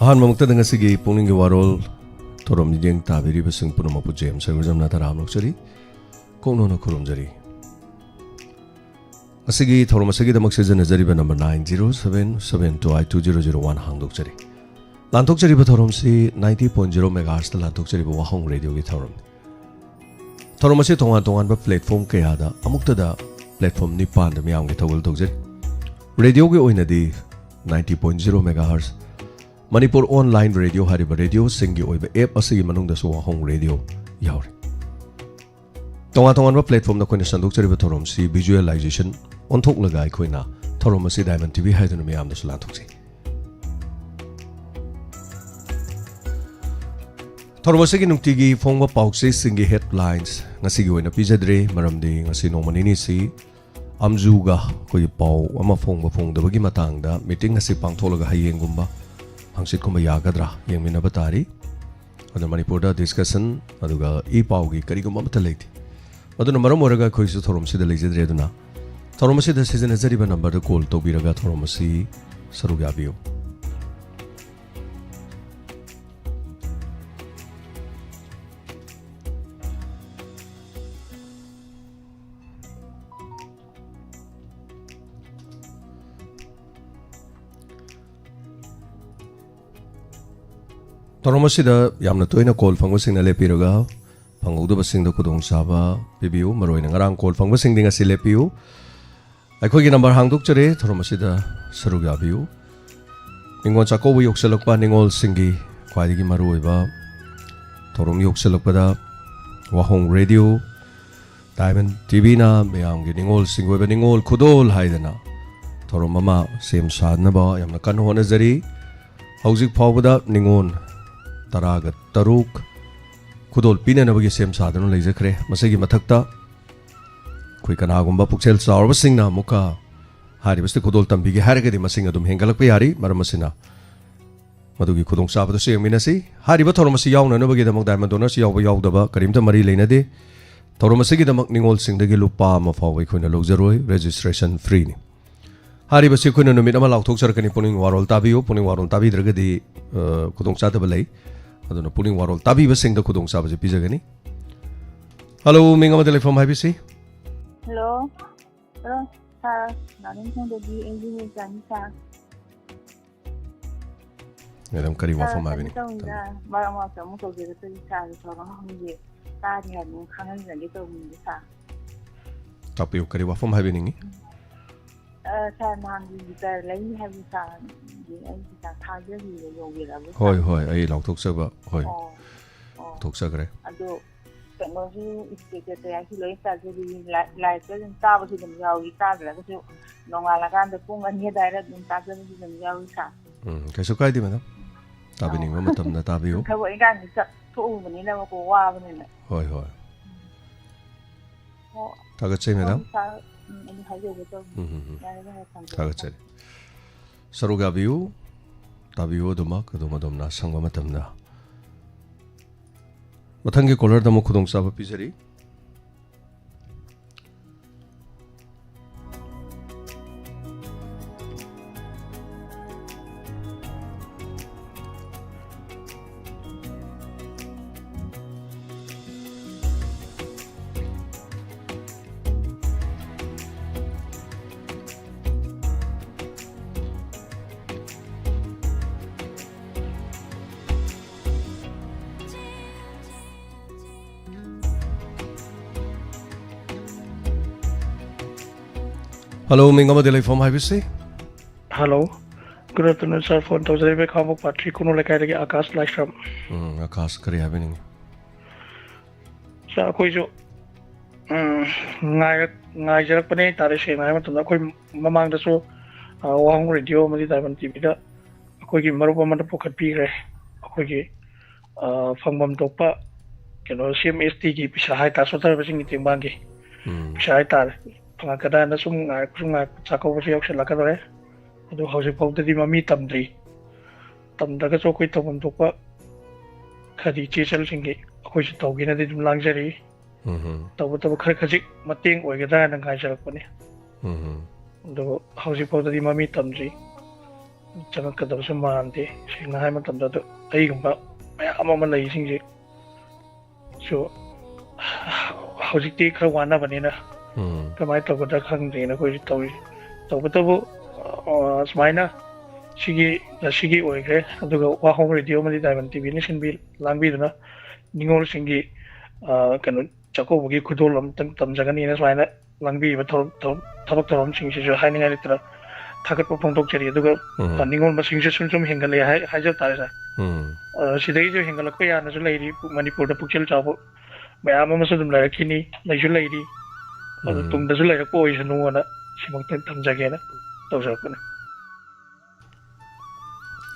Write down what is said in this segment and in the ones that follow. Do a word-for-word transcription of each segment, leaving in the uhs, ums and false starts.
ꯑꯍꯥꯟꯕꯃꯛꯇꯗ ꯉꯁꯤꯒꯤ ꯄꯨꯛꯅꯤꯡꯒꯤ ꯋꯥꯔꯣꯜ ꯊꯧꯔꯝ ꯃꯤꯠꯌꯦꯡ ꯇꯥꯕꯤꯔꯤꯕꯁꯤꯡ ꯄꯨꯝꯅꯃꯛꯄꯨ ꯖꯦꯝꯁ ꯁꯔꯃꯤꯖꯝꯅ ꯇꯔꯥꯝꯅ ꯑꯣꯛꯆꯔꯤ, ꯀꯣꯛꯅꯣꯟꯅ ꯈꯨꯔꯨꯝꯖꯔꯤ꯫ ꯉꯁꯤꯒꯤ ꯊꯧꯔꯝ ꯑꯁꯤꯒꯤꯗꯃꯛ ꯁꯤꯖꯤꯟꯅꯖꯔꯤꯕ number nine zero seven seven two eight two zero zero one ꯍꯥꯡꯗꯣꯛꯆꯔꯤ꯫ ꯂꯥꯟꯊꯣꯛꯆꯔꯤꯕ ꯊꯧꯔꯝꯁꯤ ninety point zero megahertzꯇ ꯂꯥꯟꯊꯣꯛꯆꯔꯤꯕ ꯋꯥꯍꯣꯡ ꯔꯦꯗꯤꯑꯣꯒꯤ ꯊꯧꯔꯝꯅꯤ꯫ ꯊꯧꯔꯝ ꯑꯁꯤ ꯇꯣꯉꯥꯟ ꯇꯣꯉꯥꯟꯕ platform ꯀꯌꯥꯗ ꯑꯃꯨꯛꯇꯗ platform ꯅꯤꯄꯥꯟꯗ ꯃꯤꯌꯥꯝꯒꯤ ꯊꯧꯒꯜ ꯇꯧꯖꯔꯤ꯫ ꯔꯦꯗꯤꯑꯣꯒꯤ ꯑꯣꯏꯅꯗꯤ ninety point zero megahertz, Manipur online radio ꯍꯥꯏꯔꯤꯕ ꯔꯦꯗꯤꯑꯣꯁꯤꯡꯒꯤ ꯑꯣꯏꯕ app ꯑꯁꯤꯒꯤ ꯃꯅꯨꯡꯗꯁꯨ ꯋꯥꯍꯣꯡ ꯔꯦꯗꯤꯑꯣ ꯌꯥꯎꯔꯤ꯫ ꯇꯣꯉꯥꯟ ꯇꯣꯉꯥꯟꯕ platformꯗ ꯑꯩꯈꯣꯏꯅ ꯁꯟꯗꯣꯛꯆꯔꯤꯕ ꯊꯧꯔꯝꯁꯤ visualization ꯑꯣꯟꯊꯣꯛꯂꯒ ꯑꯩꯈꯣꯏꯅ ꯊꯧꯔꯝ ꯑꯁꯤ Diamond TV ꯍꯥꯏꯗꯨꯅ ꯃꯤꯌꯥꯝꯗꯁꯨ ꯂꯥꯟꯊꯣꯛꯆꯩ꯫ ꯊꯧꯔꯝ ꯑꯁꯤꯒꯤ ꯅꯨꯡꯇꯤꯒꯤ ꯐꯣꯡꯕ ꯄꯥꯎꯆꯦꯁꯤꯡꯒꯤ headlines ꯉꯁꯤꯒꯤ ꯑꯣꯏꯅ ꯄꯤꯖꯗ꯭ꯔꯦ, ꯃꯔꯝꯗꯤ ꯉꯁꯤ ꯅꯣꯡꯃ ꯅꯤꯅꯤꯁꯤ ꯑꯝꯖꯨꯒ ꯑꯩꯈꯣꯏꯒꯤ ꯄꯥꯎ ꯑꯃ ꯐꯣꯡꯕ ꯐꯣꯡꯗꯕꯒꯤ ꯃꯇꯥꯡꯗ meeting ꯑꯁꯤ ꯄꯥꯡꯊꯣꯛꯂꯒ ꯍꯌꯦꯡꯒꯨꯝꯕ ꯍꯪꯆꯤꯠꯀꯨꯝꯕ ꯌꯥꯒꯗ꯭ꯔꯥ ꯌꯦꯡꯃꯤꯟꯅꯕ ꯇꯥꯔꯤ꯫ ꯑꯗꯨꯅ ꯃꯅꯤꯄꯨꯔꯗ discussion ꯑꯗꯨꯒ ꯏ ꯄꯥꯎꯒꯤ ꯀꯔꯤꯒꯨꯝꯕ ꯑꯃꯠꯇ ꯂꯩꯇꯦ꯫ ꯑꯗꯨꯅ ꯃꯔꯝ ꯑꯣꯏꯔꯒ ꯑꯩꯈꯣꯏꯁꯨ ꯊꯧꯔꯝꯁꯤꯗ ꯂꯩꯖꯗ꯭ꯔꯦ꯫ ꯑꯗꯨꯅ ꯊꯧꯔꯝ ꯑꯁꯤꯗ ꯁꯤꯖꯤꯟꯅꯖꯔꯤꯕ ꯅꯝꯕꯔꯗ ꯀꯣꯜ ꯇꯧꯕꯤꯔꯒ ꯊꯧꯔꯝ ꯑꯁꯤ ꯁꯔꯨꯛ ꯌꯥꯕꯤꯌꯨ꯫ ꯊꯧꯔꯝ ꯑꯁꯤꯗ ꯌꯥꯝꯅ ꯇꯣꯏꯅ ꯀꯣꯜ ꯐꯪꯕꯁꯤꯡꯅ ꯂꯦꯞꯄꯤꯔꯒ ꯐꯪꯍꯧꯗꯕꯁꯤꯡꯗ ꯈꯨꯗꯣꯡꯆꯥꯕ ꯄꯤꯕꯤꯌꯨ꯫ ꯃꯔꯨꯑꯣꯏꯅ ꯉꯔꯥꯡ ꯀꯣꯜ ꯐꯪꯕꯁꯤꯡꯗꯤ ꯉꯁꯤ ꯂꯦꯞꯄꯤꯌꯨ꯫ ꯑꯩꯈꯣꯏꯒꯤ ꯅꯝꯕꯔ ꯍꯥꯡꯗꯣꯛꯆꯔꯦ, ꯊꯧꯔꯝ ꯑꯁꯤꯗ ꯁꯔꯨꯛ ꯌꯥꯕꯤꯌꯨ꯫ ꯅꯤꯉꯣꯜ ꯆꯥꯛꯀꯧꯕ ꯌꯧꯁꯤꯜꯂꯛꯄ, ꯅꯤꯉꯣꯜꯁꯤꯡꯒꯤ ꯈ꯭ꯋꯥꯏꯗꯒꯤ ꯃꯔꯨꯑꯣꯏꯕ ꯊꯧꯔꯝ ꯌꯧꯁꯤꯜꯂꯛꯄꯗ ꯋꯥꯍꯣꯡ ꯔꯦꯗꯤꯑꯣ, Diamond TVꯅ ꯃꯌꯥꯝꯒꯤ ꯅꯤꯉꯣꯜꯁꯤꯡꯒꯤ ꯑꯣꯏꯕ ꯅꯤꯉꯣꯜ ꯈꯨꯗꯣꯜ ꯍꯥꯏꯗꯅ ꯊꯧꯔꯝ ꯑꯃ ꯁꯦꯝ ꯁꯥꯅꯕ ꯌꯥꯝꯅ ꯀꯟꯅ ꯍꯣꯠꯅꯖꯔꯤ꯫ ꯍꯧꯖꯤꯛ ꯐꯥꯎꯕꯗ ꯅꯤꯉꯣꯜ ꯇꯔꯥꯒ ꯇꯔꯨꯛ ꯈꯨꯗꯣꯜ ꯄꯤꯅꯅꯕꯒꯤ ꯁꯦꯝ ꯁꯥꯗꯨꯅ ꯂꯩꯖꯈ꯭ꯔꯦ꯫ ꯃꯁꯤꯒꯤ ꯃꯊꯛꯇ ꯑꯩꯈꯣꯏ ꯀꯅꯥꯒꯨꯝꯕ ꯄꯨꯛꯆꯦꯜ ꯆꯥꯎꯔꯕꯁꯤꯡꯅ ꯑꯃꯨꯛꯀ ꯍꯥꯏꯔꯤꯕꯁꯤꯗ ꯈꯨꯗꯣꯜ ꯇꯝꯕꯤꯒꯦ ꯍꯥꯏꯔꯒꯗꯤ ꯃꯁꯤꯡ ꯑꯗꯨꯝ ꯍꯦꯟꯒꯠꯂꯛꯄ ꯌꯥꯔꯤ꯫ ꯃꯔꯝ ꯑꯁꯤꯅ ꯃꯗꯨꯒꯤ ꯈꯨꯗꯣꯡꯆꯥꯕꯗꯨꯁꯨ ꯌꯦꯡꯃꯤꯟꯅꯁꯤ꯫ ꯍꯥꯏꯔꯤꯕ ꯊꯧꯔꯝ ꯑꯁꯤ ꯌꯥꯎꯅꯅꯕꯒꯤꯗꯃꯛ Diamond Donors ꯌꯥꯎꯕ ꯌꯥꯎꯗꯕ ꯀꯔꯤꯝꯇ ꯃꯔꯤ ꯂꯩꯅꯗꯦ꯫ ꯊꯧꯔꯝ ꯑꯁꯤꯒꯤꯗꯃꯛ ꯅꯤꯉꯣꯜꯁꯤꯡꯗꯒꯤ ꯂꯨꯄꯥ ꯑꯃ ꯐꯥꯎꯕ ꯑꯩꯈꯣꯏꯅ ꯂꯧꯖꯔꯣꯏ, registration freeꯅꯤ꯫ ꯍꯥꯏꯔꯤꯕꯁꯤ ꯑꯩꯈꯣꯏꯅ ꯅꯨꯃꯤꯠ ꯑꯃ ꯂꯥꯎꯊꯣꯛꯆꯔꯛꯀꯅꯤ꯫ ꯄꯨꯛꯅꯤꯡ ꯋꯥꯔꯣꯜ ꯇꯥꯕꯤꯌꯨ꯫ ꯄꯨꯛꯅꯤꯡ ꯋꯥꯔꯣꯜ ꯇꯥꯕꯤꯗ꯭ꯔꯒꯗꯤ, ꯑ, ꯈꯨꯗꯣꯡꯆꯥꯗꯕ ꯂꯩ꯫ ꯑꯗꯨꯅ ꯄꯨꯛꯅꯤꯡ ꯋꯥꯔꯣꯜ ꯇꯥꯕꯤꯕꯁꯤꯡꯗ ꯈꯨꯗꯣꯡꯆꯥꯕꯁꯦ ꯄꯤꯖꯒꯅꯤ꯫ ꯍꯜꯂꯣ, ꯃꯤꯡ ꯑꯃꯗꯤ ꯂꯩꯐꯝ ꯍꯥꯏꯕꯤꯁꯤ꯫ ꯍꯜꯂꯣ꯫ ꯍꯜꯂꯣ, ꯁꯥꯔ, ꯅꯥꯔꯤꯡꯈꯣꯡꯗꯒꯤ ꯑꯦꯟ ꯖꯤ ꯃꯤꯔꯆꯥꯅꯤ, ꯁꯥꯔ꯫ ꯃꯦꯗꯥꯝ, ꯀꯔꯤ ꯁꯥꯔ, ꯋꯥꯐꯝ ꯀꯩꯅꯣ ꯍꯥꯏꯕꯤꯅꯤꯡ-, ꯇꯧꯅꯤꯗ, ꯊꯝꯕꯤꯌꯨ꯫ ꯃꯔꯛ ꯃꯔꯛꯇ ꯑꯃꯨꯛ ꯇꯧꯖꯔꯛꯇꯣꯏꯅꯤ, ꯁꯥꯔꯒꯤ ꯊꯧꯔꯝ ꯑꯃ ꯍꯪꯒꯦ, ꯇꯥꯔꯤ ꯍꯥꯏꯕꯗꯨ ꯈꯪꯍꯟꯖꯒꯦ ꯇꯧꯕꯅꯤꯗ, ꯁꯥꯔ꯫ ꯇꯥꯛꯄꯤꯌꯨ, ꯀꯔꯤ ꯋꯥꯐꯝ ꯍꯥꯏꯕꯤꯅꯤꯡꯉꯤ? ꯑ, ꯁꯥꯔ, ꯅꯍꯥꯟꯒꯤ ꯒꯤꯇꯔ ꯂꯩꯅꯤ ꯍꯥꯏꯕꯗꯨ, ꯁꯥꯔꯒꯤ ꯑꯩ ꯒꯤꯇꯥꯔ ꯊꯥꯖꯈꯤꯕꯗꯣ ꯌꯧꯕꯤꯔꯕ꯭ꯔꯣ, ꯍꯣꯏ, ꯁꯥꯔ? ꯍꯣꯏ, ꯑꯩ ꯂꯥꯎꯊꯣꯛꯆꯕ, ꯍꯣꯏ, ꯑꯣ, ꯑꯣ꯫ ꯂꯥꯎꯊꯣꯛꯆꯈ꯭ꯔꯦ꯫ ꯑꯗꯣ ꯀꯩꯅꯣꯁꯨ, ꯁꯦꯀ꯭ꯔꯦꯇꯔꯤꯌꯥꯁꯨ ꯂꯣꯏ ꯇꯥꯖꯔꯤ, ꯂꯥꯏ-, ꯂꯥꯏꯞꯇ ꯑꯗꯨꯝ ꯇꯥꯕꯁꯨ ꯑꯗꯨꯝ ꯌꯥꯎꯏ, ꯇꯥꯗ꯭ꯔꯒꯁꯨ ꯅꯣꯡꯉꯥꯜꯂꯀꯥꯟꯗ ꯄꯨꯡ ꯑꯅꯤ ꯑꯗꯨꯋꯥꯏꯗ ꯑꯗꯨꯝ ꯇꯥꯖꯕꯁꯨ ꯑꯗꯨꯝ ꯌꯥꯎꯏ, ꯁꯥꯔ꯫ ꯎꯝ, ꯀꯩꯁꯨ ꯀꯥꯏꯗꯦ, ꯃꯦꯗꯥꯝ꯫ ꯇꯥꯕꯤꯅꯤꯡꯕ ꯑꯧ꯫ ꯃꯇꯝꯗ ꯇꯥꯕꯤꯌꯨ꯫ ꯊꯕꯛ ꯏꯪꯈꯥꯡꯗꯤ ꯆꯠꯊꯣꯛꯎꯕꯅꯤꯅꯕꯀꯣ, ꯋꯥꯕꯅꯤꯅ꯫ ꯍꯣꯏ, ꯍꯣꯏ꯫ ꯑꯣ꯫ ꯊꯥꯒꯠꯆꯩ, ꯃꯦꯗꯥꯝ꯫ ꯑꯣ, ꯁꯥꯔ, ꯎꯝ, ꯑꯩ ꯍꯥꯏꯖꯒꯦ ꯇꯧꯕꯅꯤ꯫ ꯎꯝ, ꯎꯝ, ꯎꯝ꯫ ꯌꯥꯔꯦ, ꯌꯥꯔꯦ, ꯊꯝꯖꯔꯦ꯫ ꯊꯥꯒꯠꯆꯔꯤ꯫ ꯁꯔꯨꯛ ꯌꯥꯕꯤꯌꯨ, ꯇꯥꯕꯤꯌꯨ ꯑꯗꯨꯃꯛ, ꯑꯗꯨꯝ ꯑꯗꯣꯝꯅ ꯑꯁꯪꯕ ꯃꯇꯝꯗ꯫ ꯃꯊꯪꯒꯤ ꯀꯣꯂꯔꯗ ꯑꯃꯨꯛ ꯈꯨꯗꯣꯡꯆꯥꯕ ꯄꯤꯖꯔꯤ꯫ ꯍꯜꯂꯣ, ꯃꯤꯡ ꯑꯃꯗꯤ ꯂꯩꯐꯝ ꯍꯥꯏꯕꯤꯁꯤ꯫ Hello. Good afternoon, sir. Phone ꯇꯧꯖꯔꯛꯏꯕ ꯈꯥꯉꯕꯣꯛ ꯄꯥꯔꯠ ꯊ꯭ꯔꯤ ꯀꯣꯅꯨ ꯂꯩꯀꯥꯏꯗꯒꯤ ꯑꯀꯥꯁ ꯂꯥꯏꯁ꯭ꯔꯝ꯫ ꯎꯝ, ꯑꯀꯥꯁ, ꯀꯔꯤ ꯍꯥꯏꯕꯤꯅꯤꯡꯉꯤ? ꯁꯥꯔ, ꯑꯩꯈꯣꯏꯁꯨ, ꯎꯝ, ꯉꯥꯏꯔꯛ-, ꯉꯥꯏꯖꯔꯛꯄꯅꯦ ꯍꯥꯏꯇꯥꯔꯦ꯫ ꯁꯦꯡꯅ ꯍꯥꯏꯕ ꯃꯇꯝꯗ ꯑꯩꯈꯣꯏ ꯃꯃꯥꯡꯗꯁꯨ, ꯑ, ꯋꯥꯍꯪ ꯔꯦꯗꯤꯑꯣ ꯑꯃꯗꯤ ꯗꯥꯏꯃꯟ ꯇꯤꯚꯤꯗ ꯑꯩꯈꯣꯏꯒꯤ ꯃꯔꯨꯞ ꯑꯃꯅ ꯄꯨꯈꯠꯄꯤꯈ꯭ꯔꯦ꯫ ꯑꯩꯈꯣꯏꯒꯤ, ꯑ, ꯐꯪꯐꯝ ꯊꯣꯛꯄ ꯀꯩꯅꯣ, ꯁꯤ ꯑꯦꯝ ꯑꯦꯁ ꯇꯤꯒꯤ ꯄꯩꯁꯥ ꯍꯥꯏꯇꯥꯔꯦ, ꯁꯣꯠꯊꯔꯕꯁꯤꯡꯒꯤ ꯇꯦꯡꯕꯥꯡꯒꯤ ꯎꯝ꯫ ꯄꯩꯁꯥ ꯍꯥꯏꯇꯥꯔꯦ, ꯐꯪꯉꯛꯀꯗ꯭ꯔꯥꯅ ꯁꯨꯝ ꯉꯥꯏꯔꯛꯄ, ꯁꯨꯝ ꯉꯥꯏꯔꯛꯄ, ꯆꯥꯛꯀꯧꯕꯁꯨ ꯌꯧꯁꯤꯜꯂꯛꯀꯗꯧꯔꯦ꯫ ꯑꯗꯨ ꯍꯧꯖꯤꯛ ꯐꯥꯎꯗꯗꯤ ꯃꯃꯤ ꯇꯝꯗ꯭ꯔꯤ꯫ ꯇꯝꯗ꯭ꯔꯒꯁꯨ ꯑꯩꯈꯣꯏ ꯇꯧꯐꯝ ꯊꯣꯛꯄ ꯈꯔꯗꯤ ꯏꯆꯦ ꯏꯆꯜꯁꯤꯡꯒꯤ ꯑꯩꯈꯣꯏꯁꯨ ꯇꯧꯒꯦꯅꯗꯤ ꯑꯗꯨꯝ ꯂꯥꯡꯖꯔꯤ꯫ ꯎꯝ꯫ ꯇꯧꯕꯇꯕꯨ ꯈꯔ ꯈꯖꯤꯛ ꯃꯇꯦꯡ ꯑꯣꯏꯒꯗ꯭ꯔꯥ ꯍꯥꯏꯅ ꯉꯥꯏꯖꯔꯛꯄꯅꯤ꯫ ꯎꯝ꯫ ꯑꯗꯨꯕꯨ ꯍꯧꯖꯤꯛ ꯐꯥꯎꯗꯗꯤ ꯃꯃꯤ ꯇꯝꯗ꯭ꯔꯤ꯫ ꯆꯪꯉꯛꯀꯗꯕꯁꯨ ꯃꯥꯟꯗꯦ꯫ ꯁꯦꯡꯅ ꯍꯥꯏ ꯃꯇꯝꯗ, ꯑꯗꯨ ꯑꯩꯒꯨꯝꯕ ꯃꯌꯥꯝ ꯑꯃ ꯂꯩꯁꯤꯡꯁꯦ ꯁꯨ ꯍꯧꯖꯤꯛꯇꯤ ꯈꯔ ꯋꯥꯅꯕꯅꯤꯅ ꯎꯝ꯫ ꯀꯃꯥꯏꯅ ꯇꯧꯒꯗ꯭ꯔꯥ ꯈꯪꯗꯦꯅ ꯑꯩꯈꯣꯏꯁꯨ ꯇꯧꯔꯤ꯫ ꯇꯧꯕꯇꯕꯨ, ꯑ, ꯁꯨꯃꯥꯏꯅ ꯁꯤꯒꯤ, ꯉꯁꯤꯒꯤ ꯑꯣꯏꯈ꯭ꯔꯦ꯫ ꯑꯗꯨꯒ ꯋꯥꯍꯣꯡ ꯔꯦꯗꯤꯑꯣ ꯑꯃꯗꯤ ꯗꯥꯏꯃꯟ ꯇꯤꯚꯤꯅ ꯁꯤꯟꯕꯤ ꯂꯥꯡꯕꯤꯗꯨꯅ ꯅꯤꯉꯣꯜꯁꯤꯡꯒꯤ, ꯑ, ꯀꯩꯅꯣ, ꯆꯥꯛꯀꯧꯕꯒꯤ ꯈꯨꯗꯣꯜ ꯑꯃꯇꯪ ꯇꯝꯖꯒꯅꯤꯅ ꯁꯨꯃꯥꯏꯅ ꯂꯥꯡꯕꯤꯔꯤꯕ ꯊꯕꯛ, ꯊꯕꯛ, ꯊꯕꯛ ꯊꯧꯔꯝꯁꯤꯡꯁꯤꯁꯨ ꯍꯥꯏꯅꯤꯡꯉꯥꯏ ꯂꯩꯇꯅ ꯊꯥꯒꯠꯄ ꯐꯣꯡꯗꯣꯛꯆꯔꯤ꯫ ꯑꯗꯨꯒ ꯎꯝ꯫ ꯅꯤꯉꯣꯜ ꯃꯁꯤꯡꯁꯨ ꯁꯨꯝ ꯁꯨꯝ ꯍꯦꯟꯒꯠꯂꯛꯑꯦ ꯍꯥꯏ-, ꯍꯥꯏꯖꯕ ꯇꯥꯔꯦ, ꯁꯥꯔ꯫ ꯎꯝ꯫ ꯑ, ꯁꯤꯗꯒꯤꯁꯨ ꯍꯦꯟꯒꯠꯂꯛꯄ ꯌꯥꯅꯁꯨ ꯂꯩꯔꯤ꯫ ꯃꯅꯤꯄꯨꯔꯗ ꯄꯨꯛꯆꯦꯜ ꯆꯥꯎꯕ ꯃꯌꯥꯝ ꯑꯃꯁꯨ ꯑꯗꯨꯝ ꯂꯩꯔꯛꯈꯤꯅꯤ, ꯂꯩꯁꯨ ꯂꯩꯔꯤ꯫ ꯑꯗꯨ ꯎꯝ꯫ ꯇꯨꯡꯗꯁꯨ ꯂꯩꯔꯛꯄ ꯑꯣꯏꯁꯅꯨꯅ ꯁꯤꯃꯛꯇ ꯊꯝꯖꯒꯦꯅ ꯇꯧꯖꯔꯛꯄꯅꯤ꯫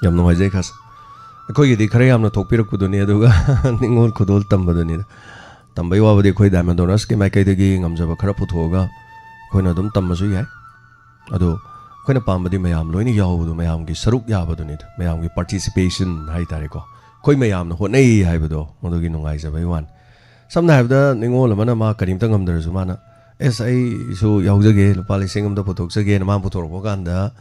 ꯌꯥꯝ ꯅꯨꯡꯉꯥꯏꯖꯩ, ꯈꯥꯁ꯫ ꯑꯩꯈꯣꯏꯒꯤꯗꯤ ꯈꯔ ꯌꯥꯝꯅ ꯊꯣꯛꯄꯤꯔꯛꯄꯗꯨꯅꯤ, ꯑꯗꯨꯒ ꯅꯤꯉꯣꯜ ꯈꯨꯗꯣꯜ ꯇꯝꯕꯗꯨꯅꯤꯗ꯫ ꯇꯝꯕꯩ ꯋꯥꯕꯨꯗꯤ ꯑꯩꯈꯣꯏ ꯗꯥꯏꯃꯟ ꯗꯣꯅꯔꯁꯀꯤ ꯃꯥꯏꯀꯩꯗꯒꯤ ꯉꯝꯖꯕ ꯈꯔ ꯄꯨꯊꯣꯛꯑꯒ ꯑꯩꯈꯣꯏꯅ ꯑꯗꯨꯝ ꯇꯝꯕꯁꯨ ꯌꯥꯏ꯫ ꯑꯗꯣ ꯑꯩꯈꯣꯏꯅ ꯄꯥꯝꯕꯗꯤ ꯃꯌꯥꯝ ꯂꯣꯏꯅ ꯌꯥꯎꯕꯗꯣ, ꯃꯌꯥꯝꯒꯤ ꯁꯔꯨꯛ ꯌꯥꯕꯗꯨꯅꯤꯗ, ꯃꯌꯥꯝꯒꯤ ꯄꯥꯔꯇꯤꯁꯤꯄꯦꯁꯟ ꯍꯥꯏ ꯇꯥꯔꯦꯀꯣ꯫ ꯑꯩꯈꯣꯏ ꯃꯌꯥꯝꯅ ꯍꯣꯠꯅꯩ ꯍꯥꯏꯕꯗꯣ, ꯃꯗꯨꯒꯤ ꯅꯨꯡꯉꯥꯏꯖꯕꯩ ꯋꯥꯅꯤ꯫ ꯁꯝꯅ ꯍꯥꯏꯔꯕꯗ, ꯅꯤꯉꯣꯜ ꯑꯃꯅ ꯃꯥ ꯀꯔꯤꯝꯇ ꯉꯝꯗ꯭ꯔꯁꯨ, ꯃꯥꯅ, "ꯑꯦꯁ, ꯑꯩꯁꯨ ꯌꯥꯎꯖꯒꯦ, ꯂꯨꯄꯥ ꯂꯤꯁꯤꯡ ꯑꯃꯗ ꯄꯨꯊꯣꯛꯆꯒꯦꯅ" ꯃꯥ ꯄꯨꯊꯣꯔꯛꯄ ꯀꯥꯟꯗ,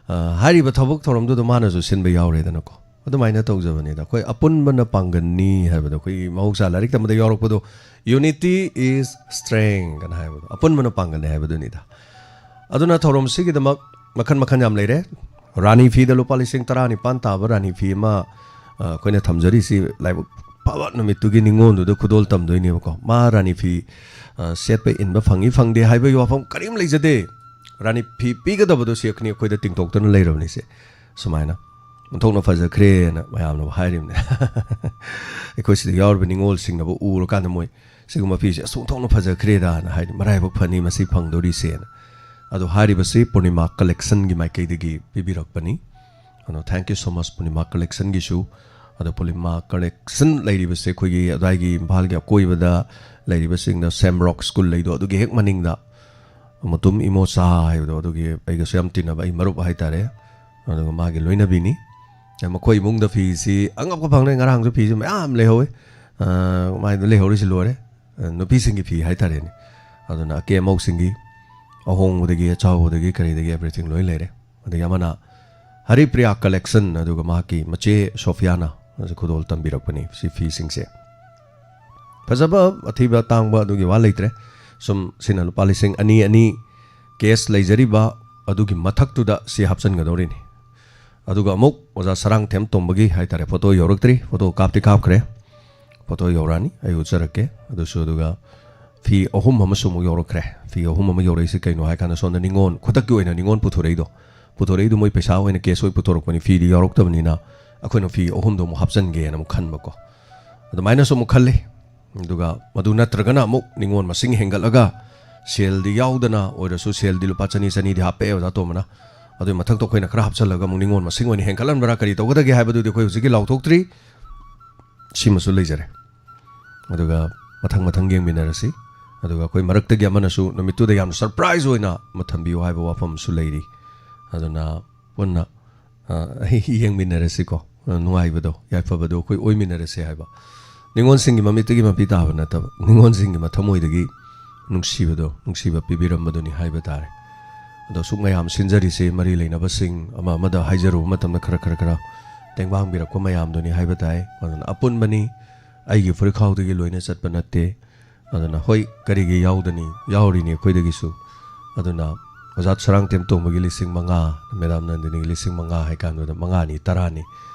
ꯑ, ꯍꯥꯏꯔꯤꯕ ꯊꯕꯛ ꯊꯧꯔꯝꯗꯨꯗ ꯃꯥꯅꯁꯨ ꯁꯤꯟꯕ ꯌꯥꯎꯔꯦꯗꯅꯀꯣ꯫ ꯑꯗꯨꯃꯥꯏꯅ ꯇꯧꯖꯕꯅꯤꯗ꯫ ꯑꯩꯈꯣꯏ ꯑꯄꯨꯟꯕꯅ ꯄꯥꯡꯒꯜꯅꯤ ꯍꯥꯏꯕꯗꯣ, ꯑꯩꯈꯣꯏꯒꯤ ꯃꯍꯧꯁꯥ ꯂꯥꯏꯔꯤꯛ ꯇꯝꯕꯗ ꯌꯥꯎꯔꯛꯄꯗꯣ, "Unity is strength" ꯑꯅ ꯍꯥꯏꯕꯗꯣ, ꯑꯄꯨꯟꯕꯅ ꯄꯥꯡꯒꯜꯅꯤ ꯍꯥꯏꯕꯗꯨꯅꯤꯗ꯫ ꯑꯗꯨꯅ ꯊꯧꯔꯝꯁꯤꯒꯤꯗꯃꯛ ꯃꯈꯜ ꯃꯈꯜ ꯌꯥꯝ ꯂꯩꯔꯦ꯫ ꯔꯥꯅꯤ ꯐꯤꯗ ꯂꯨꯄꯥ ꯂꯤꯁꯤꯡ ꯇꯔꯥꯅꯤꯄꯥꯟ ꯇꯥꯕ ꯔꯥꯅꯤ ꯐꯤ ꯑꯃ, ꯑ, ꯑꯩꯈꯣꯏꯅ ꯊꯝꯖꯔꯤꯁꯤ ꯂꯥꯏꯕꯛ ꯐꯕ ꯅꯨꯃꯤꯠꯇꯨꯒꯤ ꯅꯤꯉꯣꯜꯗꯨꯗ ꯈꯨꯗꯣꯜ ꯇꯝꯗꯣꯏꯅꯦꯕꯀꯣ꯫ ꯃꯥ ꯔꯥꯅꯤ ꯐꯤ, ꯑ, ꯁꯦꯠꯄ ꯏꯟꯕ ꯐꯪꯉꯤ ꯐꯪꯗꯦ ꯍꯥꯏꯕꯒꯤ ꯋꯥꯐꯝ ꯀꯔꯤꯝ ꯂꯩꯖꯗꯦ꯫ ꯔꯥꯅꯤ ꯐꯤ ꯄꯤꯒꯗꯕꯗꯣ ꯁꯤ ꯑꯩꯈꯣꯏꯅ ꯇꯤꯡꯊꯣꯛꯇꯅ ꯂꯩꯔꯕꯅꯤꯁꯦ꯫ ꯁꯨꯃꯥꯏꯅ ꯑꯣꯟꯊꯣꯛꯅ ꯐꯖꯈ꯭ꯔꯦꯅ ꯃꯌꯥꯝꯅ ꯍꯥꯏꯔꯤꯕꯅꯦ꯫ ꯑꯩꯈꯣꯏ ꯁꯤꯗ ꯌꯥꯎꯔꯤꯕ ꯅꯤꯉꯣꯜꯁꯤꯡꯅꯕꯨ ꯎꯔꯀꯥꯟꯗ ꯃꯣꯏ ꯁꯤꯒꯨꯝꯕ ꯐꯤꯁꯦ ꯑꯁ ꯑꯣꯟꯊꯣꯛꯅ ꯐꯖꯈ꯭ꯔꯦꯗꯅ ꯍꯥꯏꯗꯤ ꯃꯔꯥꯏꯕꯛ ꯐꯅꯤ ꯃꯁꯤ ꯐꯪꯗꯣꯔꯤꯁꯦꯅ꯫ ꯑꯗꯣ ꯍꯥꯏꯔꯤꯕꯁꯤ ꯄꯨꯔꯅꯤꯃꯥ ꯀꯂꯦꯛꯁꯟꯒꯤ ꯃꯥꯏꯀꯩꯗꯒꯤ ꯄꯤꯕꯤꯔꯛꯄꯅꯤ꯫ ꯑꯗꯣ thank you so much ꯄꯨꯔꯅꯤꯃꯥ ꯀꯂꯦꯛꯁꯟꯒꯤꯁꯨ꯫ ꯑꯗꯣ ꯄꯨꯔꯅꯤꯃꯥ ꯀꯂꯦꯛꯁꯟ ꯂꯩꯔꯤꯕꯁꯦ ꯑꯩꯈꯣꯏꯒꯤ ꯑꯗꯨꯋꯥꯏꯒꯤ ꯏꯝꯐꯥꯜꯒꯤ ꯑꯀꯣꯏꯕꯗ ꯂꯩꯔꯤꯕꯁꯤꯡꯗ ꯁꯦꯝ ꯔꯣꯛ ꯁ꯭ꯀꯨꯜ ꯂꯩꯗꯣ ꯑꯗꯨꯒꯤ ꯍꯦꯛ ꯃꯅꯤꯡꯗ ꯃꯇꯨꯝ ꯏꯃꯣꯆꯥ ꯍꯥꯏꯕꯗꯣ, ꯑꯗꯨꯒꯤ ꯑꯩꯒꯁꯨ ꯌꯥꯝ ꯇꯤꯟꯅꯕ ꯑꯩ ꯃꯔꯨꯞ ꯍꯥꯏꯇꯥꯔꯦ꯫ ꯑꯗꯨꯒ ꯃꯥꯒꯤ ꯂꯣꯏꯅꯕꯤꯅꯤ꯫ ꯃꯈꯣꯏ ꯏꯃꯨꯡꯗ ꯐꯤꯁꯤ ꯑꯉꯛꯄ ꯐꯪꯅ ꯉꯔꯥꯡꯁꯨ ꯐꯤꯁꯤ ꯃꯌꯥꯝ ꯂꯩꯍꯧꯋꯤ꯫ ꯑ, ꯃꯥꯏꯗ ꯂꯩꯍꯧꯔꯤꯁꯤ ꯂꯣꯏꯔꯦ꯫ ꯑ, ꯅꯨꯄꯤꯁꯤꯡꯒꯤ ꯐꯤ ꯍꯥꯏꯇꯥꯔꯦꯅꯦ꯫ ꯑꯗꯨꯅ ꯑꯀꯦ ꯑꯃꯧꯁꯤꯡꯒꯤ ꯑꯍꯣꯡꯕꯗꯒꯤ, ꯑꯆꯥꯎꯕꯗꯒꯤ, ꯀꯔꯤꯗꯒꯤ, everything ꯂꯣꯏ ꯂꯩꯔꯦ꯫ ꯑꯗꯒꯤ ꯑꯃꯅ ꯍꯔꯤꯄ꯭ꯔꯤꯌꯥ ꯀꯂꯦꯛꯁꯟ, ꯑꯗꯨꯒ ꯃꯍꯥꯛꯀꯤ ꯃꯆꯦ ꯁꯣꯐꯤꯌꯥꯅ ꯈꯨꯗꯣꯜ ꯇꯝꯕꯤꯔꯛꯄꯅꯤ ꯁꯤ ꯐꯤꯁꯤꯡꯁꯦ꯫ ꯐꯖꯕ, ꯑꯊꯤꯕ, ꯇꯥꯡꯕ ꯑꯗꯨꯒꯤ ꯋꯥ ꯂꯩꯇ꯭ꯔꯦ꯫ ꯁꯨꯝ ꯁꯤꯅ ꯂꯨꯄꯥ ꯂꯤꯁꯤꯡ ꯑꯅꯤ ꯑꯅꯤ ꯀꯦꯁ ꯂꯩꯖꯔꯤꯕ ꯑꯗꯨꯒꯤ ꯃꯊꯛꯇꯨꯗ ꯁꯤ ꯍꯥꯞꯆꯤꯟꯒꯗꯧꯔꯤꯅꯤ꯫ ꯑꯗꯨꯒ ꯑꯃꯨꯛ ꯑꯣꯖꯥ ꯁꯔꯥꯡꯊꯦꯝ ꯇꯣꯝꯕꯒꯤ ꯍꯥꯏꯇꯥꯔꯦ, ꯐꯣꯇꯣ ꯌꯧꯔꯛꯇ꯭ꯔꯤ, ꯐꯣꯇꯣ ꯀꯥꯞꯇꯤ ꯀꯥꯞꯈ꯭ꯔꯦ, ꯐꯣꯇꯣ ꯌꯧꯔꯛꯑꯅꯤ, ꯑꯩ ꯎꯠꯆꯔꯛꯀꯦ꯫ ꯑꯗꯨꯁꯨ ꯑꯗꯨꯒ ꯐꯤ ꯑꯍꯨꯝ ꯑꯃꯁꯨ ꯑꯃꯨꯛ ꯌꯧꯔꯛꯈ꯭ꯔꯦ꯫ ꯐꯤ ꯑꯍꯨꯝ ꯑꯃ ꯌꯧꯔꯛꯏꯁꯦ ꯀꯩꯅꯣ ꯍꯥꯏ ꯀꯥꯟꯗ, ꯁꯣꯝꯗ ꯅꯤꯉꯣꯜ, ꯈꯨꯗꯛꯀꯤ ꯑꯣꯏꯅ ꯅꯤꯉꯣꯜ ꯄꯨꯊꯣꯔꯛꯏꯗꯣ, ꯄꯨꯊꯣꯔꯛꯏꯗꯣ ꯃꯣꯏ ꯄꯩꯁꯥ ꯑꯣꯏꯅ ꯀꯦꯁ ꯑꯣꯏ ꯄꯨꯊꯣꯔꯛꯄꯅꯤ, ꯐꯤꯗꯤ ꯌꯥꯎꯔꯛꯇꯕꯅꯤꯅ ꯑꯩꯈꯣꯏꯅ ꯐꯤ ꯑꯍꯨꯝꯗꯣ ꯑꯃꯨꯛ ꯍꯥꯞꯆꯤꯟꯒꯦꯅ ꯑꯃꯨꯛ ꯈꯟꯕꯀꯣ꯫ ꯑꯗꯨꯃꯥꯏꯅꯁꯨ ꯑꯃꯨꯛ ꯈꯜꯂꯤ꯫ ꯑꯗꯨꯒ ꯃꯗꯨ ꯅꯠꯇ꯭ꯔꯒꯅ ꯑꯃꯨꯛ ꯅꯤꯉꯣꯜ ꯃꯁꯤꯡ ꯍꯦꯟꯒꯠꯂꯒ, ꯁꯦꯜꯗꯤ ꯌꯥꯎꯗꯅ ꯑꯣꯏꯔꯁꯨ, ꯁꯦꯜꯗꯤ ꯂꯨꯄꯥ ꯆꯅꯤ, ꯆꯅꯤꯗꯤ ꯍꯥꯞꯄꯛꯑꯦ ꯑꯣꯖꯥ ꯇꯣꯝꯕꯅ, ꯑꯗꯨꯒꯤ ꯃꯊꯛꯇ ꯑꯩꯈꯣꯏꯅ ꯈꯔ ꯍꯥꯞꯆꯤꯜꯂꯒ ꯑꯃꯨꯛ ꯅꯤꯉꯣꯜ ꯃꯁꯤꯡ ꯑꯣꯏꯅ ꯍꯦꯟꯒꯠꯍꯟꯕ꯭ꯔꯥ ꯀꯔꯤ ꯇꯧꯒꯗꯒꯦ ꯍꯥꯏꯕꯗꯨꯗꯤ ꯑꯩꯈꯣꯏ ꯍꯧꯖꯤꯛꯀꯤ ꯂꯥꯎꯊꯣꯛꯇ꯭ꯔꯤ꯫ ꯁꯤꯃꯁꯨ ꯂꯩꯖꯔꯦ꯫ ꯑꯗꯨꯒ ꯃꯊꯪ ꯃꯊꯪ ꯌꯦꯡꯃꯤꯟꯅꯔꯁꯤ꯫ ꯑꯗꯨꯒ ꯑꯩꯈꯣꯏ ꯃꯔꯛꯇꯒꯤ ꯑꯃꯅꯁꯨ ꯅꯨꯃꯤꯠꯇꯨꯗ ꯌꯥꯝꯅ ꯁꯔꯄ꯭ꯔꯥꯏꯖ ꯑꯣꯏꯅ ꯑꯃ ꯊꯝꯕꯤꯌꯨ ꯍꯥꯏꯕ ꯋꯥꯐꯝꯁꯨ ꯂꯩꯔꯤ꯫ ꯑꯗꯨꯅ ꯄꯨꯟꯅ, ꯑ, ꯌꯦꯡꯃꯤꯟꯅꯔꯁꯤꯀꯣ꯫ ꯑ, ꯅꯨꯡꯉꯥꯏꯕꯗꯣ, ꯌꯥꯏꯐꯕꯗꯣ ꯑꯩꯈꯣꯏ ꯑꯣꯏꯃꯤꯟꯅꯔꯁꯦ ꯍꯥꯏꯕ꯫ ꯅꯤꯉꯣꯜꯁꯤꯡꯒꯤ ꯃꯃꯤꯠꯇꯒꯤ ꯃꯄꯤ ꯇꯥꯕ ꯅꯠꯇꯕ, ꯅꯤꯉꯣꯜꯁꯤꯡꯒꯤ ꯃꯊꯃꯣꯏꯗꯒꯤ ꯅꯨꯡꯁꯤꯕꯗꯣ, ꯅꯨꯡꯁꯤꯕ ꯄꯤꯕꯤꯔꯝꯕꯗꯨꯅꯤ ꯍꯥꯏꯕ ꯇꯥꯔꯦ꯫ ꯑꯗꯣ ꯁꯨꯛ ꯃꯌꯥꯝ ꯁꯤꯟꯖꯔꯤꯁꯦ, ꯃꯔꯤ ꯂꯩꯅꯕꯁꯤꯡ ꯑꯃ ꯑꯃꯗ ꯍꯥꯏꯖꯔꯨꯕ ꯃꯇꯝꯗ ꯈꯔ ꯈꯔ ꯈꯔ ꯇꯦꯡꯕꯥꯡꯕꯤꯔꯛꯄ ꯃꯌꯥꯝꯗꯨꯅꯤ ꯍꯥꯏꯕ ꯇꯥꯏ꯫ ꯑꯗꯨꯅ ꯑꯄꯨꯟꯕꯅꯤ, ꯑꯩꯒꯤ ꯐꯨꯔꯤꯠꯈꯥꯎꯗꯒꯤ ꯂꯣꯏꯅ ꯆꯠꯄ ꯅꯠꯇꯦ꯫ ꯑꯗꯨꯅ ꯍꯣꯏ, ꯀꯔꯤꯒꯤ ꯌꯥꯎꯗꯅꯤ? ꯌꯥꯎꯔꯤꯅꯤ ꯑꯩꯈꯣꯏꯗꯒꯤꯁꯨ꯫ ꯑꯗꯨꯅ ꯑꯣꯖꯥ ꯁꯔꯥꯡꯊꯦꯝ ꯇꯣꯝꯕꯒꯤ ꯂꯤꯁꯤꯡ ꯃꯉꯥ, ꯃꯦꯗꯥꯝ ꯅꯟꯗꯤꯅꯤꯒꯤ ꯂꯤꯁꯤꯡ ꯃꯉꯥ ꯍꯥꯏ ꯀꯥꯟꯗꯨꯗ ꯃꯉꯥꯅꯤ, ꯇꯔꯥꯅꯤ꯫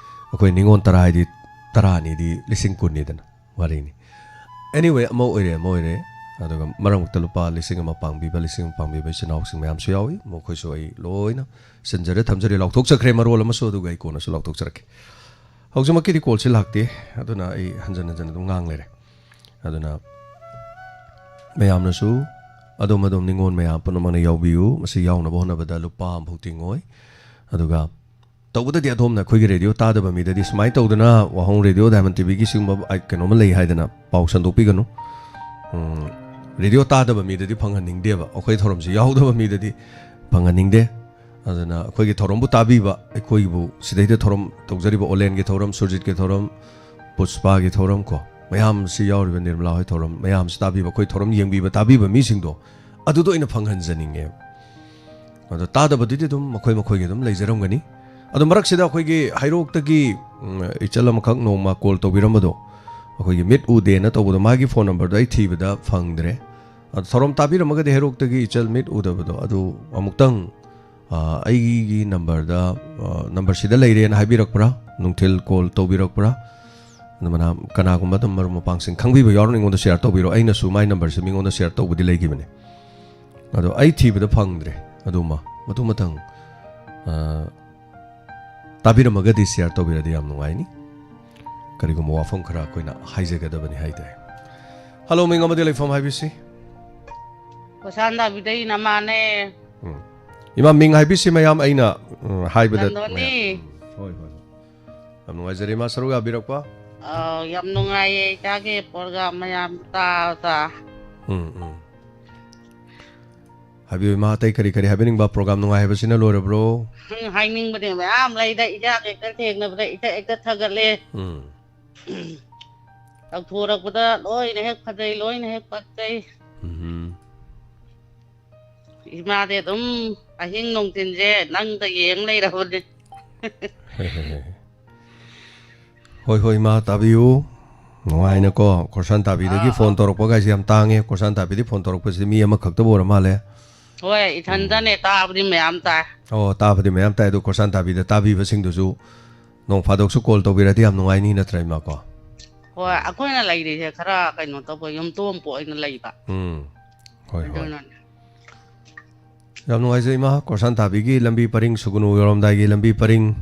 ꯑꯩꯈꯣꯏ ꯅꯤꯉꯣꯜ ꯇꯔꯥ ꯍꯥꯏꯗꯤ ꯇꯔꯥꯅꯤꯗꯤ ꯂꯤꯁꯤꯡ ꯀꯨꯟꯅꯤꯗꯅ꯫ ꯋꯥꯔꯤꯅꯤ꯫ Anyway, ꯑꯃ ꯑꯣꯏꯔꯦ, ꯑꯃ ꯑꯣꯏꯔꯦ꯫ ꯑꯗꯨꯒ ꯃꯔꯛ ꯃꯔꯛꯇ ꯂꯨꯄꯥ ꯂꯤꯁꯤꯡ ꯑꯃ ꯄꯥꯡꯕꯤꯕ, ꯂꯤꯁꯤꯡ ꯑꯃ ꯄꯥꯡꯕꯤꯕ ꯏꯆꯤꯟ ꯏꯅꯥꯎꯁꯤꯡ ꯃꯌꯥꯝꯁꯨ ꯌꯥꯎꯏ꯫ ꯃꯈꯣꯏꯁꯨ ꯑꯩ ꯂꯣꯏꯅ ꯁꯤꯟꯖꯔꯦ, ꯊꯝꯖꯔꯦ, ꯂꯥꯎꯊꯣꯛꯆꯈ꯭ꯔꯦ ꯃꯔꯣꯜ ꯑꯃꯁꯨ, ꯑꯗꯨꯒ ꯑꯩ ꯀꯣꯟꯅꯁꯨ ꯂꯥꯎꯊꯣꯛꯆꯔꯛꯀꯦ꯫ ꯍꯧꯖꯤꯛꯃꯛꯀꯤꯗꯤ ꯀꯣꯜꯁꯤ ꯂꯥꯛꯇꯦ, ꯑꯗꯨꯅ ꯑꯩ ꯍꯟꯖꯟ ꯍꯟꯖꯟ ꯑꯗꯨꯝ ꯉꯥꯡ ꯂꯩꯔꯦ꯫ ꯑꯗꯨꯅ ꯃꯌꯥꯝꯅꯁꯨ, ꯑꯗꯣꯝ ꯑꯗꯣꯝ ꯅꯤꯉꯣꯜ ꯃꯌꯥꯝ ꯄꯨꯝꯅꯃꯛꯅ ꯌꯥꯎꯕꯤꯌꯨ꯫ ꯃꯁꯤ ꯌꯥꯎꯅꯕ ꯍꯣꯠꯅꯕꯗ ꯂꯨꯄꯥ ꯑꯃꯐꯥꯎ ꯇꯤꯡꯉꯣꯏ꯫ ꯑꯗꯨꯒ ꯇꯧꯕꯗꯗꯤ ꯑꯗꯣꯝꯅ ꯑꯩꯈꯣꯏꯒꯤ ꯔꯦꯗꯤꯑꯣ ꯇꯥꯗꯕ ꯃꯤꯗꯗꯤ ꯁꯨꯃꯥꯏꯅ ꯇꯧꯗꯅ ꯋꯥꯍꯣꯡ ꯔꯦꯗꯤꯑꯣ ꯗꯥꯏꯃꯟ ꯇꯤꯚꯤꯒꯤ ꯁꯤꯒꯨꯝꯕ ꯑꯥꯏ-, ꯀꯩꯅꯣꯝꯃ ꯂꯩ ꯍꯥꯏꯗꯅ ꯄꯥꯎ ꯁꯟꯗꯣꯛꯄꯤꯒꯅꯨ꯫ ꯎꯝ, ꯔꯦꯗꯤꯑꯣ ꯇꯥꯗꯕ ꯃꯤꯗꯗꯤ ꯐꯪꯍꯟꯅꯤꯡꯗꯦꯕ, ꯑꯩꯈꯣꯏ ꯊꯧꯔꯝꯁꯤ ꯌꯥꯎꯗꯕ ꯃꯤꯗꯗꯤ ꯐꯪꯍꯟꯅꯤꯡꯗꯦ꯫ ꯑꯗꯨꯅ ꯑꯩꯈꯣꯏꯒꯤ ꯊꯧꯔꯝꯕꯨ ꯇꯥꯕꯤꯕ, ꯑꯩꯈꯣꯏꯒꯤꯕꯨ ꯁꯤꯗꯩꯗ ꯊꯧꯔꯝ ꯇꯧꯖꯔꯤꯕ, ꯑꯣꯂꯦꯟꯒꯤ ꯊꯧꯔꯝ, ꯁꯨꯔꯖꯤꯠꯀꯤ ꯊꯧꯔꯝ, ꯄꯨꯁꯄꯥꯒꯤ ꯊꯧꯔꯝ ꯀꯣ, ꯃꯌꯥꯝꯁꯤ ꯌꯥꯎꯔꯤꯕ, ꯅꯤꯔꯃꯂꯥ ꯍꯣꯏ ꯊꯧꯔꯝ, ꯃꯌꯥꯝꯁꯤ ꯇꯥꯕꯤꯕ, ꯑꯩꯈꯣꯏ ꯊꯧꯔꯝ ꯌꯦꯡꯕꯤꯕ, ꯇꯥꯕꯤꯕ ꯃꯤꯁꯤꯡꯗꯣ ꯑꯗꯨꯗ ꯑꯣꯏꯅ ꯐꯪꯍꯟꯖꯅꯤꯡꯉꯦ꯫ ꯑꯗꯣ ꯇꯥꯗꯕꯗꯨꯗꯤ ꯑꯗꯨꯝ ꯃꯈꯣꯏ ꯃꯈꯣꯏꯒꯤ ꯑꯗꯨꯝ ꯂꯩꯖꯔꯝꯒꯅꯤ꯫ ꯑꯗꯣ ꯃꯔꯛꯁꯤꯗ ꯑꯩꯈꯣꯏꯒꯤ ꯍꯩꯔꯣꯛꯇꯒꯤ, ꯎꯝ, ꯏꯆꯜ ꯑꯃꯈꯛ ꯅꯣꯡꯃ ꯀꯣꯜ ꯇꯧꯕꯤꯔꯝꯕꯗꯣ, ꯑꯩꯈꯣꯏꯒꯤ ꯃꯤꯠ ꯎꯗꯦꯅ ꯇꯧꯕꯗꯣ, ꯃꯥꯒꯤ ꯐꯣꯟ ꯅꯝꯕꯔꯗꯣ ꯑꯩ ꯊꯤꯕꯗ ꯐꯪꯗ꯭ꯔꯦ꯫ ꯑꯗꯣ ꯊꯧꯔꯝ ꯇꯥꯕꯤꯔꯝꯃꯒꯗꯤ ꯍꯩꯔꯣꯛꯇꯒꯤ ꯏꯆꯜ ꯃꯤꯠ ꯎꯗꯕꯗꯣ, ꯑꯗꯨ ꯑꯃꯨꯛꯇꯪ, ꯑ, ꯑꯩꯒꯤ ꯅꯝꯕꯔꯗ, ꯑ, ꯅꯝꯕꯔꯁꯤꯗ ꯂꯩꯔꯦꯅ ꯍꯥꯏꯕꯤꯔꯛꯄ꯭ꯔꯥ, ꯅꯨꯡꯊꯤꯜ ꯀꯣꯜ ꯇꯧꯕꯤꯔꯛꯄ꯭ꯔꯥ, ꯑꯗꯨꯃꯥꯏꯅ ꯀꯅꯥꯒꯨꯝꯕ ꯑꯗꯨꯝ ꯃꯔꯨꯞ ꯃꯄꯥꯡꯁꯤꯡ ꯈꯪꯕꯤꯕ ꯌꯥꯎꯔꯒꯅ ꯑꯩꯉꯣꯟꯗ ꯁꯤꯌꯔ ꯇꯧꯕꯤꯔꯣ꯫ ꯑꯩꯅꯁꯨ ꯃꯥꯏ ꯅꯝꯕꯔꯁꯦ ꯃꯤꯉꯣꯟꯗ ꯁꯤꯌꯔ ꯇꯧꯕꯗꯤ ꯂꯩꯈꯤꯕꯅꯦ꯫ ꯑꯗꯣ ꯑꯩ ꯊꯤꯕꯗ ꯐꯪꯗ꯭ꯔꯦ꯫ ꯑꯗꯨꯃ ꯃꯇꯨꯡ ꯃꯊꯪ, ꯑ, ꯇꯥꯕꯤꯔꯝꯃꯒꯗꯤ ꯁꯤꯌꯔ ꯇꯧꯕꯤꯔꯗꯤ ꯌꯥꯝ ꯅꯨꯡꯉꯥꯏꯅꯤ꯫ ꯀꯔꯤꯒꯨꯝꯕ ꯋꯥꯐꯝ ꯈꯔ ꯑꯩꯈꯣꯏꯅ ꯍꯥꯏꯖꯒꯗꯕꯅꯤ ꯍꯥꯏꯇꯥꯔꯦ꯫ ꯍꯜꯂꯣ, ꯃꯤꯡ ꯑꯃꯗꯤ ꯂꯩꯐꯝ ꯍꯥꯏꯕꯤꯁꯤ꯫ ꯀꯣꯁꯥꯟꯗꯥꯕꯤꯗꯩ ꯅꯃꯥꯅꯦ꯫ ꯎꯝ꯫ ꯏꯃꯥ, ꯃꯤꯡ ꯍꯥꯏꯕꯤꯁꯤ ꯃꯌꯥꯝ ꯑꯩꯅ, ꯎꯝ, ꯍꯥꯏꯕꯗ ꯅꯟꯗꯣꯅꯤ꯫ ꯃꯌꯥꯝ, ꯎꯝ, ꯍꯣꯏ, ꯍꯣꯏ, ꯍꯣꯏ꯫ ꯌꯥꯝ ꯅꯨꯡꯉꯥꯏꯖꯔꯦ ꯏꯃꯥ ꯁꯔꯨꯛ ꯌꯥꯕꯤꯔꯛꯄ꯫ ꯑꯥꯎ, ꯌꯥꯝ ꯅꯨꯡꯉꯥꯏꯌꯦ ꯏꯆꯥꯒꯤ ꯄ꯭ꯔꯣꯒ꯭ꯔꯥꯝ ꯃꯌꯥꯝ ꯇꯥꯕꯗ꯫ ꯎꯝ, ꯎꯝ꯫ ꯍꯥꯏꯕꯤꯌꯨ ꯏꯃꯥ, ꯑꯇꯩ ꯀꯔꯤ ꯀꯔꯤ ꯍꯥꯏꯕꯤꯅꯤꯡꯕ? ꯄ꯭ꯔꯣꯒ꯭ꯔꯥꯝ ꯅꯨꯡꯉꯥꯏ ꯍꯥꯏꯕꯁꯤꯅ ꯂꯣꯏꯔꯕ꯭ꯔꯣ? ꯎꯝ, ꯍꯥꯏꯅꯤꯡꯕꯗꯤ ꯃꯌꯥꯝ ꯂꯩꯗ, ꯏꯆꯥꯒ ꯍꯦꯛꯇ ꯊꯦꯡꯅꯕꯗ ꯏꯊꯛ ꯍꯦꯛꯇ ꯊꯥꯒꯠꯂꯦ꯫ ꯎꯝ꯫ ꯇꯧꯊꯣꯔꯛꯄꯗ ꯂꯣꯏꯅ ꯍꯦꯛ ꯐꯖꯩ, ꯂꯣꯏꯅ ꯍꯦꯛ ꯄꯛꯆꯩ꯫ ꯎꯝ꯫ ꯏꯃꯥꯗꯤ ꯑꯗꯨꯝ ꯑꯍꯤꯡ ꯅꯨꯡꯊꯤꯟꯁꯦ ꯅꯪꯗ ꯌꯦꯡ ꯂꯩꯔꯕꯅꯦ꯫ ꯍꯣꯏ, ꯍꯣꯏ, ꯏꯃꯥ, ꯇꯥꯕꯤꯌꯨ꯫ ꯅꯨꯡꯉꯥꯏꯅꯀꯣ, ꯀꯣꯔꯁꯥꯟ ꯇꯥꯕꯤꯗꯒꯤ ꯑꯥ, ꯐꯣꯟ ꯑꯥ꯫ ꯇꯧꯔꯛꯄ ꯀꯥꯏꯁꯦ ꯌꯥꯝ ꯇꯥꯡꯉꯦ꯫ ꯀꯣꯔꯁꯥꯟ ꯇꯥꯕꯤꯗꯤ ꯐꯣꯟ ꯇꯧꯔꯛꯄꯁꯤꯗꯤ ꯃꯤ ꯑꯃꯈꯛꯇꯕꯨ ꯑꯣꯏꯔ ꯃꯥꯜꯂꯦ꯫ ꯍꯣꯏ, ꯎꯝ꯫ ꯏꯊꯟꯗꯅꯦ ꯇꯥꯕꯗꯤ ꯃꯌꯥꯝ ꯇꯥꯏ꯫ ꯑꯣ, ꯇꯥꯕꯗꯤ ꯃꯌꯥꯝ ꯇꯥꯏ, ꯑꯗꯣ ꯀꯣꯔꯁꯥꯟ ꯇꯥꯕꯤꯗ ꯇꯥꯕꯤꯕꯁꯤꯡꯗꯨꯁꯨ ꯅꯣꯡ ꯐꯥꯗꯣꯛꯁꯨ ꯀꯣꯜ ꯇꯧꯕꯤꯔꯗꯤ ꯌꯥꯝ ꯅꯨꯡꯉꯥꯏꯅꯤ, ꯅꯠꯇ꯭ꯔꯥ, ꯏꯃꯥ ꯀꯣ? ꯍꯣꯏ, ꯑꯩꯈꯣꯏꯅ ꯂꯩꯔꯤꯁꯦ ꯈꯔ ꯀꯩꯅꯣ ꯇꯧꯕ, ꯌꯨꯝꯊꯣꯡ ꯑꯣꯏꯅ ꯂꯩꯕ꯫ ꯎꯝ꯫ ꯍꯣꯏ, ꯍꯣꯏ꯫ ꯑꯗꯨꯅꯅꯦ꯫ ꯌꯥꯝ ꯅꯨꯡꯉꯥꯏꯖꯩ, ꯏꯃꯥ꯫ ꯀꯣꯔꯁꯥꯟ ꯇꯥꯕꯤꯒꯤ ꯂꯝꯕꯤ ꯄꯔꯤꯡ, ꯁꯨꯒꯨꯅꯨ ꯌꯧꯔꯝꯗꯥꯏꯒꯤ ꯂꯝꯕꯤ ꯄꯔꯤꯡ,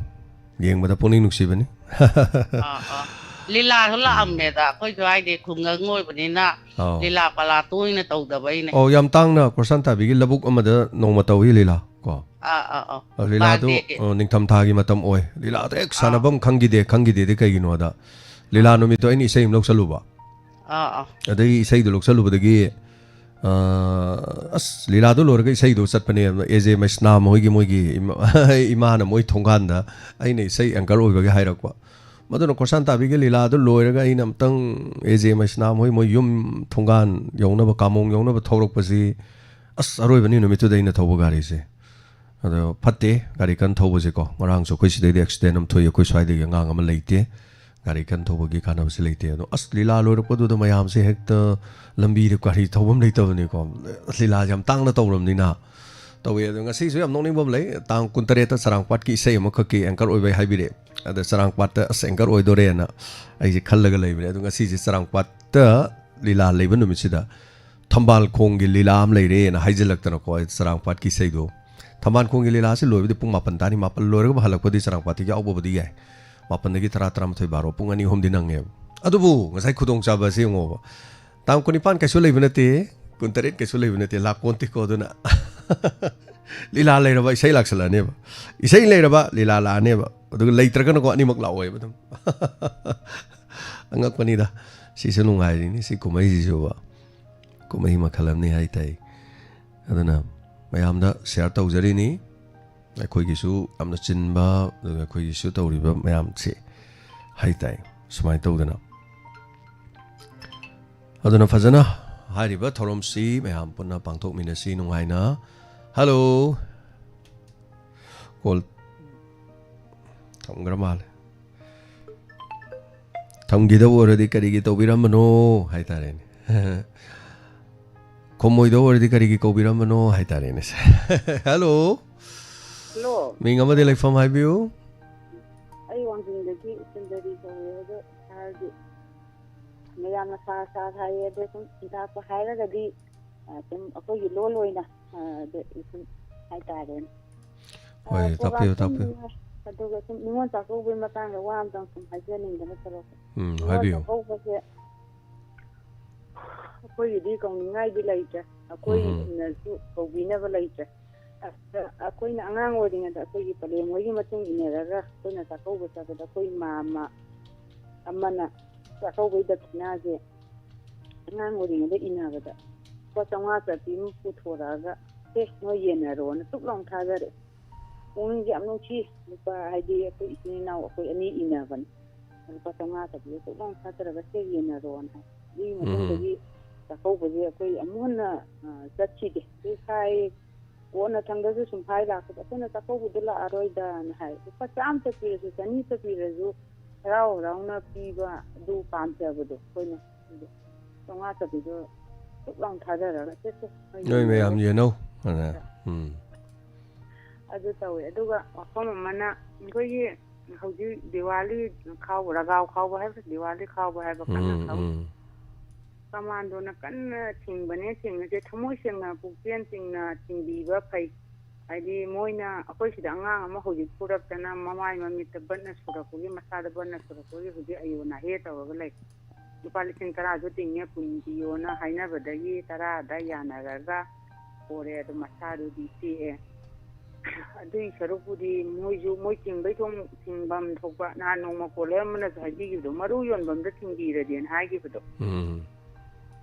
ꯌꯦꯡꯕꯗ ꯄꯨꯛꯅꯤꯡ ꯅꯨꯡꯁꯤꯕꯅꯤ꯫ ꯑꯥ, ꯑꯥ꯫ ꯂꯤꯂꯥꯁꯨ ꯎꯝ꯫ ꯂꯥꯛꯑꯝꯃꯦꯗ, ꯑꯩꯈꯣꯏ ꯁ꯭ꯋꯥꯏꯗꯤ ꯈꯨꯡꯒꯪ ꯑꯣꯏꯕꯅꯤꯅ ꯑꯧ꯫ ꯂꯤꯂꯥ ꯄꯂꯥ ꯇꯣꯏꯅ ꯇꯧꯗꯕꯩꯅꯦ꯫ ꯑꯧ, ꯌꯥꯝ ꯇꯥꯡꯅ ꯀꯣꯔꯁꯥꯟ ꯇꯥꯕꯤꯒꯤ ꯂꯧꯕꯨꯛ ꯑꯃꯗ ꯅꯣꯡꯃ ꯇꯧꯏ ꯂꯤꯂꯥ, ꯀꯣ? ꯑꯥ, ꯑꯥ, ꯑꯥ꯫ ꯑ, ꯂꯤꯂꯥꯗꯣ, ꯕꯥꯔꯗꯦꯒꯤ꯫ ꯑ, ꯅꯤꯡꯊꯝꯊꯥꯒꯤ ꯃꯇꯝ ꯑꯣꯏ꯫ ꯂꯤꯂꯥꯗꯣ ꯍꯦꯛ ꯑꯥ꯫ ꯁꯥꯟꯅꯐꯝ ꯈꯪꯈꯤꯗꯦ, ꯈꯪꯈꯤꯗꯦꯗꯤ ꯀꯩꯒꯤꯅꯣꯗ, ꯂꯤꯂꯥ ꯑꯥ꯫ ꯅꯨꯃꯤꯠꯇꯣ ꯑꯩꯅ ꯏꯁꯩ ꯑꯃ ꯂꯧꯁꯜꯂꯨꯕ꯫ ꯑꯥ, ꯑꯥ꯫ ꯑꯗꯩ ꯏꯁꯩꯗꯣ ꯂꯧꯁꯜꯂꯨꯕꯗꯒꯤ, ꯑ, ꯑꯁ, ꯂꯤꯂꯥꯗꯣ ꯂꯣꯏꯔꯒ ꯏꯁꯩꯗꯣ ꯆꯠꯄꯅꯦ, ꯑꯦ ꯖꯦ ꯃꯩꯁꯅꯥꯝ ꯍꯣꯏꯒꯤ, ꯃꯣꯏꯒꯤ ꯏꯃꯥ-, ꯏꯃꯥꯅ ꯃꯣꯏ ꯊꯣꯡꯒꯥꯟꯗ ꯑꯩꯅ ꯏꯁꯩ ꯑꯦꯡꯀꯔ ꯑꯣꯏꯕꯒꯤ ꯍꯥꯏꯔꯛꯄ꯫ ꯃꯗꯨꯅ ꯀꯣꯔꯁꯥꯟ ꯇꯥꯕꯤꯒꯤ ꯂꯤꯂꯥꯗꯨ ꯂꯣꯏꯔꯒ ꯑꯩꯅ ꯑꯝꯇꯪ ꯑꯦ ꯖꯦ ꯃꯩꯁꯅꯥꯝ ꯍꯣꯏ ꯃꯣꯏ ꯌꯨꯝ ꯊꯣꯡꯒꯥꯟ ꯌꯧꯅꯕ, ꯀꯥꯃꯣꯡ ꯌꯧꯅꯕ ꯊꯧꯔꯛꯄꯁꯤ ꯑꯁ, ꯑꯔꯣꯏꯕꯅꯤ ꯅꯨꯃꯤꯠꯇꯨꯗ ꯑꯩꯅ ꯊꯧꯕ ꯒꯥꯔꯤꯁꯦ꯫ ꯑꯗꯣ ꯐꯠꯇꯦ ꯒꯥꯔꯤ ꯀꯟꯅ ꯊꯧꯕꯁꯦꯀꯣ꯫ ꯉꯔꯥꯡꯁꯨ ꯑꯩꯈꯣꯏ ꯁꯤꯗꯩꯗ ꯑꯦꯛꯁꯤꯗꯦꯟ ꯑꯃ ꯊꯣꯛꯏ, ꯑꯩꯈꯣꯏ ꯁ꯭ꯋꯥꯏꯗꯒꯤ ꯑꯉꯥꯡ ꯑꯃ ꯂꯩꯇꯦ꯫ ꯒꯥꯔꯤ ꯀꯟꯅ ꯊꯧꯕꯒꯤ ꯀꯥꯟꯅꯕꯁꯦ ꯂꯩꯇꯦ꯫ ꯑꯗꯣ ꯑꯁ, ꯂꯤꯂꯥ ꯂꯣꯏꯔꯛꯄꯗꯨꯗ ꯃꯌꯥꯝꯁꯦ ꯍꯦꯛꯇ ꯂꯝꯕꯤꯗ ꯒꯥꯔꯤ ꯊꯧꯐꯝ ꯂꯩꯇꯕꯅꯤꯀꯣ꯫ ꯂꯤꯂꯥꯁꯦ ꯌꯥꯝ ꯇꯥꯡꯅ ꯇꯧꯔꯕꯅꯤꯅ꯫ ꯇꯧꯋꯦ꯫ ꯑꯗꯣ ꯉꯁꯤꯁꯨ ꯌꯥꯝ ꯅꯣꯛꯅꯤꯡꯕ ꯑꯃ ꯂꯩ꯫ ꯇꯥꯡ ꯀꯨꯟꯇꯔꯦꯠꯇ ꯆꯔꯥꯡꯄꯥꯠꯀꯤ ꯏꯁꯩ ꯑꯃꯈꯛꯀꯤ ꯑꯦꯡꯀꯔ ꯑꯣꯏꯕꯩ ꯍꯥꯏꯕꯤꯔꯛꯑꯦ꯫ ꯑꯗ ꯆꯔꯥꯡꯄꯥꯠꯇ ꯑꯁ ꯑꯦꯡꯀꯔ ꯑꯣꯏꯗꯣꯔꯦꯅ ꯑꯩꯁꯦ ꯈꯜꯂꯒ ꯂꯩꯕꯅꯦ꯫ ꯑꯗꯣ ꯉꯁꯤꯁꯦ ꯆꯔꯥꯡꯄꯥꯠꯇ ꯂꯤꯂꯥ ꯂꯩꯕ ꯅꯨꯃꯤꯠꯁꯤꯗ ꯊꯝꯕꯥꯜ ꯈꯣꯡꯒꯤ ꯂꯤꯂꯥ ꯑꯃ ꯂꯩꯔꯦꯅ ꯍꯥꯏꯖꯤꯜꯂꯛꯇꯅꯀꯣ, ꯑꯩ ꯆꯔꯥꯡꯄꯥꯠꯀꯤ ꯏꯁꯩꯗꯣ꯫ ꯊꯝꯕꯥꯜ ꯈꯣꯡꯒꯤ ꯂꯤꯂꯥꯁꯤ ꯂꯣꯏꯕꯗꯤ ꯄꯨꯡ ꯃꯥꯄꯟ ꯇꯥꯅꯤ꯫ ꯃꯥꯄꯟ ꯂꯣꯏꯔꯒ ꯍꯜꯂꯛꯄꯗꯤ ꯆꯔꯥꯡꯄꯥꯠꯇꯒꯤ ꯌꯥꯎꯕꯕꯨꯗꯤ ꯌꯥꯏ꯫ ꯃꯥꯄꯟꯗꯒꯤ ꯇꯔꯥ, ꯇꯔꯥꯃꯥꯊꯣꯏ, ꯕꯥꯔꯣ, ꯄꯨꯡ ꯑꯅꯤ ꯑꯍꯨꯝꯗꯤ ꯅꯪꯉꯦꯕ꯫ ꯑꯗꯨꯕꯨ ꯉꯁꯥꯏ ꯈꯨꯗꯣꯡꯆꯥꯕ ꯑꯁꯤ ꯌꯦꯡꯉꯣꯕ꯫ ꯇꯥꯡ ꯀꯨꯟꯅꯤꯄꯥꯟ ꯀꯩꯁꯨ ꯂꯩꯕ ꯅꯠꯇꯦ, ꯀꯨꯟꯇꯔꯦꯠ ꯀꯩꯁꯨ ꯂꯩꯕ ꯅꯠꯇꯦ, ꯂꯥꯛꯄꯣꯟꯇꯦꯀꯣ꯫ ꯑꯗꯨꯅ ꯂꯤꯂꯥ ꯂꯩꯔꯕ ꯏꯁꯩ ꯂꯥꯛꯁꯜꯂꯛꯑꯅꯦꯕ, ꯏꯁꯩ ꯂꯩꯔꯕ ꯂꯤꯂꯥ ꯂꯥꯛꯑꯅꯦꯕ, ꯑꯗꯨꯒ ꯂꯩꯇ꯭ꯔꯒꯅꯀꯣ ꯑꯅꯤꯃꯛ ꯂꯥꯛꯑꯣꯏꯕ ꯑꯗꯨꯝ꯫ ꯑꯉꯛꯄꯅꯤꯗ꯫ ꯁꯤꯁꯨ ꯅꯨꯡꯉꯥꯏꯔꯤꯅꯤ, ꯁꯤ ꯀꯨꯝꯍꯩꯁꯤꯁꯨꯕ꯫ ꯀꯨꯝꯍꯩ ꯃꯈꯜ ꯑꯃꯅꯤ ꯍꯥꯏ ꯇꯥꯏ꯫ ꯑꯗꯨꯅ ꯃꯌꯥꯝꯗ ꯁꯤꯌꯥꯔ ꯇꯧꯖꯔꯤꯅꯤ꯫ ꯑꯩꯈꯣꯏꯒꯤꯁꯨ ꯌꯥꯝꯅ ꯆꯤꯟꯕ, ꯑꯗꯨꯒ ꯑꯩꯈꯣꯏꯒꯤꯁꯨ ꯇꯧꯔꯤꯕ ꯃꯌꯥꯝꯁꯦ ꯍꯥꯏ ꯇꯥꯏ꯫ ꯁꯨꯃꯥꯏꯅ ꯇꯧꯗꯅ꯫ ꯑꯗꯨꯅ ꯐꯖꯅ ꯍꯥꯏꯔꯤꯕ ꯊꯧꯔꯝꯁꯤ ꯃꯌꯥꯝ ꯄꯨꯟꯅ ꯄꯥꯡꯊꯣꯛꯃꯤꯟꯅꯁꯤ ꯅꯨꯡꯉꯥꯏꯅ꯫ ꯍꯜꯂꯣ꯫ ꯀꯣꯜ ꯊꯝꯈ꯭ꯔ ꯃꯥꯜꯂꯦ꯫ ꯊꯝꯈꯤꯗꯕ ꯑꯣꯏꯔꯗꯤ ꯀꯔꯤꯒꯤ ꯇꯧꯕꯤꯔꯝꯕꯅꯣ ꯍꯥꯏꯇꯥꯔꯦꯅꯦ꯫ ꯈꯨꯝꯃꯣꯏꯗꯕ ꯑꯣꯏꯔꯗꯤ ꯀꯔꯤꯒꯤ ꯀꯧꯕꯤꯔꯝꯕꯅꯣ ꯍꯥꯏꯇꯥꯔꯦꯅꯦ꯫ ꯍꯜꯂꯣ꯫ ꯍꯜꯂꯣ꯫ ꯃꯤꯡ ꯑꯃꯗꯤ ꯂꯩꯐꯝ ꯍꯥꯏꯕꯤꯌꯨ꯫ ꯑꯩ ꯋꯥꯡꯖꯤꯡꯗꯒꯤ ꯁꯨꯟꯗꯔꯤ ꯀꯧꯋꯦ꯫ ꯑꯗꯣ ꯁꯥꯔꯒꯤ ꯃꯌꯥꯝꯅ ꯁꯥꯔ ꯁꯥꯔ ꯍꯥꯏꯌꯦ꯫ ꯑꯗꯣ ꯁꯨꯝ ꯍꯤꯗꯥꯛꯄꯨ ꯍꯥꯏꯔꯒꯗꯤ, ꯑ, ꯁꯨꯝ ꯑꯩꯈꯣꯏꯒꯤ ꯂꯣꯟ ꯑꯣꯏꯅ, ꯑ, ꯑꯗ ꯁꯨꯝ ꯍꯥꯏꯇꯥꯔꯦꯅꯦ꯫ ꯍꯣꯏ, ꯑ, ꯄ꯭ꯔꯣꯒꯥꯝ ꯇꯥꯛꯄꯤꯌꯨ, ꯁꯨꯝ ꯇꯥꯛꯄꯤꯌꯨ꯫ ꯅꯨꯡꯉꯥꯏ꯫ ꯑꯗꯨꯒ ꯁꯨꯝ ꯅꯤꯉꯣꯜ ꯆꯥꯛꯀꯧꯕꯒꯤ ꯃꯇꯥꯡꯗ ꯋꯥ ꯑꯝꯇꯪ ꯁꯨꯝ ꯍꯥꯏꯖꯅꯤꯡꯗꯅ ꯇꯧꯔꯛꯄ꯫ ꯎꯝ, ꯅꯤꯉꯣꯜ ꯍꯥꯏꯕꯤꯌꯨ꯫ ꯆꯥꯛꯀꯧꯕꯁꯦ ꯑꯩꯈꯣꯏꯒꯤꯗꯤ ꯀꯧꯅꯤꯡꯉꯥꯏꯗꯤ ꯂꯩꯇ꯭ꯔꯦ, ꯎꯝ꯫ ꯑꯩꯈꯣꯏꯅꯁꯨ ꯀꯧꯕꯤꯅꯕ ꯂꯩꯇ꯭ꯔꯦ꯫ ꯑꯗ ꯑꯩꯈꯣꯏꯅ ꯑꯉꯥꯡ ꯑꯣꯏꯔꯤꯉꯩꯗ ꯑꯩꯈꯣꯏꯒꯤ ꯄꯂꯦꯝ ꯍꯣꯏꯒꯤ ꯃꯇꯨꯡ ꯏꯟꯅꯔꯒ ꯑꯩꯈꯣꯏꯅ ꯆꯥꯛꯀꯧꯕ ꯆꯠꯄꯗ ꯑꯩꯈꯣꯏ ꯃꯥꯝꯃ ꯑꯃꯅ ꯆꯥꯛꯀꯧꯕꯒꯤ ꯗꯈꯤꯅꯥꯁꯦ ꯑꯉꯥꯡ ꯑꯣꯏꯔꯤꯉꯩꯗ ꯏꯟꯅꯕꯗ ꯂꯨꯄꯥ ꯆꯥꯝꯃꯉꯥ ꯆꯠꯄꯤ ꯑꯃ ꯄꯨꯊꯣꯔꯛꯑꯒ, "ꯁꯦ, ꯅꯣꯏ ꯌꯦꯟꯅꯔꯣꯅ" ꯇꯨꯛ ꯂꯥꯎꯅ ꯊꯥꯗꯔꯛꯑꯦ꯫ ꯄꯨꯛꯅꯤꯡꯁꯦ ꯌꯥꯝ ꯅꯨꯡꯁꯤ꯫ ꯂꯨꯄꯥ, ꯍꯥꯏꯗꯤ ꯑꯩꯈꯣꯏ ꯏꯆꯤꯟ ꯏꯅꯥꯎ ꯑꯩꯈꯣꯏ ꯑꯅꯤ ꯏꯟꯅꯕꯅꯤ꯫ ꯂꯨꯄꯥ ꯆꯥꯝꯃꯉꯥ ꯆꯠꯄꯤꯗꯣ ꯇꯨꯛ ꯂꯥꯎꯅ ꯊꯥꯗꯔꯒ, "ꯁꯦ, ꯌꯦꯟꯅꯔꯣꯅ" ꯍꯥꯏ꯫ ꯑꯗꯨꯒꯤ ꯎꯝ꯫ ꯃꯇꯨꯡꯗꯒꯤ ꯆꯥꯛꯀꯧꯕꯁꯦ ꯑꯩꯈꯣꯏ ꯑꯃꯨꯛ ꯍꯟꯅ, ꯑ, ꯆꯠꯈꯤꯗꯦ꯫ ꯑꯗꯨ ꯁꯥꯏ, ꯀꯣꯟꯅ ꯊꯪꯗꯁꯨ ꯁꯨꯝ ꯍꯥꯏ ꯂꯥꯛꯄꯗ ꯑꯩꯈꯣꯏꯅ ꯆꯥꯛꯀꯧꯕꯗ ꯂꯥꯛꯑꯔꯣꯏꯗꯅ ꯍꯥꯏ꯫ ꯂꯨꯄꯥ ꯆꯥꯝꯃꯇ ꯄꯤꯔꯁꯨ, ꯆꯅꯤꯇ ꯄꯤꯔꯁꯨ ꯍꯔꯥꯎ ꯍꯔꯥꯎꯅ ꯄꯤꯕ ꯑꯗꯨ ꯄꯥꯝꯖꯕꯗꯣ ꯑꯩꯈꯣꯏꯅ꯫ ꯑꯗꯨ ꯆꯥꯝꯃꯉꯥ ꯆꯄꯤꯗꯣ ꯊꯨꯛ ꯂꯥꯎ ꯊꯥꯗꯔꯒ ꯆꯠꯁꯦ꯫ ꯅꯣꯏ ꯃꯌꯥꯝ ꯌꯦꯟꯅꯧ꯫ ꯑꯗ, ꯎꯝ꯫ ꯑꯗꯨ ꯇꯧꯋꯦ꯫ ꯑꯗꯨꯒ ꯋꯥꯐꯝ ꯑꯃꯅ, ꯑꯩꯈꯣꯏꯒꯤ ꯍꯧꯖꯤꯛ ꯗꯤꯋꯥꯂꯤ ꯈꯥꯎꯕ, ꯔꯒꯥꯎ ꯈꯥꯎꯕ ꯍꯥꯏꯕ, ꯗꯤꯋꯥꯂꯤ ꯈꯥꯎꯕ ꯍꯥꯏꯕ ꯀꯟꯅ ꯎꯝ, ꯈꯥꯎ-, ꯎꯝ꯫ ꯀꯃꯥꯟꯗꯣꯅ ꯀꯟꯅ ꯊꯤꯡꯕꯅꯦ꯫ ꯊꯤꯡꯉꯁꯦ ꯊꯃꯣꯏ ꯁꯦꯡꯅ, ꯄꯨꯛꯆꯦꯜ ꯁꯦꯡꯅ ꯊꯤꯡꯕꯤꯕ ꯐꯩ꯫ ꯍꯥꯏꯗꯤ ꯃꯣꯏꯅ, ꯑꯩꯈꯣꯏ ꯁꯤꯗ ꯑꯉꯥꯡ ꯑꯃ ꯍꯧꯖꯤꯛ ꯐꯨꯔꯛꯇꯅ ꯃꯃꯥꯏ ꯃꯃꯤꯠꯇ ꯕꯟꯅ ꯁꯨꯔꯛꯄꯒꯤ, ꯃꯁꯥꯗ ꯕꯟꯅ ꯁꯨꯔꯛꯄꯒꯤ ꯍꯧꯖꯤꯛ ꯑꯌꯣ ꯅꯥꯍꯦ ꯇꯧꯔꯒ ꯂꯩ꯫ ꯂꯨꯄꯥ ꯂꯤꯁꯤꯡ ꯇꯔꯥꯁꯨ ꯇꯤꯡꯉꯦ, ꯀꯨꯟ ꯄꯤꯌꯣꯅ ꯍꯥꯏꯅꯕꯗꯒꯤ ꯇꯔꯥꯗ ꯌꯥꯅꯔꯒ ꯄꯣꯔꯦ, ꯑꯗꯨ ꯃꯁꯥꯗꯨꯗꯤ ꯇꯦꯛꯑꯦ꯫ ꯑꯗꯨꯒꯤ ꯁꯔꯨꯛꯄꯨꯗꯤ ꯃꯣꯏꯁꯨ ꯃꯣꯏ ꯊꯤꯡꯕꯩ ꯊꯣꯡ ꯊꯤꯡꯐꯝ ꯊꯣꯛꯄ, ꯅꯍꯥꯟ ꯅꯣꯡꯃ ꯀꯣꯂꯔ ꯑꯃꯅꯁꯨ ꯍꯥꯏꯕꯤꯈꯤꯕꯗꯣ, ꯃꯔꯨ ꯌꯣꯟꯐꯝꯗ ꯊꯤꯡꯕꯤꯔꯗꯤꯅ ꯍꯥꯏꯈꯤꯕꯗꯣ꯫ ꯎꯝ꯫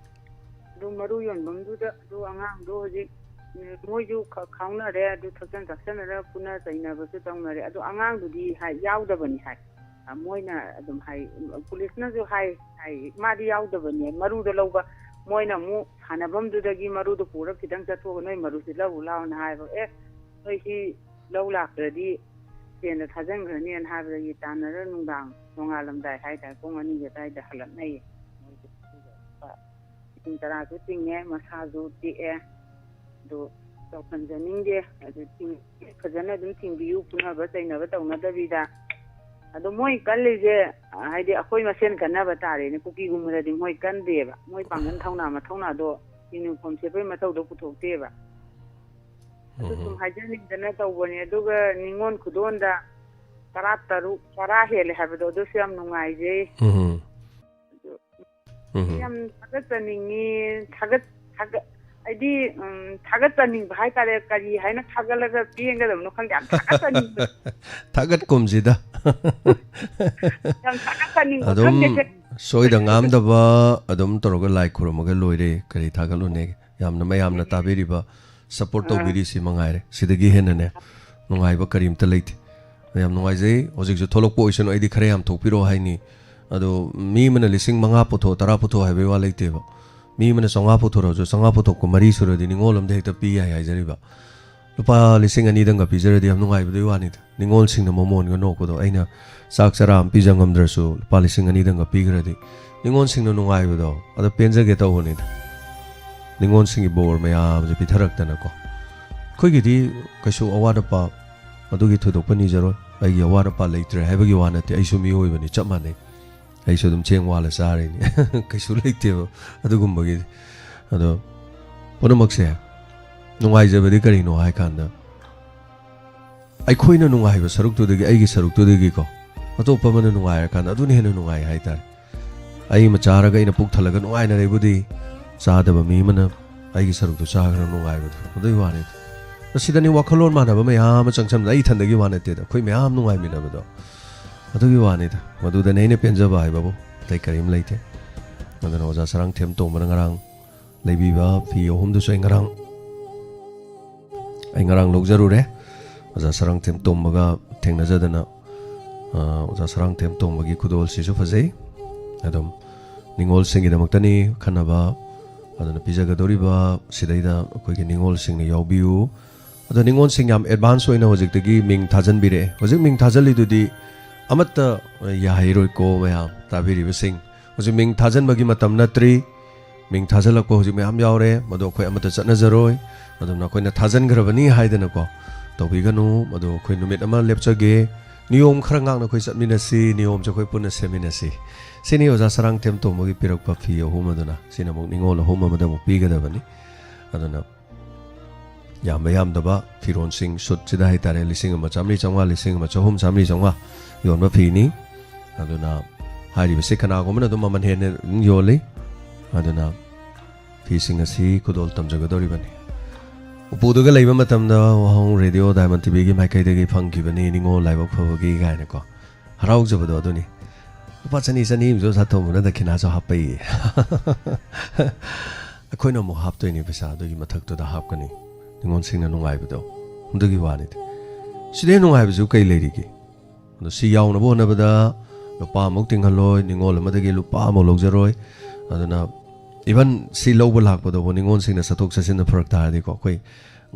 ꯑꯗꯨ ꯃꯔꯨ ꯌꯣꯟꯐꯝꯗꯨꯗ ꯑꯗꯨ ꯑꯉꯥꯡꯗꯣ ꯍꯧꯖꯤꯛ, ꯎꯝ, ꯃꯣꯏꯁꯨ ꯈ-, ꯈꯥꯎꯅꯔꯦ, ꯑꯗꯨ ꯊꯛꯆꯟ ꯆꯥꯁꯟꯅꯔ ꯐꯨꯅ ꯆꯩꯅꯕꯁꯨ ꯇꯧꯅꯔꯦ꯫ ꯑꯗꯨ ꯑꯉꯥꯡꯗꯨꯗꯤ ꯍꯥꯏ, ꯌꯥꯎꯗꯕꯅꯤ ꯍꯥꯏ꯫ ꯑ, ꯃꯣꯏꯅ ꯑꯗꯨꯝ ꯍꯥꯏ, ꯄꯨꯂꯤꯁꯅꯁꯨ ꯍꯥꯏ, ꯍꯥꯏ, ꯃꯥꯗꯤ ꯌꯥꯎꯗꯕꯅꯦ, ꯃꯔꯨꯗ ꯂꯧꯕ꯫ ꯃꯣꯏꯅ ꯑꯃꯨꯛ ꯁꯥꯟꯅꯐꯝꯗꯨꯗꯒꯤ ꯃꯔꯨꯗꯣ ꯄꯨꯔ ꯈꯤꯇꯪ ꯆꯠꯊꯣꯛꯑꯒ ꯅꯣꯏ ꯃꯔꯨꯁꯤ ꯂꯧꯔꯨ ꯂꯥꯎꯅ ꯍꯥꯏꯕ꯫ ꯑꯦ, ꯅꯣꯏ ꯁꯤ ꯂꯧ ꯂꯥꯛꯇ꯭ꯔꯗꯤ ꯁꯦꯟꯗ ꯊꯥꯖꯤꯟꯈ꯭ꯔꯅꯤꯅ ꯍꯥꯏꯕꯗꯒꯤ ꯇꯥꯟꯅꯔ ꯅꯨꯡꯗꯥꯡ ꯅꯣꯡꯉꯥꯜꯂꯝꯗꯥꯏ ꯍꯥꯏꯇꯥꯔꯦ, ꯄꯨꯡ ꯑꯅꯤꯒꯤ ꯑꯗꯨꯋꯥꯏꯗ ꯍꯜꯂꯛꯅꯩꯌꯦ꯫ ꯃꯣꯏꯁꯦ ꯑꯗꯨꯒ ꯂꯨꯄꯥ ꯂꯤꯁꯤꯡ ꯇꯔꯥꯁꯨ ꯇꯤꯡꯉꯦ, ꯃꯁꯥꯁꯨ ꯇꯦꯛꯑꯦ꯫ ꯑꯗꯨ ꯇꯧꯍꯟꯖꯅꯤꯡꯗꯦ꯫ ꯑꯗꯨ ꯊꯤꯡ-, ꯐꯖꯅ ꯑꯗꯨꯝ ꯊꯤꯡꯕꯤꯌꯨ, ꯐꯨꯅꯕ ꯆꯩꯅꯕ ꯇꯧꯅꯗꯕꯤꯗ꯫ ꯑꯗꯣ ꯃꯣꯏ ꯀꯜꯂꯤꯁꯦ, ꯍꯥꯏꯗꯤ ꯑꯩꯈꯣꯏ ꯃꯁꯦꯟ ꯀꯟꯅꯕ ꯇꯥꯔꯦꯅꯦ꯫ ꯀꯨꯀꯤꯒꯨꯝꯕꯗꯗꯤ ꯃꯣꯏ ꯀꯟꯗꯦꯕ, ꯃꯣꯏ ꯄꯥꯡꯒꯜ ꯊꯧꯅꯥ ꯃꯊꯧꯅꯥꯗꯣ ꯌꯨꯅꯤꯐꯣꯔꯝ ꯁꯦꯠꯄꯒꯤ ꯃꯊꯧꯗꯣ ꯄꯨꯊꯣꯛꯇꯦꯕ꯫ ꯑꯗꯨ ꯁꯨꯝ ꯎꯝ꯫ ꯍꯥꯏꯖꯅꯤꯡꯗꯅ ꯇꯧꯕꯅꯦ꯫ ꯑꯗꯨꯒ ꯅꯤꯉꯣꯜ ꯈꯨꯗꯣꯜꯗ ꯇꯔꯥ ꯇꯔꯨꯛ, ꯇꯔꯥ ꯍꯦꯜꯂꯦ ꯍꯥꯏꯕꯗꯣ, ꯑꯗꯨꯁꯨ ꯌꯥꯝ ꯅꯨꯡꯉꯥꯏꯖꯩ꯫ ꯎꯝ꯫ ꯑꯗꯨ ꯎꯝ꯫ ꯌꯥꯝ ꯊꯥꯒꯠꯆꯅꯤꯡꯉꯤ, ꯊꯥꯒꯠ-, ꯊꯥꯒꯠ-, ꯍꯥꯏꯗꯤ, ꯎꯝ, ꯊꯥꯒꯠꯆꯅꯤꯡꯕ ꯍꯥꯏꯇꯥꯔꯦ꯫ ꯀꯔꯤ ꯍꯥꯏꯅ ꯊꯥꯒꯠꯂꯒ ꯄꯦꯟꯒꯗꯕꯅꯣ ꯈꯪꯗꯦ, ꯌꯥꯝ ꯊꯥꯒꯠꯆꯅꯤꯡꯕ꯫ ꯊꯥꯒꯠꯀꯨꯝꯁꯤꯗ꯫ ꯌꯥꯝ ꯊꯥꯒꯠꯆꯅꯤꯡꯕ ꯑꯗꯨꯝ ꯈꯪꯗꯦ꯫ ꯁꯣꯏꯗ ꯉꯥꯝꯗꯕ ꯑꯗꯨꯝ ꯇꯧꯔꯒ ꯂꯥꯏ ꯈꯨꯔꯨꯝꯃꯒ ꯂꯣꯏꯔꯦ꯫ ꯀꯔꯤ ꯊꯥꯒꯠꯂꯨꯅꯦꯒꯦ? ꯌꯥꯝꯅ ꯃꯌꯥꯝꯅ ꯇꯥꯕꯤꯔꯤꯕ, ꯁꯞꯄꯣꯔꯠ ꯑꯥ꯫ ꯇꯧꯕꯤꯔꯤꯁꯤ ꯃꯉꯥꯏꯔꯦ꯫ ꯁꯤꯗꯒꯤ ꯍꯦꯟꯅꯅꯦ, ꯅꯨꯡꯉꯥꯏꯕ ꯀꯔꯤꯝꯇ ꯂꯩꯇꯦ꯫ ꯌꯥꯝ ꯅꯨꯡꯉꯥꯏꯖꯩ꯫ ꯍꯧꯖꯤꯛꯁꯨ ꯊꯣꯛꯂꯛꯄ ꯑꯣꯏꯁꯅꯨ, ꯑꯩꯗꯤ ꯈꯔ ꯌꯥꯝ ꯊꯣꯛꯄꯤꯔꯛꯑꯣ ꯍꯥꯏꯅꯤ꯫ ꯑꯗꯣ ꯃꯤ ꯑꯃꯅ ꯂꯤꯁꯤꯡ ꯃꯉꯥ ꯄꯨꯊꯣꯛ, ꯇꯔꯥ ꯄꯨꯊꯣꯛ ꯍꯥꯏꯕꯒꯤ ꯋꯥ ꯂꯩꯇꯦꯕ꯫ ꯃꯤ ꯑꯃꯅ ꯆꯥꯝꯃꯉꯥ ꯄꯨꯊꯣꯔꯛꯑꯁꯨ, ꯆꯥꯝꯃꯉꯥ ꯄꯨꯊꯣꯛꯄ ꯃꯔꯤ ꯁꯨꯔꯗꯤ ꯅꯤꯉꯣꯜ ꯑꯃꯗ ꯍꯦꯛꯇ ꯄꯤ ꯌꯥꯏ ꯍꯥꯏꯖꯔꯤꯕ꯫ ꯂꯨꯄꯥ ꯂꯤꯁꯤꯡ ꯑꯅꯤꯗꯪꯒ ꯄꯤꯖꯔꯗꯤ ꯌꯥꯝ ꯅꯨꯡꯉꯥꯏꯕꯗꯨꯒꯤ ꯋꯥꯅꯤꯗ꯫ ꯅꯤꯉꯣꯜꯁꯤꯡꯅ ꯃꯃꯣꯟꯒ ꯅꯣꯛꯄꯗꯣ, ꯑꯩꯅ ꯆꯥꯛ ꯆꯔꯥ ꯑꯃ ꯄꯤꯖ ꯉꯝꯗ꯭ꯔꯁꯨ ꯂꯨꯄꯥ ꯂꯤꯁꯤꯡ ꯑꯅꯤꯗꯪꯒ ꯄꯤꯈ꯭ꯔꯗꯤ ꯅꯤꯉꯣꯜꯁꯤꯡꯅ ꯅꯨꯡꯉꯥꯏꯕꯗꯣ ꯑꯗ ꯄꯦꯟꯖꯒꯦ ꯇꯧꯕꯅꯤꯗ꯫ ꯅꯤꯉꯣꯜꯁꯤꯡꯒꯤ ꯕꯣꯔ ꯃꯌꯥꯝꯁꯦ ꯄꯤꯊꯔꯛꯇꯅꯀꯣ꯫ ꯑꯩꯈꯣꯏꯒꯤꯗꯤ ꯀꯩꯁꯨ ꯑꯋꯥꯠ ꯑꯄꯥ ꯑꯗꯨꯒꯤ ꯊꯣꯏꯗꯣꯛꯄ ꯅꯤꯖꯔꯣꯏ꯫ ꯑꯩꯒꯤ ꯑꯋꯥꯠ ꯑꯄꯥ ꯂꯩꯇ꯭ꯔꯦ ꯍꯥꯏꯕꯒꯤ ꯋꯥ ꯅꯠꯇꯦ, ꯑꯩꯁꯨ ꯃꯤꯑꯣꯏꯕꯅꯤ, ꯆꯞ ꯃꯥꯟꯅꯩ꯫ ꯑꯩꯁꯨ ꯑꯗꯨꯝ ꯆꯦꯡ ꯋꯥꯜꯂ ꯆꯥꯔꯤꯅꯤ꯫ ꯀꯩꯁꯨ ꯂꯩꯇꯦꯕ ꯑꯗꯨꯒꯨꯝꯕꯒꯤꯗꯤ꯫ ꯑꯗꯣ ꯄꯨꯝꯅꯃꯛꯁꯦ ꯅꯨꯡꯉꯥꯏꯖꯕꯗꯤ ꯀꯔꯤꯅꯣ ꯍꯥꯏ ꯀꯥꯟꯗ, ꯑꯩꯈꯣꯏꯅ ꯅꯨꯡꯉꯥꯏꯕ ꯁꯔꯨꯛꯇꯨꯗꯒꯤ, ꯑꯩꯒꯤ ꯁꯔꯨꯛꯇꯨꯗꯒꯤꯀꯣ, ꯑꯇꯣꯞꯄ ꯑꯃꯅ ꯅꯨꯡꯉꯥꯏꯔꯀꯥꯟꯗ ꯑꯗꯨꯅ ꯍꯦꯟꯅ ꯅꯨꯡꯉꯥꯏ ꯍꯥꯏꯇꯥꯔꯦ꯫ ꯑꯩ ꯑꯃ ꯆꯥꯔꯒ ꯑꯩꯅ ꯄꯨꯛ ꯊꯜꯂꯒ ꯅꯨꯡꯉꯥꯏꯅ ꯂꯩꯕꯨꯗꯤ, ꯆꯥꯗꯕ ꯃꯤ ꯑꯃꯅ ꯑꯩꯒꯤ ꯁꯔꯨꯛꯇꯨ ꯆꯥꯈ꯭ꯔ ꯅꯨꯡꯉꯥꯏꯕꯗꯣ, ꯑꯗꯨꯒꯤ ꯋꯥꯅꯤꯗ꯫ ꯃꯁꯤꯗꯅꯤ ꯋꯥꯈꯜꯂꯣꯟ ꯃꯥꯟꯅꯕ ꯃꯌꯥꯝ ꯑꯃ ꯆꯪꯁꯟꯕꯗ, ꯑꯩ ꯏꯊꯟꯗꯒꯤ ꯋꯥ ꯅꯠꯇꯦꯗ, ꯑꯩꯈꯣꯏ ꯃꯌꯥꯝ ꯅꯨꯡꯉꯥꯏꯃꯤꯟꯅꯕꯗꯣ, ꯑꯗꯨꯒꯤ ꯋꯥꯅꯤꯗ꯫ ꯃꯗꯨꯗꯅꯤ ꯑꯩꯅ ꯄꯦꯟꯖꯕ ꯍꯥꯏꯕꯕꯨ, ꯑꯇꯩ ꯀꯔꯤꯝ ꯂꯩꯇꯦ꯫ ꯑꯗꯨꯅ ꯑꯣꯖꯥ ꯁꯔꯥꯡꯊꯦꯝ ꯇꯣꯝꯕꯅ ꯉꯔꯥꯡ ꯂꯩꯕꯤꯕ ꯐꯤ ꯑꯍꯨꯝꯗꯨꯁꯨ ꯑꯩ ꯉꯔꯥꯡ, ꯑꯩ ꯉꯔꯥꯡ ꯂꯧꯖꯔꯨꯔꯦ꯫ ꯑꯣꯖꯥ ꯁꯔꯥꯡꯊꯦꯝ ꯇꯣꯝꯕꯒ ꯊꯦꯡꯅꯖꯗꯅ, ꯑ, ꯑꯣꯖꯥ ꯁꯔꯥꯡꯊꯦꯝ ꯇꯣꯝꯕꯒꯤ ꯈꯨꯗꯣꯜꯁꯤꯁꯨ ꯐꯖꯩ꯫ ꯑꯗꯨꯝ ꯅꯤꯉꯣꯜꯁꯤꯡꯒꯤꯗꯃꯛꯇꯅꯤ ꯈꯟꯅꯕ, ꯑꯗꯨꯅ ꯄꯤꯖꯒꯗꯧꯔꯤꯕ ꯁꯤꯗꯩꯗ ꯑꯩꯈꯣꯏꯒꯤ ꯅꯤꯉꯣꯜꯁꯤꯡꯅ ꯌꯥꯎꯕꯤꯌꯨ꯫ ꯑꯗꯣ ꯅꯤꯉꯣꯜꯁꯤꯡ ꯌꯥꯝ ꯑꯦꯗꯚꯥꯟꯁ ꯑꯣꯏꯅ ꯍꯧꯖꯤꯛꯇꯒꯤ ꯃꯤꯡ ꯊꯥꯖꯟꯕꯤꯔꯛꯑꯦ꯫ ꯍꯧꯖꯤꯛ ꯃꯤꯡ ꯊꯥꯖꯜꯂꯤꯗꯨꯗꯤ ꯑꯃꯠꯇ ꯌꯥꯍꯩꯔꯣꯏꯀꯣ ꯃꯌꯥꯝ ꯇꯥꯕꯤꯔꯤꯕꯁꯤꯡ꯫ ꯍꯧꯖꯤꯛ ꯃꯤꯡ ꯊꯥꯖꯟꯕꯒꯤ ꯃꯇꯝ ꯅꯠꯇ꯭ꯔꯤ꯫ ꯃꯤꯡ ꯊꯥꯖꯜꯂꯛꯄ ꯍꯧꯖꯤꯛ ꯃꯌꯥꯝ ꯌꯥꯎꯔꯦ, ꯃꯗꯨ ꯑꯩꯈꯣꯏ ꯑꯃꯠꯇ ꯆꯠꯅꯖꯔꯣꯏ꯫ ꯑꯗꯨꯅ ꯑꯩꯈꯣꯏꯅ ꯊꯥꯖꯟꯈ꯭ꯔꯕꯅꯤ ꯍꯥꯏꯗꯅꯀꯣ ꯇꯧꯕꯤꯒꯅꯨ꯫ ꯃꯗꯨ ꯑꯩꯈꯣꯏ ꯅꯨꯃꯤꯠ ꯑꯃ ꯂꯦꯞꯆꯒꯦ, ꯅꯤꯌꯣꯝ ꯈꯔ ꯉꯥꯛꯅ ꯑꯩꯈꯣꯏ ꯆꯠꯃꯤꯟꯅꯁꯤ, ꯅꯤꯌꯣꯝꯁꯦ ꯑꯩꯈꯣꯏ ꯄꯨꯟꯅ ꯁꯦꯝꯃꯤꯟꯅꯁꯤ꯫ ꯁꯤꯅꯤ ꯑꯣꯖꯥ ꯁꯔꯥꯡꯊꯦꯝ ꯇꯣꯝꯕꯒꯤ ꯄꯤꯔꯛꯄ ꯐꯤ ꯑꯍꯨꯝ ꯑꯗꯨꯅ꯫ ꯁꯤꯅ ꯑꯃꯨꯛ ꯅꯤꯉꯣꯜ ꯑꯍꯨꯝ ꯑꯃꯗ ꯑꯃꯨꯛ ꯄꯤꯒꯗꯕꯅꯤ꯫ ꯑꯗꯨꯅ ꯌꯥꯝꯕ ꯌꯥꯝꯗꯕ ꯐꯤꯔꯣꯟꯁꯤꯡ, ꯁꯨꯠꯁꯤꯗ ꯍꯥꯏꯇꯥꯔꯦ, ꯂꯤꯁꯤꯡ ꯑꯃ ꯆꯥꯝꯃꯔꯤ ꯆꯥꯝꯃꯉꯥ, ꯂꯤꯁꯤꯡ ꯑꯃ ꯆꯍꯨꯝ, ꯆꯥꯝꯃꯔꯤ ꯆꯥꯝꯃꯉꯥ ꯌꯣꯟꯕ ꯐꯤꯅꯤ꯫ ꯑꯗꯨꯅ ꯍꯥꯏꯔꯤꯕꯁꯤ ꯀꯅꯥꯒꯨꯝꯕꯅ ꯑꯗꯨꯝ ꯃꯃꯜ ꯍꯦꯟꯅ ꯑꯗꯨꯝ ꯌꯣꯜꯂꯤ꯫ ꯑꯗꯨꯅ ꯐꯤꯁꯤꯡ ꯑꯁꯤ ꯈꯨꯗꯣꯜ ꯇꯝꯖꯒꯗꯧꯔꯤꯕꯅꯤ꯫ ꯎꯄꯨꯗꯨꯒ ꯂꯩꯕ ꯃꯇꯝꯗ ꯋꯥꯍꯣꯡ ꯔꯦꯗꯤꯑꯣ ꯗꯥꯏꯃꯟ ꯇꯤꯚꯤꯒꯤ ꯃꯥꯏꯀꯩꯗꯒꯤ ꯐꯪꯈꯤꯕꯅꯤ, ꯅꯤꯉꯣꯜ ꯂꯥꯏꯕꯛ ꯐꯕꯒꯤ ꯀꯥꯏꯅꯀꯣ꯫ ꯍꯔꯥꯎꯖꯕꯗꯣ ꯑꯗꯨꯅꯤ꯫ ꯂꯨꯄꯥ ꯆꯅꯤ, ꯆꯅꯤ ꯑꯃꯁꯨ ꯁꯥꯊꯣꯝꯕꯅ ꯗꯈꯤꯅꯥꯁꯨ ꯍꯥꯞꯄꯛꯏ꯫ ꯑꯩꯈꯣꯏꯅ ꯑꯃꯨꯛ ꯍꯥꯞꯇꯣꯏꯅꯤ ꯄꯩꯁꯥ, ꯑꯗꯨꯒꯤ ꯃꯊꯛꯇꯨꯗ ꯍꯥꯞꯀꯅꯤ꯫ ꯅꯤꯉꯣꯜꯁꯤꯡꯅ ꯅꯨꯡꯉꯥꯏꯕꯗꯣ꯫ ꯑꯗꯨꯒꯤ ꯋꯥꯅꯤꯗ꯫ ꯁꯤꯗꯩ ꯅꯨꯡꯉꯥꯏꯕꯁꯨ ꯀꯩ ꯂꯩꯔꯤꯒꯦ? ꯑꯗꯣ ꯁꯤ ꯌꯥꯎꯅꯕ ꯍꯣꯠꯅꯕꯗ ꯂꯨꯄꯥ ꯑꯃꯨꯛ ꯇꯤꯡꯍꯜꯂꯣꯏ, ꯅꯤꯉꯣꯜ ꯑꯃꯗꯒꯤ ꯂꯨꯄꯥ ꯑꯃꯨꯛ ꯂꯧꯖꯔꯣꯏ꯫ ꯑꯗꯨꯅ ꯏꯚꯟ ꯁꯤ ꯂꯧꯕ ꯂꯥꯛꯄꯗꯕꯨ ꯅꯤꯉꯣꯜꯁꯤꯡꯅ ꯆꯠꯊꯣꯛ ꯆꯠꯁꯤꯟꯗ ꯐꯔꯛ ꯇꯥꯔꯗꯤꯀꯣ, ꯑꯩꯈꯣꯏ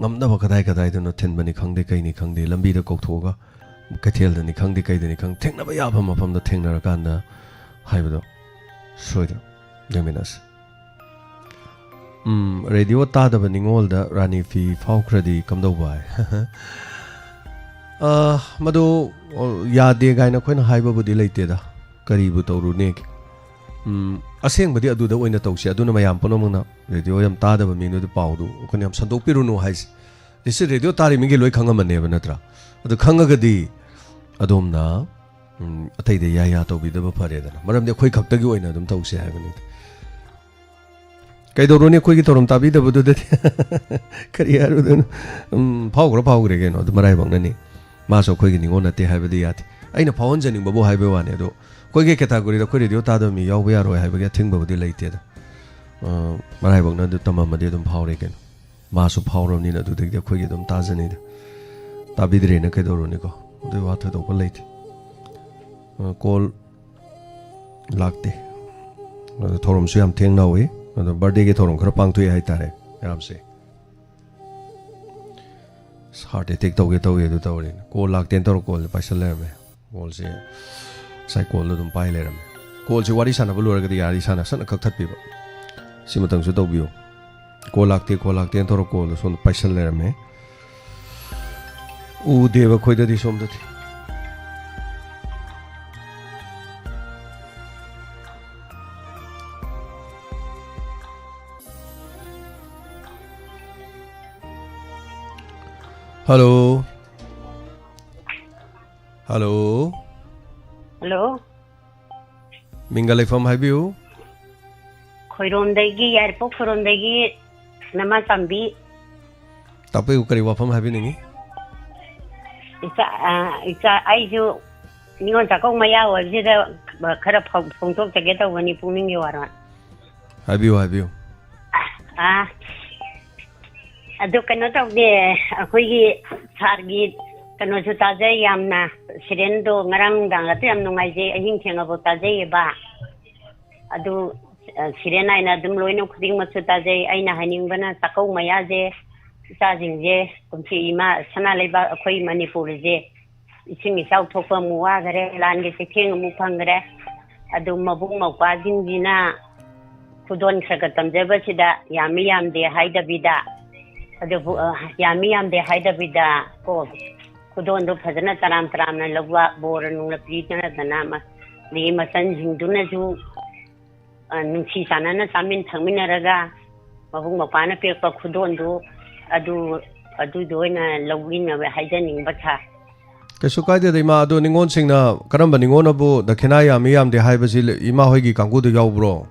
ꯉꯝꯅꯕ ꯀꯗꯥꯏ ꯀꯗꯥꯏꯗꯅꯣ ꯊꯤꯟꯕꯅꯤ ꯈꯪꯗꯦ, ꯀꯩꯅꯤ ꯈꯪꯗꯦ, ꯂꯝꯕꯤꯗ ꯀꯧꯊꯣꯛꯑꯒ, ꯀꯩꯊꯦꯜꯗꯅꯤ ꯈꯪꯗꯦ, ꯀꯩꯗꯅꯤ ꯈꯪꯗꯦ, ꯊꯦꯡꯅꯕ ꯌꯥꯕ ꯃꯐꯝꯗ ꯊꯦꯡꯅꯔꯀꯥꯟꯗ ꯍꯥꯏꯕꯗꯣ ꯁꯣꯏꯗꯅ ꯌꯦꯡꯃꯤꯟꯅꯁꯤ꯫ ꯎꯝ, ꯔꯦꯗꯤꯑꯣ ꯇꯥꯗꯕ ꯅꯤꯉꯣꯜꯗ ꯔꯥꯅꯤ ꯐꯤ ꯐꯥꯎꯈ꯭ꯔꯗꯤ ꯀꯝꯗꯧꯕ ꯍꯥꯏ꯫ ꯑ, ꯃꯗꯨ, ꯑꯣ, ꯌꯥꯗꯦ ꯀꯥꯏꯅ ꯑꯩꯈꯣꯏꯅ ꯍꯥꯏꯕꯕꯨꯗꯤ ꯂꯩꯇꯦꯗ꯫ ꯀꯔꯤꯕꯨ ꯇꯧꯔꯨꯅꯦꯒꯦ? ꯎꯝ, ꯑꯁꯦꯡꯕꯗꯤ ꯑꯗꯨꯗ ꯑꯣꯏꯅ ꯇꯧꯁꯤ꯫ ꯑꯗꯨꯅ ꯃꯌꯥꯝ ꯄꯨꯝꯅꯃꯛꯅ ꯔꯦꯗꯤꯑꯣ ꯌꯥꯝ ꯇꯥꯗꯕ ꯃꯤꯗꯨꯗꯤ ꯄꯥꯎꯗꯨ ꯑꯩꯈꯣꯏꯅ ꯌꯥꯝ ꯁꯟꯗꯣꯛꯄꯤꯔꯨꯅꯨ ꯍꯥꯏꯁꯤ꯫ ꯁꯤ ꯔꯦꯗꯤꯑꯣ ꯇꯥꯔꯤ ꯃꯤꯒꯤ ꯂꯣꯏ ꯈꯪꯉꯝꯃꯅꯦꯕ, ꯅꯠꯇ꯭ꯔꯥ? ꯑꯗꯨ ꯈꯪꯉꯒꯗꯤ ꯑꯗꯣꯝꯅ, ꯎꯝ, ꯑꯇꯩꯗ ꯌꯥ ꯌꯥ ꯇꯧꯕꯤꯗꯕ ꯐꯔꯦꯗꯅ꯫ ꯃꯔꯝꯗꯤ ꯑꯩꯈꯣꯏ ꯈꯛꯇꯒꯤ ꯑꯣꯏꯅ ꯑꯗꯨꯝ ꯇꯧꯁꯦ ꯍꯥꯏꯕꯅꯤ꯫ ꯀꯩꯗꯧꯔꯨꯅꯤ, ꯑꯩꯈꯣꯏꯒꯤ ꯊꯧꯔꯝ ꯇꯥꯕꯤꯗꯕꯗꯨꯗꯗꯤ ꯀꯔꯤ ꯍꯥꯏꯔꯨꯗꯣꯏꯅꯣ? ꯎꯝ, ꯐꯥꯎꯈ꯭ꯔ ꯐꯥꯎꯈ꯭ꯔꯦ ꯀꯩꯅꯣ, ꯑꯗꯨ ꯃꯔꯥꯏꯕꯛꯅꯅꯤ꯫ ꯃꯥꯁꯨ ꯑꯩꯈꯣꯏꯒꯤ ꯅꯤꯉꯣꯜ ꯅꯠꯇꯦ ꯍꯥꯏꯕꯗꯤ ꯌꯥꯗꯦ꯫ ꯑꯩꯅ ꯐꯥꯎꯍꯟꯖꯅꯤꯡꯕꯕꯨ ꯍꯥꯏꯕꯩ ꯋꯥꯅꯤ꯫ ꯑꯗꯣ ꯑꯩꯈꯣꯏꯒꯤ ꯀꯦꯇꯥꯒꯣꯔꯤꯗ ꯑꯩꯈꯣꯏ ꯔꯦꯗꯤꯑꯣ ꯇꯥꯗꯕ ꯃꯤ ꯌꯥꯎꯕ ꯌꯥꯔꯣꯏ ꯍꯥꯏꯕꯒꯤ ꯑꯊꯤꯡꯕꯕꯨꯗꯤ ꯂꯩꯇꯦꯗ꯫ ꯑ, ꯃꯔꯥꯏꯕꯛꯅ ꯑꯗꯨ ꯇꯝꯃꯝꯃꯗꯤ ꯑꯗꯨꯝ ꯐꯥꯎꯔꯦ ꯀꯩꯅꯣ꯫ ꯃꯥꯁꯨ ꯐꯥꯎꯔꯕꯅꯤꯅ ꯑꯗꯨꯗꯒꯤꯗꯤ ꯑꯩꯈꯣꯏꯒꯤ ꯑꯗꯨꯝ ꯇꯥꯖꯅꯤꯗ꯫ ꯇꯥꯕꯤꯗ꯭ꯔꯦꯅ ꯀꯩꯗꯧꯔꯨꯅꯤꯀꯣ? ꯑꯗꯨꯒꯤ ꯋꯥ ꯊꯣꯏꯗꯣꯛꯄ ꯂꯩꯇꯦ꯫ ꯑ, ꯀꯣꯜ ꯂꯥꯛꯇꯦ꯫ ꯑꯗꯣ ꯊꯧꯔꯝꯁꯨ ꯌꯥꯝ ꯊꯦꯡꯅ ꯍꯧꯏ꯫ ꯑꯗꯣ ꯕꯥꯔꯗꯦꯒꯤ ꯊꯧꯔꯝ ꯈꯔ ꯄꯥꯡꯊꯣꯛꯑꯦ ꯍꯥꯏꯇꯥꯔꯦ ꯃꯌꯥꯝꯁꯦ꯫ ꯑꯁ, ꯍꯥꯔꯠ ꯑꯦꯇꯦꯛ ꯇꯧꯒꯦ ꯇꯧꯒꯦ ꯑꯗꯨ ꯇꯧꯔꯦꯅꯦ꯫ ꯀꯣꯜ ꯂꯥꯛꯇꯦꯅ ꯇꯧꯔ ꯀꯣꯜꯁꯦ ꯄꯥꯏꯁꯜ ꯂꯩꯔꯝꯃꯦ꯫ ꯀꯣꯜꯁꯦ, ꯉꯁꯥꯏ ꯀꯣꯜꯗꯣ ꯑꯗꯨꯝ ꯄꯥꯏ ꯂꯩꯔꯝꯃꯦ꯫ ꯀꯣꯜꯁꯦ ꯋꯥꯔꯤ ꯁꯥꯟꯅꯕ ꯂꯣꯏꯔꯒꯗꯤ ꯌꯥꯔꯤ ꯁꯥꯟꯅ ꯁꯠꯅ ꯀꯛꯊꯠꯄꯤꯕ꯫ ꯁꯤꯃꯇꯪꯁꯨ ꯇꯧꯕꯤꯌꯨ꯫ ꯀꯣꯜ ꯂꯥꯛꯇꯦ, ꯀꯣꯜ ꯂꯥꯛꯇꯦꯅ ꯇꯧꯔ ꯀꯣꯜꯗꯣ ꯁꯣꯝꯗ ꯄꯥꯏꯁꯜ ꯂꯩꯔꯝꯃꯦ꯫ ꯎꯗꯦꯕ ꯑꯩꯈꯣꯏꯗꯗꯤ ꯁꯣꯝꯗꯗꯤ꯫ ꯍꯜꯂꯣ꯫ ꯍꯜꯂꯣ꯫ ꯍꯜꯂꯣ꯫ ꯃꯤꯡꯒ ꯂꯩꯐꯝ ꯍꯥꯏꯕꯤꯌꯨ꯫ ꯈꯣꯏꯔꯣꯝꯗꯒꯤ, ꯌꯥꯏꯔꯤꯄꯣꯛ ꯈꯣꯏꯔꯣꯝꯗꯒꯤ ꯅꯃꯥ ꯆꯥꯝꯕꯤ꯫ ꯇꯥꯛꯄꯤꯌꯨ, ꯀꯔꯤ ꯋꯥꯐꯝ ꯍꯥꯏꯕꯤꯅꯤꯡꯉꯤ? ꯏꯆꯥ, ꯑ, ꯏꯆꯥ, ꯑꯩꯁꯨ ꯅꯤꯉꯣꯜ ꯆꯥꯛꯀꯧ ꯃꯌꯥ ꯑꯣꯏꯕꯁꯤꯗ ꯈꯔ ꯐꯣꯡ-, ꯐꯣꯡꯗꯣꯛꯆꯒꯦ ꯇꯧꯕꯅꯤ ꯄꯨꯛꯅꯤꯡꯒꯤ ꯋꯥꯔꯣꯜ꯫ ꯍꯥꯏꯕꯤꯌꯨ, ꯍꯥꯏꯕꯤꯌꯨ꯫ ꯑ, ꯑꯗꯨ ꯀꯩꯅꯣ ꯇꯧꯗꯦ, ꯑꯩꯈꯣꯏꯒꯤ ꯁꯥꯔꯒꯤ ꯀꯩꯅꯣꯁꯨ ꯇꯥꯖꯩ ꯌꯥꯝꯅ, ꯁꯤꯔꯦꯟꯗꯣ ꯉꯔꯥꯡ ꯅꯨꯡꯗꯥꯡꯒꯁꯨ ꯌꯥꯝ ꯅꯨꯡꯉꯥꯏꯖꯩ, ꯑꯍꯤꯡ ꯊꯦꯡꯉꯐꯥꯎ ꯇꯥꯖꯩꯌꯦꯕ꯫ ꯑꯗꯨ ꯑ, ꯁꯤꯔꯦ ꯅꯥꯏꯅ ꯑꯗꯨꯝ ꯂꯣꯏꯅ ꯈꯨꯗꯤꯡꯃꯛꯁꯨ ꯇꯥꯖꯩ꯫ ꯑꯩꯅ ꯍꯥꯏꯅꯤꯡꯕꯅ ꯆꯥꯛꯀꯧ ꯃꯌꯥꯁꯦ ꯏꯆꯥꯁꯤꯡꯁꯦ ꯀꯨꯝꯁꯤ ꯏꯃꯥ ꯁꯅꯥ ꯂꯩꯕꯥꯛ ꯑꯩꯈꯣꯏ ꯃꯅꯤꯄꯨꯔꯁꯦ ꯏꯁꯤꯡ ꯏꯆꯥꯎ ꯊꯣꯛꯄ ꯑꯃꯨꯛ ꯋꯥꯈꯔꯦ, ꯂꯥꯟꯒꯤ ꯆꯩꯊꯦꯡ ꯑꯃꯨꯛ ꯐꯪꯈꯔꯦ꯫ ꯑꯗꯨ ꯃꯕꯨꯡ ꯃꯧꯄ꯭ꯋꯥꯁꯤꯡꯁꯤꯅ ꯈꯨꯗꯣꯜ ꯈꯔ ꯈꯔ ꯇꯝꯖꯕꯁꯤꯗ ꯌꯥꯝꯃꯤ ꯌꯥꯝꯗꯦ ꯍꯥꯏꯗꯕꯤꯗ, ꯑꯗꯨꯕꯨ, ꯑ, ꯌꯥꯝꯃꯤ ꯌꯥꯝꯗꯦ ꯍꯥꯏꯗꯕꯤꯗ ꯀꯣ, ꯈꯨꯗꯣꯜꯗꯣ ꯐꯖꯅ ꯇꯔꯥꯝ ꯇꯔꯥꯝꯅ ꯂꯧꯕ, ꯕꯣꯔ ꯅꯨꯡꯂ ꯄꯤꯅꯗꯅ ꯃ-, ꯑꯗꯒꯤ ꯃꯆꯟꯁꯤꯡꯗꯨꯅꯁꯨ, ꯑ, ꯅꯨꯡꯁꯤ ꯆꯥꯟꯅꯅ ꯆꯥꯃꯤꯟ ꯊꯛꯃꯤꯟꯅꯔꯒ ꯃꯕꯨꯡ ꯃꯧꯄ꯭ꯋꯥꯅ ꯄꯤꯔꯛꯄ ꯈꯨꯗꯣꯜꯗꯨ ꯑꯗꯨ, ꯑꯗꯨꯗꯣ ꯑꯣꯏꯅ ꯂꯧꯃꯤꯟꯅꯕ ꯍꯥꯏꯖꯅꯤꯡꯕ ꯁꯥꯔ꯫ ꯀꯩꯁꯨ ꯀꯥꯏꯗꯦꯗ ꯏꯃꯥ, ꯑꯗꯣ ꯅꯤꯉꯣꯜꯁꯤꯡꯅ ꯀꯔꯝꯕ ꯅꯤꯉꯣꯜꯅꯕꯨ ꯗꯈꯤꯅꯥ ꯌꯥꯝꯃꯤ ꯌꯥꯝꯗꯦ ꯍꯥꯏꯕꯁꯤ ꯏꯃꯥ ꯍꯣꯏꯒꯤ ꯀꯥꯡꯕꯨꯗ ꯌꯥꯎꯕ꯭ꯔꯣ?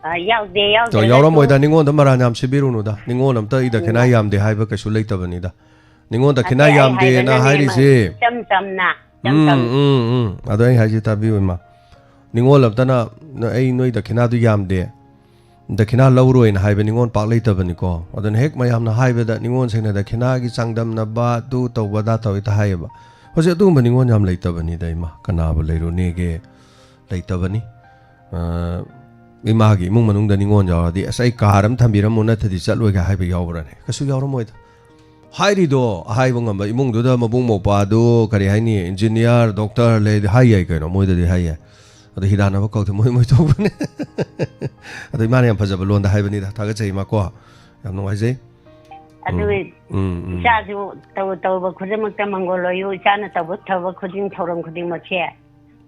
ꯑ, ꯌꯥꯎꯗꯦ, ꯌꯥꯎꯗ꯭ꯔꯒꯁꯨ ꯌꯥꯎꯔꯝꯃꯣꯏꯗ, ꯅꯤꯉꯣꯜꯗ ꯃꯔꯥꯟ ꯌꯥꯝ ꯁꯤꯕꯤꯔꯨꯅꯨꯗ꯫ ꯅꯤꯉꯣꯜ ꯑꯝꯇ "ꯑꯩ ꯗꯈꯤꯅꯥ ꯎꯝ꯫ ꯌꯥꯝꯗꯦ" ꯍꯥꯏꯕ ꯀꯩꯁꯨ ꯂꯩꯇꯕꯅꯤꯗ꯫ ꯅꯤꯉꯣꯜ ꯗꯈꯤꯅꯥ ꯑꯗꯩ ꯑꯩ ꯌꯥꯝꯗꯦꯅ ꯍꯥꯏꯕꯅꯅꯦ, ꯍꯥꯏꯔꯤꯁꯦ꯫ ꯏꯆꯝ ꯆꯝꯅ, ꯏꯆꯝ ꯎꯝ, ꯆꯝꯅ꯫ ꯎꯝ, ꯎꯝ꯫ ꯑꯗꯣ ꯑꯩ ꯍꯥꯏꯁꯦ ꯇꯥꯕꯤꯌꯨ ꯏꯃꯥ꯫ ꯅꯤꯉꯣꯜ ꯑꯝꯇꯅ "ꯅ-, ꯑꯩ ꯅꯣꯏ ꯗꯈꯤꯅꯥꯗꯨ ꯌꯥꯝꯗꯦ, ꯗꯈꯤꯅꯥ ꯂꯧꯔꯣꯏꯅ" ꯍꯥꯏꯕ ꯅꯤꯉꯣꯜ ꯄꯥꯛ ꯂꯩꯇꯕꯅꯤꯀꯣ꯫ ꯑꯗꯨꯅ ꯍꯦꯛ ꯃꯌꯥꯝꯅ ꯍꯥꯏꯕꯗ ꯅꯤꯉꯣꯜꯁꯤꯡꯅ ꯗꯈꯤꯅꯥꯒꯤ ꯆꯥꯡꯗꯝꯅꯕ, ꯑꯗꯨ ꯇꯧꯕ ꯑꯗꯥ ꯇꯧꯋꯦ ꯍꯦꯛꯇ ꯍꯥꯏꯌꯦꯕ꯫ ꯍꯧꯖꯤꯛ ꯑꯗꯨꯒꯨꯝꯕ ꯅꯤꯉꯣꯜ ꯌꯥꯝ ꯂꯩꯇꯕꯅꯤꯗ ꯏꯃꯥ꯫ ꯀꯅꯥꯕꯨ ꯂꯩꯔꯨꯅꯦꯒꯦ? ꯂꯩꯇꯕꯅꯤ꯫ ꯑ, ꯏꯃꯥꯒꯤ ꯏꯃꯨꯡ ꯃꯅꯨꯡꯗ ꯅꯤꯉꯣꯜ ꯌꯥꯎꯔꯗꯤ, "ꯑꯁ, ꯑꯩ ꯀꯥꯔ ꯑꯃ ꯊꯝꯕꯤꯔꯝꯃꯣ, ꯅꯠꯇ꯭ꯔꯗꯤ ꯆꯠꯂꯣꯏꯒ" ꯍꯥꯏꯕ ꯌꯥꯎꯕ꯭ꯔꯅꯦ? ꯀꯩꯁꯨ ꯌꯥꯎꯔꯝꯃꯣꯏꯗ꯫ ꯍꯥꯏꯔꯤꯗꯣ ꯑꯍꯥꯏꯕ ꯉꯝꯕ ꯏꯃꯨꯡꯗꯨꯗ ꯃꯕꯨꯡ ꯃꯧꯄ꯭ꯋꯥꯗꯨ, ꯀꯔꯤ ꯍꯥꯏꯅꯤ, ꯏꯟꯖꯤꯅꯤꯌꯥꯔ, ꯗꯣꯛꯇꯔ ꯂꯩꯔꯗꯤ ꯍꯥꯏ ꯌꯥꯏ ꯀꯩꯅꯣ, ꯃꯣꯏꯗꯗꯤ ꯍꯥꯏ ꯌꯥꯏ꯫ ꯑꯗꯣ ꯍꯤꯗꯥꯟꯅꯕ ꯀꯧꯗꯦ, ꯃꯣꯏ ꯃꯣꯏ ꯇꯧꯕꯅꯦ꯫ ꯑꯗꯣ ꯏꯃꯥꯅ ꯌꯥꯝ ꯐꯖꯕ ꯂꯣꯟꯗ ꯍꯥꯏꯕꯅꯤꯗ, ꯊꯥꯒꯠꯆꯩ ꯏꯃꯥ ꯀꯣ, ꯌꯥꯝ ꯅꯨꯡꯉꯥꯏꯖꯩ꯫ ꯑꯗꯨ ꯎꯝ, ꯎꯝ, ꯎꯝ꯫ ꯏꯆꯥꯁꯨ ꯇꯧ-, ꯇꯧꯕ ꯈꯨꯗꯤꯡꯃꯛꯇ ꯃꯪꯒꯣꯜ ꯑꯣꯏꯌꯨ, ꯏꯆꯥꯅ ꯇꯧꯕ ꯊꯕꯛ ꯈꯨꯗꯤꯡ, ꯊꯧꯔꯝ ꯈꯨꯗꯤꯡꯃꯛꯁꯦ,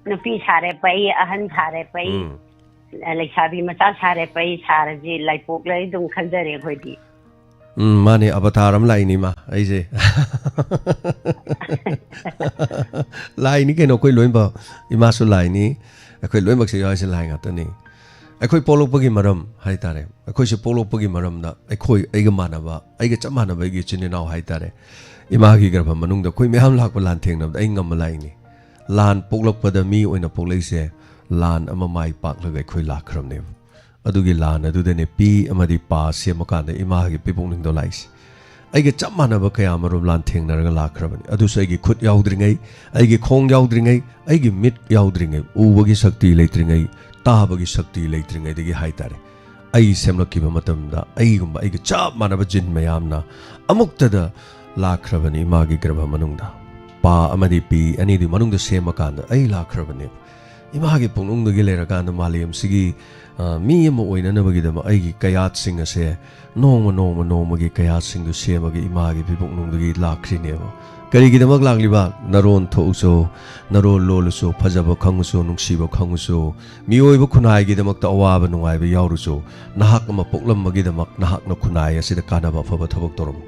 ꯅꯨꯄꯤ ꯁꯥꯔꯦ ꯄꯛꯏ, ꯑꯍꯟ ꯁꯥꯔꯦ ꯄꯛꯏ, ꯎꯝ꯫ ꯂꯩꯁꯥꯕꯤ ꯃꯆꯥ ꯁꯥꯔꯦ ꯄꯛꯏ, ꯁꯥꯔꯁꯤ ꯂꯥꯏꯄꯣꯛꯂ ꯑꯗꯨꯝ ꯈꯟꯖꯔꯦ ꯑꯩꯈꯣꯏꯗꯤ꯫ ꯎꯝ, ꯃꯥꯅꯦ, ꯑꯕꯇꯥꯔ ꯑꯃ ꯂꯥꯛꯏꯅꯤ ꯏꯃꯥ, ꯑꯩꯁꯦ꯫ ꯂꯥꯏꯅꯤ ꯀꯩꯅꯣ, ꯑꯩꯈꯣꯏ ꯂꯣꯏꯅꯃꯛ꯫ ꯏꯃꯥꯁꯨ ꯂꯥꯏꯅꯤ, ꯑꯩꯈꯣꯏ ꯂꯣꯏꯅꯃꯛꯁꯦ ꯌꯥꯎꯔꯤꯁꯦ ꯂꯥꯏ ꯉꯥꯛꯇꯅꯤ꯫ ꯑꯩꯈꯣꯏ ꯄꯣꯛꯂꯛꯄꯒꯤ ꯃꯔꯝ ꯍꯥꯏ ꯇꯥꯔꯦ, ꯑꯩꯈꯣꯏꯁꯦ ꯄꯣꯛꯂꯛꯄꯒꯤ ꯃꯔꯝꯗ ꯑꯩꯈꯣꯏ, ꯑꯩꯒ ꯃꯥꯟꯅꯕ, ꯑꯩꯒ ꯆꯞ ꯃꯥꯟꯅꯕ ꯑꯩꯒꯤ ꯏꯆꯤꯟ ꯏꯅꯥꯎ ꯍꯥꯏ ꯇꯥꯔꯦ, ꯏꯃꯥꯒꯤ ꯒꯔꯚ ꯃꯅꯨꯡꯗ ꯑꯩꯈꯣꯏ ꯃꯌꯥꯝ ꯂꯥꯛꯄ ꯂꯥꯟ ꯊꯦꯡꯅꯕꯗ ꯑꯩ ꯉꯝꯕ ꯂꯥꯏꯅꯤ꯫ ꯂꯥꯟ ꯄꯣꯛꯂꯛꯄꯗ ꯃꯤ ꯑꯣꯏꯅ ꯄꯣꯛꯂꯛꯏꯁꯦ, ꯂꯥꯟ ꯑꯃ ꯃꯥꯏ ꯄꯥꯛꯂꯒ ꯑꯩꯈꯣꯏ ꯂꯥꯛꯈ꯭ꯔꯕꯅꯦꯕ꯫ ꯑꯗꯨꯒꯤ ꯂꯥꯟ ꯑꯗꯨꯗꯅꯦ ꯄꯤ ꯑꯃꯗꯤ ꯄꯥ ꯁꯦꯝꯃꯀꯥꯟꯗ ꯏꯃꯥꯒꯤ ꯄꯤꯄꯨꯛꯅꯤꯡꯗꯣ ꯂꯥꯛꯏꯁꯦ꯫ ꯑꯩꯒ ꯆꯞ ꯃꯥꯟꯅꯕ ꯀꯌꯥ ꯑꯃꯔꯣꯝ ꯂꯥꯟ ꯊꯦꯡꯅꯔꯒ ꯂꯥꯛꯈ꯭ꯔꯕꯅꯤ꯫ ꯑꯗꯨꯁꯨ ꯑꯩꯒꯤ ꯈꯨꯠ ꯌꯥꯎꯗ꯭ꯔꯤꯉꯩ, ꯑꯩꯒꯤ ꯈꯣꯡ ꯌꯥꯎꯗ꯭ꯔꯤꯉꯩ, ꯑꯩꯒꯤ ꯃꯤꯠ ꯌꯥꯎꯗ꯭ꯔꯤꯉꯩ, ꯎꯕꯒꯤ ꯁꯛꯇꯤ ꯂꯩꯇ꯭ꯔꯤꯉꯩ, ꯇꯥꯕꯒꯤ ꯁꯛꯇꯤ ꯂꯩꯇ꯭ꯔꯤꯉꯩꯗꯒꯤ ꯍꯥꯏꯇꯥꯔꯦ, ꯑꯩ ꯁꯦꯝꯂꯛꯈꯤꯕ ꯃꯇꯝꯗ ꯑꯩꯒꯨꯝꯕ ꯑꯩꯒ ꯆꯞ ꯃꯥꯟꯅꯕ ꯖꯤꯟ ꯃꯌꯥꯝꯅ ꯑꯃꯨꯛꯇꯗ ꯂꯥꯛꯈ꯭ꯔꯕꯅꯤ ꯏꯃꯥꯒꯤ ꯒꯔꯚ ꯃꯅꯨꯡꯗ꯫ ꯄꯥ ꯑꯃꯗꯤ ꯄꯤ ꯑꯅꯤꯗꯨ ꯃꯅꯨꯡꯗ ꯁꯦꯝꯃꯀꯥꯟꯗ ꯑꯩ ꯂꯥꯛꯈ꯭ꯔꯕꯅꯦꯕ꯫ ꯏꯃꯥꯒꯤ ꯄꯨꯛꯅꯨꯡꯗꯒꯤ ꯂꯩꯔꯀꯥꯟꯗ ꯃꯥꯂꯦꯝꯁꯤꯒꯤ, ꯑ, ꯃꯤ ꯑꯃ ꯑꯣꯏꯅꯅꯕꯒꯤꯗꯃꯛ ꯑꯩꯒꯤ ꯀꯌꯥꯠꯁꯤꯡ ꯑꯁꯦ ꯅꯣꯡꯃ, ꯅꯣꯡꯃ, ꯅꯣꯡꯃꯒꯤ ꯀꯌꯥꯠꯁꯤꯡꯗꯨ ꯁꯦꯝꯃꯒ ꯏꯃꯥꯒꯤ ꯄꯤꯕꯨꯛꯅꯨꯡꯗꯒꯤ ꯂꯥꯛꯈ꯭ꯔꯤꯅꯦꯕ꯫ ꯀꯔꯤꯒꯤꯗꯃꯛ ꯂꯥꯛꯂꯤꯕ? ꯅꯔꯣꯟ ꯊꯣꯛꯎꯆꯣ, ꯅꯔꯣꯜ ꯂꯣꯜꯂꯨꯆꯣ, ꯐꯖꯕ ꯈꯪꯉꯨꯆꯣ, ꯅꯨꯡꯁꯤꯕ ꯈꯪꯉꯨꯆꯣ꯫ ꯃꯤꯑꯣꯏꯕ ꯈꯨꯟꯅꯥꯏꯒꯤꯗꯃꯛꯇ ꯑꯋꯥꯕ ꯅꯨꯡꯉꯥꯏꯕ ꯌꯥꯎꯔꯨꯆꯣ꯫ ꯅꯍꯥꯛ ꯑꯃ ꯄꯣꯛꯂꯝꯕꯒꯤꯗꯃꯛ ꯅꯍꯥꯛꯅ ꯈꯨꯟꯅꯥꯏ ꯑꯁꯤꯗ ꯀꯥꯟꯅꯕ ꯑꯐꯕ ꯊꯕꯛ ꯇꯧꯔꯝꯃꯨ꯫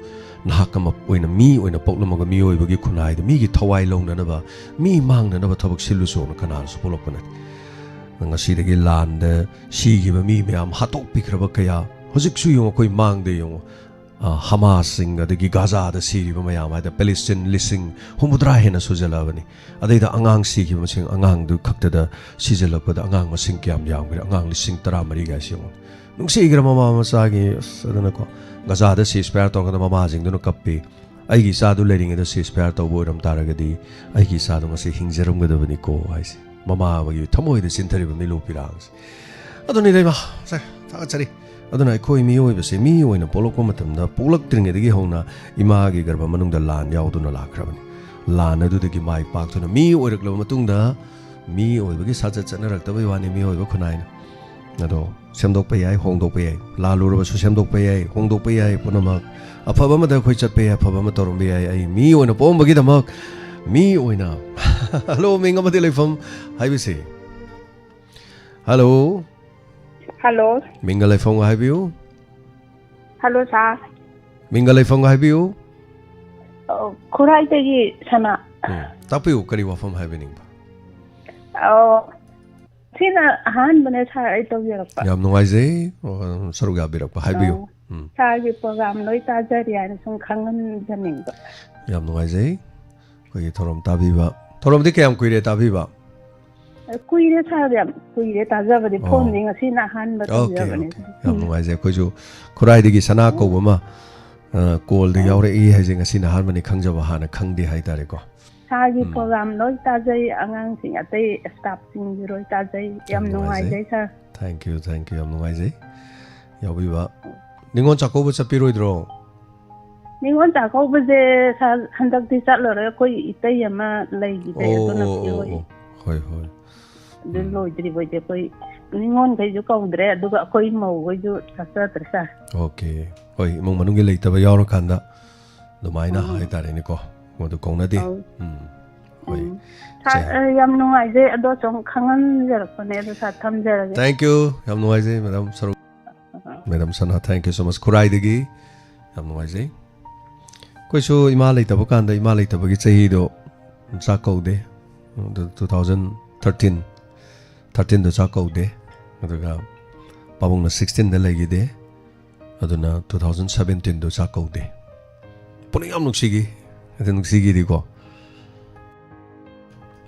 ꯅꯍꯥꯛ ꯑꯃ ꯑꯣꯏꯅ, ꯃꯤ ꯑꯣꯏꯅ ꯄꯣꯛꯂꯝꯃꯒ ꯃꯤꯑꯣꯏꯕꯒꯤ ꯈꯨꯟꯅꯥꯏꯗ ꯃꯤꯒꯤ ꯊꯋꯥꯏ ꯂꯧꯅꯅꯕ, ꯃꯤ ꯃꯥꯡꯅꯅꯕ ꯊꯕꯛ ꯁꯤꯜꯂꯨꯆꯣꯅ ꯀꯅꯥꯅꯁꯨ ꯄꯣꯛꯂꯛꯄ ꯅꯠꯇꯦ꯫ ꯉꯁꯤꯗꯒꯤ ꯂꯥꯟꯗ ꯁꯤꯈꯤꯕ ꯃꯤ ꯃꯌꯥꯝ, ꯍꯥꯠꯇꯣꯛꯄꯤꯈ꯭ꯔꯕ ꯀꯌꯥ, ꯍꯧꯖꯤꯛꯁꯨ ꯌꯦꯡꯉꯨ, ꯑꯩꯈꯣꯏ ꯃꯥꯡꯗ ꯌꯦꯡꯉꯨ, ꯑ, ꯍꯃꯥꯁꯁꯤꯡ, ꯑꯗꯒꯤ ꯒꯥꯖꯥꯗ ꯁꯤꯔꯤꯕ ꯃꯌꯥꯝ ꯍꯥꯏꯗ ꯄꯦꯂꯦꯁꯇꯤꯟ ꯂꯤꯁꯤꯡ ꯍꯨꯝꯐꯨꯇꯔꯥ ꯍꯦꯟꯅ ꯁꯨꯖꯜꯂꯛꯑꯕꯅꯤ꯫ ꯑꯗꯩꯗ ꯑꯉꯥꯡ ꯁꯤꯈꯤꯕ ꯃꯁꯤꯡ, ꯑꯉꯥꯡꯗꯨ ꯈꯛꯇꯗ ꯁꯤꯖꯜꯂꯛꯄꯗ ꯑꯉꯥꯡ ꯃꯁꯤꯡ ꯀꯌꯥꯝ ꯌꯥꯝꯈ꯭ꯔꯦ? ꯑꯉꯥꯡ ꯂꯤꯁꯤꯡ ꯇꯔꯥꯃꯔꯤ ꯀꯥꯏꯁꯤ ꯌꯦꯡꯉꯨ꯫ ꯅꯨꯡꯁꯤꯈ꯭ꯔ ꯃꯃꯥ ꯃꯆꯥꯒꯤ, ꯑꯁ, ꯑꯗꯨꯅꯀꯣ, ꯒꯥꯖꯥꯗ ceasefire ꯇꯧꯔꯀꯥꯟꯗ ꯃꯃꯥꯁꯤꯡꯗꯨꯅ ꯀꯞꯄꯤ꯫ ꯑꯩꯒꯤ ꯏꯆꯥꯗꯨ ꯂꯩꯔꯤꯉꯩꯗ ceasefire ꯇꯧꯕ ꯑꯣꯏꯔꯝ ꯇꯥꯔꯒꯗꯤ ꯑꯩꯒꯤ ꯏꯆꯥꯗꯣ ꯉꯁꯤ ꯍꯤꯡꯖꯔꯝꯒꯗꯕꯅꯤꯀꯣ ꯍꯥꯏꯁꯦ꯫ ꯃꯃꯥ ꯑꯃꯒꯤ ꯊꯃꯣꯏꯗ ꯆꯤꯟꯊꯔꯤꯕ ꯃꯤꯂꯨ ꯄꯤꯔꯥꯡꯁꯦ꯫ ꯑꯗꯨꯅꯤꯗ ꯏꯃꯥ, ꯁꯦ, ꯊꯥꯒꯠꯆꯔꯤ꯫ ꯑꯗꯨꯅ ꯑꯩꯈꯣꯏ ꯃꯤꯑꯣꯏꯕꯁꯦ ꯃꯤ ꯑꯣꯏꯅ ꯄꯣꯛꯂꯛꯄ ꯃꯇꯝꯗ, ꯄꯣꯛꯂꯛꯇ꯭ꯔꯤꯉꯩꯗꯒꯤ ꯍꯧꯅ ꯏꯃꯥꯒꯤ ꯒꯔꯚ ꯃꯅꯨꯡꯗ ꯂꯥꯟ ꯌꯥꯎꯗꯨꯅ ꯂꯥꯛꯈ꯭ꯔꯕꯅꯤ꯫ ꯂꯥꯟ ꯑꯗꯨꯗꯒꯤ ꯃꯥꯏ ꯄꯥꯛꯇꯨꯅ ꯃꯤ ꯑꯣꯏꯔꯛꯂꯕ ꯃꯇꯨꯡꯗ, ꯃꯤ ꯑꯣꯏꯕꯒꯤ ꯁꯥꯖꯠ ꯆꯠꯅꯔꯛꯇꯕꯩ ꯋꯥꯅꯤ, ꯃꯤꯑꯣꯏꯕ ꯈꯨꯟꯅꯥꯏꯅ꯫ ꯑꯗꯣ ꯁꯦꯝꯗꯣꯛꯄ ꯌꯥꯏ, ꯍꯣꯡꯗꯣꯛꯄ ꯌꯥꯏ, ꯂꯥꯜꯂꯨꯔꯕꯁꯨ ꯁꯦꯝꯗꯣꯛꯄ ꯌꯥꯏ, ꯍꯣꯡꯗꯣꯛꯄ ꯌꯥꯏ ꯄꯨꯝꯅꯃꯛ꯫ ꯑꯐꯕ ꯑꯃꯗ ꯑꯩꯈꯣꯏ ꯆꯠꯄ ꯌꯥꯏ, ꯑꯐꯕ ꯑꯃ ꯇꯧꯔꯝꯕ ꯌꯥꯏ꯫ ꯑꯩ ꯃꯤ ꯑꯣꯏꯅ ꯄꯣꯛꯑꯝꯕꯒꯤꯗꯃꯛ, ꯃꯤ ꯑꯣꯏꯅ꯫ ꯍꯜꯂꯣ, ꯃꯤꯡ ꯑꯃꯗꯤ ꯂꯩꯐꯝ ꯍꯥꯏꯕꯤꯁꯤ꯫ ꯍꯜꯂꯣ꯫ ꯍꯜꯂꯣ꯫ ꯃꯤꯡꯒ ꯂꯩꯐꯝꯒ ꯍꯥꯏꯕꯤꯌꯨ꯫ ꯍꯜꯂꯣ, ꯁꯥꯔ꯫ ꯃꯤꯡꯒ ꯂꯩꯐꯝꯒ ꯍꯥꯏꯕꯤꯌꯨ꯫ ꯑ, ꯈꯨꯔꯥꯏꯗꯒꯤ ꯁꯅꯥ꯫ ꯎꯝ, ꯇꯥꯛꯄꯤꯌꯨ, ꯀꯔꯤ ꯋꯥꯐꯝ ꯍꯥꯏꯕꯤꯅꯤꯡꯕ? ꯑꯣ, ꯁꯤꯅ ꯑꯍꯥꯟꯕꯅꯦ, ꯁꯥꯔ, ꯑꯩ ꯇꯧꯖꯔꯛꯄ꯫ ꯌꯥꯝ ꯅꯨꯡꯉꯥꯏꯖꯩ, ꯑ, ꯁꯔꯨꯛ ꯌꯥꯕꯤꯔꯛꯄ꯫ ꯍꯥꯏꯕꯤꯌꯨ꯫ ꯑꯣ, ꯎꯝ꯫ ꯁꯥꯔꯒꯤ ꯄ꯭ꯔꯣꯒ꯭ꯔꯥꯝ ꯂꯣꯏ ꯇꯥꯖꯔꯤ ꯍꯥꯏꯅ ꯁꯨꯝ ꯈꯪꯍꯟꯖꯅꯤꯡꯕ꯫ ꯌꯥꯝ ꯅꯨꯡꯉꯥꯏꯖꯩ꯫ ꯑꯩꯈꯣꯏꯒꯤ ꯊꯧꯔꯝ ꯇꯥꯕꯤꯕ꯫ ꯊꯧꯔꯝꯗꯤ ꯀꯌꯥꯝ ꯀꯨꯏꯔꯦ ꯇꯥꯕꯤꯕ? ꯀꯨꯏꯔꯦ ꯁꯥꯔ, ꯌꯥꯝ ꯀꯨꯏꯔꯦ ꯇꯥꯖꯕꯗꯤ꯫ ꯑꯣ꯫ ꯐꯣꯟꯗꯤ ꯉꯁꯤꯅ ꯑꯍꯥꯟꯕ ꯑꯣꯀꯦ, ꯇꯧꯖꯕꯅꯦ꯫ ꯑꯣꯀꯦ꯫ ꯌꯥꯝ ꯎꯝ꯫ ꯅꯨꯡꯉꯥꯏꯖꯩ꯫ ꯑꯩꯈꯣꯏꯁꯨ ꯈꯨꯔꯥꯏꯗꯒꯤ ꯁꯅꯥ ꯀꯧꯕ ꯑꯃ, ꯑ, ꯀꯣꯜꯗ ꯑꯣ꯫ ꯌꯥꯎꯔꯛꯏ ꯍꯥꯏꯁꯦ ꯉꯁꯤꯅ ꯑꯍꯥꯟꯕꯅꯤ ꯈꯪꯖꯕ, ꯍꯥꯟꯅ ꯈꯪꯗꯦ ꯍꯥꯏꯇꯥꯔꯦꯀꯣ꯫ ꯁꯥꯔꯒꯤ ꯎꯝ꯫ ꯄ꯭ꯔꯣꯒ꯭ꯔꯥꯝ ꯂꯣꯏ ꯇꯥꯖꯩ, ꯑꯉꯥꯡꯁꯤꯡ ꯑꯇꯩ ꯁ꯭ꯇꯥꯐꯁꯤꯡꯒꯤ ꯂꯣꯏ ꯇꯥꯖꯩ꯫ ꯌꯥꯝ ꯌꯥꯝ ꯅꯨꯡꯉꯥꯏꯖꯩ꯫ ꯅꯨꯡꯉꯥꯏꯖꯩ ꯁꯥꯔ꯫ Thank you, thank you, ꯌꯥꯝ ꯅꯨꯡꯉꯥꯏꯖꯩ ꯌꯥꯎꯕꯤꯕ꯫ ꯅꯤꯉꯣꯜ ꯆꯥꯛꯀꯧꯕ ꯆꯠꯄꯤꯔꯣꯏꯗ꯭ꯔꯣ? ꯅꯤꯉꯣꯜ ꯆꯥꯛꯀꯧꯕꯁꯦ ꯁꯥꯔ ꯍꯟꯗꯛꯇꯤ ꯆꯠꯂꯔꯣꯏ, ꯑꯩꯈꯣꯏ ꯏꯇꯩ ꯑꯃ ꯂꯩꯈꯤꯗ꯭ꯔꯦ, ꯑꯣ, ꯑꯗꯨꯅ ꯑꯣ, ꯑꯣ, ꯄꯤꯔꯣꯏ꯫ ꯑꯣ꯫ ꯍꯣꯏ, ꯍꯣꯏ꯫ ꯑꯗꯨ ꯎꯝ꯫ ꯂꯣꯏꯗ꯭ꯔꯤꯕꯣꯏꯗꯤ ꯑꯩꯈꯣꯏ ꯅꯤꯉꯣꯜꯈꯩꯁꯨ ꯀꯧꯗ꯭ꯔꯦ, ꯑꯗꯨꯒ ꯑꯩꯈꯣꯏ ꯃꯧꯈꯩꯁꯨ ꯆꯠꯆꯗ꯭ꯔꯦ ꯁꯥꯔ꯫ Okay꯫ ꯍꯣꯏ, ꯏꯃꯨꯡ ꯃꯅꯨꯡꯒꯤ ꯂꯩꯇꯕ ꯌꯥꯎꯔꯀꯥꯟꯗ ꯑꯗꯨꯃꯥꯏꯅ ꯎꯝ꯫ ꯍꯥꯏꯇꯥꯔꯦꯅꯦꯀꯣ, ꯃꯗꯨ ꯀꯧꯅꯗꯦ꯫ ꯑꯧ꯫ ꯎꯝ꯫ ꯍꯣꯏ꯫ ꯎꯝ꯫ ꯁꯥꯔ, ꯑ, ꯌꯥꯝ ꯅꯨꯡꯉꯥꯏꯖꯩ, ꯑꯗꯣ ꯁꯨꯝ ꯈꯪꯍꯟꯖꯔꯛꯄꯅꯦ, ꯑꯗꯣ ꯁꯥꯔ ꯊꯝꯖꯔꯒꯦ꯫ Thank you, ꯌꯥꯝ ꯅꯨꯡꯉꯥꯏꯖꯩ ꯃꯦꯗꯥꯝ ꯁꯔꯨꯛ꯫ ꯃꯦꯗꯥꯝ ꯁꯅꯥ, thank you so much꯫ ꯈꯨꯔꯥꯏꯗꯒꯤ ꯌꯥꯝ ꯅꯨꯡꯉꯥꯏꯖꯩ꯫ ꯑꯩꯈꯣꯏꯁꯨ ꯏꯃꯥ ꯂꯩꯇꯕ ꯀꯥꯟꯗ, ꯏꯃꯥ ꯂꯩꯇꯕꯒꯤ ꯆꯍꯤꯗꯣ ꯆꯥꯛ ꯀꯧꯗꯦ꯫ ꯑꯗꯨ two thousand thirteen, thirteen ꯗꯣ ꯆꯥꯛ ꯀꯧꯗꯦ꯫ ꯑꯗꯨꯒ ꯄꯥꯕꯨꯡꯅ sixteen ꯗ ꯂꯩꯈꯤꯗꯦ꯫ ꯑꯗꯨꯅ two thousand seventeen ꯗꯣ ꯆꯥꯛ ꯀꯧꯗꯦ꯫ ꯄꯨꯛꯅꯤꯡ ꯌꯥꯝ ꯅꯨꯡꯁꯤꯈꯤ꯫ ꯑꯗꯨ ꯅꯨꯡꯁꯤꯈꯤꯗꯤꯀꯣ꯫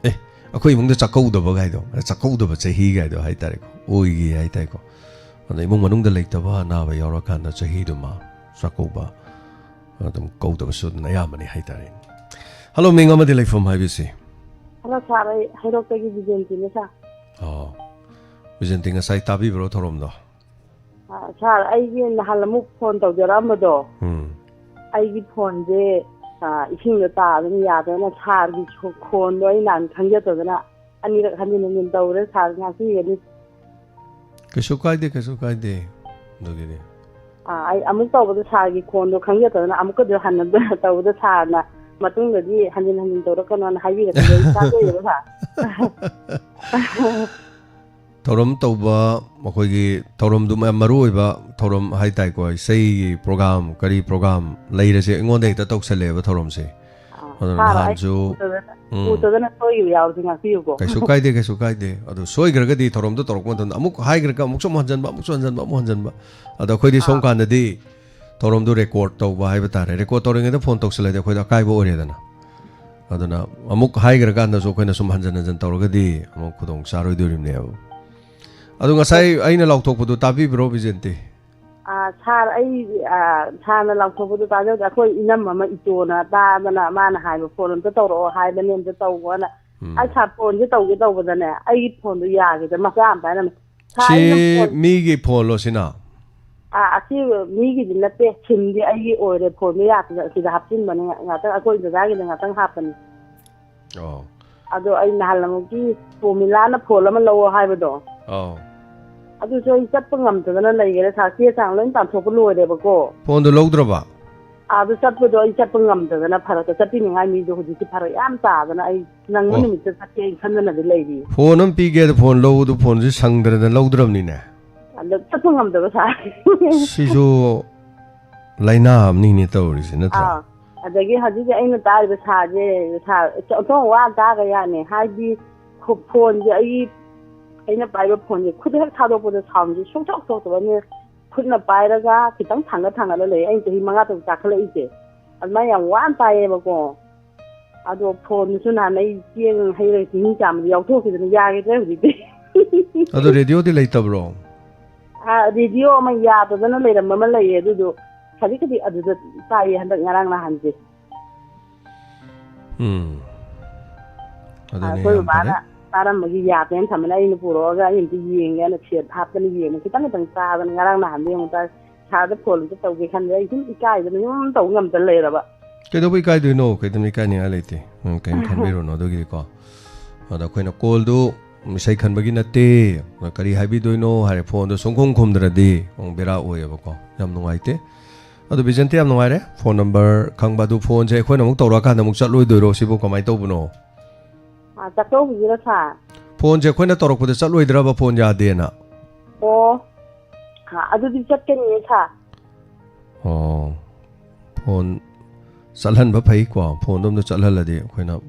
ꯑꯦ, ꯑꯩꯈꯣꯏ ꯏꯃꯨꯡꯗ ꯆꯥꯛꯀꯧꯗꯕ ꯒꯥꯏꯗꯣ, ꯆꯥꯛꯀꯧꯗꯕ ꯆꯍꯤ ꯒꯥꯏꯗꯣ ꯍꯥꯏꯇꯥꯔꯦꯀꯣ, ꯑꯣꯏꯒꯤ ꯍꯥꯏꯇꯥꯔꯦꯀꯣ꯫ ꯑꯗ ꯏꯃꯨꯡ ꯃꯅꯨꯡꯗ ꯂꯩꯇꯕ ꯑꯅꯥꯕ ꯌꯥꯎꯔꯀꯥꯟꯗ ꯆꯍꯤꯗꯨꯃ ꯆꯥꯛꯀꯧꯕ ꯑꯗꯨꯝ ꯀꯧꯗꯕꯁꯨ ꯑꯗꯨꯝ ꯑꯌꯥꯝꯕꯅꯤ ꯍꯥꯏꯇꯥꯔꯦ꯫ ꯍꯜꯂꯣ, ꯃꯤꯡ ꯑꯃꯗꯤ ꯂꯩꯐꯝ ꯍꯥꯏꯕꯤꯁꯤ꯫ ꯍꯜꯂꯣ ꯁꯥꯔ, ꯑꯩ ꯍꯩꯔꯣꯛꯇꯒꯤ ꯕꯤꯖꯦꯟꯇꯤꯅꯦ ꯁꯥꯔ꯫ ꯑꯣ, ꯕꯤꯖꯦꯟꯇꯤ, ꯉꯁꯥꯏ ꯇꯥꯕꯤꯕ꯭ꯔꯣ ꯊꯧꯔꯝꯗꯣ? ꯑ, ꯁꯥꯔ, ꯑꯩꯒꯤ ꯅꯍꯥꯟ ꯑꯃꯨꯛ ꯐꯣꯟ ꯇꯧꯖꯔꯛꯑꯝꯕꯗꯣ, ꯎꯝ꯫ ꯑꯩꯒꯤ ꯐꯣꯟꯁꯦ, ꯑ, ꯏꯁꯤꯡꯗ ꯇꯥꯗꯅ ꯌꯥꯗꯅ ꯁꯥꯔꯒꯤ ꯁꯣ-, ꯈꯣꯟꯗꯣ ꯑꯩ ꯅꯍꯥꯟ ꯈꯪꯖꯗꯗꯅ ꯑꯅꯤꯔꯛ ꯍꯟꯖꯤꯟ ꯍꯟꯖꯤꯟ ꯇꯧꯔꯦ꯫ ꯁꯥꯔ ꯉꯥꯛꯄꯤꯒꯅꯤ꯫ ꯀꯩꯁꯨ ꯀꯥꯏꯗꯦ, ꯀꯩꯁꯨ ꯀꯥꯏꯗꯦ꯫ ꯑꯗꯨꯒꯤꯗꯤ꯫ ꯑ, ꯑꯩ ꯑꯃꯨꯛ ꯇꯧꯕꯗ ꯁꯥꯔꯒꯤ ꯈꯣꯟꯗꯣ ꯈꯪꯖꯗꯗꯅ ꯑꯃꯨꯛꯀꯁꯨ ꯍꯟꯅ ꯇꯧꯕꯗ ꯁꯥꯔꯅ ꯃꯇꯨꯡꯗꯗꯤ ꯍꯟꯖꯤꯟ ꯍꯟꯖꯤꯟ ꯇꯧꯔꯛꯀꯅꯣꯅ ꯍꯥꯏꯕꯤꯔꯛꯄꯗꯣ ꯑꯩ ꯊꯥꯖꯩꯌꯦꯕ ꯁꯥꯔ꯫ ꯊꯧꯔꯝ ꯇꯧꯕ, ꯃꯈꯣꯏꯒꯤ ꯊꯧꯔꯝꯗꯨ ꯃꯌꯥꯝ ꯃꯔꯨ ꯑꯣꯏꯕ ꯊꯧꯔꯝ ꯍꯥꯏ ꯇꯥꯏꯀꯣ, ꯏꯁꯩꯒꯤ ꯄ꯭ꯔꯣꯒꯥꯝ, ꯀꯔꯤ ꯄ꯭ꯔꯣꯒꯥꯝ ꯂꯩꯔꯁꯦ ꯑꯩꯉꯣꯟꯗ ꯍꯦꯛꯇ ꯇꯧꯁꯜꯂꯛꯑꯦꯕ ꯊꯧꯔꯝꯁꯦ꯫ ꯑ, ꯑꯗꯨꯅ ꯁꯥꯔ, ꯑꯩ ꯅꯍꯥꯟꯁꯨ, ꯎꯗꯗꯅ, ꯎꯝ꯫ ꯎꯗꯗꯅ ꯁꯣꯏꯈꯤꯕ ꯌꯥꯎꯔꯁꯨ ꯉꯥꯛꯄꯤꯌꯨꯀꯣ꯫ ꯀꯩꯁꯨ ꯀꯥꯏꯗꯦ, ꯀꯩꯁꯨ ꯀꯥꯏꯗꯦ꯫ ꯑꯗꯨ ꯁꯣꯏꯈ꯭ꯔꯒꯗꯤ ꯊꯧꯔꯝꯗꯣ ꯇꯧꯔꯛꯄ ꯃꯇꯝꯗ ꯑꯃꯨꯛ ꯍꯥꯏꯈ꯭ꯔꯒ ꯑꯃꯨꯛꯁꯨ ꯑꯃꯨꯛ ꯍꯟꯖꯟꯕ, ꯑꯃꯨꯛꯁꯨ ꯍꯟꯖꯟꯕ, ꯑꯃꯨꯛ ꯍꯟꯖꯟꯕ꯫ ꯑꯗꯣ ꯑꯩꯈꯣꯏꯗꯤ ꯁꯣꯝ ꯑꯥ꯫ ꯀꯥꯟꯗꯗꯤ ꯊꯧꯔꯝꯗꯣ ꯔꯦꯀꯣꯔꯗ ꯇꯧꯕ ꯍꯥꯏꯕ ꯇꯥꯔꯦ꯫ ꯔꯦꯀꯣꯔꯗ ꯇꯧꯔꯤꯉꯩꯗ ꯐꯣꯟ ꯇꯧꯁꯜꯂꯗꯤ ꯑꯩꯈꯣꯏꯗ ꯑꯀꯥꯏꯕ ꯑꯣꯏꯔꯦꯗꯅ꯫ ꯑꯗꯨꯅ ꯑꯃꯨꯛ ꯍꯥꯏꯈ꯭ꯔꯀꯥꯟꯗꯁꯨ ꯑꯩꯈꯣꯏꯅ ꯁꯨꯝ ꯍꯟꯖꯟ ꯍꯟꯖꯟ ꯇꯧꯔꯒꯗꯤ ꯑꯃꯨꯛ ꯈꯨꯗꯣꯡ ꯆꯥꯔꯣꯏꯗꯣꯔꯤꯕꯅꯦꯕ꯫ ꯑꯗꯨ ꯉꯁꯥꯏ ꯑꯩꯅ ꯂꯥꯎꯊꯣꯛꯄꯗꯨ ꯇꯥꯕꯤꯕ꯭ꯔꯣ, ꯕꯤꯖꯦꯟꯇꯤ? ꯁꯥꯔ, ꯑꯩ, ꯑ, ꯁꯥꯔꯅ ꯂꯥꯎꯊꯣꯛꯄꯗꯣ ꯇꯥꯖꯧꯗꯦ꯫ ꯑꯩꯈꯣꯏ ꯏꯅꯝ ꯑꯃ ꯏꯇꯣꯅ ꯇꯥꯗꯅ ꯃꯥꯅ ꯍꯥꯏꯕ, "ꯐꯣꯟ ꯑꯝꯇ ꯇꯧꯔꯛꯑꯣ ꯍꯥꯏꯕꯅꯦ, ꯑꯝꯇ ꯇꯧꯕꯅ"꯫ ꯎꯝ꯫ ꯑꯩ ꯁꯥꯔ ꯐꯣꯟꯁꯦ ꯇꯧꯒꯦ ꯇꯧꯕꯗꯅꯦ, ꯑꯩꯒꯤ ꯐꯣꯟꯗꯣ ꯌꯥꯈꯤꯗ꯭ꯔꯦ, ꯃꯆꯥ ꯑꯃ ꯄꯥꯏꯔꯝꯃꯦ꯫ ꯁꯥꯔ, ꯑꯩꯅ ꯁꯤ ꯐꯣꯟ ꯃꯤꯒꯤ ꯐꯣꯟꯂꯣ ꯁꯤꯅ? ꯑꯥ, ꯑꯁꯤ ꯃꯤꯒꯤꯗꯤ ꯅꯠꯇꯦ, ꯁꯤꯝꯗꯤ ꯑꯩꯒꯤ ꯑꯣꯏꯔꯦ, ꯐꯣꯟꯗꯣ ꯌꯥꯗꯅ ꯁꯤꯗ ꯍꯥꯞꯆꯤꯟꯕꯅꯦ꯫ ꯉꯥꯛꯇꯪ ꯑꯩꯈꯣꯏ ꯗꯗꯥꯒꯤꯗ ꯉꯥꯛꯇꯪ ꯍꯥꯞꯄꯅꯤ꯫ ꯑꯣ꯫ ꯑꯗꯣ ꯑꯩ ꯅꯍꯥꯟ ꯑꯃꯨꯛꯀꯤ ꯄ꯭ꯔꯣꯃꯤꯂꯥꯅ ꯐꯣꯟ ꯑꯃ ꯂꯧꯑꯣ ꯍꯥꯏꯕꯗꯣ, ꯑꯧ꯫ ꯑꯗꯨꯁꯨ ꯑꯩ ꯆꯠꯄ ꯉꯝꯗꯗꯅ ꯂꯩꯈꯔꯦ ꯁꯥꯔ, ꯆꯦ ꯆꯥꯡ ꯂꯣꯏ ꯇꯥꯟꯊꯣꯛꯄ ꯂꯣꯏꯔꯦꯕꯀꯣ꯫ ꯐꯣꯟꯗꯣ ꯂꯧꯗ꯭ꯔꯕ? ꯑꯥꯗ ꯆꯠꯄꯗꯣ ꯑꯩ ꯆꯠꯄ ꯉꯝꯗꯗꯅ ꯐꯔꯛꯇ ꯆꯠꯄꯤꯅꯤꯡꯉꯥꯏ ꯃꯤꯗꯣ ꯍꯧꯖꯤꯛꯇꯤ ꯐꯔꯛ ꯌꯥꯝ ꯇꯥꯗꯅ ꯑꯩ ꯅꯪꯕ ꯑꯣ꯫ ꯅꯨꯃꯤꯠꯇ ꯆꯠꯀꯦ ꯑꯩ ꯈꯟꯗꯅꯗꯤ ꯂꯩꯔꯤ꯫ ꯐꯣꯟ ꯑꯃ ꯄꯤꯒꯦ ꯍꯥꯏꯗ ꯐꯣꯟ ꯂꯧꯕꯗꯨ ꯐꯣꯟꯁꯦ ꯁꯪꯗ꯭ꯔꯗꯅ ꯂꯧꯗ꯭ꯔꯕꯅꯤꯅꯦ꯫ ꯑꯗ ꯆꯠꯄ ꯉꯝꯗꯕ ꯁꯥꯔ꯫ ꯁꯤꯁꯨ ꯂꯥꯏꯅꯥ ꯑꯃꯅꯤꯅꯦ ꯇꯧꯔꯤꯁꯦ, ꯅꯠꯇ꯭ꯔꯥ? ꯑꯥ꯫ ꯑꯗꯒꯤ ꯍꯧꯖꯤꯛ ꯑꯩꯅ ꯇꯥꯔꯤꯕ ꯁꯥꯁꯦ, ꯁꯥ, ꯑꯣꯟꯊꯣꯛ ꯋꯥ ꯇꯥꯒ ꯌꯥꯅꯤ꯫ ꯍꯥꯏꯗꯤ ꯈꯨ-, ꯐꯣꯟꯁꯦ ꯑꯩꯒꯤ, ꯑꯩꯅ ꯄꯥꯏꯕ ꯐꯣꯟꯁꯦ ꯈꯨꯠ ꯍꯦꯛ ꯊꯥꯗꯣꯛꯄꯗ ꯁꯥꯎꯟꯁꯦ ꯁꯨꯡꯊꯣꯛ ꯊꯣꯛꯇꯕ꯫ ꯑꯗꯨꯅ ꯈꯨꯠꯅ ꯄꯥꯏꯔꯒ ꯈꯤꯇꯪ ꯊꯥꯡꯒꯠ ꯊꯥꯡꯒꯠꯂ ꯂꯩ꯫ ꯑꯩꯅ ꯆꯍꯤ ꯃꯉꯥ ꯇꯔꯨꯛ ꯆꯥꯈꯠꯂꯛꯏꯁꯦ ꯑꯗꯨꯃꯥꯏꯅ ꯌꯥꯝ ꯋꯥꯅ ꯄꯥꯏꯌꯦꯕꯀꯣ꯫ ꯑꯗꯣ ꯐꯣꯟꯗꯨꯁꯨ ꯅꯍꯥꯟ ꯑꯩ ꯆꯦꯡ ꯍꯩꯔꯒ ꯆꯤꯅꯤ ꯆꯥꯝꯕꯗ ꯌꯥꯎꯊꯣꯛꯈꯤꯗꯅ ꯌꯥꯈꯤꯗ꯭ꯔꯦ ꯍꯧꯖꯤꯛꯇꯤ꯫ ꯑꯗꯣ ꯔꯦꯗꯤꯑꯣꯗꯤ ꯂꯩꯇꯕ꯭ꯔꯣ? ꯑꯥ, ꯔꯦꯗꯤꯑꯣ ꯑꯃ ꯌꯥꯗꯗꯅ ꯂꯩꯔꯝꯕ ꯑꯃ ꯂꯩꯌꯦ, ꯑꯗꯨꯗꯣ ꯈꯖꯤꯛ ꯈꯖꯤꯛ ꯑꯗꯨꯗ ꯇꯥꯏꯌꯦ ꯍꯟꯗꯛ ꯉꯔꯥꯡ ꯅꯍꯥꯟꯁꯦ꯫ ꯎꯝ꯫ ꯑꯗꯨꯅꯦ ꯑꯩꯈꯣꯏ ꯌꯥꯝ ꯐꯔꯦ꯫ ꯕꯕꯥꯅ ꯇꯥꯔꯝꯕꯒꯤ ꯌꯥꯗꯦꯅ ꯊꯝꯕꯅꯦ, ꯑꯩꯅ ꯄꯨꯔꯛꯑꯒ ꯑꯩ ꯑꯝꯇ ꯌꯦꯡꯒꯦꯅ ꯁꯦꯠ ꯍꯥꯞꯇꯅ ꯌꯦꯡꯕ, ꯈꯤꯇꯪ ꯈꯤꯇꯪ ꯇꯥꯗꯅ ꯉꯔꯥꯡ ꯅꯍꯥꯟꯗꯤ ꯑꯃꯨꯛ ꯇꯥꯏ꯫ ꯁꯥꯔꯗ ꯐꯣꯟ ꯑꯝꯇ ꯇꯧꯒꯦ ꯈꯟꯕꯗ ꯑꯩ ꯁꯨꯝ ꯏꯀꯥꯏꯗꯅ ꯁꯨꯝ ꯇꯧ ꯉꯝꯗ ꯂꯩꯔꯕ꯫ ꯀꯩꯗꯧꯕ ꯏꯀꯥꯏꯗꯣꯏꯅꯣ? ꯀꯩꯗꯧꯅ ꯏꯀꯥꯏꯅꯤꯡꯉꯥꯏ ꯂꯩꯇꯦ꯫ ꯎꯝ, ꯀꯩꯝ ꯈꯟꯕꯤꯔꯨꯅꯣ ꯑꯗꯨꯒꯤꯗꯤꯀꯣ꯫ ꯑꯗ ꯑꯩꯈꯣꯏꯅ ꯀꯣꯜꯗꯨ ꯏꯁꯩ ꯈꯟꯕꯒꯤ ꯅꯠꯇꯦ꯫ ꯀꯔꯤ ꯍꯥꯏꯕꯤꯗꯣꯏꯅꯣ ꯍꯥꯏꯔꯦ, ꯐꯣꯟꯗꯣ ꯁꯨꯡꯈꯨꯝ ꯈꯨꯝꯗ꯭ꯔꯗꯤ ꯑꯃꯨꯛ ꯕꯦꯔꯥ ꯑꯣꯏꯌꯦꯕꯀꯣ꯫ ꯌꯥꯝ ꯅꯨꯡꯉꯥꯏꯇꯦ꯫ ꯑꯗꯨ ꯕꯤꯖꯟꯇ ꯌꯥꯝ ꯅꯨꯡꯉꯥꯏꯔꯦ꯫ ꯐꯣꯟ ꯅꯝꯕꯔ ꯈꯪꯕ ꯑꯗꯨ ꯐꯣꯟꯁꯦ ꯑꯩꯈꯣꯏꯅ ꯑꯃꯨꯛ ꯇꯧꯔꯛꯑꯀꯥꯟꯗ ꯑꯃꯨꯛ ꯆꯠꯂꯣꯏꯗꯣꯏꯔꯣ? ꯁꯤꯕꯨ ꯀꯃꯥꯏꯅ ꯇꯧꯕꯅꯣ? ꯑꯥ, ꯆꯥꯛꯀꯧꯕꯒꯤꯔꯣ ꯁꯥꯔ? ꯐꯣꯟꯁꯦ ꯑꯩꯈꯣꯏꯅ ꯇꯧꯔꯛꯄꯗ ꯆꯠꯂꯣꯏꯗ꯭ꯔꯕ, ꯐꯣꯟ ꯌꯥꯗꯦꯅ? ꯑꯣ, ꯑꯥ, ꯑꯗꯨꯗꯤ ꯆꯠꯀꯅꯤꯌꯦ ꯁꯥꯔ꯫ ꯑꯣ, ꯐꯣꯟ ꯆꯠꯍꯟꯕ ꯐꯩꯀꯣ, ꯐꯣꯟꯗꯣ ꯑꯝꯇ ꯆꯠꯍꯜꯂꯗꯤ ꯑꯩꯈꯣꯏꯅ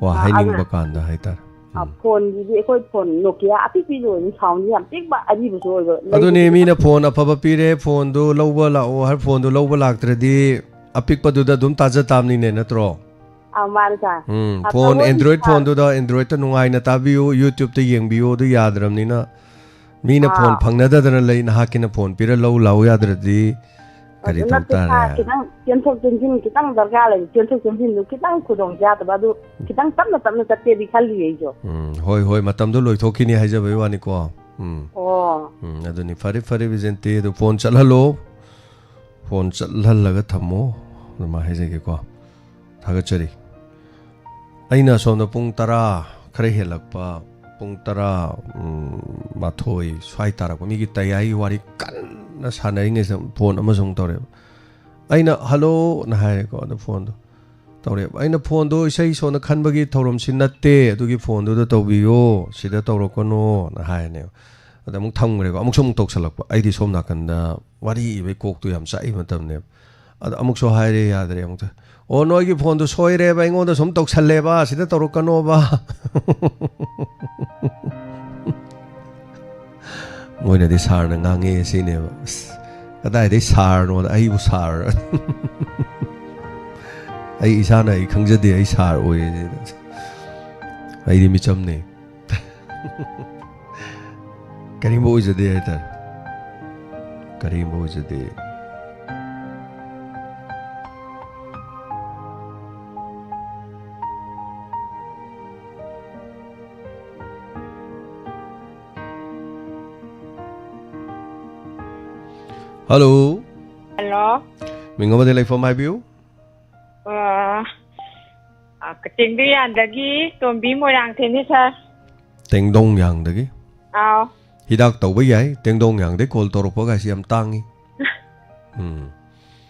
ꯋꯥ ꯑꯥ, ꯍꯥꯏꯅꯤꯡꯕ ꯑꯗꯨꯅ ꯀꯥꯟꯗ ꯍꯥꯏꯇꯥꯔꯦ꯫ ꯑꯥ, ꯎꯝ꯫ ꯐꯣꯟꯁꯤꯗꯤ ꯑꯩꯈꯣꯏ ꯐꯣꯟ ꯅꯣꯀꯤꯌꯥ ꯑꯄꯤꯛꯄꯤꯗꯣ ꯑꯣꯏꯕꯅꯤ, ꯁꯥꯎꯟꯁꯤ ꯌꯥꯝ ꯄꯤꯛꯄ, ꯑꯔꯤꯕꯁꯨ ꯑꯣꯏꯕ꯫ ꯑꯗꯨꯅꯤ, ꯂꯩꯕꯗꯤ ꯃꯤꯅ ꯐꯣꯟ ꯑꯐꯕ ꯄꯤꯔꯦ, ꯐꯣꯟꯗꯨ ꯂꯧꯕ ꯂꯥꯛꯑꯣ ꯍꯥꯏꯔ ꯐꯣꯟꯗꯨ ꯂꯧꯕ ꯂꯥꯛꯇ꯭ꯔꯗꯤ ꯑꯄꯤꯛꯄꯗꯨꯗ ꯑꯗꯨꯝ ꯇꯥꯖ ꯇꯥꯕꯅꯤꯅꯦ, ꯅꯠꯇ꯭ꯔꯣ? ꯑꯥ, ꯃꯥꯅꯤ ꯁꯥꯔ꯫ ꯎꯝ, ꯑꯐꯕ ꯐꯣꯟ ꯑꯣꯏꯅ Android ꯁꯥꯔ꯫ ꯐꯣꯟꯗꯨꯗ Androidꯇ ꯅꯨꯡꯉꯥꯏꯅ ꯇꯥꯕꯤꯌꯨ, YouTubeꯇ ꯌꯦꯡꯕꯤꯌꯨ, ꯑꯗꯨ ꯌꯥꯗ꯭ꯔꯕꯅꯤꯅ ꯃꯤꯅ ꯑꯥ꯫ ꯐꯣꯟ ꯐꯪꯅꯗꯗꯅ ꯂꯩ, ꯅꯍꯥꯛꯀꯤꯅ ꯐꯣꯟ ꯄꯤꯔ ꯂꯧ ꯂꯥꯎ ꯌꯥꯗ꯭ꯔꯗꯤ ꯀꯔꯤ ꯑꯗꯨ ꯇꯧ ꯅꯠꯇꯦ, ꯇꯥꯔꯦ? ꯁꯥꯔ, ꯈꯤꯇꯪ ꯆꯦꯟꯊꯣꯛ ꯆꯦꯟꯁꯤꯟ ꯈꯤꯇꯪ ꯗꯔꯀꯥꯔ ꯂꯩ, ꯆꯦꯟꯊꯣꯛ ꯆꯦꯟꯁꯤꯟꯗꯨ ꯈꯤꯇꯪ ꯈꯨꯗꯣꯡ ꯆꯥꯗꯕ, ꯑꯗꯨ ꯈꯤꯇꯪ ꯇꯞꯅ ꯇꯞꯅ ꯆꯠꯀꯦꯗꯤ ꯈꯜꯂꯤ ꯑꯩꯁꯨ꯫ ꯎꯝ, ꯍꯣꯏ, ꯍꯣꯏ, ꯃꯇꯝꯗꯣ ꯂꯣꯏꯊꯣꯛꯈꯤꯅꯤ ꯍꯥꯏꯖꯕꯩ ꯋꯥꯅꯤꯀꯣ꯫ ꯎꯝ꯫ ꯑꯣ꯫ ꯎꯝ, ꯑꯗꯨꯅꯤ꯫ ꯐꯔꯦ, ꯐꯔꯦ, ꯕꯤꯖꯦꯟꯇꯤ, ꯑꯗꯨ ꯐꯣꯟ ꯆꯠꯍꯜꯂꯣ꯫ ꯐꯣꯟ ꯆꯠꯍꯜꯂꯒ ꯊꯝꯃꯣ, ꯑꯗꯨꯃꯥꯏꯅ ꯍꯥꯏꯖꯒꯦꯀꯣ꯫ ꯊꯥꯒꯠꯆꯔꯤ꯫ ꯑꯩꯅ ꯑꯁꯣꯝꯗ ꯄꯨꯡ ꯇꯔꯥ ꯈꯔ ꯍꯦꯜꯂꯛꯄ, ꯄꯨꯡ ꯇꯔꯥ, ꯎꯝ, ꯃꯥꯊꯣꯏ ꯁ꯭ꯋꯥꯏ ꯇꯥꯔꯛꯄ, ꯃꯤꯒꯤ ꯇꯌꯥꯏꯒꯤ ꯋꯥꯔꯤ ꯀꯟꯅ ꯁꯥꯟꯅꯔꯤꯉꯩꯁꯤꯗ ꯐꯣꯟ ꯑꯃꯁꯨ ꯑꯃꯨꯛ ꯇꯧꯔꯛꯑꯦꯕ꯫ ꯑꯩꯅ "ꯍꯜꯂꯣꯅ" ꯍꯥꯏꯔꯦꯀꯣ, ꯑꯗ ꯐꯣꯟꯗꯣ ꯇꯧꯔꯛꯑꯦꯕ꯫ ꯑꯩꯅ ꯐꯣꯟꯗꯣ ꯏꯁꯩ ꯁꯣꯟꯅ ꯈꯟꯕꯒꯤ ꯊꯧꯔꯝꯁꯤ ꯅꯠꯇꯦ, ꯑꯗꯨꯒꯤ ꯐꯣꯟꯗꯨꯗ ꯇꯧꯕꯤꯌꯣ, ꯁꯤꯗ ꯇꯧꯔꯛꯀꯅꯣꯅ ꯍꯥꯏꯔꯅꯦꯕ꯫ ꯑꯗ ꯑꯃꯨꯛ ꯊꯝꯈ꯭ꯔꯦꯀꯣ, ꯑꯃꯨꯛꯁꯨ ꯑꯃꯨꯛ ꯇꯧꯁꯜꯂꯛꯄ꯫ ꯑꯩꯗꯤ ꯁꯣꯝ ꯅꯥꯀꯟꯗ ꯋꯥꯔꯤ ꯏꯕꯩ ꯀꯣꯛꯇꯨ ꯌꯥꯝ ꯆꯥꯛꯏ ꯃꯇꯝꯅꯦꯕ꯫ ꯑꯗ ꯑꯃꯨꯛꯁꯨ ꯍꯥꯏꯔꯦ, ꯌꯥꯗ꯭ꯔꯦ ꯑꯃꯨꯛꯇ꯫ "ꯑꯣ, ꯅꯣꯏꯒꯤ ꯐꯣꯟꯗꯨ ꯁꯣꯏꯔꯦꯕ, ꯑꯩꯉꯣꯟꯗ ꯁꯨꯝ ꯇꯧꯁꯜꯂꯦꯕ, ꯁꯤꯗ ꯇꯧꯔꯛꯀꯅꯣꯕ"꯫ ꯃꯣꯏꯅꯗꯤ ꯁꯥꯔꯅ ꯉꯥꯡꯉꯦ ꯁꯤꯅꯦꯕ꯫ ꯑꯁ, ꯀꯗꯥꯏꯗꯩ ꯁꯥꯔꯅꯣꯗ, ꯑꯩꯕꯨ ꯁꯥꯔ꯫ ꯑꯩ ꯏꯁꯥꯅ ꯑꯩ ꯈꯪꯖꯗꯦ, ꯑꯩ ꯁꯥꯔ ꯑꯣꯏꯌꯦ꯫ ꯑꯩꯗꯤ ꯃꯤꯆꯝꯅꯦ꯫ ꯀꯔꯤꯝꯕ ꯑꯣꯏꯖꯗꯦ ꯍꯥꯏꯇꯥꯔꯦ꯫ ꯀꯔꯤꯝꯕ ꯑꯣꯏꯖꯗꯦ꯫ ꯍꯜꯂꯣ꯫ ꯍꯜꯂꯣ꯫ ꯃꯤꯡ ꯑꯃꯗꯤ ꯂꯩꯐꯝ ꯍꯥꯏꯕꯤꯌꯨ꯫ ꯑ, ꯑ, ꯀꯛꯆꯤꯡ ꯌꯥꯟꯗꯒꯤ ꯇꯣꯝꯕꯤ ꯃꯣꯏꯔꯥꯡꯊꯦꯝꯅꯤ, ꯁꯥꯔ꯫ ꯇꯦꯡꯗꯣꯡ ꯌꯥꯡꯗꯒꯤ? ꯑꯥꯎ꯫ ꯍꯤꯗꯥꯛ ꯇꯧꯕ ꯌꯥꯏ, ꯇꯦꯡꯗꯣꯡ ꯌꯥꯡꯗꯩ ꯀꯣꯜ ꯇꯧꯔꯛꯄꯒꯥꯏꯁꯤ ꯌꯥꯝ ꯇꯥꯡꯉꯤ꯫ ꯎꯝ꯫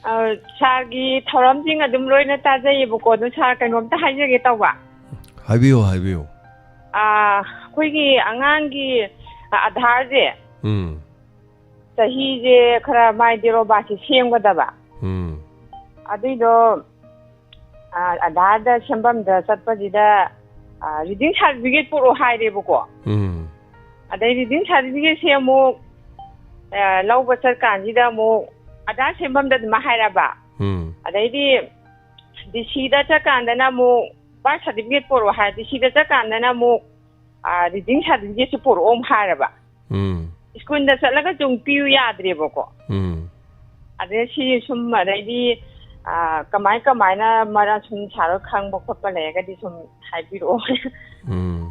ꯑ, ꯁꯥꯔꯒꯤ ꯊꯧꯔꯝꯁꯤꯡ ꯑꯗꯨꯝ ꯂꯣꯏꯅ ꯇꯥꯖꯩꯌꯦꯕꯀꯣ, ꯑꯗꯨ ꯁꯥꯔ ꯀꯩꯅꯣꯝꯇ ꯍꯥꯏꯖꯒꯦ ꯇꯧꯕ꯫ ꯍꯥꯏꯕꯤꯌꯨ, ꯍꯥꯏꯕꯤꯌꯨ꯫ ꯑ, ꯑꯩꯈꯣꯏꯒꯤ ꯑꯉꯥꯡꯒꯤ, ꯑ, ꯑꯙꯥꯔꯁꯦ, ꯎꯝ꯫ ꯆꯍꯤꯁꯦ ꯈꯔ ꯃꯥꯏ date of birthꯁꯦ ꯁꯦꯝꯒꯗꯕ꯫ ꯎꯝ꯫ ꯑꯗꯨꯏꯗꯣ, ꯑ, ꯑꯙꯥꯔꯗ ꯁꯦꯝꯐꯝꯗ ꯆꯠꯄꯁꯤꯗ, ꯑ, reading certificate ꯄꯨꯔꯛꯑꯣ ꯍꯥꯏꯔꯦꯕꯀꯣ꯫ ꯎꯝ꯫ ꯑꯗꯩ reading certificateꯁꯦ ꯑꯃꯨꯛ, ꯑ, ꯂꯧꯕ ꯆꯠꯀꯥꯟꯁꯤꯗ ꯑꯃꯨꯛ ꯑꯙꯥꯔ ꯁꯦꯝꯐꯝꯗ ꯑꯗꯨꯝ ꯍꯥꯏꯔꯕ꯫ ꯎꯝ꯫ ꯑꯗꯩꯗꯤ DCꯗ ꯆꯠꯀꯥꯟꯗꯅ ꯑꯃꯨꯛ birth certificate ꯄꯨꯔꯛꯑꯣ ꯍꯥꯏ, DCꯗ ꯆꯠꯀꯥꯟꯗꯅ ꯑꯃꯨꯛ, ꯑ, reading certificateꯁꯦ ꯄꯨꯔꯛꯑꯣ ꯑꯃꯨꯛ ꯍꯥꯏꯔꯕ꯫ ꯎꯝ꯫ ꯁ꯭ꯀꯨꯜꯗ ꯆꯠꯂꯒꯁꯨ ꯑꯃꯨꯛ ꯄꯤꯌꯨ ꯌꯥꯗ꯭ꯔꯦꯕꯀꯣ꯫ ꯎꯝ꯫ ꯑꯗꯩ ꯁꯤ ꯁꯨꯝ, ꯑꯗꯩꯗꯤ, ꯑꯥ, ꯀꯃꯥꯏ ꯀꯃꯥꯏꯅ ꯃꯔꯝ ꯁꯨꯝ ꯁꯥꯔ ꯈꯪꯕ ꯈꯣꯠꯄ ꯂꯩꯔꯒꯗꯤ ꯁꯨꯝ ꯍꯥꯏꯕꯤꯔꯛꯑꯣ꯫ ꯎꯝ꯫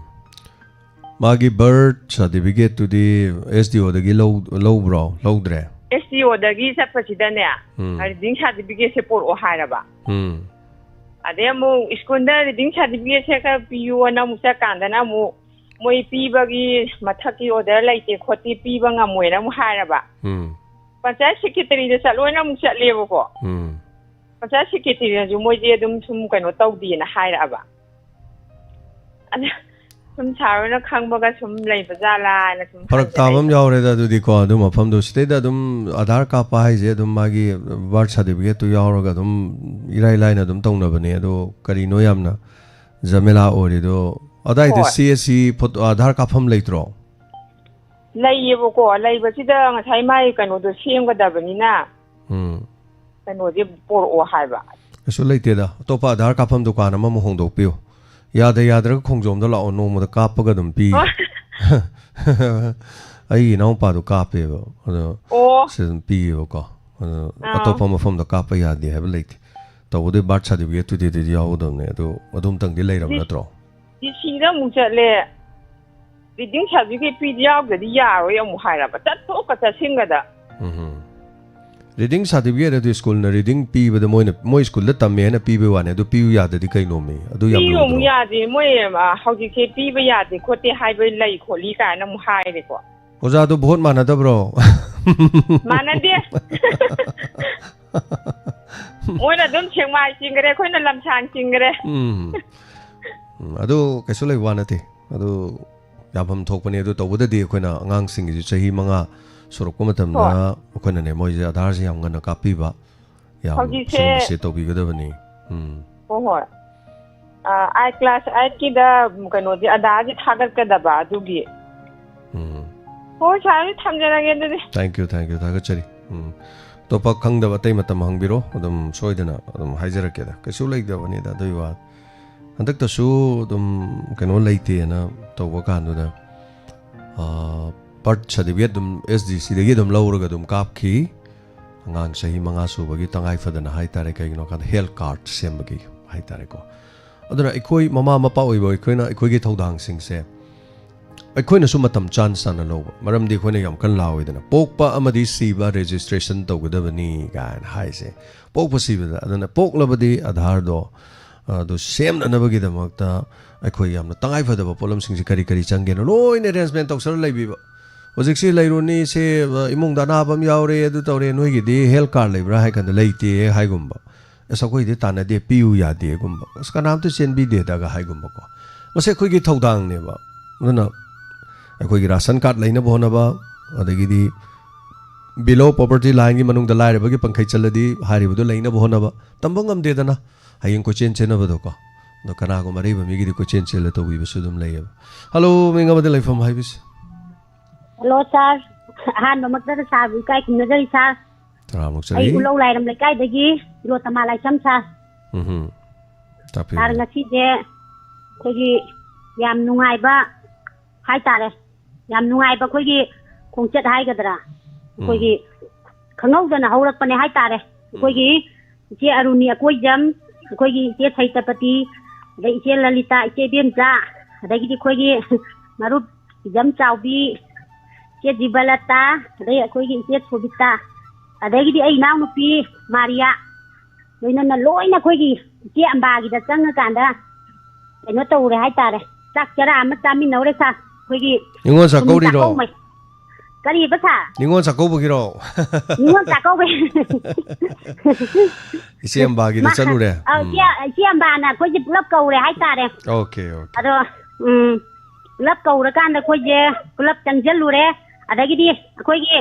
ꯃꯥꯒꯤ ꯕꯔꯊ ꯁꯥꯔꯇꯤꯐꯤꯀꯦꯠꯇꯨꯗꯤ ꯑꯦꯁ ꯗꯤ ꯑꯣꯗꯒꯤ ꯂꯧ-, ꯂꯧꯕ꯭ꯔꯣ? ꯂꯧꯗ꯭ꯔꯦ? ꯑꯦꯁ ꯗꯤ ꯑꯣꯗꯒꯤ ꯆꯠꯄꯁꯤꯗꯅꯦ, ꯎꯝ꯫ ꯔꯤꯗꯤꯡ ꯁꯥꯔꯇꯤꯐꯤꯀꯦꯠꯁꯦ ꯄꯣꯔꯛꯑꯣ ꯍꯥꯏꯔꯕ꯫ ꯎꯝ꯫ ꯑꯗꯩ ꯑꯃꯨꯛ ꯁ꯭ꯀꯨꯜꯗ ꯔꯤꯗꯤꯡ ꯁꯥꯔꯇꯤꯐꯤꯀꯦꯠꯁꯦ ꯈꯔ ꯄꯤꯌꯣꯅ ꯑꯃꯨꯛ ꯆꯠꯀꯥꯟꯗꯅ ꯑꯃꯨꯛ ꯃꯣꯏ ꯄꯤꯕꯒꯤ ꯃꯊꯛꯀꯤ ꯑꯣꯔꯗꯔ ꯂꯩꯇꯦ ꯈꯣꯠꯇꯦ, ꯄꯤꯕ ꯉꯝꯃꯣꯏꯅ ꯑꯃꯨꯛ ꯍꯥꯏꯔꯕ꯫ ꯎꯝ꯫ ꯄꯟꯆꯥꯌꯠ ꯁꯦꯀ꯭ꯔꯦꯇꯔꯤꯗ ꯆꯠꯂꯣꯅ ꯑꯃꯨꯛ ꯆꯠꯂꯦꯕꯀꯣ꯫ ꯎꯝ꯫ ꯄꯟꯆꯥꯌꯠ ꯁꯦꯀ꯭ꯔꯦꯇꯔꯤꯅꯁꯨ ꯃꯣꯏꯗꯤ ꯑꯗꯨꯝ ꯁꯨꯝ ꯀꯩꯅꯣ ꯇꯧꯗꯦꯅ ꯍꯥꯏꯔꯛꯑꯕ꯫ ꯑꯗ ꯁꯨꯝ ꯁꯥꯔ ꯍꯣꯏꯅ ꯈꯪꯕꯒ ꯁꯨꯝ ꯂꯩꯕ ꯖꯥꯠꯂꯥꯅ ꯁꯨꯝ ꯐꯔꯛ ꯇꯥꯕ ꯑꯃ ꯍꯪꯖꯔꯛꯏꯅꯦ꯫ ꯌꯥꯎꯔꯦꯗ ꯑꯗꯨꯗꯤꯀꯣ, ꯑꯗꯨ ꯃꯐꯝꯗꯣ꯫ ꯁꯤꯗꯩꯗ ꯑꯗꯨꯝ ꯑꯙꯥꯔ ꯀꯥꯞꯄ ꯍꯥꯏꯁꯦ ꯑꯗꯨꯝ ꯃꯥꯒꯤ ꯕꯥꯔꯊ ꯁꯥꯔꯇꯤꯐꯤꯀꯦꯠꯇꯨ ꯌꯥꯎꯔꯒ ꯑꯗꯨꯝ ꯏꯔꯥꯏ ꯂꯥꯏꯅ ꯑꯗꯨꯝ ꯇꯧꯅꯕꯅꯦ꯫ ꯑꯗꯣ ꯀꯔꯤꯅꯣ ꯌꯥꯝꯅ ꯖꯃꯦꯂꯥ ꯑꯣꯏꯔꯤꯗꯣ? ꯑꯗꯥꯏꯗ ꯍꯣꯏ꯫ C S C photo, Aadhaar ꯀꯥꯞꯐꯝ ꯂꯩꯇ꯭ꯔꯣ? ꯂꯩꯌꯦꯕꯀꯣ, ꯂꯩꯕꯁꯤꯗ ꯉꯁꯥꯏ ꯃꯥꯏ ꯀꯩꯅꯣꯗꯣ ꯁꯦꯝꯒꯗꯕꯅꯤꯅ ꯎꯝ꯫ ꯀꯩꯅꯣꯁꯦ ꯄꯣꯔꯛꯑꯣ ꯍꯥꯏꯕ꯫ ꯀꯩꯁꯨ ꯂꯩꯇꯦꯗ, ꯑꯇꯣꯞꯄ ꯑꯙꯥꯔ ꯀꯥꯞꯐꯝ ꯗꯨꯀꯥꯟ ꯑꯃꯃꯨꯛ ꯍꯣꯡꯗꯣꯛꯄꯤꯌꯨ꯫ ꯌꯥꯗ ꯌꯥꯗ꯭ꯔꯒ ꯈꯣꯡꯖꯣꯝꯗ ꯂꯥꯛꯑꯣ, ꯅꯣꯡꯃꯗ ꯀꯥꯞꯄꯒ ꯑꯗꯨꯝ ꯄꯤ꯫ ꯑꯩꯒꯤ ꯏꯅꯥꯎꯄꯥꯗꯣ ꯀꯥꯞꯄꯦꯕ, ꯑꯗꯣ ꯑꯣ꯫ ꯁꯤ ꯑꯗꯨꯝ ꯄꯤꯌꯦꯕꯀꯣ꯫ ꯑꯗꯣ ꯑꯥ꯫ ꯑꯇꯣꯞꯄ ꯃꯐꯝꯗ ꯀꯥꯞꯄ ꯌꯥꯗꯦ ꯍꯥꯏꯕ ꯂꯩꯇꯦ꯫ ꯇꯧꯕꯗꯤ ꯕꯥꯔꯊ ꯁꯥꯔꯇꯤꯐꯤꯀꯦꯠꯇꯨꯗꯤ ꯑꯗꯨꯗꯤ ꯌꯥꯎꯒꯗꯕꯅꯦ, ꯑꯗꯨ ꯑꯗꯨꯝꯇꯪꯗꯤ ꯂꯩꯔꯕ ꯗꯤ-, ꯅꯠꯇ꯭ꯔꯣ? ꯗꯤ ꯁꯤꯗ ꯑꯃꯨꯛ ꯆꯠꯂꯦ꯫ ꯔꯤꯗꯤꯡ ꯁꯥꯔꯇꯤꯐꯤꯀꯦꯠ ꯄꯤꯗ ꯌꯥꯎꯗ꯭ꯔꯗꯤ ꯌꯥꯔꯣꯏ ꯑꯃꯨꯛ ꯍꯥꯏꯔꯕ꯫ ꯆꯠꯊꯣꯛꯀ ꯆꯠꯁꯤꯟꯒꯗ꯫ ꯎꯝꯍꯨꯝ꯫ ꯔꯤꯗꯤꯡ ꯁꯥꯔꯇꯤꯐꯤꯀꯦꯠ ꯑꯗꯨ ꯁ꯭ꯀꯨꯜꯅ ꯔꯤꯗꯤꯡ ꯄꯤꯕꯗ ꯃꯣꯏꯅ, ꯃꯣꯏ ꯁ꯭ꯀꯨꯜꯗ ꯇꯝꯃꯦ ꯍꯥꯏꯅ ꯄꯤꯕꯩ ꯋꯥꯅꯤ, ꯑꯗꯨ ꯄꯤꯌꯨ ꯌꯥꯗ꯭ꯔꯗꯤ ꯀꯩꯅꯣꯃꯤ? ꯑꯗꯨ ꯌꯥꯝ ꯄꯤꯌꯨ ꯑꯃꯨꯛ ꯂꯨꯗ꯭ꯔꯣ? ꯌꯥꯗꯦ꯫ ꯃꯣꯏ, ꯑ, ꯍꯧꯖꯤꯛꯁꯦ ꯄꯤꯕ ꯌꯥꯗꯦ ꯈꯣꯠꯇꯦ ꯍꯥꯏꯕ ꯂꯩ ꯈꯣꯠꯂꯤ ꯀꯥꯏꯅ ꯑꯃꯨꯛ ꯍꯥꯏꯔꯦꯀꯣ꯫ ꯑꯣꯖꯥꯗꯨ ꯚꯣꯠ ꯃꯥꯟꯅꯗꯕ꯭ꯔꯣ? ꯃꯥꯟꯅꯗꯦ꯫ ꯃꯣꯏꯅ ꯑꯗꯨꯝ ꯁꯦꯛꯃꯥꯏ ꯆꯤꯡꯈ꯭ꯔꯦ, ꯑꯩꯈꯣꯏꯅ ꯂꯝꯁꯥꯡ ꯆꯤꯡꯈ꯭ꯔꯦ꯫ ꯎꯝ꯫ ꯎꯝ, ꯑꯗꯨ ꯀꯩꯁꯨ ꯂꯩꯕ ꯋꯥ ꯅꯠꯇꯦ꯫ ꯑꯗꯨ ꯌꯥꯐꯝ ꯊꯣꯛꯄꯅꯤ꯫ ꯑꯗꯨ ꯇꯧꯕꯗꯗꯤ ꯑꯩꯈꯣꯏꯅ ꯑꯉꯥꯡꯁꯤꯡꯒꯤꯁꯨ ꯆꯍꯤ ꯃꯉꯥ ꯁꯨꯔꯛꯄ ꯃꯇꯝꯗ ꯍꯣꯏ꯫ ꯑꯩꯈꯣꯏꯅꯅꯦ, ꯃꯣꯏꯁꯦ ꯑꯙꯥꯔꯁꯦ ꯌꯥꯝ ꯉꯟꯅ ꯀꯥꯞꯄꯤꯕ, ꯌꯥꯝ ꯍꯧꯖꯤꯛꯁꯦ ꯁꯤꯒꯨꯝꯕꯁꯦ ꯇꯧꯕꯤꯒꯗꯕꯅꯤ꯫ ꯎꯝ꯫ ꯍꯣꯏ, ꯍꯣꯏ꯫ ꯑ, ꯑꯥꯏꯠ, ꯀ꯭ꯂꯥꯁ ꯑꯥꯏꯠꯀꯤꯗ ꯀꯩꯅꯣꯗꯤ, ꯑꯙꯥꯔꯗꯤ ꯊꯥꯒꯠꯀꯗꯕ ꯑꯗꯨꯒꯤ꯫ ꯎꯝ꯫ ꯍꯣꯏ, ꯁꯥꯔ, ꯑꯗꯨꯗꯤ ꯊꯝꯖꯔꯒꯦ ꯑꯗꯨꯗꯤ꯫ Thank you, thank you, ꯊꯥꯒꯠꯆꯔꯤ꯫ ꯎꯝ꯫ ꯑꯇꯣꯞꯄ ꯈꯪꯗꯕ ꯑꯇꯩ ꯃꯇꯝ ꯍꯪꯕꯤꯔꯣ, ꯑꯗꯨꯝ ꯁꯣꯏꯗꯅ ꯑꯗꯨꯝ ꯍꯥꯏꯖꯔꯛꯀꯦꯗ꯫ ꯀꯩꯁꯨ ꯂꯩꯇꯕꯅꯤꯗ ꯑꯗꯨꯒꯤ ꯋꯥ꯫ ꯍꯟꯗꯛꯇꯁꯨ ꯑꯗꯨꯝ ꯀꯩꯅꯣ ꯂꯩꯇꯦꯅ ꯇꯧꯕ ꯀꯥꯟꯗꯨꯗ, ꯑ, ꯕꯥꯔꯊ ꯁꯥꯔꯇꯤꯐꯤꯀꯦꯠ ꯑꯗꯨꯝ ꯑꯦꯁ ꯗꯤ ꯁꯤꯗꯒꯤ ꯑꯗꯨꯝ ꯂꯧꯔꯒ ꯑꯗꯨꯝ ꯀꯥꯞꯈꯤ꯫ ꯑꯉꯥꯡ ꯆꯍꯤ ꯃꯉꯥ ꯁꯨꯕꯒꯤ ꯇꯉꯥꯏ ꯐꯗꯅ ꯍꯥꯏꯇꯥꯔꯦ, ꯀꯩꯒꯤꯅꯣ ꯍꯥꯏꯀꯥꯟꯗ ꯍꯦꯜꯊ ꯀꯥꯔꯗ ꯁꯦꯝꯕꯒꯤ ꯍꯥꯏꯇꯥꯔꯦꯀꯣ꯫ ꯑꯗꯨꯅ ꯑꯩꯈꯣꯏ ꯃꯃꯥ ꯃꯄꯥ ꯑꯣꯏꯕ ꯑꯩꯈꯣꯏꯅ ꯑꯩꯈꯣꯏꯒꯤ ꯊꯧꯗꯥꯡꯁꯤꯡꯁꯦ ꯑꯩꯈꯣꯏꯅꯁꯨ ꯃꯇꯝ ꯆꯥꯅ ꯆꯥꯅ ꯂꯧꯕ, ꯃꯔꯝꯗꯤ ꯑꯩꯈꯣꯏꯅ ꯌꯥꯝ ꯀꯟꯅ ꯂꯥꯎꯏꯗꯅ, "ꯄꯣꯛꯄ ꯑꯃꯗꯤ ꯁꯤꯕ ꯔꯦꯖꯤꯁꯇ꯭ꯔꯦꯁꯟ ꯇꯧꯒꯗꯕꯅꯤ" ꯀꯥꯏꯅ ꯍꯥꯏꯁꯦ꯫ ꯄꯣꯛꯄ ꯁꯤꯕꯗ, ꯑꯗꯨꯅ ꯄꯣꯛꯂꯕꯗꯤ ꯑꯙꯥꯔꯗꯣ ꯑꯗꯨ ꯁꯦꯝꯅꯅꯕꯒꯤꯗꯃꯛꯇ ꯑꯩꯈꯣꯏ ꯌꯥꯝꯅ ꯇꯉꯥꯏꯐꯗꯕ ꯄꯣꯠꯂꯝꯁꯤꯡꯁꯦ ꯀꯔꯤ ꯀꯔꯤ ꯆꯪꯒꯦꯅ ꯂꯣꯏꯅ ꯑꯦꯔꯦꯟꯖꯃꯦꯟ ꯇꯧꯁꯜꯂ ꯂꯩꯕꯤꯕ꯫ ꯍꯧꯖꯤꯛꯁꯤ ꯂꯩꯔꯨꯅꯤ, ꯁꯦ, ꯑ, ꯏꯃꯨꯡꯗ ꯑꯅꯥꯕ ꯑꯃ ꯌꯥꯎꯔꯦ, ꯑꯗꯨ ꯇꯧꯔꯦ, "ꯅꯣꯏꯒꯤꯗꯤ ꯍꯦꯜꯊ ꯀꯥꯔꯗ ꯂꯩꯕ꯭ꯔꯥ?" ꯍꯥꯏ ꯀꯥꯟꯗ, "ꯂꯩꯇꯦ" ꯍꯥꯏꯒꯨꯝꯕ, "ꯑꯁ, ꯑꯩꯈꯣꯏꯗꯤ ꯇꯥꯟꯅꯗꯦ, ꯄꯤꯌꯨ ꯌꯥꯗꯦꯒꯨꯝꯕ, ꯑꯁ, ꯀꯅꯥꯝꯇ ꯆꯦꯟꯕꯤꯗꯦꯗꯒ" ꯍꯥꯏꯒꯨꯝꯕꯀꯣ꯫ ꯃꯁꯤ ꯑꯩꯈꯣꯏꯒꯤ ꯊꯧꯗꯥꯡꯅꯦꯕ꯫ ꯑꯗꯨꯅ ꯑꯩꯈꯣꯏꯒꯤ ꯔꯥꯁꯟ ꯀꯥꯔꯗ ꯂꯩꯅꯕ ꯍꯣꯠꯅꯕ, ꯑꯗꯒꯤꯗꯤ below poverty lineꯒꯤ ꯃꯅꯨꯡꯗ ꯂꯥꯏꯔꯕꯒꯤ ꯄꯪꯈꯩ ꯆꯠꯂꯗꯤ ꯍꯥꯏꯔꯤꯕꯗꯨ ꯂꯩꯅꯕ ꯍꯣꯠꯅꯕ, ꯇꯝꯕ ꯉꯝꯗꯦꯗꯅ꯫ ꯍꯌꯦꯡ ꯀꯣꯏꯆꯦꯟ ꯆꯦꯟꯅꯕꯗꯣꯀꯣ꯫ ꯑꯗꯣ ꯀꯅꯥꯒꯨꯝꯕ ꯑꯔꯩꯕ ꯃꯤꯒꯤꯗꯤ ꯀꯣꯏꯆꯦꯟ ꯆꯦꯜꯂ ꯇꯧꯕꯤꯕꯁꯨ ꯑꯗꯨꯝ ꯂꯩꯌꯦꯕ꯫ ꯍꯜꯂꯣ, ꯃꯤꯡ ꯑꯃꯗ ꯂꯩꯐꯝ ꯍꯥꯏꯕꯤꯁꯦ꯫ ꯍꯜꯂꯣ, ꯁꯥꯔ꯫ ꯑꯍꯥꯟꯕꯃꯛꯇꯗ ꯁꯥꯔꯕꯨ ꯏꯀꯥꯏ ꯈꯨꯝꯅꯖꯔꯤ, ꯁꯥꯔ꯫ ꯇꯔꯥꯃꯨꯛ ꯑꯩ ꯆꯠꯂꯤ꯫ ꯎꯂꯧ ꯂꯥꯏꯔꯝ ꯂꯩꯀꯥꯏꯗꯒꯤ ꯇꯤꯂꯣꯇꯃꯥ ꯂꯥꯏꯁ꯭ꯔꯝ, ꯁꯥꯔ꯫ ꯎꯝ ꯍꯝ꯫ ꯇꯥꯛꯄꯤꯌꯨ꯫ ꯁꯥꯔ, ꯉꯁꯤꯁꯦ ꯑꯩꯈꯣꯏꯒꯤ ꯌꯥꯝ ꯅꯨꯡꯉꯥꯏꯕ ꯍꯥꯏꯇꯥꯔꯦ, ꯌꯥꯝ ꯅꯨꯡꯉꯥꯏꯕ ꯑꯩꯈꯣꯏꯒꯤ ꯈꯣꯡꯆꯠ ꯍꯥꯏꯒꯗ꯭ꯔꯥ, ꯎꯝ꯫ ꯑꯩꯈꯣꯏꯒꯤ ꯈꯪꯍꯧꯗꯅ ꯍꯧꯔꯛꯄꯅꯦ ꯍꯥꯏꯇꯥꯔꯦ꯫ ꯎꯝ꯫ ꯑꯩꯈꯣꯏꯒꯤ ꯏꯆꯦ ꯑꯔꯨꯅꯤ ꯑꯀꯣꯏꯖꯝ, ꯑꯩꯈꯣꯏꯒꯤ ꯏꯆꯦ ꯁꯩꯇꯄꯇꯤ, ꯑꯗꯩ ꯏꯆꯦ ꯂꯂꯤꯇꯥ, ꯏꯆꯦ ꯏꯕꯦꯝꯆꯥ, ꯑꯗꯒꯤꯗꯤ ꯑꯩꯈꯣꯏꯒꯤ ꯃꯔꯨꯞ ꯏꯖꯝ ꯆꯥꯎꯕꯤ, ꯏꯆꯦ ꯖꯤꯕꯂꯇꯥ, ꯑꯗꯩ ꯑꯩꯈꯣꯏꯒꯤ ꯏꯆꯦ ꯁꯣꯕꯤꯇꯥ, ꯑꯗꯒꯤꯗꯤ ꯑꯩ ꯏꯅꯥꯎꯅꯨꯄꯤ ꯃꯥꯔꯤꯌꯥ, ꯂꯣꯏꯅꯅ ꯂꯣꯏꯅ ꯑꯩꯈꯣꯏꯒꯤ ꯏꯆꯦ ꯑꯝꯕꯥꯒꯤꯗ ꯆꯪꯉꯀꯥꯟꯗ ꯀꯩꯅꯣ ꯇꯧꯔꯦ ꯍꯥꯏꯇꯥꯔꯦ꯫ ꯆꯥꯛ ꯆꯔꯥ ꯑꯃ ꯆꯥꯃꯤꯟꯅꯧꯔꯦ, ꯁꯥꯔ꯫ ꯑꯩꯈꯣꯏꯒꯤ ꯅꯤꯉꯣꯜ ꯁꯨꯝ ꯆꯥꯛꯀꯧꯔꯤꯔꯣ? ꯆꯥꯛꯀꯧꯃꯩ-, ꯀꯔꯤꯕ, ꯁꯥꯔ? ꯅꯤꯉꯣꯜ ꯆꯥꯛꯀꯧꯕꯒꯤꯔꯣ? ꯅꯤꯉꯣꯜ ꯆꯥꯛꯀꯧꯕꯒꯤ꯫ ꯏꯆꯦ ꯑꯝꯕꯥꯒꯤꯗ ꯃꯥ-, ꯆꯠꯂꯨꯔꯦ? ꯑ, ꯎꯝ꯫ ꯏꯆꯦ, ꯏꯆꯦ ꯑꯝꯕꯥꯅ ꯑꯩꯈꯣꯏꯁꯦ ꯄꯨꯂꯞ ꯀꯧꯔꯦ ꯍꯥꯏꯇꯥꯔꯦ꯫ Okay, okay. ꯑꯗꯣ, ꯎꯝ, ꯄꯨꯂꯞ ꯀꯧꯔꯀꯥꯟꯗ ꯑꯩꯈꯣꯏꯁꯦ ꯄꯨꯂꯞ ꯆꯪꯁꯤꯜꯂꯨꯔꯦ꯫ ꯑꯗꯒꯤꯗꯤ ꯑꯩꯈꯣꯏꯒꯤ,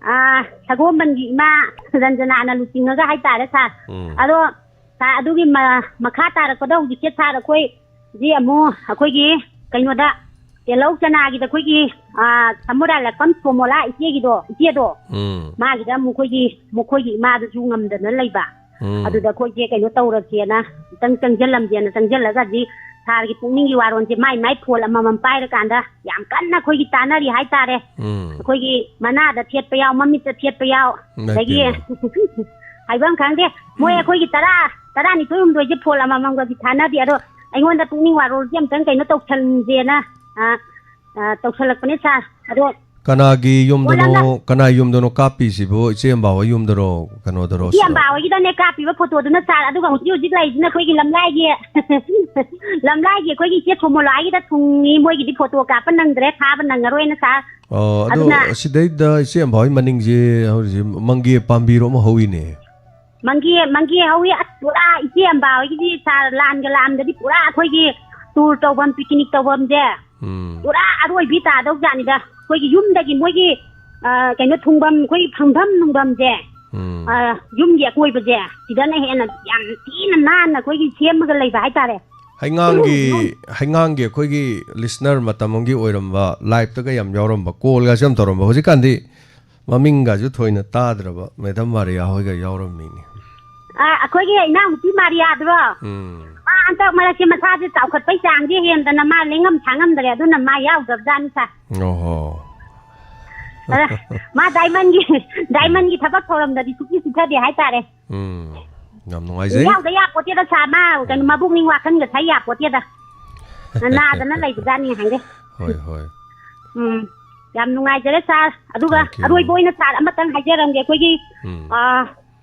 ꯑ, ꯁꯒꯣꯜꯕꯟꯒꯤ ꯏꯃꯥ ꯔꯟꯖꯅꯥꯅ ꯂꯨꯆꯤꯡꯉꯒ ꯍꯥꯏꯇꯥꯔꯦ, ꯁꯥꯔ꯫ ꯎꯝ꯫ ꯑꯗꯣ ꯁꯥꯔ, ꯑꯗꯨꯒꯤ ꯃ-, ꯃꯈꯥ ꯇꯥꯔꯛꯄꯗ ꯍꯧꯖꯤꯛꯁꯦ, ꯁꯥꯔ, ꯑꯩꯈꯣꯏ ꯍꯧꯖꯤꯛ ꯑꯃꯨꯛ ꯑꯩꯈꯣꯏꯒꯤ ꯀꯩꯅꯣꯗ, ꯇꯤꯜꯍꯧ ꯆꯅꯥꯒꯤꯗ ꯑꯩꯈꯣꯏꯒꯤ, ꯑ, ꯁꯃꯨꯔꯥꯏ ꯂꯥꯏꯐꯝ ꯁꯣꯃꯣꯂꯥ ꯏꯆꯦꯒꯤꯗꯣ, ꯏꯆꯦꯗꯣ, ꯎꯝ꯫ ꯃꯥꯒꯤꯗ ꯑꯃꯨꯛ ꯑꯩꯈꯣꯏꯒꯤ, ꯃꯈꯣꯏꯒꯤ ꯏꯃꯥꯗꯨꯁꯨ ꯉꯝꯗꯅ ꯂꯩꯕ꯫ ꯎꯝ꯫ ꯑꯗꯨꯗ ꯑꯩꯈꯣꯏꯁꯦ ꯀꯩꯅꯣ ꯇꯧꯔꯁꯦꯅ, ꯑꯝꯇꯪ ꯆꯪꯁꯤꯜꯂꯝꯁꯦꯅ ꯆꯪꯁꯤꯜꯂꯒ ꯍꯧꯖꯤꯛ ꯁꯥꯔꯒꯤ ꯄꯨꯛꯅꯤꯡꯒꯤ ꯋꯥꯔꯣꯜꯁꯦ ꯃꯥꯏ ꯃꯥꯏ ꯐꯣꯟ ꯑꯃꯃꯝ ꯄꯥꯏꯔꯀꯥꯟꯗ ꯌꯥꯝ ꯀꯟꯅ ꯑꯩꯈꯣꯏꯒꯤ ꯇꯥꯟꯅꯔꯤ ꯍꯥꯏꯇꯥꯔꯦ꯫ ꯎꯝ꯫ ꯑꯩꯈꯣꯏꯒꯤ ꯃꯅꯥꯗ ꯊꯦꯠꯄ ꯌꯥꯎ, ꯃꯃꯤꯠꯇ ꯊꯦꯠꯄ ꯌꯥꯎ, ꯏꯃꯥꯏ ꯑꯗꯒꯤ ꯄꯦꯝꯃ꯫ ꯍꯥꯏꯐꯝ ꯈꯪꯗꯦ꯫ ꯃꯣꯏ ꯎꯝ꯫ ꯑꯩꯈꯣꯏꯒꯤ ꯇꯔꯥ, ꯇꯔꯥꯅꯤꯊꯣꯏ ꯍꯨꯝꯗꯣꯏꯁꯦ ꯐꯣꯟ ꯑꯃꯃꯝꯒꯗꯤ ꯊꯥꯅꯗꯦ꯫ ꯑꯗꯣ ꯑꯩꯉꯣꯟꯗ ꯄꯨꯛꯅꯤꯡ ꯋꯥꯔꯣꯜꯁꯦ ꯑꯝꯇꯪ ꯀꯩꯅꯣ ꯇꯧꯁꯟꯁꯦꯅ, ꯑ, ꯑ, ꯇꯧꯁꯜꯂꯛꯄꯅꯦ ꯁꯥꯔ꯫ ꯑꯗꯣ ꯀꯅꯥꯒꯤ ꯌꯨꯝꯗꯅꯣ, ꯃꯣꯏꯔꯥꯡꯗ꯫ ꯀꯅꯥꯒꯤ ꯌꯨꯝꯗꯅꯣ ꯀꯥꯞꯄꯤꯁꯤꯕꯨ? ꯏꯆꯦ ꯑꯝꯕꯥ ꯍꯣꯏ ꯌꯨꯝꯗꯔꯣ, ꯀꯩꯅꯣꯗꯔꯣ, ꯏꯆꯦ ꯁꯤꯗ? ꯑꯝꯕꯥ ꯍꯣꯏꯒꯤꯗꯅꯦ ꯀꯥꯞꯄꯤꯕ ꯐꯣꯇꯣꯗꯨꯅ ꯁꯥꯔ, ꯑꯗꯨꯒ ꯍꯧꯖꯤꯛ ꯍꯧꯖꯤꯛ ꯂꯩꯔꯤꯁꯤꯅ ꯑꯩꯈꯣꯏꯒꯤ ꯂꯝꯂꯥꯏꯒꯤ, ꯂꯝꯂꯥꯏꯒꯤ ꯑꯩꯈꯣꯏꯒꯤ ꯏꯆꯦ ꯁꯣꯃꯣꯂꯥꯒꯤꯗ ꯊꯨꯡꯉꯤ, ꯃꯣꯏꯒꯤꯗꯤ ꯐꯣꯇꯣ ꯀꯥꯞꯄ ꯅꯪꯗ꯭ꯔꯦ, ꯊꯥꯕ ꯅꯪꯉꯔꯣꯏꯅ ꯁꯥꯔ꯫ ꯑꯣ, ꯑꯗꯣ ꯑꯗꯨꯅ ꯁꯤꯗꯩꯗ ꯏꯆꯦ ꯑꯝꯕꯥ ꯍꯣꯏ ꯃꯅꯤꯡꯁꯦ ꯍꯧꯖꯤꯛ ꯃꯪꯒꯦ ꯄꯥꯝꯕꯤꯔꯣ ꯑꯃ ꯍꯧꯋꯤꯅꯦ꯫ ꯃꯪꯒꯦ, ꯃꯪꯒꯦ ꯍꯧꯋꯤ꯫ ꯑꯁ, ꯄꯨꯔꯥ ꯏꯆꯦ ꯑꯝꯕꯥ ꯍꯣꯏꯒꯤꯗꯤ ꯁꯥꯔ, ꯂꯥꯟꯒ ꯂꯥꯛꯑꯝꯗꯗꯤ ꯄꯨꯔꯥ ꯑꯩꯈꯣꯏꯒꯤ ꯇꯨꯔ ꯇꯧꯐꯝ, ꯄꯤꯛꯅꯤꯛ ꯇꯧꯐꯝꯁꯦ ꯎꯝ꯫ ꯄꯨꯔꯥ ꯑꯔꯣꯏꯕꯤ ꯇꯥꯗꯧ ꯖꯥꯠꯅꯤꯗ꯫ ꯑꯩꯈꯣꯏꯒꯤ ꯌꯨꯝꯗꯒꯤ ꯃꯣꯏꯒꯤ, ꯑ, ꯀꯩꯅꯣ ꯊꯨꯡꯐꯝ, ꯑꯩꯈꯣꯏꯒꯤ ꯐꯪꯐꯝ ꯅꯨꯡꯐꯝꯁꯦ, ꯎꯝ꯫ ꯑ, ꯌꯨꯝꯒꯤ ꯑꯀꯣꯏꯕꯁꯦ ꯁꯤꯗꯅ ꯍꯦꯟꯅ ꯌꯥꯝ ꯊꯤꯅ ꯅꯥꯟꯅ ꯑꯩꯈꯣꯏꯒꯤ ꯁꯦꯝꯃꯒ ꯂꯩꯕ ꯍꯥꯏꯇꯥꯔꯦ꯫ ꯍꯩꯉꯥꯡꯒꯤ, ꯍꯩꯉꯥꯡꯒꯤ ꯑꯩꯈꯣꯏꯒꯤ ꯂꯤꯁꯅꯔ ꯃꯇꯝ ꯑꯃꯒꯤ ꯑꯣꯏꯔꯝꯕ, ꯂꯥꯏꯞꯇꯒ ꯌꯥꯝ ꯌꯥꯎꯔꯝꯕ, ꯀꯣꯜꯒꯁꯨ ꯌꯥꯝ ꯇꯧꯔꯝꯕ, ꯍꯧꯖꯤꯛꯀꯥꯟꯗꯤ ꯃꯃꯤꯡꯒꯁꯨ ꯊꯣꯏꯅ ꯇꯥꯗ꯭ꯔꯕ ꯃꯦꯗꯝ ꯃꯥꯔꯤꯌꯥ ꯍꯣꯏꯒ ꯌꯥꯎꯔꯝꯃꯤꯅꯦ꯫ ꯑ, ꯑꯩꯈꯣꯏꯒꯤ ꯏꯅꯥꯎꯅꯨꯄꯤ ꯃꯥꯔꯤꯌꯥꯗꯨꯔꯣ? ꯎꯝ꯫ ꯃꯥ ꯍꯟꯗꯛ ꯃꯔꯛꯁꯦ ꯃꯁꯥꯁꯦ ꯆꯥꯎꯈꯠꯄꯩ ꯆꯥꯡꯁꯦ ꯍꯦꯟꯗꯅ ꯃꯥ ꯂꯦꯡꯉꯝ ꯁꯥꯡꯉꯝꯗ꯭ꯔꯦ, ꯑꯗꯨꯅ ꯃꯥ ꯌꯥꯎꯗꯕꯖꯥꯠꯅꯤ ꯁꯥꯔ꯫ ꯑꯣꯍꯣ꯫ ꯑꯗ ꯃꯥ ꯗꯥꯏꯃꯟꯒꯤ, ꯗꯥꯏꯃꯟꯒꯤ ꯊꯕꯛ ꯊꯧꯔꯝꯗꯗꯤ ꯁꯨꯛꯆꯠ ꯆꯠꯊꯗꯦ ꯍꯥꯏꯇꯥꯔꯦ꯫ ꯎꯝ꯫ ꯌꯥꯝ ꯅꯨꯡꯉꯥꯏꯖꯩ꯫ ꯌꯥꯎꯗ ꯌꯥꯄꯣꯠꯇꯦꯗ ꯁꯥꯔ, ꯃꯥ ꯀꯩꯅꯣ ꯎꯝ꯫ ꯃꯕꯨꯛꯅꯤꯡ ꯋꯥꯈꯟꯒ ꯁꯥꯏ ꯌꯥꯄꯣꯠꯇꯦꯗ꯫ ꯅꯥꯗꯅ ꯂꯩꯕꯖꯥꯠꯅꯤ ꯉꯍꯥꯟꯒꯩ꯫ ꯍꯣꯏ, ꯍꯣꯏ꯫ ꯎꯝ꯫ ꯌꯥꯝ ꯅꯨꯡꯉꯥꯏꯖꯔꯦ ꯁꯥꯔ꯫ ꯑꯗꯨꯒ thank you꯫ ꯑꯔꯣꯏꯕ ꯑꯣꯏꯅ ꯁꯥꯔ ꯑꯃꯇꯪ ꯍꯥꯏꯖꯔꯝꯒꯦ꯫ ꯑꯩꯈꯣꯏꯒꯤ, ꯎꯝ꯫ ꯑ,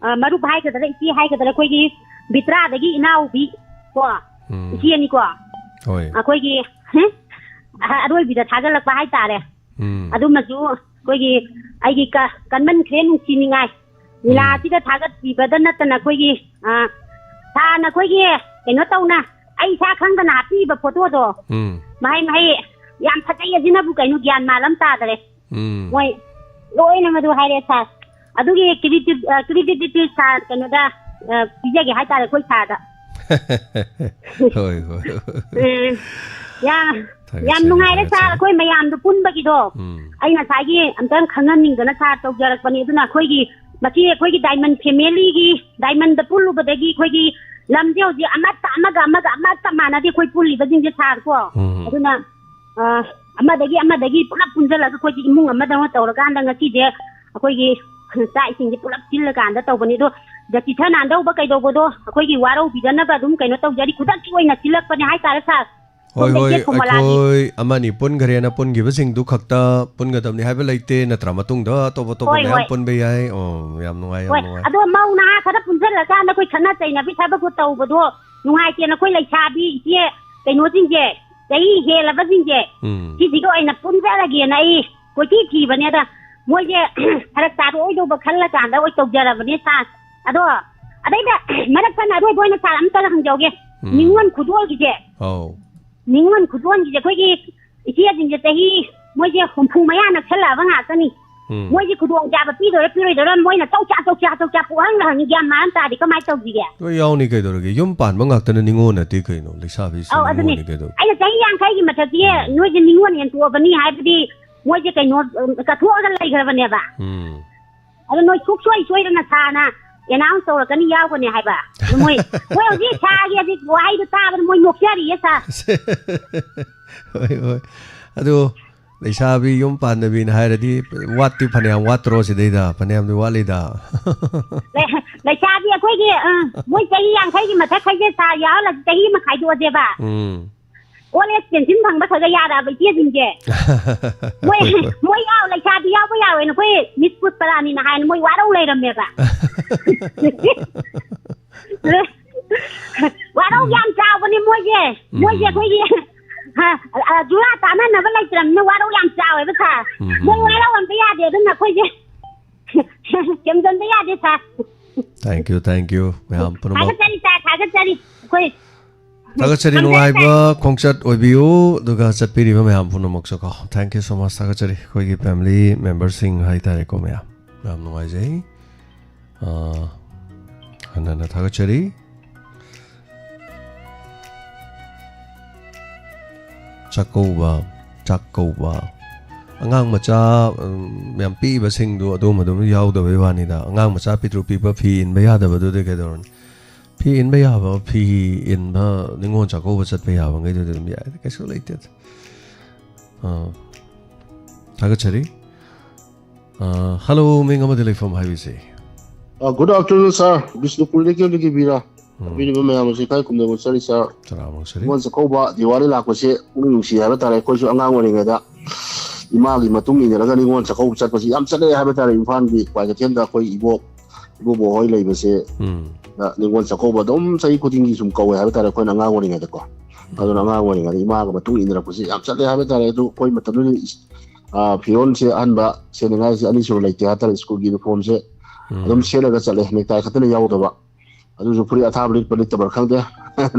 ꯑ, ꯃꯔꯨꯞ ꯍꯥꯏꯒꯗ꯭ꯔꯥ, ꯏꯆꯦ ꯍꯥꯏꯒꯗ꯭ꯔꯥ, ꯑꯩꯈꯣꯏꯒꯤ ꯕꯤꯇ꯭ꯔꯥꯗꯒꯤ ꯏꯅꯥꯎꯕꯤ ꯀꯣ, ꯎꯝ꯫ ꯏꯆꯦꯅꯤꯀꯣ꯫ ꯍꯣꯏ꯫ ꯑꯩꯈꯣꯏꯒꯤ, ꯍꯦ? ꯑ-, ꯑꯔꯣꯏꯕꯤꯗ ꯊꯥꯒꯠꯂꯛꯄ ꯍꯥꯏꯇꯥꯔꯦ꯫ ꯎꯝ꯫ ꯑꯗꯨꯃꯁꯨ ꯑꯩꯈꯣꯏꯒꯤ, ꯑꯩꯒꯤ ꯀ-, ꯀꯟꯃꯟꯈ꯭ꯔꯦ ꯅꯨꯡꯁꯤꯅꯤꯡꯉꯥꯏ꯫ ꯎꯝ꯫ ꯂꯤꯂꯥꯁꯤꯗ ꯊꯥꯒꯠꯄꯤꯕꯗ ꯅꯠꯇꯅ ꯑꯩꯈꯣꯏꯒꯤ, ꯑ, ꯁꯥꯔꯅ ꯑꯩꯈꯣꯏꯒꯤ ꯀꯩꯅꯣ ꯇꯧꯅ, ꯑꯩ ꯏꯁꯥ ꯈꯪꯗꯅ ꯍꯥꯞꯄꯤꯕ ꯐꯣꯇꯣꯗꯣ꯫ ꯎꯝ꯫ ꯃꯍꯩ ꯃꯍꯩ ꯌꯥꯝ ꯐꯖꯩ ꯑꯁꯤꯅꯕꯨ ꯀꯩꯅꯣ ꯒ꯭ꯌꯥꯟ ꯃꯥꯟ ꯑꯃ ꯇꯥꯗꯔꯦ꯫ ꯎꯝ꯫ ꯃꯣꯏ ꯂꯣꯏꯅ ꯃꯗꯨ ꯍꯥꯏꯔꯦ ꯁꯥꯔ꯫ ꯑꯗꯨꯒꯤ ꯀ꯭ꯔꯤꯗꯤꯠ, ꯑ, ꯀ꯭ꯔꯤꯗꯤꯠꯇꯤ ꯁꯥꯔ ꯀꯩꯅꯣꯗ, ꯑ, ꯄꯤꯖꯒꯦ ꯍꯥꯏꯇꯥꯔꯦ ꯑꯩꯈꯣꯏ ꯁꯥꯔꯗ꯫ ꯍꯣꯏ, ꯍꯣꯏ, ꯍꯣꯏ꯫ ꯎꯝ꯫ ꯌꯥꯝ, ꯌꯥꯝ ꯊꯥꯒꯠꯆꯔꯤ, ꯅꯨꯡꯉꯥꯏꯔꯦ ꯁꯥꯔ, ꯊꯥꯒꯠꯆꯔꯤ꯫ ꯑꯩꯈꯣꯏ ꯃꯌꯥꯝꯗꯣ ꯄꯨꯟꯕꯒꯤꯗꯣ꯫ ꯎꯝ꯫ ꯑꯩ ꯉꯁꯥꯏꯒꯤ ꯑꯝꯇꯪ ꯈꯪꯍꯟꯅꯤꯡꯗꯅ ꯁꯥꯔ ꯇꯧꯖꯔꯛꯄꯅꯤ꯫ ꯑꯗꯨꯅ ꯑꯩꯈꯣꯏꯒꯤ, ꯃꯁꯤ ꯑꯩꯈꯣꯏꯒꯤ ꯗꯥꯏꯃꯟ ꯐꯦꯃꯤꯂꯤꯒꯤ, ꯗꯥꯏꯃꯟꯗ ꯄꯨꯜꯂꯨꯕꯗꯒꯤ ꯑꯩꯈꯣꯏꯒꯤ ꯂꯝꯁꯦ ꯍꯧꯖꯤꯛ ꯑꯃꯠꯇ, ꯑꯃꯒ ꯑꯃꯒ ꯑꯃꯠꯇ ꯃꯥꯟꯅꯗꯦ, ꯑꯩꯈꯣꯏ ꯄꯨꯜꯂꯤꯕꯁꯤꯡꯁꯦ ꯁꯥꯔꯀꯣ꯫ ꯎꯝ꯫ ꯑꯗꯨꯅ, ꯑ, ꯑꯃꯗꯒꯤ ꯑꯃꯗꯒꯤ ꯄꯨꯂꯞ ꯄꯨꯟꯁꯤꯜꯂꯒ ꯑꯩꯈꯣꯏꯁꯦ ꯏꯃꯨꯡ ꯑꯃꯗꯧꯅ ꯇꯧꯔꯀꯥꯟꯗ ꯉꯁꯤꯁꯦ ꯑꯩꯈꯣꯏꯒꯤ ꯆꯥꯛ ꯏꯁꯤꯡꯁꯦ ꯄꯨꯂꯞ ꯁꯤꯜꯂꯀꯥꯟꯗ ꯇꯧꯕꯅꯤ꯫ ꯑꯗꯣ ꯁꯤꯗ ꯆꯤꯊ ꯅꯥꯟꯗꯧꯕ ꯀꯩꯗꯧꯕꯗꯣ ꯑꯩꯈꯣꯏꯒꯤ ꯋꯥꯔꯧꯕꯤꯗꯅꯕ ꯑꯗꯨꯝ ꯀꯩꯅꯣ ꯇꯧꯖꯔꯤ, ꯈꯨꯗꯛꯀꯤ ꯑꯣꯏꯅ ꯁꯤꯜꯂꯛꯄꯅꯦ ꯍꯥꯏꯇꯥꯔꯦ ꯁꯥꯔ꯫ ꯍꯣꯏ, ꯁꯣꯝꯗ ꯍꯣꯏ, ꯏꯆꯦ ꯀꯣꯃꯂꯥꯒꯤ ꯑꯩꯈꯣꯏ ꯑꯃꯅꯤ ꯄꯨꯟꯈ꯭ꯔꯦꯅ ꯄꯨꯟꯈꯤꯕꯁꯤꯡꯗꯨ ꯈꯛꯇ ꯄꯨꯟꯒꯗꯕꯅꯤ ꯍꯥꯏꯕ ꯂꯩꯇꯦ, ꯅꯠꯇ꯭ꯔꯥ? ꯃꯇꯨꯡꯗ ꯑꯇꯣꯞ ꯑꯇꯣꯞꯄ ꯍꯣꯏ, ꯃꯌꯥꯝ ꯍꯣꯏ꯫ ꯄꯨꯟꯕ ꯌꯥꯏ꯫ ꯑꯣ, ꯌꯥꯝ ꯅꯨꯡꯉꯥꯏ, ꯌꯥꯝ ꯍꯣꯏ, ꯅꯨꯡꯉꯥꯏ꯫ ꯑꯗꯣ ꯃꯧ ꯅꯍꯥ ꯈꯔ ꯄꯨꯟꯁꯤꯜꯂꯀꯥꯟꯗ ꯑꯩꯈꯣꯏ ꯈꯠꯅ ꯆꯩꯅꯕꯤ ꯊꯕꯛꯇꯣ ꯇꯧꯕꯗꯣ ꯅꯨꯡꯉꯥꯏꯇꯦꯅ ꯑꯩꯈꯣꯏ ꯂꯩꯁꯥꯕꯤ ꯏꯆꯦ ꯀꯩꯅꯣꯁꯤꯡꯁꯦ, ꯆꯍꯤ ꯍꯦꯜꯂꯕꯁꯤꯡꯁꯦ, ꯎꯝ꯫ ꯁꯤꯁꯤꯒ ꯑꯣꯏꯅ ꯄꯨꯟꯖꯔꯒꯦꯅ ꯑꯩ ꯀꯣꯏꯊꯤ ꯊꯤꯕꯅꯦ꯫ ꯑꯗ ꯃꯣꯏꯁꯦ ꯐꯔꯛ ꯇꯥꯔꯛꯑꯣꯏꯗꯧꯕ ꯈꯜꯂꯀꯥꯟꯗ ꯑꯣꯏ ꯇꯧꯖꯔꯕꯅꯦ ꯁꯥꯔ꯫ ꯑꯗꯣ ꯑꯗꯩꯗ ꯃꯔꯛ ꯊꯠꯅ ꯑꯔꯣꯏꯕ ꯑꯣꯏꯅ ꯁꯥꯔ ꯑꯝꯇꯒ ꯍꯪꯖꯍꯧꯒꯦ꯫ ꯎꯝ꯫ ꯅꯤꯉꯣꯜ ꯈꯨꯗꯣꯜꯒꯤꯁꯦ, ꯑꯧ꯫ ꯅꯤꯉꯣꯜ ꯈꯨꯗꯣꯜꯒꯤꯁꯦ ꯑꯩꯈꯣꯏꯒꯤ ꯏꯆꯦꯁꯤꯡꯁꯦ ꯆꯍꯤ ꯃꯣꯏꯁꯦ ꯍꯨꯝꯐꯨ ꯃꯌꯥ ꯅꯛꯁꯜꯂꯛꯑꯕ ꯉꯥꯛꯇꯅꯤ꯫ ꯎꯝ꯫ ꯃꯣꯏꯁꯦ ꯈꯨꯗꯣꯡꯆꯥꯕ ꯄꯤꯗꯣꯏꯔꯥ ꯄꯤꯔꯣꯏꯗꯣꯏꯔꯥ, ꯃꯣꯏꯅ ꯆꯧꯆꯥ ꯆꯧꯆꯥ ꯆꯧꯆꯥ ꯄꯨꯍꯪꯗ ꯍꯪꯉꯤ, ꯒ꯭ꯌꯥꯟ ꯃꯥꯟ ꯑꯃ ꯇꯥꯗꯦ꯫ ꯀꯃꯥꯏꯅ ꯇꯧꯁꯤꯒꯦ? ꯂꯣꯏ ꯌꯥꯎꯅꯤ ꯀꯩꯗꯧꯔꯒꯦ? ꯌꯨꯝ ꯄꯥꯟꯕ ꯉꯥꯛꯇꯅ ꯅꯤꯉꯣꯜ ꯅꯠꯇꯦ ꯀꯩꯅꯣ? ꯂꯩꯁꯥꯕꯤꯁꯤ ꯑꯧ, ꯑꯗꯨꯅꯤ꯫ ꯅꯤꯉꯣꯜꯅꯤ ꯀꯩꯗꯧꯔꯒꯦ? ꯑꯩꯅ ꯆꯍꯤ ꯌꯥꯡꯈꯩꯒꯤ ꯃꯊꯛꯇꯤ ꯎꯝ꯫ ꯅꯣꯏꯁꯦ ꯅꯤꯉꯣꯜ ꯌꯦꯟꯊꯣꯛꯑꯕꯅꯤ ꯍꯥꯏꯕꯗꯤ ꯃꯣꯏꯁꯦ ꯀꯩꯅꯣ, ꯎꯝ, ꯀꯠꯊꯣꯛꯑꯒ ꯂꯩꯈ꯭ꯔꯕꯅꯦꯕ꯫ ꯎꯝ꯫ ꯑꯗꯣ ꯅꯣꯏ ꯁꯨꯛꯁꯣꯏ ꯁꯣꯏꯗꯅ ꯁꯥꯔꯅ announce ꯇꯧꯔꯛꯀꯅꯤ, ꯌꯥꯎꯒꯅꯤ ꯍꯥꯏꯕ꯫ ꯑꯗꯨ ꯃꯣꯏ, ꯃꯣꯏ ꯍꯧꯖꯤꯛ ꯁꯥꯔꯒꯤ ꯍꯧꯖꯤꯛ ꯋꯥꯍꯩꯗꯣ ꯇꯥꯕꯗ ꯃꯣꯏ ꯅꯣꯛꯆꯔꯤꯌꯦ ꯁꯥꯔ꯫ ꯍꯣꯏ, ꯍꯣꯏ꯫ ꯑꯗꯨ ꯂꯩꯁꯥꯕꯤ ꯌꯨꯝ ꯄꯥꯟꯗꯕꯤꯅ ꯍꯥꯏꯔꯗꯤ ꯋꯥꯠꯇꯤ ꯐꯅꯌꯥꯝ ꯋꯥꯠꯇ꯭ꯔꯣ ꯁꯤꯗꯩꯗ? ꯐꯅꯌꯥꯝꯗꯤ ꯋꯥꯠꯂꯤꯗ꯫ ꯂꯩ-, ꯂꯩꯁꯥꯕꯤ ꯑꯩꯈꯣꯏꯒꯤ, ꯑ, ꯃꯣꯏ ꯆꯍꯤ ꯌꯥꯡꯈꯩꯒꯤ ꯃꯊꯛ ꯈꯩꯁꯦ ꯁꯥꯔ ꯌꯥꯎꯍꯜꯂꯁꯤ, ꯆꯍꯤ ꯑꯃ ꯈꯥꯏꯗꯣꯛꯑꯁꯦꯕ꯫ ꯎꯝ꯫ Old age pension ꯐꯪꯕ ꯈꯔ ꯈꯔ ꯌꯥꯔꯛꯑꯕ ꯏꯆꯦꯁꯤꯡꯁꯦ꯫ ꯃꯣꯏ, ꯍꯣꯏ, ꯍꯣꯏ꯫ ꯃꯣꯏ ꯌꯥꯎ, ꯂꯩꯁꯥꯕꯤ ꯌꯥꯎꯕ ꯌꯥꯎꯋꯦꯅ ꯑꯩꯈꯣꯏ ꯃꯤꯁ ꯄꯨꯁꯄꯔꯥꯅꯤꯅ ꯍꯥꯏꯅ ꯃꯣꯏ ꯋꯥꯔꯧ ꯂꯩꯔꯝꯃꯦꯕ꯫ ꯋꯥꯔꯧ ꯌꯥꯝ ꯆꯥꯎꯕꯅꯦ ꯃꯣꯏꯁꯦ꯫ ꯎꯝ꯫ ꯃꯣꯏꯁꯦ ꯑꯩꯈꯣꯏꯒꯤ, ꯑ, ꯑ, ꯖꯨꯔꯥ ꯇꯥꯟꯅꯅꯕ ꯂꯩꯇ꯭ꯔꯕꯅꯤꯅ ꯋꯥꯔꯧ ꯌꯥꯝ ꯆꯥꯎꯋꯦꯕ ꯁꯥꯔ꯫ ꯎꯝ꯫ ꯃꯣꯏ ꯋꯥꯔꯧ ꯑꯝꯇ ꯌꯥꯗꯦ, ꯑꯗꯨꯅ ꯑꯩꯈꯣꯏꯁꯦ ꯊꯦꯝꯖꯤꯟꯕ ꯌꯥꯗꯦ ꯁꯥꯔ꯫ Thank you, thank you, ꯃꯌꯥꯝ ꯄꯨꯝꯅꯃꯛ꯫ ꯊꯥꯒꯠꯆꯔꯤ ꯁꯥꯔ, ꯊꯥꯒꯠꯆꯔꯤ꯫ ꯑꯩꯈꯣꯏ ꯊꯥꯒꯠꯆꯔꯤ, ꯈꯪꯖꯔꯦ ꯅꯨꯡꯉꯥꯏꯕ ꯁꯥꯔ꯫ ꯈꯣꯡꯆꯠ ꯑꯣꯏꯕꯤꯌꯨ, ꯑꯗꯨꯒ ꯆꯠꯄꯤꯔꯤꯕ ꯃꯌꯥꯝ ꯄꯨꯝꯅꯃꯛꯁꯨ ꯀꯣ꯫ Thank you so much, ꯊꯥꯒꯠꯆꯔꯤ꯫ ꯑꯩꯈꯣꯏꯒꯤ family memberꯁꯤꯡ ꯍꯥꯏꯇꯥꯔꯦꯀꯣ, ꯃꯌꯥꯝ꯫ ꯌꯥꯝ ꯅꯨꯡꯉꯥꯏꯖꯩ꯫ ꯑꯥ, ꯍꯟꯅ ꯍꯟꯅ ꯊꯥꯒꯠꯆꯔꯤ꯫ ꯆꯥꯛꯀꯧꯕ, ꯆꯥꯛꯀꯧꯕ꯫ ꯑꯉꯥꯡ ꯃꯆꯥ, ꯎꯝ, ꯌꯥꯝ ꯄꯤꯛꯏꯕꯁꯤꯡꯗꯨ ꯑꯗꯨꯝ, ꯑꯗꯨꯝ ꯌꯥꯎꯗꯕꯩ ꯋꯥꯅꯤꯗ꯫ ꯑꯉꯥꯡ ꯃꯆꯥ ꯄꯤꯛꯇ꯭ꯔꯨ ꯄꯤꯛꯄ ꯐꯤ ꯏꯟꯕ ꯌꯥꯗꯕꯗꯨꯗꯤ ꯀꯩꯗꯧꯔꯨꯅꯤ? ꯐꯤ ꯏꯟꯕ ꯌꯥꯕ, ꯐꯤ ꯏꯟꯕ, ꯅꯤꯉꯣꯜ ꯆꯥꯛꯀꯧꯕ ꯆꯠꯄ ꯌꯥꯕ ꯉꯩꯗꯨꯗꯤ ꯑꯗꯨꯝ ꯌꯥꯏ, ꯀꯩꯁꯨ ꯂꯩꯇꯦꯗ꯫ ꯑꯥ, ꯊꯥꯒꯠꯆꯔꯤ꯫ ꯑꯥ, ꯍꯜꯂꯣ, ꯃꯤꯡ ꯑꯃꯗꯤ ꯂꯩꯐꯝ ꯍꯥꯏꯕꯤꯁꯦ꯫ ꯑ, good afternoon, sir. ꯕꯤꯁꯅꯨꯄꯨꯔꯗꯒꯤ ꯑꯣꯏꯕꯤꯔꯤꯕ꯭ꯔꯥ? ꯎꯝ꯫ ꯇꯥꯕꯤꯔꯤꯕ ꯃꯌꯥꯝ ꯑꯁꯤ ꯏꯀꯥꯏ ꯈꯨꯝꯅꯕ ꯎꯠꯆꯔꯤ, sir꯫ ꯇꯔꯥꯃꯨꯛ ꯁꯨꯔꯤ꯫ ꯅꯤꯉꯣꯜ ꯆꯥꯛꯀꯧꯕ, ꯗꯤꯋꯥꯂꯤ ꯂꯥꯛꯄꯁꯦ ꯄꯨꯛꯅꯤꯡ ꯅꯨꯡꯁꯤ ꯍꯥꯏꯕ ꯇꯥꯔꯦ꯫ ꯑꯩꯈꯣꯏꯁꯨ ꯑꯉꯥꯡ ꯑꯣꯏꯔꯤꯉꯩꯗ ꯏꯃꯥꯒꯤ ꯃꯇꯨꯡ ꯏꯟꯅꯔꯒ ꯅꯤꯉꯣꯜ ꯆꯥꯛꯀꯧꯕ ꯆꯠꯄꯁꯤ ꯌꯥꯝ ꯆꯠꯂꯛꯑꯦ ꯍꯥꯏꯕ ꯇꯥꯔꯦ꯫ ꯏꯝꯐꯥꯜꯒꯤ ꯀ꯭ꯋꯥꯀꯩꯊꯦꯜꯗ ꯑꯩꯈꯣꯏ ꯏꯕꯣꯛ, ꯏꯕꯣꯕꯣꯛ ꯍꯣꯏ ꯂꯩꯕꯁꯦ, ꯎꯝ꯫ ꯗ ꯅꯤꯉꯣꯜ ꯆꯥꯛꯀꯧꯕ ꯑꯗꯨꯝ ꯆꯍꯤ ꯈꯨꯗꯤꯡꯒꯤ ꯁꯨꯝ ꯀꯧꯋꯦ ꯍꯥꯏꯕ ꯇꯥꯔꯦ, ꯑꯩꯈꯣꯏꯅ ꯑꯉꯥꯡ ꯑꯣꯏꯔꯤꯉꯩꯗꯀꯣ꯫ ꯑꯗꯨꯅ ꯑꯉꯥꯡ ꯑꯣꯏꯔꯤꯉꯩꯗ ꯏꯃꯥꯒ ꯃꯇꯨꯡ ꯏꯟꯅꯔꯛꯄꯁꯦ ꯌꯥꯝ ꯆꯠꯂꯦ ꯍꯥꯏꯕ ꯇꯥꯔꯦ꯫ ꯑꯗꯨ ꯑꯩꯈꯣꯏ ꯃꯇꯝꯗꯨꯗꯤ ꯏꯁ-, ꯑ, ꯐꯤꯔꯣꯜꯁꯦ ꯑꯍꯟꯕ ꯁꯦꯠꯅꯤꯡꯉꯥꯏꯁꯦ ꯑꯅꯤꯁꯨꯕ ꯂꯩꯇꯦ ꯍꯥꯏ ꯇꯥꯔꯦ꯫ ꯁ꯭ꯀꯨꯜꯒꯤ ꯌꯨꯅꯤꯐꯣꯔꯝꯁꯦ ꯎꯝ꯫ ꯑꯗꯨꯝ ꯁꯦꯠꯂꯒ ꯆꯠꯂꯦ, ꯅꯦꯛꯇꯥꯏ ꯈꯛꯇꯅ ꯌꯥꯎꯗꯕ꯫ ꯑꯗꯨꯁꯨ ꯐꯨꯔꯤꯠ ꯑꯊꯥꯕ ꯂꯤꯠꯄ ꯂꯤꯠꯇꯕ꯭ꯔꯥ ꯈꯪꯗꯦ꯫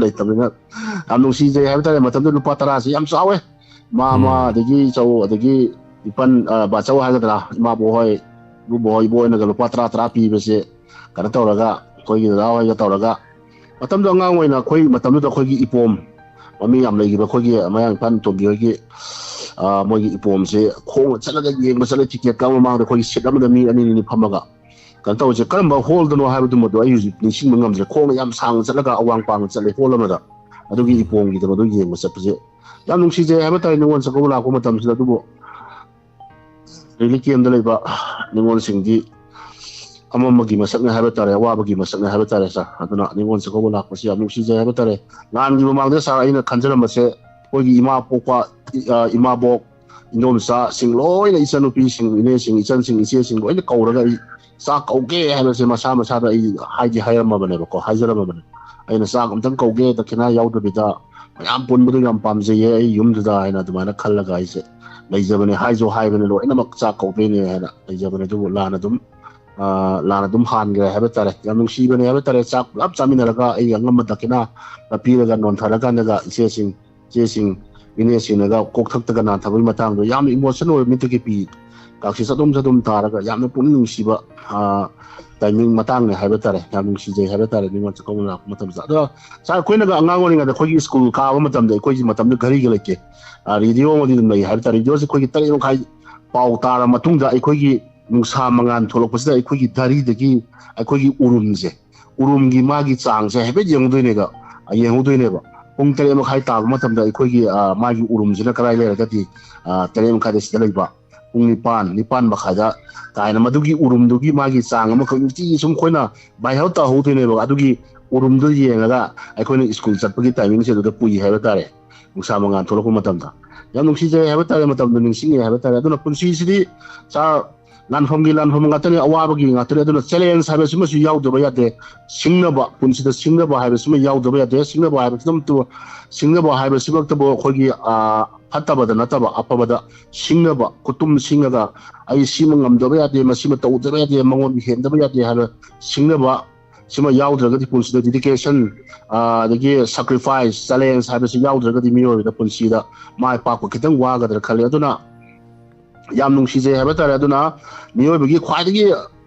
ꯂꯩꯇꯕꯅꯤꯅ ꯌꯥꯝ ꯅꯨꯡꯁꯤꯖꯩ ꯍꯥꯏꯕ ꯇꯥꯔꯦ꯫ ꯃꯇꯝꯗꯨꯗ ꯂꯨꯄꯥ ꯇꯔꯥꯁꯦ ꯌꯥꯝ ꯆꯥꯎꯋꯦ꯫ ꯃꯥꯃ, ꯎꯝ꯫ ꯑꯗꯒꯤ ꯆꯧ, ꯑꯗꯒꯤ ꯏꯄꯟ, ꯑ, ꯕꯥꯆꯧ ꯍꯥꯏꯒꯗ꯭ꯔꯥ, ꯏꯃꯥꯕꯣꯛ ꯍꯣꯏ, ꯏꯕꯣꯕꯣꯛ ꯍꯣꯏ, ꯏꯕꯣꯛ ꯍꯣꯏꯅꯒ ꯂꯨꯄꯥ ꯇꯔꯥ ꯇꯔꯥ ꯄꯤꯕꯁꯦ ꯀꯩꯅꯣ ꯇꯧꯔꯒ, ꯑꯩꯈꯣꯏꯒꯤ ꯗꯗꯥ ꯍꯣꯏꯒ ꯇꯧꯔꯒ, ꯃꯇꯝꯗꯨꯗ ꯑꯉꯥꯡ ꯑꯣꯏꯅ ꯑꯩꯈꯣꯏ ꯃꯇꯝꯗꯨꯗ ꯑꯩꯈꯣꯏꯒꯤ ꯏꯄꯣꯝ ꯃꯃꯤꯡ ꯌꯥꯝ ꯂꯩꯈꯤꯕ ꯑꯩꯈꯣꯏꯒꯤ ꯃꯌꯥꯡ ꯏꯝꯐꯥꯜ ꯇꯣꯝꯕꯤ ꯍꯣꯏꯒꯤ, ꯑ, ꯃꯣꯏꯒꯤ ꯏꯄꯣꯝꯁꯦ ꯈꯣꯡꯅ ꯆꯠꯂꯒ ꯌꯦꯡꯕ ꯆꯠꯂꯦ꯫ ꯇꯤꯀꯦꯠ ꯀꯛꯄ ꯃꯃꯥꯡꯗ ꯑꯩꯈꯣꯏꯒꯤ ꯁꯤꯠ ꯑꯃꯗ ꯃꯤ ꯑꯅꯤ ꯑꯅꯤ ꯐꯝꯃꯒ ꯀꯩꯅꯣ ꯇꯧꯕꯁꯦ꯫ ꯀꯔꯝꯕ ꯍꯣꯜꯗꯅꯣ ꯍꯥꯏꯕꯗꯨꯃꯗꯣ ꯑꯩ ꯍꯧꯖꯤꯛ ꯅꯤꯡꯁꯤꯡꯕ ꯉꯝꯗ꯭ꯔꯦ꯫ ꯈꯣꯡꯅ ꯌꯥꯝ ꯁꯥꯡꯅ ꯆꯠꯂꯒ ꯑꯋꯥꯡ ꯄꯥꯡꯅ ꯆꯠꯂꯦ, ꯍꯣꯜ ꯑꯃꯗ꯫ ꯑꯗꯨꯒꯤ ꯎꯝ꯫ ꯏꯄꯣꯝꯒꯤꯗꯃꯛꯇ ꯌꯦꯡꯕ ꯆꯠꯄꯁꯦ ꯌꯥꯝ ꯅꯨꯡꯁꯤꯖꯩ ꯍꯥꯏꯕ ꯇꯥꯔꯦ, ꯅꯤꯉꯣꯜ ꯆꯥꯛꯀꯧꯕ ꯂꯥꯛꯄ ꯃꯇꯝꯁꯤꯗ꯫ ꯑꯗꯨꯕꯨ ꯔꯤꯂꯤꯐ ꯀꯦꯝꯗ ꯂꯩꯕ ꯅꯤꯉꯣꯜꯁꯤꯡꯗꯤ ꯑꯃꯝꯕꯒꯤ ꯃꯁꯛꯅꯤ ꯍꯥꯏꯕ ꯇꯥꯔꯦ, ꯑꯋꯥꯕꯒꯤ ꯃꯁꯛꯅꯤ ꯍꯥꯏꯕ ꯇꯥꯔꯦ, ꯁꯥꯔ꯫ ꯑꯗꯨꯅ ꯅꯤꯉꯣꯜ ꯆꯥꯛꯀꯧꯕ ꯂꯥꯛꯄꯁꯤ ꯌꯥꯝ ꯅꯨꯡꯁꯤꯖꯩ ꯍꯥꯏꯕ ꯇꯥꯔꯦ꯫ ꯂꯥꯟꯒꯤ ꯃꯃꯥꯡꯗ, ꯁꯥꯔ, ꯑꯩꯅ ꯈꯟꯖꯔꯝꯕꯁꯦ, ꯑꯩꯈꯣꯏꯒꯤ ꯏꯃꯥ ꯄꯣꯛꯄ, ꯏ-, ꯑ, ꯏꯃꯥꯕꯣꯛ, ꯏꯟꯗꯣꯝꯆꯥꯁꯤꯡ, ꯂꯣꯏꯅ ꯏꯆꯟꯅꯨꯄꯤꯁꯤꯡ, ꯏꯅꯦꯁꯤꯡ, ꯏꯆꯟꯁꯤꯡ, ꯏꯆꯦꯁꯤꯡ ꯂꯣꯏꯅ ꯀꯧꯔꯒ ꯑꯩ ꯆꯥꯛ ꯀꯧꯒꯦ ꯍꯥꯏꯕꯁꯦ ꯃꯁꯥ ꯃꯁꯥꯗ ꯑꯩ ꯍꯥꯏꯗꯤ ꯍꯥꯏꯔꯝꯃꯕꯅꯦꯕꯀꯣ, ꯍꯥꯏꯖꯔꯝꯃꯕꯅꯦ꯫ ꯑꯩꯅ ꯆꯥꯛ ꯑꯝꯇꯪ ꯀꯧꯒꯦ, ꯗꯈꯤꯅꯥ ꯌꯥꯎꯗꯕꯤꯗ, ꯃꯌꯥꯝ ꯄꯨꯟꯕꯗꯣ ꯌꯥꯝ ꯄꯥꯝꯖꯩꯌꯦ ꯑꯩ ꯌꯨꯝꯗꯨꯗ ꯍꯥꯏꯅ ꯑꯗꯨꯃꯥꯏꯅ ꯈꯜꯂꯒ ꯑꯩꯁꯦ ꯂꯩꯖꯕꯅꯦ꯫ ꯍꯥꯏꯁꯨ ꯍꯥꯏꯕꯅꯦ, ꯂꯣꯏꯅꯃꯛ ꯆꯥꯛ ꯀꯧꯗꯣꯏꯅꯦ ꯍꯥꯏꯅ ꯂꯩꯖꯕꯅꯦ꯫ ꯑꯗꯨꯕꯨ ꯂꯥꯟꯅ ꯑꯗꯨꯝ, ꯑ, ꯂꯥꯟꯅ ꯑꯗꯨꯝ ꯍꯥꯟꯈ꯭ꯔꯦ ꯍꯥꯏꯕ ꯇꯥꯔꯦ꯫ ꯌꯥꯝ ꯅꯨꯡꯁꯤꯕꯅꯦ ꯍꯥꯏꯕ ꯇꯥꯔꯦ꯫ ꯆꯥꯛ ꯄꯨꯂꯞ ꯆꯥꯃꯤꯟꯅꯔꯒ ꯑꯩ ꯑꯉꯝꯕ ꯗꯈꯤꯅꯥ ꯄꯤꯔꯒ ꯅꯣꯟꯊꯔꯀꯥꯟꯗꯒ ꯏꯆꯦꯁꯤꯡ, ꯏꯆꯦꯁꯤꯡ, ꯏꯅꯦꯁꯤꯡꯅꯒ ꯀꯣꯛ ꯊꯛꯇꯒ ꯅꯥꯟꯊꯕꯒꯤ ꯃꯇꯥꯡꯗꯣ ꯌꯥꯝꯅ ꯏꯃꯣꯁꯟ ꯑꯣꯏꯕ ꯃꯤꯠꯇꯒꯤ ꯄꯤ꯫ ꯀꯥꯛꯁꯤ ꯆꯗꯨꯝ ꯆꯗꯨꯝ ꯇꯥꯔꯒ ꯌꯥꯝꯅ ꯄꯨꯛꯅꯤꯡ ꯅꯨꯡꯁꯤꯕ, ꯑ, ꯇꯥꯏꯃꯤꯡ ꯃꯇꯥꯡꯅꯦ ꯍꯥꯏꯕ ꯇꯥꯔꯦ꯫ ꯌꯥꯝ ꯅꯨꯡꯁꯤꯖꯩ ꯍꯥꯏꯕ ꯇꯥꯔꯦ ꯅꯤꯉꯣꯜ ꯆꯥꯛꯀꯧꯕ ꯂꯥꯛꯄ ꯃꯇꯝꯗ꯫ ꯑꯗꯣ ꯁꯥꯔ, ꯑꯩꯈꯣꯏꯅꯒ ꯑꯉꯥꯡ ꯑꯣꯏꯔꯤꯉꯩꯗ ꯑꯩꯈꯣꯏꯒꯤ ꯁ꯭ꯀꯨꯜ ꯀꯥꯕ ꯃꯇꯝꯗ, ꯑꯩꯈꯣꯏꯒꯤ ꯃꯇꯝꯗ ꯘꯔꯤꯒ ꯂꯩꯇꯦ꯫ ꯑ, ꯔꯦꯗꯤꯑꯣ ꯑꯃꯗꯤ ꯑꯗꯨꯝ ꯂꯩ ꯍꯥꯏꯕ ꯇꯥꯔꯦ꯫ ꯔꯦꯗꯤꯑꯣꯁꯦ ꯑꯩꯈꯣꯏꯒꯤ ꯇꯔꯦꯠ ꯃꯈꯥꯏ ꯄꯥꯎ ꯇꯥꯔ ꯃꯇꯨꯡꯗ ꯑꯩꯈꯣꯏꯒꯤ ꯅꯨꯡꯁꯥ ꯃꯉꯥꯜ ꯊꯣꯛꯂꯛꯄꯁꯤꯗ ꯑꯩꯈꯣꯏꯒꯤ ꯘꯔꯤꯗꯒꯤ ꯑꯩꯈꯣꯏꯒꯤ ꯎꯔꯨꯝꯁꯦ, ꯎꯔꯨꯝꯒꯤ ꯃꯥꯒꯤ ꯆꯥꯡꯁꯦ ꯍꯥꯏꯐꯦꯠ ꯌꯦꯡꯍꯧꯗꯣꯏꯅꯦꯕ, ꯌꯦꯡꯍꯧꯗꯣꯏꯅꯦꯕ꯫ ꯄꯨꯡ ꯇꯔꯦꯠ ꯃꯈꯥꯏ ꯇꯥꯕ ꯃꯇꯝꯗ ꯑꯩꯈꯣꯏꯒꯤ, ꯑ, ꯃꯥꯒꯤ ꯎꯔꯨꯝꯁꯤꯅ ꯀꯗꯥꯏ ꯂꯩꯔꯒꯗꯤ, ꯑ, ꯇꯔꯦꯠ ꯃꯈꯥꯏꯗ ꯁꯤꯗ ꯂꯩꯕ, ꯄꯨꯡ ꯅꯤꯄꯥꯟ, ꯅꯤꯄꯥꯟ ꯃꯈꯥꯏꯗ ꯀꯥꯏꯅ ꯃꯗꯨꯒꯤ ꯎꯔꯨꯝꯗꯨꯒꯤ ꯃꯥꯒꯤ ꯆꯥꯡ ꯑꯃꯈꯛ ꯅꯨꯡꯇꯤꯒꯤ ꯁꯨꯝ ꯑꯩꯈꯣꯏꯅ ꯚꯥꯏꯍꯦꯜ ꯇꯧꯍꯧꯗꯣꯏꯅꯦꯕ꯫ ꯑꯗꯨꯒꯤ ꯎꯔꯨꯝꯗꯨ ꯌꯦꯡꯉꯒ ꯑꯩꯈꯣꯏꯅ ꯁ꯭ꯀꯨꯜ ꯆꯠꯄꯒꯤ ꯇꯥꯏꯃꯤꯡꯁꯦ ꯑꯗꯨꯗ ꯄꯨꯏ ꯍꯥꯏꯕ ꯇꯥꯔꯦ꯫ ꯅꯨꯡꯁꯥ ꯃꯉꯥꯜ ꯊꯣꯛꯂꯛꯄ ꯃꯇꯝꯗ ꯌꯥꯝ ꯅꯨꯡꯁꯤꯖꯩ ꯍꯥꯏꯕ ꯇꯥꯔꯦ, ꯃꯇꯝꯗꯣ ꯅꯤꯡꯁꯤꯡꯉꯦ ꯍꯥꯏꯕ ꯇꯥꯔꯦ꯫ ꯑꯗꯨꯅ ꯄꯨꯟꯁꯤꯁꯤꯗꯤ ꯁꯥ ꯂꯥꯟꯐꯝꯒꯤ ꯂꯥꯟꯐꯝ ꯉꯥꯛꯇꯅꯤ, ꯑꯋꯥꯕꯒꯤ ꯉꯥꯛꯇꯅꯤ꯫ ꯑꯗꯨꯅ ꯆꯦꯂꯦꯟꯖ ꯍꯥꯏꯕꯁꯤꯃꯁꯨ ꯌꯥꯎꯗꯕ ꯌꯥꯗꯦ, ꯁꯤꯡꯅꯕ, ꯄꯨꯟꯁꯤꯗ ꯁꯤꯡꯅꯕ ꯍꯥꯏꯕꯁꯤꯃ ꯌꯥꯎꯗꯕ ꯌꯥꯗꯦ꯫ ꯁꯤꯡꯅꯕ ꯍꯥꯏꯕꯁꯤꯗꯃꯛꯇꯕꯨ, ꯁꯤꯡꯅꯕ ꯍꯥꯏꯕꯁꯤꯃꯛꯇꯕꯨ ꯑꯩꯈꯣꯏꯒꯤ, ꯑ, ꯐꯠꯇꯕꯗ ꯅꯠꯇꯕ ꯑꯐꯕꯗ ꯁꯤꯡꯅꯕ, ꯈꯨꯇꯨꯝ ꯁꯤꯡꯉꯒ ꯑꯩ ꯁꯤꯃ ꯉꯝꯗꯕ ꯌꯥꯗꯦ, ꯃꯁꯤꯃ ꯇꯧꯗꯕ ꯌꯥꯗꯦ, ꯃꯉꯣꯟꯗ ꯍꯦꯟꯗꯕ ꯌꯥꯗꯦ ꯍꯥꯏꯕ ꯁꯤꯡꯅꯕ ꯁꯤꯃ ꯌꯥꯎꯗ꯭ꯔꯒꯗꯤ ꯄꯨꯟꯁꯤꯗ ꯗꯦꯗꯤꯀꯦꯁꯟ, ꯑ, ꯑꯗꯒꯤ ꯁꯦꯀ꯭ꯔꯤꯐꯥꯏꯁ, ꯆꯦꯂꯦꯟꯖ ꯍꯥꯏꯕꯁꯤ ꯌꯥꯎꯗ꯭ꯔꯒꯗꯤ ꯃꯤꯑꯣꯏꯕꯗ ꯄꯨꯟꯁꯤꯗ ꯃꯥꯏ ꯄꯥꯛꯄ ꯈꯤꯇꯪ ꯋꯥꯒꯗ꯭ꯔꯥ ꯈꯜꯂꯤ꯫ ꯑꯗꯨꯅ ꯌꯥꯝ ꯅꯨꯡꯁꯤꯖꯩ ꯍꯥꯏꯕ ꯇꯥꯔꯦ꯫ ꯑꯗꯨꯅ ꯃꯤꯑꯣꯏꯕꯒꯤ ꯈ꯭ꯋꯥꯏꯗꯒꯤ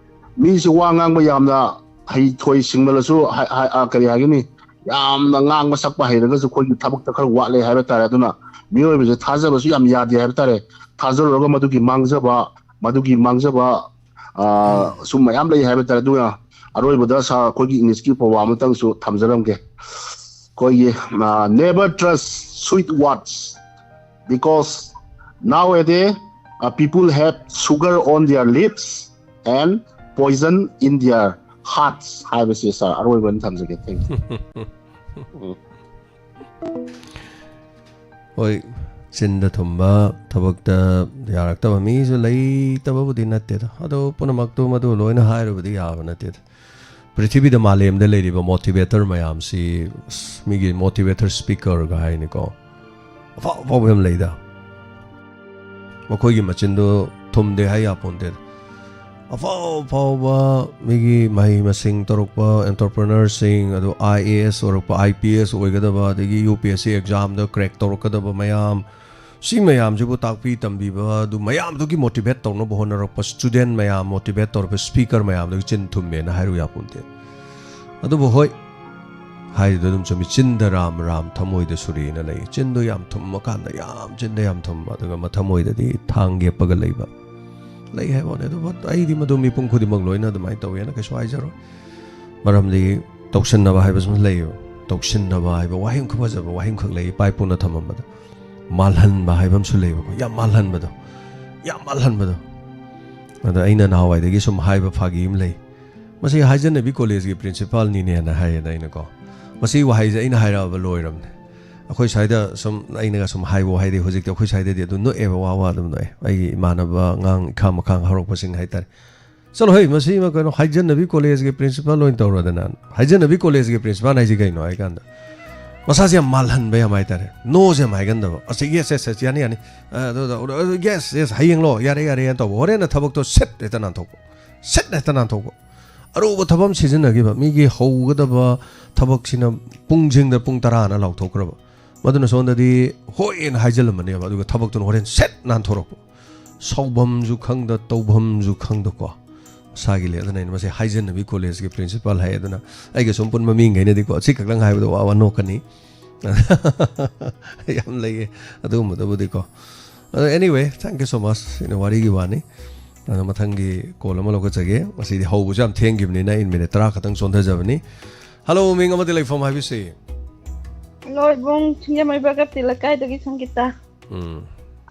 ꯃꯤꯁꯦ ꯋꯥ ꯉꯥꯡꯕ ꯌꯥꯝꯅ ꯍꯩꯊꯣꯏ ꯁꯤꯡꯃꯜꯂꯁꯨ ꯍꯥꯏ-, ꯍꯥꯏ-, ꯑ, ꯀꯔꯤ ꯍꯥꯏꯒꯅꯤ, ꯌꯥꯝꯅ ꯉꯥꯡꯕ ꯁꯛꯄ ꯍꯩꯔꯒꯁꯨ ꯑꯩꯈꯣꯏꯒꯤ ꯊꯕꯛꯇ ꯈꯔ ꯋꯥꯠꯂꯦ ꯍꯥꯏꯕ ꯇꯥꯔꯦ꯫ ꯑꯗꯨꯅ ꯃꯤꯑꯣꯏꯕꯁꯦ ꯊꯥꯖꯕꯁꯨ ꯌꯥꯝ ꯌꯥꯗꯦ ꯍꯥꯏꯕ ꯇꯥꯔꯦ꯫ ꯊꯥꯖꯔꯨꯔꯒ ꯃꯗꯨꯒꯤ ꯃꯥꯡꯖꯕ, ꯃꯗꯨꯒꯤ ꯃꯥꯡꯖꯕ, ꯑ, ꯁꯨꯝ ꯃꯌꯥꯝ ꯂꯩ ꯍꯥꯏꯕ ꯇꯥꯔꯦ꯫ ꯑꯗꯨꯒ ꯑꯔꯣꯏꯕꯗ ꯁꯥꯔ ꯑꯩꯈꯣꯏꯒꯤ ꯏꯪꯂꯤꯁꯀꯤ ꯄ꯭ꯔꯣꯚꯥꯔꯕ ꯑꯃꯇꯪꯁꯨ ꯊꯝꯖꯔꯝꯒꯦ꯫ ꯑꯩꯈꯣꯏꯒꯤ, ꯑ, "Never trust sweet words, because nowadays, uh, people have sugar on their lips and poison in their hearts" ꯍꯥꯏꯕꯁꯦ ꯁꯥꯔ ꯑꯔꯣꯏꯕ ꯑꯣꯏꯅ ꯊꯝꯖꯒꯦ꯫ Thank you. ꯍꯣꯏ, ꯆꯤꯟꯗ ꯊꯨꯝꯕ, ꯊꯕꯛꯇ ꯌꯥꯔꯛꯇꯕ ꯃꯤꯁꯨ ꯂꯩꯇꯕꯕꯨꯗꯤ ꯅꯠꯇꯦꯗ꯫ ꯑꯗꯣ ꯄꯨꯝꯅꯃꯛꯇꯨ ꯃꯗꯨ ꯂꯣꯏꯅ ꯍꯥꯏꯔꯨꯕꯗꯤ ꯌꯥꯕ ꯅꯠꯇꯦꯗ꯫ ꯄ꯭ꯔꯤꯊꯤꯕꯤꯗ, ꯃꯥꯂꯦꯝꯗ ꯂꯩꯔꯤꯕ ꯃꯣꯇꯤꯚꯦꯇꯔ ꯃꯌꯥꯝꯁꯤ, ꯑꯁ, ꯃꯤꯒꯤ ꯃꯣꯇꯤꯚꯦꯇꯔ ꯁ꯭ꯄꯤꯀꯔꯒ ꯍꯥꯏꯅꯤꯀꯣ, ꯑꯐꯥꯎ ꯑꯐꯥꯎꯕ ꯌꯥꯝ ꯂꯩꯗ꯫ ꯃꯈꯣꯏꯒꯤ ꯃꯆꯤꯟꯗꯣ ꯊꯨꯝꯗꯦ ꯍꯥꯏ ꯌꯥꯄꯣꯟꯇꯦꯗ꯫ ꯑꯐꯥꯎ ꯑꯐꯥꯎꯕ ꯃꯤꯒꯤ ꯃꯍꯩ ꯃꯁꯤꯡ ꯇꯧꯔꯛꯄ ꯑꯦꯟꯇꯔꯄ꯭ꯔꯦꯅꯔꯁꯤꯡ, ꯑꯗꯨ ꯑꯥꯏ ꯑꯦ ꯑꯦꯁ ꯑꯣꯏꯔꯛꯄ, ꯑꯥꯏ ꯄꯤ ꯑꯦꯁ ꯑꯣꯏꯒꯗꯕ, ꯑꯗꯒꯤ ꯌꯨ ꯄꯤ ꯑꯦꯁ ꯁꯤ ꯑꯦꯛꯖꯥꯝꯗ ꯀ꯭ꯔꯦꯛ ꯇꯧꯔꯛꯀꯗꯕ ꯃꯌꯥꯝ, ꯁꯤ ꯃꯌꯥꯝꯁꯤꯕꯨ ꯇꯥꯛꯄꯤ ꯇꯝꯕꯤꯕ, ꯑꯗꯨ ꯃꯌꯥꯝꯗꯨꯒꯤ ꯃꯣꯇꯤꯚꯦꯠ ꯇꯧꯅꯕ ꯍꯣꯠꯅꯔꯛꯄ ꯁ꯭ꯇꯨꯗꯦꯟ ꯃꯌꯥꯝ, ꯃꯣꯇꯤꯚꯦꯠ ꯇꯧꯔꯛꯄ ꯁ꯭ꯄꯤꯀꯔ ꯃꯌꯥꯝꯗꯨꯒꯤ ꯆꯤꯟ ꯊꯨꯝꯃꯦꯅ ꯍꯥꯏꯔꯨ ꯌꯥꯄꯣꯟꯇꯦ꯫ ꯑꯗꯨꯕꯨ ꯍꯣꯏ, ꯍꯥꯏꯔꯤꯗꯣ ꯑꯗꯨꯝ ꯆꯨꯝꯃꯤ, "ꯆꯤꯟꯗ ꯔꯥꯝ ꯔꯥꯝ, ꯊꯃꯣꯏꯗ ꯁꯨꯔꯤꯅ" ꯂꯩ꯫ ꯆꯤꯟꯗꯣ ꯌꯥꯝ ꯊꯨꯝꯃꯀꯥꯟꯗ ꯌꯥꯝ ꯆꯤꯟꯗ ꯌꯥꯝ ꯊꯨꯝꯕ, ꯑꯗꯨꯒ ꯃꯊꯃꯣꯏꯗꯗꯤ ꯊꯥꯡ ꯌꯦꯞꯄꯒ ꯂꯩꯕ ꯂꯩ ꯍꯥꯏꯕ ꯋꯥꯅꯤ꯫ ꯑꯗꯨꯕꯨ ꯑꯩꯗꯤ ꯃꯗꯨ ꯃꯤꯄꯨꯝ ꯈꯨꯗꯤꯡꯃꯛ ꯂꯣꯏꯅ ꯑꯗꯨꯃꯥꯏꯅ ꯇꯧꯋꯦꯅ ꯀꯩꯁꯨ ꯍꯥꯏꯖꯔꯣꯏ꯫ ꯃꯔꯝꯗꯤ ꯇꯧꯁꯤꯟꯅꯕ ꯍꯥꯏꯕꯁꯨ ꯂꯩꯌꯦꯕ꯫ ꯇꯧꯁꯤꯟꯅꯕ ꯍꯥꯏꯕ ꯋꯥꯍꯩ ꯑꯃꯈꯛ, ꯐꯖꯕ ꯋꯥꯍꯩ ꯑꯃꯈꯛ ꯂꯩ, ꯏꯄꯥ ꯏꯄꯨꯅ ꯊꯝꯃꯝꯕꯗ꯫ ꯃꯥꯜꯍꯟꯕ ꯍꯥꯏꯕ ꯑꯃꯁꯨ ꯂꯩꯕꯀꯣ꯫ ꯌꯥꯝ ꯃꯥꯜꯍꯟꯕꯗꯣ, ꯌꯥꯝ ꯃꯥꯜꯍꯟꯕꯗꯣ꯫ ꯑꯗ ꯑꯩꯅ ꯅꯍꯥꯟꯋꯥꯏꯗꯒꯤ ꯁꯨꯝ ꯍꯥꯏꯕ ꯐꯥꯒꯤ ꯑꯃ ꯂꯩ, "ꯃꯁꯤ ꯍꯥꯏꯖꯟꯅꯕꯤ ꯀꯣꯂꯦꯖꯀꯤ ꯄ꯭ꯔꯤꯟꯁꯤꯄꯥꯜꯅꯤꯅꯦꯅ" ꯍꯥꯏꯌꯦꯅ ꯑꯩꯅꯀꯣ꯫ ꯃꯁꯤ ꯋꯥꯍꯩꯁꯦ ꯑꯩꯅ ꯍꯥꯏꯔꯛꯑꯕ ꯂꯣꯏꯔꯕꯅꯦ꯫ ꯑꯩꯈꯣꯏ ꯁ꯭ꯋꯥꯏꯗ ꯁꯨꯝ ꯑꯩꯅꯒ ꯁꯨꯝ ꯍꯥꯏꯕ ꯋꯥꯍꯩꯗꯤ ꯍꯧꯖꯤꯛꯇꯤ ꯑꯩꯈꯣꯏ ꯁ꯭ꯋꯥꯏꯗꯗꯤ ꯑꯗꯨꯝ ꯅꯣꯛꯑꯦꯕ, ꯋꯥ ꯋꯥ ꯑꯗꯨꯝ ꯅꯣꯛꯑꯦ, ꯑꯩꯒꯤ ꯏꯃꯥꯟꯅꯕ ꯑꯉꯥꯡ ꯏꯈꯥ ꯃꯈꯥ ꯍꯧꯔꯛꯄꯁꯤꯡ ꯍꯥꯏꯇꯥꯔꯦ꯫ "ꯆꯠꯂꯣ ꯍꯩ, ꯃꯁꯤ ꯑꯃ ꯀꯩꯅꯣ ꯍꯥꯏꯖꯟꯅꯕꯤ ꯀꯣꯂꯦꯖꯀꯤ ꯄ꯭ꯔꯤꯟꯁꯤꯄꯥꯜ ꯑꯣꯏꯅ ꯇꯧꯔꯗꯅ"꯫ ꯍꯥꯏꯖꯟꯅꯕꯤ ꯀꯣꯂꯦꯖꯀꯤ ꯄ꯭ꯔꯤꯟꯁꯤꯄꯥꯜ ꯍꯥꯏꯁꯤ ꯀꯩꯅꯣ ꯍꯥꯏ ꯀꯥꯟꯗ, ꯃꯁꯥꯁꯦ ꯌꯥꯝ ꯃꯥꯜꯍꯟꯕ ꯌꯥꯝ ꯍꯥꯏꯇꯥꯔꯦ꯫ "ꯅꯣꯁꯦ" ꯌꯥꯝ ꯍꯥꯏꯒꯟꯗꯕ꯫ "ꯑꯁ, ꯌꯦꯁ, ꯌꯦꯁ, ꯌꯦꯁ, ꯌꯥꯅꯤ, ꯌꯥꯅꯤ꯫ ꯑ, ꯑꯗꯨ, ꯑꯗꯨ, ꯑꯗꯨ, ꯌꯦꯁ, ꯌꯦꯁ, ꯍꯌꯦꯡꯂꯣ? ꯌꯥꯔꯦ, ꯌꯥꯔꯦ" ꯇꯧꯕ꯫ ꯍꯣꯔꯦꯟꯅ ꯊꯕꯛꯇꯣ ꯁꯦꯠ ꯍꯦꯛꯇ ꯅꯥꯟꯊꯣꯛꯄ꯫ ꯁꯦꯠ ꯍꯦꯛꯇ ꯅꯥꯟꯊꯣꯛꯄ꯫ ꯑꯔꯨꯕ ꯊꯕꯛ ꯑꯃ ꯁꯤꯖꯤꯟꯅꯈꯤꯕ꯫ ꯃꯤꯒꯤ ꯍꯧꯒꯗꯕ ꯊꯕꯛꯁꯤꯅ ꯄꯨꯡꯁꯤꯡꯗ ꯄꯨꯡ ꯇꯔꯥꯅ ꯂꯥꯎꯊꯣꯛꯈ꯭ꯔꯕ꯫ ꯃꯗꯨꯅ ꯁꯣꯝꯗꯗꯤ ꯍꯣꯏꯅ ꯍꯥꯏꯖꯤꯜꯂꯝꯃꯅꯦꯕ, ꯑꯗꯨꯒ ꯊꯕꯛꯇꯨꯅ ꯍꯣꯔꯦꯟ ꯁꯦꯠ ꯅꯥꯟꯊꯣꯔꯛꯄ꯫ ꯁꯥꯎꯐꯝꯁꯨ ꯈꯪꯗ, ꯇꯧꯐꯝꯁꯨ ꯈꯪꯗꯀꯣ꯫ ꯃꯁꯥꯒꯤ ꯂꯩ꯫ ꯑꯗꯨꯅ ꯑꯩꯅ ꯃꯁꯤ ꯍꯥꯏꯖꯟꯅꯕꯤ ꯀꯣꯂꯦꯖꯀꯤ ꯄ꯭ꯔꯤꯟꯁꯤꯄꯥꯜ ꯍꯥꯏ꯫ ꯑꯗꯨꯅ ꯑꯩꯒ ꯁꯨꯝ ꯄꯨꯟꯕ ꯃꯤꯈꯩꯅꯗꯤꯀꯣ, ꯁꯤ ꯈꯛꯇꯪ ꯍꯥꯏꯕꯗ ꯋꯥ ꯋꯥ ꯅꯣꯛꯀꯅꯤ꯫ ꯌꯥꯝ ꯂꯩꯌꯦ ꯑꯗꯨꯒꯨꯝꯕꯗꯨꯕꯨꯗꯤꯀꯣ꯫ ꯑꯗꯣ, anyway, thank you so much꯫ ꯁꯤꯅ ꯋꯥꯔꯤꯒꯤ ꯋꯥꯅꯤ꯫ ꯑꯗꯣ ꯃꯊꯪꯒꯤ ꯀꯣꯜ ꯑꯃ ꯂꯧꯈꯠꯆꯒꯦ꯫ ꯉꯁꯤꯗꯤ ꯍꯧꯕꯁꯨ ꯌꯥꯝ ꯊꯦꯡꯈꯤꯕꯅꯤꯅ ꯑꯩꯅ ꯃꯤꯅꯤꯠ ꯇꯔꯥ ꯈꯛꯇꯪ ꯆꯣꯟꯊꯖꯕꯅꯤ꯫ ꯍꯜꯂꯣ, ꯃꯤꯡ ꯑꯃꯗꯤ ꯂꯩꯐꯝ ꯍꯥꯏꯕꯤꯁꯤ꯫ ꯍꯜꯂꯣ, ꯏꯕꯨꯡ ꯁꯤꯡꯖꯃꯩ ꯕꯒꯞꯇꯤ ꯂꯩꯀꯥꯏꯗꯒꯤ ꯁꯪꯒꯤꯇꯥ꯫ ꯎꯝ꯫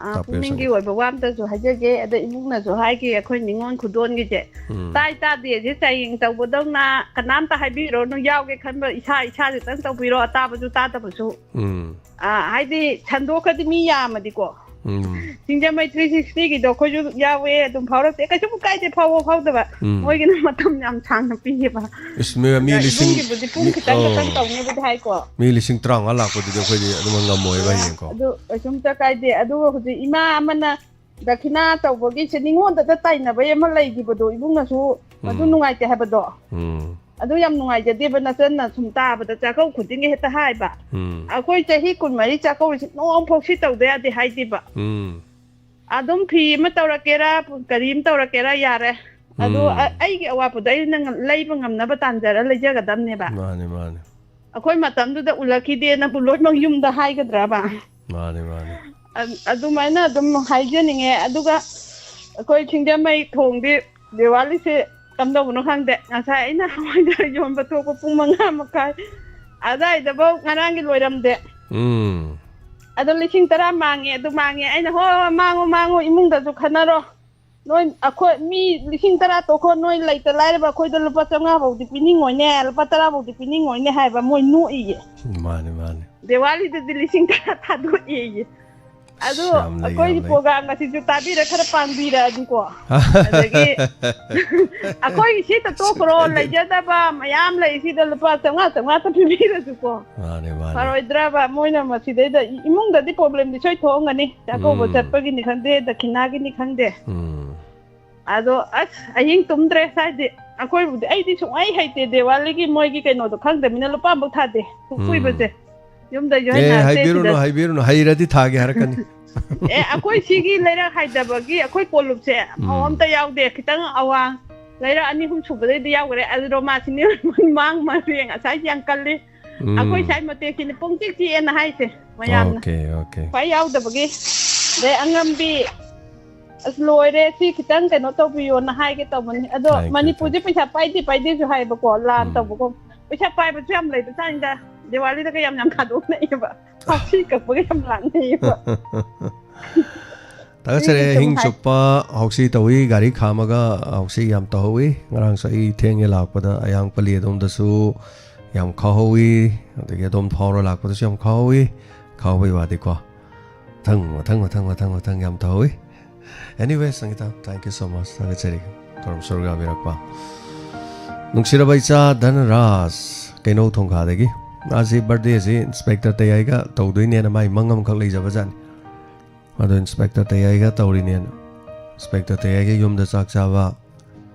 ꯑꯥ, ꯇꯥꯛꯄꯤꯌꯨ, ꯄꯨꯛꯅꯤꯡꯒꯤ ꯁꯪꯒꯤꯇꯥ꯫ ꯑꯣꯏꯕ ꯋꯥ ꯑꯝꯇꯁꯨ ꯍꯥꯏꯖꯒꯦ꯫ ꯑꯗ ꯏꯕꯨꯡꯅꯁꯨ ꯍꯥꯏꯈꯤ, ꯑꯩꯈꯣꯏ ꯅꯤꯉꯣꯜ ꯈꯨꯗꯣꯟꯒꯤꯁꯦ꯫ ꯎꯝ꯫ ꯇꯥꯏ ꯇꯥꯗꯦꯁꯦ ꯆꯌꯦꯡ ꯇꯧꯕꯗꯧꯅ ꯀꯅꯥꯝꯇ ꯍꯥꯏꯕꯤꯔꯨꯔꯅꯨ, ꯌꯥꯎꯒꯦ ꯈꯟꯕ ꯏꯁꯥ ꯏꯁꯥꯁꯤꯇꯪ ꯇꯧꯕꯤꯔꯣ, ꯑꯇꯥꯕꯁꯨ ꯇꯥꯗꯕꯁꯨ꯫ ꯎꯝ꯫ ꯑꯥ, ꯍꯥꯏꯗꯤ ꯁꯟꯗꯣꯛꯈ꯭ꯔꯗꯤ ꯃꯤ ꯌꯥꯝꯃꯗꯤꯀꯣ꯫ ꯎꯝ꯫ ꯁꯤꯡꯖꯃꯩ ꯊ꯭ꯔꯤ ꯁꯤꯛꯁꯇꯤꯒꯤꯗꯣ ꯑꯩꯈꯣꯏꯁꯨ ꯌꯥꯎꯋꯦ, ꯑꯗꯨꯝ ꯐꯥꯎꯔꯛꯇꯦ, ꯀꯩꯁꯨꯕꯨ ꯀꯥꯏꯗꯦ, ꯐꯥꯎꯕ ꯐꯥꯎꯗꯕ꯫ ꯎꯝ꯫ ꯃꯣꯏꯒꯤꯅ ꯃꯇꯝ ꯌꯥꯝ ꯁꯥꯡꯅ ꯄꯤꯌꯦꯕ꯫ ꯏꯁ, ꯃꯤ, ꯃꯤ ꯑꯗ ꯂꯤꯁꯤꯡ, ꯏꯕꯨꯡꯒꯤꯕꯨꯗꯤ ꯄꯨꯡ ꯃꯤ, ꯈꯤꯇꯪ ꯈꯛꯇꯪ ꯑꯣ꯫ ꯇꯧꯅꯤꯕꯨꯗꯤ ꯍꯥꯏꯀꯣ꯫ ꯃꯤ ꯂꯤꯁꯤꯡ ꯇꯔꯥꯃꯉꯥ ꯂꯥꯛꯄꯗꯨꯗꯤ ꯑꯩꯈꯣꯏꯗꯤ ꯑꯗꯨꯃꯛ ꯉꯝꯃꯣꯏꯕ ꯍꯌꯦꯡꯀꯣ꯫ ꯑꯗꯨ ꯀꯩꯁꯨꯝꯇ ꯀꯥꯏꯗꯦ꯫ ꯑꯗꯨꯒ ꯍꯧꯖꯤꯛ ꯏꯃꯥ ꯑꯃꯅ ꯗꯈꯤꯅꯥ ꯇꯧꯕꯒꯤꯁꯦ ꯅꯤꯉꯣꯟꯗꯇ ꯇꯥꯏꯅꯕꯩ ꯑꯃ ꯂꯩꯈꯤꯕꯗꯣ, ꯏꯕꯨꯡꯅꯁꯨ ꯑꯗꯨ ꯎꯝ꯫ ꯅꯨꯡꯉꯥꯏꯇꯦ ꯍꯥꯏꯕꯗꯣ꯫ ꯎꯝ꯫ ꯑꯗꯨ ꯌꯥꯝ ꯅꯨꯡꯉꯥꯏꯖꯗꯦꯕ, ꯅꯆꯟꯅ ꯁꯨꯝ ꯇꯥꯕꯗ ꯆꯥꯛꯀꯧ ꯈꯨꯗꯤꯡꯒꯤ ꯍꯦꯛꯇ ꯍꯥꯏꯕ꯫ ꯎꯝ꯫ ꯑꯩꯈꯣꯏ ꯆꯍꯤ ꯀꯨꯟꯃꯔꯤ ꯆꯥꯛꯀꯧꯔꯤꯁꯤ ꯅꯣꯡꯐꯥꯎ ꯁꯤ ꯇꯧꯗ ꯌꯥꯗꯦ ꯍꯥꯏꯗꯦꯕ꯫ ꯎꯝ꯫ ꯑꯗꯨꯝ ꯐꯤ ꯑꯃ ꯇꯧꯔꯛꯀꯦꯔꯥ, ꯀꯔꯤ ꯑꯃ ꯇꯧꯔꯛꯀꯦꯔꯥ, ꯌꯥꯔꯦ꯫ ꯑꯗꯣ ꯎꯝ꯫ ꯑ-, ꯑꯩꯒꯤ ꯑꯋꯥꯠꯄꯗꯣ ꯑꯩꯅ ꯂꯩꯕ ꯉꯝꯅꯕ ꯇꯥꯟꯖꯔ ꯂꯩꯖꯒꯗꯕꯅꯦꯕ꯫ ꯃꯥꯅꯤ, ꯃꯥꯅꯤ꯫ ꯑꯩꯈꯣꯏ ꯃꯇꯝꯗꯨꯗ ꯎꯠꯂꯛꯈꯤꯗꯦꯅꯕꯨ ꯂꯣꯏꯅꯃꯛ ꯌꯨꯝꯗ ꯍꯥꯏꯒꯗ꯭ꯔꯕ? ꯃꯥꯅꯤ, ꯃꯥꯅꯤ꯫ ꯑ-, ꯑꯗꯨꯃꯥꯏꯅ ꯑꯗꯨꯝ ꯍꯥꯏꯖꯅꯤꯡꯉꯦ꯫ ꯑꯗꯨꯒ ꯑꯩꯈꯣꯏ ꯁꯤꯡꯖꯃꯩ ꯊꯣꯡꯗꯤ ꯗꯤꯋꯥꯂꯤꯁꯦ ꯀꯝꯗꯧꯕꯅꯣ ꯈꯪꯗꯦ, ꯉꯁꯥꯏ ꯑꯩꯅ ꯍꯋꯥꯏꯖꯥꯔ ꯌꯣꯟꯕ ꯊꯣꯛꯄ ꯄꯨꯡ ꯃꯉꯥ ꯃꯈꯥꯏ ꯑꯗꯥꯏꯗꯐꯧ ꯉꯔꯥꯡꯒꯤ ꯂꯣꯏꯔꯝꯗꯦ꯫ ꯎꯝ ꯑꯗꯣ ꯂꯤꯁꯤꯡ ꯇꯔꯥ ꯃꯥꯡꯉꯦ, ꯑꯗꯨ ꯃꯥꯡꯉꯦ꯫ ꯑꯩꯅ, "ꯍꯣꯏ ꯍꯣꯏ, ꯃꯥꯡꯉꯣ ꯃꯥꯡꯉꯣ, ꯏꯃꯨꯡꯗꯁꯨ ꯈꯟꯅꯔꯣ, ꯅꯣꯏ ꯑꯩꯈꯣꯏ ꯃꯤ ꯂꯤꯁꯤꯡ ꯇꯔꯥ ꯇꯣꯛꯈꯣ, ꯅꯣꯏ ꯂꯩꯇ ꯂꯥꯏꯔꯕ ꯑꯩꯈꯣꯏꯗ ꯂꯨꯄꯥ ꯆꯥꯝꯃꯉꯥ ꯐꯥꯎꯗꯤ ꯄꯤꯅꯤꯡꯉꯣꯏꯅꯦ, ꯂꯨꯄꯥ ꯇꯔꯥ ꯐꯥꯎꯗꯤ ꯄꯤꯅꯤꯡꯉꯣꯏꯅꯦ" ꯍꯥꯏꯕ꯫ ꯃꯣꯏ ꯅꯣꯛꯏꯌꯦ꯫ ꯃꯥꯅꯦ ꯃꯥꯅꯦ꯫ ꯗꯦꯋꯥꯂꯤꯗꯗꯤ ꯂꯤꯁꯤꯡ ꯇꯔꯥ ꯊꯥꯗꯣꯛꯑꯦꯌꯦ꯫ ꯑꯗꯨ ꯑꯁ, ꯌꯥꯝ ꯂꯩ, ꯑꯩꯈꯣꯏꯒꯤ ꯌꯥꯝ ꯂꯩ꯫ ꯄ꯭ꯔꯣꯒꯥꯝ ꯑꯁꯤꯁꯨ ꯇꯥꯕꯤꯔ ꯈꯔ ꯄꯥꯡꯕꯤꯔꯛꯑꯗꯤꯀꯣ꯫ ꯑꯗꯒꯤ ꯑꯩꯈꯣꯏꯒꯤ ꯁꯤꯇ ꯇꯣꯛꯈ꯭ꯔꯣ, ꯂꯩꯖꯗꯕ ꯃꯌꯥꯝ ꯂꯩ, ꯁꯤꯗ ꯂꯨꯄꯥ ꯆꯥꯝꯃꯉꯥ ꯆꯥꯝꯃꯉꯥ ꯄꯤꯕꯤꯔꯁꯨꯀꯣ꯫ ꯃꯥꯅꯦ ꯃꯥꯅꯦ꯫ ꯐꯔꯣꯏꯗ꯭ꯔꯕ? ꯃꯣꯏꯅ ꯃꯁꯤꯗꯩꯗ ꯏ- ꯏꯃꯨꯡꯗꯗꯤ ꯄ꯭ꯔꯣꯕ꯭ꯂꯦꯝꯗꯤ ꯁꯣꯏ ꯊꯣꯛꯑꯝꯒꯅꯤ, ꯆꯥꯛꯀꯧꯕ ꯎꯝ꯫ ꯆꯠꯄꯒꯤꯅꯤ ꯈꯪꯗꯦ, ꯗꯈꯤꯅꯥꯒꯤꯅꯤ ꯈꯪꯗꯦ꯫ ꯎꯝ ꯑꯗꯣ ꯑꯁ, ꯑꯍꯤꯡ ꯇꯨꯝꯗ꯭ꯔꯦ ꯁ꯭ꯋꯥꯏꯗꯤ꯫ ꯑꯩꯈꯣꯏꯕꯨꯗꯤ, ꯑꯩꯗꯤ ꯁꯨꯡꯍꯩ ꯍꯩꯇꯦ ꯗꯦꯋꯥꯂꯤꯒꯤ ꯃꯣꯏꯒꯤ ꯀꯩꯅꯣꯗꯣ ꯈꯪꯗꯕꯅꯤꯅ, ꯂꯨꯄꯥ ꯑꯃꯐꯥꯎ ꯊꯥꯗꯦ꯫ ꯁꯨꯛ ꯎꯝ꯫ ꯀꯨꯏꯕꯁꯦ ꯌꯨꯝꯗꯁꯨ ꯑꯦ ꯍꯩꯅꯔꯛꯇꯦ ꯍꯥꯏꯕꯤꯔꯨꯅꯨ ꯁꯤꯗ꯫ ꯍꯥꯏꯕꯤꯔꯨꯅꯨ, ꯍꯩꯔꯗꯤ ꯊꯥꯒꯦ ꯍꯥꯏꯔꯛꯀꯅꯤ꯫ ꯑꯦ, ꯑꯩꯈꯣꯏ ꯁꯤꯒꯤ ꯂꯩꯔꯛ ꯍꯥꯏꯗꯕꯒꯤ ꯑꯩꯈꯣꯏ ꯀꯣꯂꯨꯞꯁꯦ ꯐꯧ ꯎꯝ꯫ ꯑꯝꯇ ꯌꯥꯎꯗꯦ꯫ ꯈꯤꯇꯪ ꯑꯋꯥꯡ ꯂꯩꯔꯛ ꯑꯅꯤ ꯑꯍꯨꯝ ꯁꯨꯕꯗꯩꯗꯤ ꯌꯥꯎꯈ꯭ꯔꯦ꯫ ꯑꯗꯨ ꯔꯣꯃꯥꯁꯤꯅꯤ ꯃꯥꯡ ꯃꯔꯦꯡ ꯑꯁꯥꯏꯁꯦ ꯌꯥꯝ ꯀꯜꯂꯤ꯫ ꯎꯝ꯫ ꯑꯩꯈꯣꯏ ꯁꯥꯏ ꯃꯇꯦꯛꯁꯤꯅꯤ ꯄꯨꯡꯆꯤꯛ ꯆꯤꯛꯑꯦꯅ ꯍꯥꯏꯁꯦ ꯃꯌꯥꯝꯅ꯫ Okay okay. ꯈ꯭ꯋꯥꯏ ꯌꯥꯎꯗꯕꯒꯤ꯫ ꯑꯗꯩ ꯑꯉꯝꯕꯤ, "ꯑꯁ ꯂꯣꯏꯔꯦ, ꯁꯤ ꯈꯤꯇꯪ ꯀꯩꯅꯣ ꯇꯧꯕꯤꯌꯣꯅ" ꯍꯥꯏꯒꯦ ꯇꯧꯕꯅꯤ꯫ ꯑꯗꯣ Thank you, ꯃꯅꯤꯄꯨꯔꯁꯦ thank you. ꯄꯩꯁꯥ ꯄꯥꯏꯗꯦ ꯄꯥꯏꯗꯦꯁꯨ ꯍꯥꯏꯌꯦꯕꯀꯣ, ꯂꯥꯟ ꯎꯝ꯫ ꯇꯧꯕꯀꯣ꯫ ꯄꯩꯁꯥ ꯄꯥꯏꯕꯁꯨ ꯌꯥꯝ ꯂꯩꯕ ꯆꯥꯅꯤꯗ꯫ ꯗꯤꯋꯥꯂꯤꯗꯒ ꯌꯥꯝ ꯌꯥꯝ ꯊꯥꯗꯣꯛꯅꯩꯌꯦꯕ꯫ ꯍꯥꯎꯁꯤ ꯀꯛꯄꯒ ꯌꯥꯝ ꯂꯥꯛꯅꯩꯌꯦꯕ꯫ ꯊꯥꯒꯠꯆꯔꯤ꯫ ꯃꯤꯒꯤ ꯁꯨꯝ ꯑꯍꯤꯡ ꯍꯥꯏ- ꯆꯨꯞꯄ ꯍꯥꯎꯁꯤ ꯇꯧꯏ, ꯒꯥꯔꯤ ꯈꯥꯝꯃꯒ ꯍꯥꯎꯁꯤ ꯌꯥꯝ ꯇꯧꯍꯧꯏ꯫ ꯉꯔꯥꯡꯁꯨ ꯑꯩ ꯊꯦꯡꯉꯦ ꯂꯥꯛꯄꯗ, ꯑꯌꯥꯡ ꯄꯜꯂꯤ ꯑꯗꯣꯝꯗꯁꯨ ꯌꯥꯝ ꯈꯥꯎꯍꯧꯏ, ꯑꯗꯒꯤ ꯑꯗꯣꯝ ꯐꯥꯎꯔ ꯂꯥꯛꯄꯗꯁꯨ ꯌꯥꯝ ꯈꯥꯎꯍꯧꯏ꯫ ꯈꯥꯎꯕꯩ ꯋꯥꯗꯤꯀꯣ, ꯃꯊꯪ ꯃꯊꯪ ꯃꯊꯪ ꯃꯊꯪ ꯃꯊꯪ ꯌꯥꯝ ꯇꯧꯍꯧꯏ꯫ Anyway, ꯁꯪꯒꯤꯇꯥ, thank you so much, ꯊꯥꯒꯠꯆꯔꯤ ꯊꯧꯔꯝ ꯁꯔꯨꯛ ꯌꯥꯕꯤꯔꯛꯄ꯫ ꯅꯨꯡꯁꯤꯔꯕ ꯏꯆꯥ ꯙꯅꯔꯥꯖ, ꯀꯩꯅꯧ ꯊꯣꯡꯈꯥꯗꯒꯤ꯫ ꯃꯥꯁꯤ ꯕꯥꯔꯗꯦꯁꯤ ꯏꯟꯁꯄꯦꯛꯇꯔ ꯇꯌꯥꯏꯒ ꯇꯧꯗꯣꯏꯅꯦꯅ ꯃꯥꯏ ꯃꯪ ꯑꯃꯈꯛ ꯂꯩꯖꯕꯖꯥꯠꯅꯤ꯫ ꯑꯗꯣ ꯏꯟꯁꯄꯦꯛꯇꯔ ꯇꯌꯥꯏꯒ ꯇꯧꯔꯤꯅꯦꯅ, ꯏꯟꯁꯄꯦꯛꯇꯔ ꯇꯌꯥꯏꯒ ꯌꯨꯝꯗ ꯆꯥꯛ ꯆꯥꯕ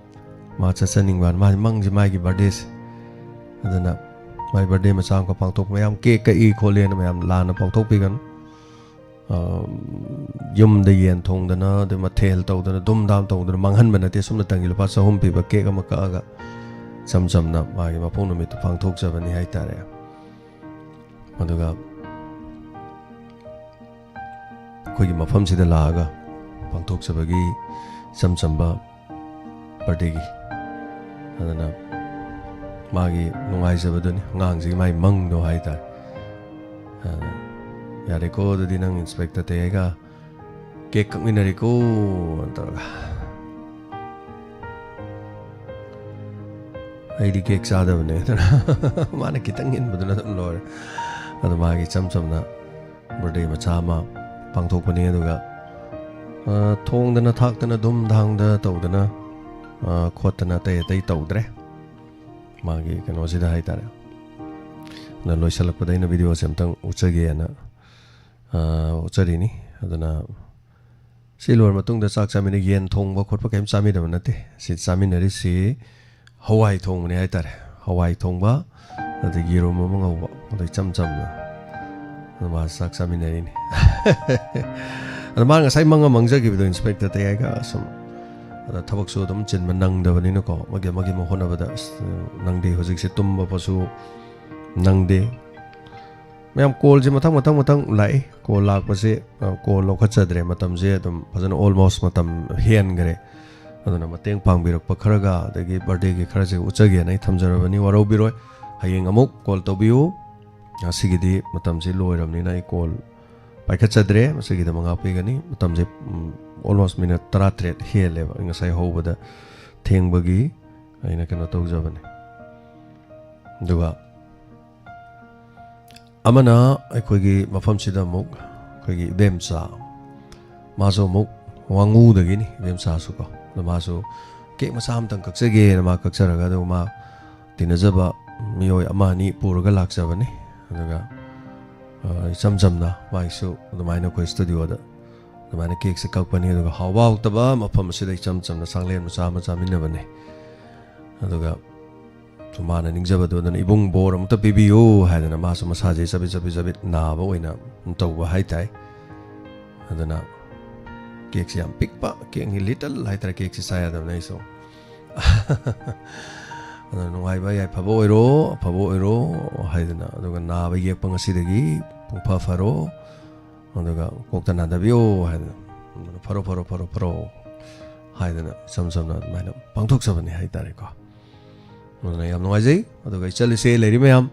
ꯃꯥ ꯆꯠꯆꯅꯤꯡꯕ, ꯃꯥ ꯃꯪꯁꯦ ꯃꯥꯒꯤ ꯕꯥꯔꯗꯦꯁꯦ꯫ ꯑꯗꯨꯅ ꯃꯥꯒꯤ ꯕꯥꯔꯗꯦ ꯃꯆꯥ ꯑꯃꯈꯛ ꯄꯥꯡꯊꯣꯛꯄ, ꯃꯌꯥꯝ ꯀꯦꯛ ꯀꯛꯏ ꯈꯣꯠꯂꯦꯅ ꯃꯌꯥꯝ ꯂꯥꯟꯅ ꯄꯥꯡꯊꯣꯛꯄꯤꯒꯅꯨ꯫ ꯑ, ꯌꯨꯝꯗ ꯌꯦꯟ ꯊꯣꯡꯗꯅ, ꯑꯗꯩ ꯃꯊꯦꯜ ꯇꯧꯗꯅ, ꯗꯨꯝ ꯗꯥꯝ ꯇꯧꯗꯅ ꯃꯥꯡꯍꯟꯕ ꯅꯠꯇꯦ꯫ ꯁꯨꯞꯅꯇꯪꯒꯤ ꯂꯨꯄꯥ ꯆꯍꯨꯝ ꯄꯤꯕ ꯀꯦꯛ ꯑꯃ ꯀꯛꯑꯒ ꯏꯆꯝ ꯆꯝꯅ ꯃꯥꯒꯤ ꯃꯄꯣꯛ ꯅꯨꯃꯤꯠꯇꯨ ꯄꯥꯡꯊꯣꯛꯆꯕꯅꯤ ꯍꯥꯏꯇꯥꯔꯦ꯫ ꯑꯗꯨꯒ ꯑꯩꯈꯣꯏꯒꯤ ꯃꯐꯝꯁꯤꯗ ꯂꯥꯛꯑꯒ ꯄꯥꯡꯊꯣꯛꯆꯕꯒꯤ ꯏꯆꯝ ꯆꯝꯕ ꯕꯥꯔꯗꯦꯒꯤ ꯑꯗꯨꯅ ꯃꯥꯒꯤ ꯅꯨꯡꯉꯥꯏꯖꯕꯗꯨꯅꯤ, ꯑꯉꯥꯡꯁꯤꯒꯤ ꯃꯥꯒꯤ ꯃꯪꯗꯣ ꯍꯥꯏꯇꯥꯔꯦ꯫ ꯑꯗꯨꯅ, "ꯌꯥꯔꯦꯀꯣ, ꯑꯗꯨꯗꯤ ꯅꯪ ꯏꯟꯁꯄꯦꯛꯇꯔ ꯇꯌꯥꯏꯒ ꯀꯦꯛ ꯀꯛꯃꯤꯟꯅꯔꯦꯀꯣ" ꯇꯧꯔꯒ꯫ ꯑꯩꯗꯤ ꯀꯦꯛ ꯆꯥꯗꯕꯅꯦ, ꯑꯗꯨꯅ ꯃꯥꯅ ꯈꯤꯇꯪ ꯏꯟꯕꯗꯨꯅ ꯑꯗꯨꯝ ꯂꯣꯏꯔꯦ꯫ ꯑꯗꯣ ꯃꯥꯒꯤ ꯏꯆꯝ ꯆꯝꯅ ꯕꯥꯔꯗꯦ ꯃꯆꯥ ꯑꯃ ꯄꯥꯡꯊꯣꯛꯄꯅꯤ꯫ ꯑꯗꯨꯒ, ꯑ, ꯊꯣꯡꯗꯅ ꯊꯥꯛꯇꯅ ꯙꯨꯝ ꯙꯥꯡꯗ ꯇꯧꯗꯅ, ꯑ, ꯈꯣꯠꯇꯅ ꯑꯇꯩ ꯑꯇꯩ ꯇꯧꯗ꯭ꯔꯦ, ꯃꯥꯒꯤ ꯀꯩꯅꯣꯁꯤꯗ ꯍꯥꯏꯇꯥꯔꯦ꯫ ꯑꯗ ꯂꯣꯏꯁꯤꯜꯂꯛꯄꯗ ꯑꯩꯅ ꯚꯤꯗꯤꯑꯣꯁꯦ ꯑꯝꯇꯪ ꯎꯠꯆꯒꯦꯅ, ꯑ, ꯎꯠꯆꯔꯤꯅꯤ꯫ ꯑꯗꯨꯅ ꯁꯤ ꯂꯣꯏꯔ ꯃꯇꯨꯡꯗ ꯆꯥꯛ ꯆꯥꯃꯤꯟꯅ-, ꯌꯦꯟ ꯊꯣꯡꯕ ꯈꯣꯠꯄ ꯀꯔꯤꯝ ꯆꯥꯃꯤꯟꯅꯕ ꯅꯠꯇꯦ꯫ ꯁꯤ ꯆꯥꯃꯤꯟꯅꯔꯤꯁꯤ ꯍꯋꯥꯏ ꯊꯣꯡꯕꯅꯦ ꯍꯥꯏꯇꯥꯔꯦ꯫ ꯍꯋꯥꯏ ꯊꯣꯡꯕ, ꯑꯗꯒꯤ ꯌꯦꯔꯨꯝ ꯑꯃ ꯉꯧꯕ, ꯑꯗꯣ ꯏꯆꯝ ꯆꯝꯅ꯫ ꯑꯗꯣ ꯃꯥ ꯆꯥꯛ ꯆꯥꯃꯤꯟꯅꯔꯤꯅꯤ꯫ ꯑꯗꯣ ꯃꯥ ꯉꯁꯥꯏ ꯃꯪ ꯑꯃ ꯃꯪꯖꯈꯤꯕꯗꯣ, ꯏꯟꯁꯄꯦꯛꯇꯔ ꯇꯌꯥꯏꯒ ꯁꯨꯝ꯫ ꯑꯗ ꯊꯕꯛꯁꯨ ꯑꯗꯨꯝ ꯆꯤꯟꯕ ꯅꯪꯗꯕꯅꯤꯅꯀꯣ, ꯑꯃꯒꯤ ꯑꯃꯒꯤ ꯑꯃ ꯍꯣꯠꯅꯕꯗ, ꯑꯁ, ꯅꯪꯗꯦ꯫ ꯍꯧꯖꯤꯛꯁꯦ ꯇꯨꯝꯕ ꯄꯣꯠꯁꯨ ꯅꯪꯗꯦ꯫ ꯃꯌꯥꯝ ꯀꯣꯜꯁꯦ ꯃꯊꯪ ꯃꯊꯪ ꯃꯊꯪ ꯂꯥꯛꯏ꯫ ꯀꯣꯜ ꯂꯥꯛꯄꯁꯦ, ꯑ, ꯀꯣꯜ ꯂꯧꯈꯠꯆꯗ꯭ꯔꯦ꯫ ꯃꯇꯝꯁꯦ ꯑꯗꯨꯝ ꯐꯖꯅ almost ꯃꯇꯝ ꯍꯦꯟꯈ꯭ꯔꯦ꯫ ꯑꯗꯨꯅ ꯃꯇꯦꯡ ꯄꯥꯡꯕꯤꯔꯛꯄ ꯈꯔꯒ, ꯑꯗꯒꯤ ꯕꯥꯔꯗꯦꯒꯤ ꯈꯔꯁꯦ ꯎꯠꯆꯒꯦꯅ ꯑꯩ ꯊꯝꯖꯔꯕꯅꯤ꯫ ꯋꯥꯔꯧꯕꯤꯔꯣꯏ꯫ ꯍꯌꯦꯡ ꯑꯃꯨꯛ ꯀꯣꯜ ꯇꯧꯕꯤꯌꯨ꯫ ꯉꯁꯤꯒꯤꯗꯤ ꯃꯇꯝꯁꯤ ꯂꯣꯏꯔꯕꯅꯤꯅ ꯑꯩ ꯀꯣꯜ ꯄꯥꯏꯈꯠꯆꯗ꯭ꯔꯦ꯫ ꯃꯁꯤꯒꯤꯗꯃꯛ ꯉꯥꯛꯄꯤꯒꯅꯤ꯫ ꯃꯇꯝꯁꯦ, ꯎꯝ, almost ꯃꯤꯅꯠ ꯇꯔꯥꯇꯔꯦꯠ ꯍꯦꯜꯂꯦꯕ ꯑꯩ ꯉꯁꯥꯏ ꯍꯧꯕꯗ ꯊꯦꯡꯕꯒꯤ ꯑꯩꯅ ꯀꯩꯅꯣ ꯇꯧꯖꯕꯅꯦ꯫ ꯑꯗꯨꯒ ꯑꯃꯅ ꯑꯩꯈꯣꯏꯒꯤ ꯃꯐꯝꯁꯤꯗ ꯑꯃꯨꯛ ꯑꯩꯈꯣꯏꯒꯤ ꯏꯕꯦꯝꯆꯥ, ꯃꯥꯁꯨ ꯑꯃꯨꯛ ꯋꯥꯡꯉꯨꯗꯒꯤꯅꯤ, ꯏꯕꯦꯝꯆꯥꯁꯨꯀꯣ꯫ ꯑꯗꯣ ꯃꯥꯁꯨ ꯀꯦꯛ ꯃꯆꯥ ꯑꯃꯇꯪ ꯀꯛꯆꯒꯦꯅ ꯃꯥ ꯀꯛꯆꯔꯒ, ꯑꯗꯨꯒ ꯃꯥ ꯇꯤꯟꯅꯖꯕ ꯃꯤꯑꯣꯏ ꯑꯃ ꯑꯅꯤ ꯄꯨꯔꯒ ꯂꯥꯛꯆꯕꯅꯤ꯫ ꯑꯗꯨꯒ, ꯑ, ꯏꯆꯝ ꯆꯝꯅ ꯃꯥꯒꯤꯁꯨ ꯑꯗꯨꯃꯥꯏꯅ ꯑꯩꯈꯣꯏ ꯁ꯭ꯇꯨꯗꯤꯑꯣꯗ ꯑꯗꯨꯃꯥꯏꯅ ꯀꯦꯛꯁꯦ ꯀꯛꯄꯅꯤ꯫ ꯑꯗꯨꯒ ꯍꯥꯎꯕ ꯍꯥꯎꯇꯕ ꯃꯐꯝ ꯑꯁꯤꯗ ꯏꯆꯝ ꯆꯝꯅ ꯆꯥꯛꯂꯦꯟ ꯃꯆꯥ ꯑꯃ ꯆꯥꯃꯤꯟꯅꯕꯅꯤ꯫ ꯑꯗꯨꯒ ꯁꯨꯝ ꯃꯥꯅ ꯅꯤꯡꯖꯕꯗꯣ, ꯑꯗꯨꯅ "ꯏꯕꯨꯡ, ꯕꯣꯔ ꯑꯃꯨꯛꯇ ꯄꯤꯕꯤꯌꯨ" ꯍꯥꯏꯗꯅ ꯃꯥꯁꯨ ꯃꯁꯥꯁꯦ ꯆꯕꯤꯠ ꯆꯕꯤꯠ ꯆꯕꯤꯠ ꯅꯥꯕ ꯑꯣꯏꯅ ꯇꯧꯕ ꯍꯥꯏ ꯇꯥꯏ꯫ ꯑꯗꯨꯅ ꯀꯦꯛꯁꯦ ꯌꯥꯝ ꯄꯤꯛꯄ, ꯀꯦꯛꯁꯦ ꯂꯤꯇꯜ ꯍꯥꯏꯇꯥꯔꯦ, ꯀꯦꯛꯁꯦ ꯆꯥ ꯌꯥꯗꯕꯅ ꯑꯩꯁꯨ꯫ ꯑꯗꯨꯅ "ꯅꯨꯡꯉꯥꯏꯕ ꯌꯥꯏꯐꯕ ꯑꯣꯏꯔꯣ, ꯑꯐꯕ ꯑꯣꯏꯔꯣ" ꯍꯥꯏꯗꯅ, ꯑꯗꯨꯒ "ꯅꯥꯕ ꯌꯦꯛꯄ ꯉꯁꯤꯗꯒꯤ ꯄꯨꯡꯐ ꯐꯔꯣ, ꯑꯗꯨꯒ ꯀꯣꯛꯇ ꯅꯥꯗꯕꯤꯌꯣ" ꯍꯥꯏꯗꯅ, "ꯐꯔꯣ, ꯐꯔꯣ, ꯐꯔꯣ, ꯐꯔꯣ" ꯍꯥꯏꯗꯅ ꯏꯆꯝ ꯆꯝꯅ ꯑꯗꯨꯃꯥꯏꯅ ꯄꯥꯡꯊꯣꯛꯆꯕꯅꯤ ꯍꯥꯏ ꯇꯥꯔꯦꯀꯣ꯫ ꯑꯗꯨꯅ ꯌꯥꯝ ꯅꯨꯡꯉꯥꯏꯖꯩ꯫ ꯑꯗꯨꯒ ꯏꯆꯜ ꯏꯆꯦ ꯂꯩꯔꯤ ꯃꯌꯥꯝ,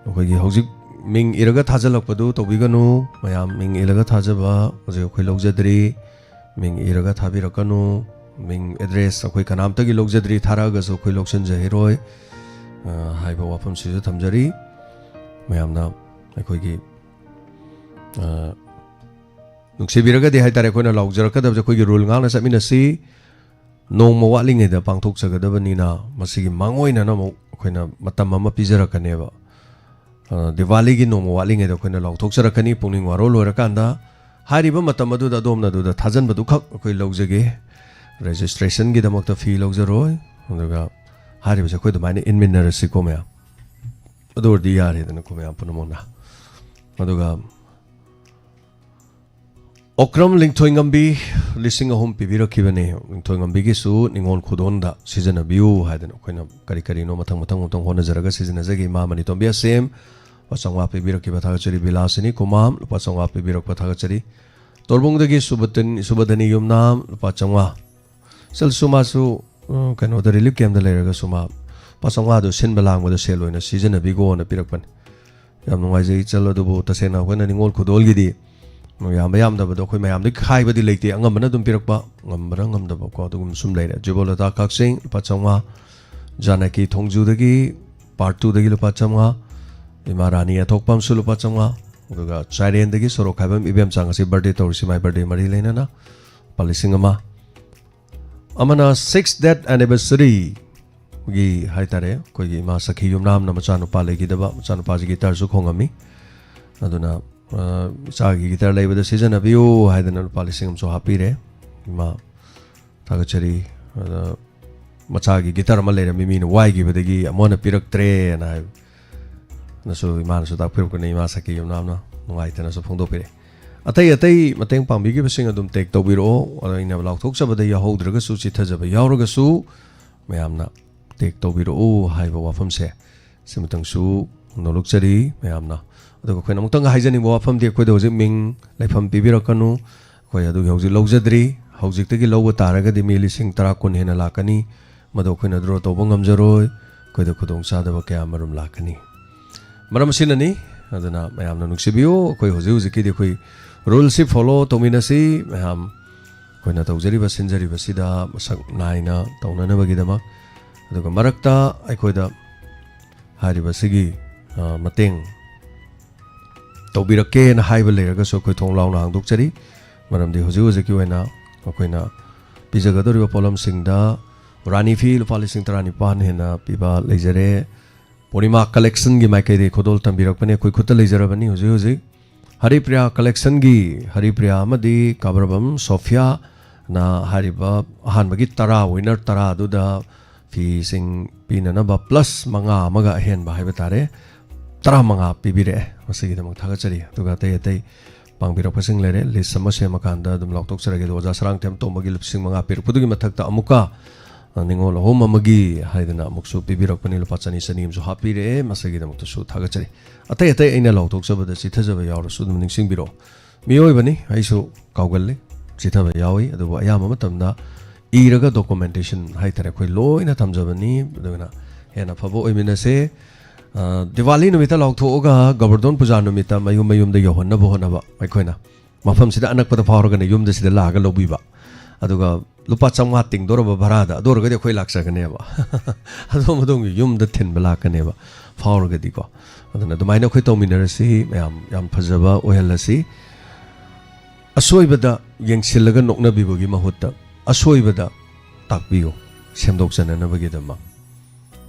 ꯑꯩꯈꯣꯏꯒꯤ ꯍꯧꯖꯤꯛ ꯃꯤꯡ ꯏꯔꯒ ꯊꯥꯖꯤꯜꯂꯛꯄꯗꯨ ꯇꯧꯕꯤꯒꯅꯨ꯫ ꯃꯌꯥꯝ ꯃꯤꯡ ꯏꯔꯒ ꯊꯥꯖꯕ ꯍꯧꯖꯤꯛ ꯑꯩꯈꯣꯏ ꯂꯧꯖꯗ꯭ꯔꯤ꯫ ꯃꯤꯡ ꯏꯔꯒ ꯊꯥꯕꯤꯔꯛꯀꯅꯨ꯫ ꯃꯤꯡ, ꯑꯦꯗ꯭ꯔꯦꯁ ꯑꯩꯈꯣꯏ ꯀꯅꯥꯝꯇꯒꯤ ꯂꯧꯖꯗ꯭ꯔꯤ, ꯊꯥꯔꯛꯑꯒꯁꯨ ꯑꯩꯈꯣꯏ ꯂꯧꯁꯤꯟꯖꯍꯩꯔꯣꯏ, ꯑ, ꯍꯥꯏꯕ ꯋꯥꯐꯝꯁꯤꯁꯨ ꯊꯝꯖꯔꯤ꯫ ꯃꯌꯥꯝꯅ ꯑꯩꯈꯣꯏꯒꯤ, ꯑ, ꯅꯨꯡꯁꯤꯕꯤꯔꯒꯗꯤ ꯍꯥꯏ ꯇꯥꯔꯦ, ꯑꯩꯈꯣꯏꯅ ꯂꯥꯎꯖꯔꯛꯀꯗꯕꯁꯦ ꯑꯩꯈꯣꯏꯒꯤ ꯔꯨꯜ ꯉꯥꯛꯅ ꯆꯠꯃꯤꯟꯅꯁꯤ꯫ ꯅꯣꯡꯃ ꯋꯥꯠꯂꯤꯉꯩꯗ ꯄꯥꯡꯊꯣꯛꯆꯒꯗꯕꯅꯤꯅ ꯃꯁꯤꯒꯤ ꯃꯥꯡꯑꯣꯏꯅꯅ ꯑꯃꯨꯛ ꯑꯩꯈꯣꯏꯅ ꯃꯇꯝ ꯑꯃ ꯄꯤꯖꯔꯛꯀꯅꯦꯕ꯫ ꯑ, ꯗꯤꯋꯥꯂꯤꯒꯤ ꯅꯣꯡꯃ ꯋꯥꯠꯂꯤꯉꯩꯗ ꯑꯩꯈꯣꯏꯅ ꯂꯥꯎꯊꯣꯛꯆꯔꯛꯀꯅꯤ꯫ ꯄꯨꯡꯅꯤꯡ ꯋꯥꯔꯣ ꯂꯣꯏꯔꯀꯥꯟꯗ ꯍꯥꯏꯔꯤꯕ ꯃꯇꯝ ꯑꯗꯨꯗ ꯑꯗꯣꯝꯅ ꯑꯗꯨꯗ ꯊꯥꯖꯟꯕꯗꯨꯈꯛ ꯑꯩꯈꯣꯏ ꯂꯧꯖꯒꯦ꯫ ꯔꯦꯖꯤꯁꯇ꯭ꯔꯦꯁꯟꯒꯤꯗꯃꯛꯇ ꯐꯤ ꯂꯧꯖꯔꯣꯏ꯫ ꯑꯗꯨꯒ ꯍꯥꯏꯔꯤꯕꯁꯦ ꯑꯩꯈꯣꯏ ꯑꯗꯨꯃꯥꯏꯅ ꯏꯟꯃꯤꯟꯅꯔꯁꯤꯀꯣ ꯃꯌꯥꯝ꯫ ꯑꯗꯨ ꯑꯣꯏꯔꯗꯤ ꯌꯥꯔꯦꯗꯅꯀꯣ ꯃꯌꯥꯝ ꯄꯨꯝꯅꯃꯛꯅ꯫ ꯑꯗꯨꯒ ꯑꯣꯀ꯭ꯔꯝ ꯂꯤꯡꯊꯣꯏꯉꯝꯕꯤ ꯂꯤꯁꯤꯡ ꯑꯍꯨꯝ ꯄꯤꯕꯤꯔꯛꯈꯤꯕꯅꯦ꯫ ꯂꯤꯡꯊꯣꯏꯉꯝꯕꯤꯒꯤꯁꯨ ꯅꯤꯉꯣꯜ ꯈꯨꯗꯣꯜꯗ ꯁꯤꯖꯤꯟꯅꯕꯤꯌꯨ ꯍꯥꯏꯗꯅ ꯑꯩꯈꯣꯏꯅ ꯀꯔꯤ ꯀꯔꯤꯅꯣ ꯃꯊꯪ ꯃꯊꯪ ꯃꯊꯪ ꯍꯣꯠꯅꯖꯔꯒ ꯁꯤꯖꯤꯟꯅꯖꯒꯦ꯫ ꯏꯃꯥ ꯃꯅꯤꯇꯣꯝꯕꯤ ꯑꯁꯦꯝ ꯂꯨꯄꯥ ꯆꯥꯝꯃꯉꯥ ꯄꯤꯕꯤꯔꯛꯈꯤꯕ ꯊꯥꯒꯠꯆꯔꯤ꯫ ꯕꯤꯂꯥꯁꯤꯅꯤ ꯈꯨꯃꯥꯝ ꯂꯨꯄꯥ ꯆꯥꯝꯃꯉꯥ ꯄꯤꯕꯤꯔꯛꯄ ꯊꯥꯒꯠꯆꯔꯤ꯫ ꯇꯣꯔꯕꯨꯡꯗꯒꯤ ꯁꯨꯕꯇꯟ-, ꯁꯨꯕꯗꯅꯤ ꯌꯨꯝꯅꯥꯝ ꯂꯨꯄꯥ ꯆꯥꯝꯃꯉꯥ꯫ ꯁꯤꯜꯁꯨ ꯃꯥꯁꯨ, ꯑ, ꯀꯩꯅꯣꯗ ꯔꯤꯂꯤꯐ ꯀꯦꯝꯞꯇ ꯂꯩꯔꯒꯁꯨ ꯃꯥ ꯂꯨꯄꯥ ꯆꯥꯝꯃꯉꯥꯗꯣ ꯁꯤꯟꯕ ꯂꯥꯡꯕꯗ ꯁꯦꯜ ꯑꯣꯏꯅ ꯁꯤꯖꯤꯟꯅꯕꯤꯒꯣꯅ ꯄꯤꯔꯛꯄꯅꯤ꯫ ꯌꯥꯝ ꯅꯨꯡꯉꯥꯏꯖꯩ ꯏꯆꯜ, ꯑꯗꯨꯕꯨ ꯇꯁꯦꯡꯅ ꯑꯩꯈꯣꯏꯅ ꯅꯤꯉꯣꯜ ꯈꯨꯗꯣꯜꯒꯤꯗꯤ ꯌꯥꯝꯕ ꯌꯥꯝꯗꯕꯗꯣ ꯑꯩꯈꯣꯏ ꯃꯌꯥꯝꯗꯒꯤ ꯈꯥꯏꯕꯗꯤ ꯂꯩꯇꯦ, ꯑꯉꯝꯕꯅ ꯑꯗꯨꯝ ꯄꯤꯔꯛꯄ, ꯉꯝꯕꯅ ꯉꯝꯗꯕꯀꯣ, ꯑꯗꯨꯒꯨꯝꯕ ꯁꯨꯝ ꯂꯩꯔꯦ꯫ ꯖꯤꯕꯣꯂꯇꯥ ꯀꯛꯆꯤꯡ ꯂꯨꯄꯥ ꯆꯥꯝꯃꯉꯥ, ꯖꯥꯅꯀꯤ ꯊꯣꯡꯖꯨꯗꯒꯤ ꯄꯥꯔꯠ ꯇꯨꯗꯒꯤ ꯂꯨꯄꯥ ꯆꯥꯝꯃꯉꯥ, ꯏꯃꯥ ꯔꯥꯅꯤ ꯑꯊꯣꯛꯄꯝꯁꯨ ꯂꯨꯄꯥ ꯆꯥꯝꯃꯉꯥ, ꯑꯗꯨꯒ ꯆꯥꯏꯔꯦꯟꯗꯒꯤ ꯁꯣꯔꯣꯛ ꯈꯥꯏꯕꯝ ꯏꯕꯦꯝꯆꯥ ꯉꯁꯤ ꯕꯥꯔꯗꯦ ꯇꯧꯔꯤꯁꯤ ꯃꯥꯏ ꯕꯥꯔꯗꯦ ꯃꯔꯤ ꯂꯩꯅꯅ ꯂꯨꯄꯥ ꯂꯤꯁꯤꯡ ꯑꯃ꯫ ꯑꯃꯅ sixth death anniversary ꯒꯤ ꯍꯥꯏ ꯇꯥꯔꯦ, ꯑꯩꯈꯣꯏꯒꯤ ꯏꯃꯥ ꯁꯈꯤ ꯌꯨꯝꯅꯥꯝꯅ ꯃꯆꯥꯅꯨꯄꯥ ꯂꯩꯈꯤꯗꯕ, ꯃꯆꯥꯅꯨꯄꯥꯁꯤ ꯒꯤꯇꯥꯔꯁꯨ ꯈꯣꯡꯉꯝꯃꯤ, ꯑꯗꯨꯅ, ꯑ, ꯏꯆꯥꯒꯤ ꯒꯤꯇꯥꯔ ꯂꯩꯕꯗ ꯁꯤꯖꯤꯟꯅꯕꯤꯌꯨ ꯍꯥꯏꯗꯅ ꯂꯨꯄꯥ ꯂꯤꯁꯤꯡ ꯑꯃꯁꯨ ꯍꯥꯞꯄꯤꯔꯦ꯫ ꯏꯃꯥ ꯊꯥꯒꯠꯆꯔꯤ꯫ ꯑꯗ ꯃꯆꯥꯒꯤ ꯒꯤꯇꯥꯔ ꯑꯃ ꯂꯩꯔꯝꯃꯤ, ꯃꯤꯅ ꯋꯥꯏꯈꯤꯕꯗꯒꯤ ꯑꯃꯨꯛ ꯍꯟꯅ ꯄꯤꯔꯛꯇ꯭ꯔꯦꯅ ꯍꯥꯏ꯫ ꯅꯁꯨ ꯏꯃꯥꯅꯁꯨ ꯇꯥꯛꯄꯤꯔꯛꯄꯅꯤ, ꯏꯃꯥ ꯁꯈꯤ ꯌꯨꯝꯅꯥꯝꯅ ꯅꯨꯡꯉꯥꯏꯇꯅꯁꯨ ꯐꯣꯡꯗꯣꯛꯄꯤꯔꯦ꯫ ꯑꯇꯩ ꯑꯇꯩ ꯃꯇꯦꯡ ꯄꯥꯡꯕꯤꯈꯤꯕꯁꯤꯡ ꯑꯗꯨꯝ ꯇꯦꯛ ꯇꯧꯕꯤꯔꯛꯑꯣ꯫ ꯑꯗꯣ ꯑꯩꯅ ꯂꯥꯎꯊꯣꯛꯆꯕꯗ ꯌꯥꯎꯍꯧꯗ꯭ꯔꯒꯁꯨ, ꯆꯤꯠꯊꯖꯕ ꯌꯥꯎꯔꯒꯁꯨ, ꯃꯌꯥꯝꯅ ꯇꯦꯛ ꯇꯧꯕꯤꯔꯛꯎ ꯍꯥꯏꯕ ꯋꯥꯐꯝꯁꯦ ꯁꯤꯃꯇꯪꯁꯨ ꯅꯣꯂꯨꯛꯆꯔꯤ ꯃꯌꯥꯝꯅ꯫ ꯑꯗꯨꯒ ꯑꯩꯈꯣꯏꯅ ꯑꯃꯨꯛꯇꯪ ꯍꯥꯏꯖꯅꯤꯡꯕ ꯋꯥꯐꯝꯗꯤ, ꯑꯩꯈꯣꯏꯗ ꯍꯧꯖꯤꯛ ꯃꯤꯡ ꯂꯩꯐꯝ ꯄꯤꯕꯤꯔꯛꯀꯅꯨ꯫ ꯑꯩꯈꯣꯏ ꯑꯗꯨꯒꯤ ꯍꯧꯖꯤꯛ ꯂꯧꯖꯗ꯭ꯔꯤ꯫ ꯍꯧꯖꯤꯛꯇꯒꯤ ꯂꯧꯕ ꯇꯥꯔꯒꯗꯤ ꯃꯤ ꯂꯤꯁꯤꯡ ꯇꯔꯥ ꯀꯨꯟ ꯍꯦꯟꯅ ꯂꯥꯛꯀꯅꯤ꯫ ꯃꯗꯨ ꯑꯩꯈꯣꯏꯅ ꯗ꯭ꯔꯣ ꯇꯧꯕ ꯉꯝꯖꯔꯣꯏ, ꯑꯩꯈꯣꯏꯗ ꯈꯨꯗꯣꯡꯆꯥꯗꯕ ꯀꯌꯥ ꯑꯃꯔꯣꯝ ꯂꯥꯛꯀꯅꯤ꯫ ꯃꯔꯝ ꯑꯁꯤꯅꯅꯤ꯫ ꯑꯗꯨꯅ ꯃꯌꯥꯝꯅ ꯅꯨꯡꯁꯤꯕꯤꯌꯨ, ꯑꯩꯈꯣꯏ ꯍꯧꯖꯤꯛ ꯍꯧꯖꯤꯛꯀꯤꯗꯤ ꯑꯩꯈꯣꯏ ꯔꯨꯜꯁꯤ ꯐꯣꯂꯣ ꯇꯧꯃꯤꯟꯅꯁꯤ꯫ ꯃꯌꯥꯝ ꯑꯩꯈꯣꯏꯅ ꯇꯧꯖꯔꯤꯕ ꯁꯤꯟꯖꯔꯤꯕꯁꯤꯗ ꯃꯁꯛ ꯅꯥꯏꯅ ꯇꯧꯅꯅꯕꯒꯤꯗꯃꯛ꯫ ꯑꯗꯨꯒ ꯃꯔꯛꯇ ꯑꯩꯈꯣꯏꯗ ꯍꯥꯏꯔꯤꯕꯁꯤꯒꯤ ꯃꯇꯦꯡ ꯇꯧꯕꯤꯔꯛꯀꯦꯅ ꯍꯥꯏꯕ ꯂꯩꯔꯒꯁꯨ ꯑꯩꯈꯣꯏ ꯊꯣꯡ ꯂꯥꯎꯅ ꯍꯥꯡꯗꯣꯛꯆꯔꯤ꯫ ꯃꯔꯝꯗꯤ ꯍꯧꯖꯤꯛ ꯍꯧꯖꯤꯛꯀꯤ ꯑꯣꯏꯅ ꯑꯩꯈꯣꯏꯅ ꯄꯤꯖꯒꯗꯧꯔꯤꯕ ꯄꯣꯠꯂꯝꯁꯤꯡꯗ ꯔꯥꯅꯤ ꯐꯤ ꯂꯨꯄꯥ ꯂꯤꯁꯤꯡ ꯇꯔꯥꯅꯤꯄꯥꯟ ꯍꯦꯟꯅ ꯄꯤꯕ ꯂꯩꯖꯔꯦ꯫ ꯄꯨꯔꯅꯤꯃꯥ ꯀꯂꯦꯛꯁꯟꯒꯤ ꯃꯥꯏꯀꯩꯗꯒꯤ ꯈꯨꯗꯣꯜ ꯇꯝꯕꯤꯔꯛꯄꯅꯤ, ꯑꯩꯈꯣꯏ ꯈꯨꯠꯇ ꯂꯩꯖꯔꯕꯅꯤ ꯍꯧꯖꯤꯛ ꯍꯧꯖꯤꯛ꯫ ꯍꯔꯤꯄ꯭ꯔꯤꯌꯥ ꯀꯂꯦꯛꯁꯟꯒꯤ, ꯍꯔꯤꯄ꯭ꯔꯤꯌꯥ ꯑꯃꯗꯤ ꯀꯥꯕ꯭ꯔꯕꯝ ꯁꯣꯐꯤꯌꯥꯅ ꯍꯥꯏꯔꯤꯕ ꯑꯍꯥꯟꯕꯒꯤ ꯇꯔꯥ, ꯋꯤꯅꯔ ꯇꯔꯥꯗꯨꯗ ꯐꯤꯁꯤꯡ ꯄꯤꯅꯅꯕ ꯄ꯭ꯂꯁ ꯃꯉꯥ ꯑꯃꯒ ꯑꯍꯦꯟꯕ ꯍꯥꯏꯕ ꯇꯥꯔꯦ, ꯇꯔꯥꯃꯉꯥ ꯄꯤꯕꯤꯔꯛꯑꯦ꯫ ꯃꯁꯤꯒꯤꯗꯃꯛ ꯊꯥꯒꯠꯆꯔꯤ꯫ ꯑꯗꯨꯒ ꯑꯇꯩ ꯑꯇꯩ ꯄꯥꯡꯕꯤꯔꯛꯄꯁꯤꯡ ꯂꯩꯔꯦ, ꯂꯤꯁ ꯑꯃ ꯁꯦꯝꯃꯀꯥꯟꯗ ꯑꯗꯨꯝ ꯂꯥꯎꯊꯣꯛꯆꯔꯒꯦ꯫ ꯑꯗꯣ ꯑꯣꯖꯥ ꯁꯔꯥꯡꯊꯦꯝ ꯇꯣꯝꯕꯒꯤ ꯂꯤꯁꯤꯡ ꯃꯉꯥ ꯄꯤꯔꯛꯄꯗꯨꯒꯤ ꯃꯊꯛꯇ ꯑꯃꯨꯛꯀ, ꯑ, ꯅꯤꯉꯣꯜ ꯑꯍꯨꯝ ꯑꯃꯒꯤ ꯍꯥꯏꯗꯅ ꯑꯃꯨꯛꯁꯨ ꯄꯤꯕꯤꯔꯛꯄꯅꯤ, ꯂꯨꯄꯥ ꯆꯅꯤ ꯆꯅꯤ ꯑꯃꯁꯨ ꯍꯥꯞꯄꯤꯔꯛꯑꯦ꯫ ꯃꯁꯤꯒꯤꯗꯃꯛꯇꯁꯨ ꯊꯥꯒꯠꯆꯔꯤ꯫ ꯑꯇꯩ ꯑꯇꯩ ꯑꯩꯅ ꯂꯥꯎꯊꯣꯛꯆꯕꯗ ꯆꯤꯊꯖꯕ ꯌꯥꯎꯔꯁꯨ ꯑꯗꯨꯝ ꯅꯤꯡꯁꯤꯡꯕꯤꯔꯛꯑꯣ꯫ ꯃꯤꯑꯣꯏꯕꯅꯤ, ꯑꯩꯁꯨ ꯀꯥꯎꯒꯜꯂꯤ, ꯆꯤꯊꯕ ꯌꯥꯎꯏ, ꯑꯗꯨꯕꯨ ꯑꯌꯥꯝꯕ ꯃꯇꯝꯗ ꯏꯔꯒ ꯗꯣꯀꯨꯃꯦꯟꯇꯦꯁꯟ ꯍꯥꯏꯇꯥꯔꯦ, ꯑꯩꯈꯣꯏ ꯂꯣꯏꯅ ꯊꯝꯖꯕꯅꯤ꯫ ꯑꯗꯨꯅ ꯍꯦꯟꯅ ꯐꯕ ꯑꯣꯏꯃꯤꯟꯅꯁꯦ꯫ ꯑ, ꯗꯤꯋꯥꯂꯤ ꯅꯨꯃꯤꯠꯇ ꯂꯥꯎꯊꯣꯛꯑꯒ ꯒꯣꯕꯔꯙꯟ ꯄꯨꯖꯥ ꯅꯨꯃꯤꯠꯇ ꯃꯌꯨꯝ ꯃꯌꯨꯝꯗ ꯌꯧꯍꯟꯅꯕ ꯍꯣꯠꯅꯕ, ꯑꯩꯈꯣꯏꯅ ꯃꯐꯝꯁꯤꯗ ꯑꯅꯛꯄꯗ ꯐꯥꯎꯔꯒꯅ ꯌꯨꯝꯗ ꯁꯤꯗ ꯂꯥꯛꯑꯒ ꯂꯧꯕꯤꯕ, ꯑꯗꯨꯒ ꯂꯨꯄꯥ ꯆꯥꯝꯃꯉꯥ ꯇꯤꯡꯗꯧꯔꯕ ꯚꯔꯥꯗ, ꯑꯗꯨ ꯑꯣꯏꯔꯒꯗꯤ ꯑꯩꯈꯣꯏ ꯂꯥꯛꯆꯒꯅꯦꯕ꯫ ꯑꯗꯣꯝ ꯑꯗꯣꯝꯒꯤ ꯌꯨꯝꯗ ꯊꯤꯟꯕ ꯂꯥꯛꯀꯅꯦꯕ, ꯐꯥꯎꯔꯒꯗꯤꯀꯣ꯫ ꯑꯗꯨꯅ ꯑꯗꯨꯃꯥꯏꯅ ꯑꯩꯈꯣꯏ ꯇꯧꯃꯤꯟꯅꯔꯁꯤ, ꯃꯌꯥꯝ ꯌꯥꯝ ꯐꯖꯕ ꯑꯣꯏꯍꯜꯂꯁꯤ꯫ ꯑꯁꯣꯏꯕꯗ ꯌꯦꯡꯁꯤꯜꯂꯒ ꯅꯣꯛꯅꯕꯤꯕꯒꯤ ꯃꯍꯨꯠꯇ ꯑꯁꯣꯏꯕꯗ ꯇꯥꯛꯄꯤꯌꯨ, ꯁꯦꯝꯗꯣꯛꯆꯅꯅꯕꯒꯤꯗꯃꯛ꯫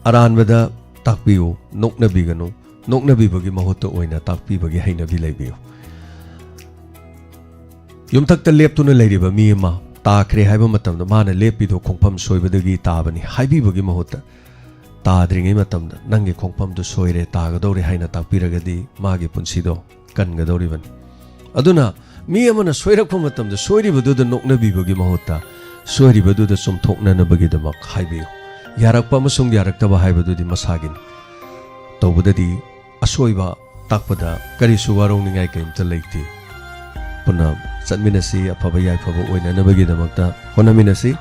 ꯑꯔꯥꯟꯕꯗ ꯇꯥꯛꯄꯤꯌꯨ, ꯅꯣꯛꯅꯕꯤꯒꯅꯨ, ꯅꯣꯛꯅꯕꯤꯕꯒꯤ ꯃꯍꯨꯠꯇ ꯑꯣꯏꯅ ꯇꯥꯛꯄꯤꯕꯒꯤ ꯍꯩꯅꯕꯤ ꯂꯩꯕꯤꯌꯨ꯫ ꯌꯨꯝꯊꯛꯇ ꯂꯦꯞꯇꯨꯅ ꯂꯩꯔꯤꯕ ꯃꯤ ꯑꯃ ꯇꯥꯈ꯭ꯔꯦ ꯍꯥꯏꯕ ꯃꯇꯝꯗ ꯃꯥꯅ ꯂꯦꯞꯄꯤꯗꯣ ꯈꯣꯡꯐꯝ ꯁꯣꯏꯕꯗꯒꯤ ꯇꯥꯕꯅꯤ ꯍꯥꯏꯕꯤꯕꯒꯤ ꯃꯍꯨꯠꯇ, ꯇꯥꯗ꯭ꯔꯤꯉꯩ ꯃꯇꯝꯗ ꯅꯪꯒꯤ ꯈꯣꯡꯐꯝꯗꯨ ꯁꯣꯏꯔꯦ, ꯇꯥꯒꯗꯧꯔꯦ ꯍꯥꯏꯅ ꯇꯥꯛꯄꯤꯔꯒꯗꯤ ꯃꯥꯒꯤ ꯄꯨꯟꯁꯤꯗꯣ ꯀꯟꯒꯗꯧꯔꯤꯕꯅꯤ꯫ ꯑꯗꯨꯅ ꯃꯤ ꯑꯃꯅ ꯁꯣꯏꯔꯛꯄ ꯃꯇꯝꯗ ꯁꯣꯏꯔꯤꯕꯗꯨꯗ ꯅꯣꯛꯅꯕꯤꯕꯒꯤ ꯃꯍꯨꯠꯇ ꯁꯣꯏꯔꯤꯕꯗꯨꯗ ꯆꯨꯝꯊꯣꯛꯅꯅꯕꯒꯤꯗꯃꯛ ꯍꯥꯏꯕꯤꯌꯨ꯫ ꯌꯥꯔꯛꯄ ꯑꯃꯁꯨꯡ ꯌꯥꯔꯛꯇꯕ ꯍꯥꯏꯕꯗꯨꯗꯤ ꯃꯁꯥꯒꯤꯅꯤ꯫ ꯇꯧꯕꯗꯗꯤ ꯑꯁꯣꯏꯕ ꯇꯥꯛꯄꯗ ꯀꯔꯤꯁꯨ ꯋꯥꯔꯧꯅꯤꯡꯉꯥꯏ ꯀꯔꯤꯝꯇ ꯂꯩꯇꯦ꯫ ꯄꯨꯟꯅ ꯆꯠꯃꯤꯟꯅꯁꯤ, ꯑꯐꯕ ꯌꯥꯏꯐꯕ ꯑꯣꯏꯅꯅꯕꯒꯤꯗꯃꯛꯇ ꯍꯣꯠꯅꯃꯤꯟꯅꯁꯤ꯫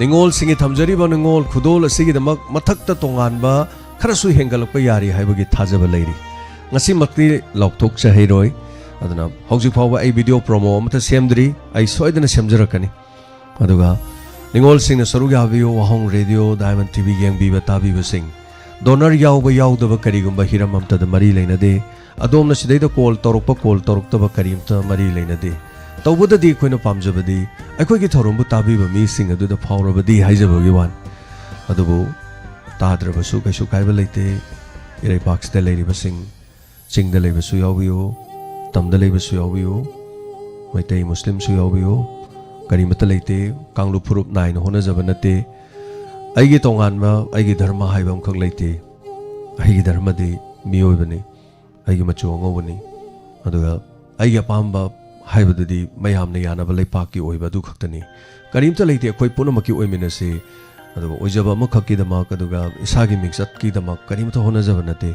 ꯅꯤꯉꯣꯜꯁꯤꯡꯒꯤ ꯊꯝꯖꯔꯤꯕ ꯅꯤꯉꯣꯜ ꯈꯨꯗꯣꯜ ꯑꯁꯤꯒꯤꯗꯃꯛ ꯃꯊꯛꯇ ꯇꯣꯉꯥꯟꯕ ꯈꯔꯁꯨ ꯍꯦꯟꯒꯠꯂꯛꯄ ꯌꯥꯔꯤ ꯍꯥꯏꯕꯒꯤ ꯊꯥꯖꯕ ꯂꯩꯔꯤ꯫ ꯉꯁꯤꯃꯛꯇꯤ ꯂꯥꯎꯊꯣꯛꯆꯍꯩꯔꯣꯏ꯫ ꯑꯗꯨꯅ ꯍꯧꯖꯤꯛ ꯐꯥꯎꯕ ꯑꯩ ꯚꯤꯗꯤꯑꯣ ꯄ꯭ꯔꯣꯃꯣ ꯑꯃꯠꯇ ꯁꯦꯝꯗ꯭ꯔꯤ꯫ ꯑꯩ ꯁꯣꯏꯗꯅ ꯁꯦꯝꯖꯔꯛꯀꯅꯤ꯫ ꯑꯗꯨꯒ ꯅꯤꯉꯣꯜꯁꯤꯡꯅ ꯁꯔꯨꯛ ꯌꯥꯕꯤꯌꯨ, ꯋꯥꯍꯣꯡ ꯔꯦꯗꯤꯑꯣ ꯗꯥꯏꯃꯟ ꯇꯤ ꯚꯤ ꯌꯦꯡꯕꯤꯕ ꯇꯥꯕꯤꯕꯁꯤꯡ꯫ ꯗꯣꯅꯔ ꯌꯥꯎꯕ ꯌꯥꯎꯗꯕ ꯀꯔꯤꯒꯨꯝꯕ ꯍꯤꯔꯝ ꯑꯃꯠꯇꯗ ꯃꯔꯤ ꯂꯩꯅꯗꯦ꯫ ꯑꯗꯣꯝꯅ ꯁꯤꯗꯩꯗ ꯀꯣꯜ ꯇꯧꯔꯛꯄ, ꯀꯣꯜ ꯇꯧꯔꯛꯇꯕ ꯀꯔꯤꯝꯇ ꯃꯔꯤ ꯂꯩꯅꯗꯦ꯫ ꯇꯧꯕꯗꯗꯤ ꯑꯩꯈꯣꯏꯅ ꯄꯥꯝꯖꯕꯗꯤ ꯑꯩꯈꯣꯏꯒꯤ ꯊꯧꯔꯝꯕꯨ ꯇꯥꯕꯤꯕ ꯃꯤꯁꯤꯡ ꯑꯗꯨꯗ ꯐꯥꯎꯔꯕꯗꯤ ꯍꯥꯏꯖꯕꯒꯤ ꯋꯥꯅꯤ꯫ ꯑꯗꯨꯕꯨ ꯇꯥꯗ꯭ꯔꯕꯁꯨ ꯀꯩꯁꯨ ꯀꯥꯏꯕ ꯂꯩꯇꯦ꯫ ꯏꯔꯩꯄꯥꯛꯁꯤꯗ ꯂꯩꯔꯤꯕꯁꯤꯡ, ꯆꯤꯡꯗ ꯂꯩꯕꯁꯨ ꯌꯥꯎꯕꯤꯌꯨ, ꯇꯝꯗ ꯂꯩꯕꯁꯨ ꯌꯥꯎꯕꯤꯌꯨ, ꯃꯩꯇꯩ ꯃꯨꯁꯂꯤꯝꯁꯨ ꯌꯥꯎꯕꯤꯌꯨ, ꯀꯔꯤꯃꯠꯇ ꯂꯩꯇꯦ꯫ ꯀꯥꯡꯂꯨꯞ ꯐꯨꯔꯨꯞ ꯅꯥꯏꯅ ꯍꯣꯠꯅꯖꯕ ꯅꯠꯇꯦ꯫ ꯑꯩꯒꯤ ꯇꯣꯉꯥꯟꯕ, ꯑꯩꯒꯤ ꯙꯔꯃ ꯍꯥꯏꯕ ꯑꯃꯈꯛ ꯂꯩꯇꯦ꯫ ꯑꯩꯒꯤ ꯙꯔꯃꯗꯤ ꯃꯤꯑꯣꯏꯕꯅꯤ, ꯑꯩꯒꯤ ꯃꯆꯨ ꯑꯉꯧꯕꯅꯤ, ꯑꯗꯨꯒ ꯑꯩꯒꯤ ꯑꯄꯥꯝꯕ ꯍꯥꯏꯕꯗꯨꯗꯤ ꯃꯌꯥꯝꯅ ꯌꯥꯅꯕ ꯂꯩꯄꯥꯛꯀꯤ ꯑꯣꯏꯕ ꯑꯗꯨ ꯈꯛꯇꯅꯤ꯫ ꯀꯔꯤꯝꯇ ꯂꯩꯇꯦ, ꯑꯩꯈꯣꯏ ꯄꯨꯝꯅꯃꯛꯀꯤ ꯑꯣꯏꯃꯤꯟꯅꯁꯤ꯫ ꯑꯗꯨꯒ ꯑꯣꯏꯖꯕ ꯑꯃꯈꯛꯀꯤꯗꯃꯛ, ꯑꯗꯨꯒ ꯏꯁꯥꯒꯤ ꯃꯤꯡꯆꯠꯀꯤꯗꯃꯛ ꯀꯔꯤꯃꯠꯇ ꯍꯣꯠꯅꯖꯕ ꯅꯠꯇꯦ꯫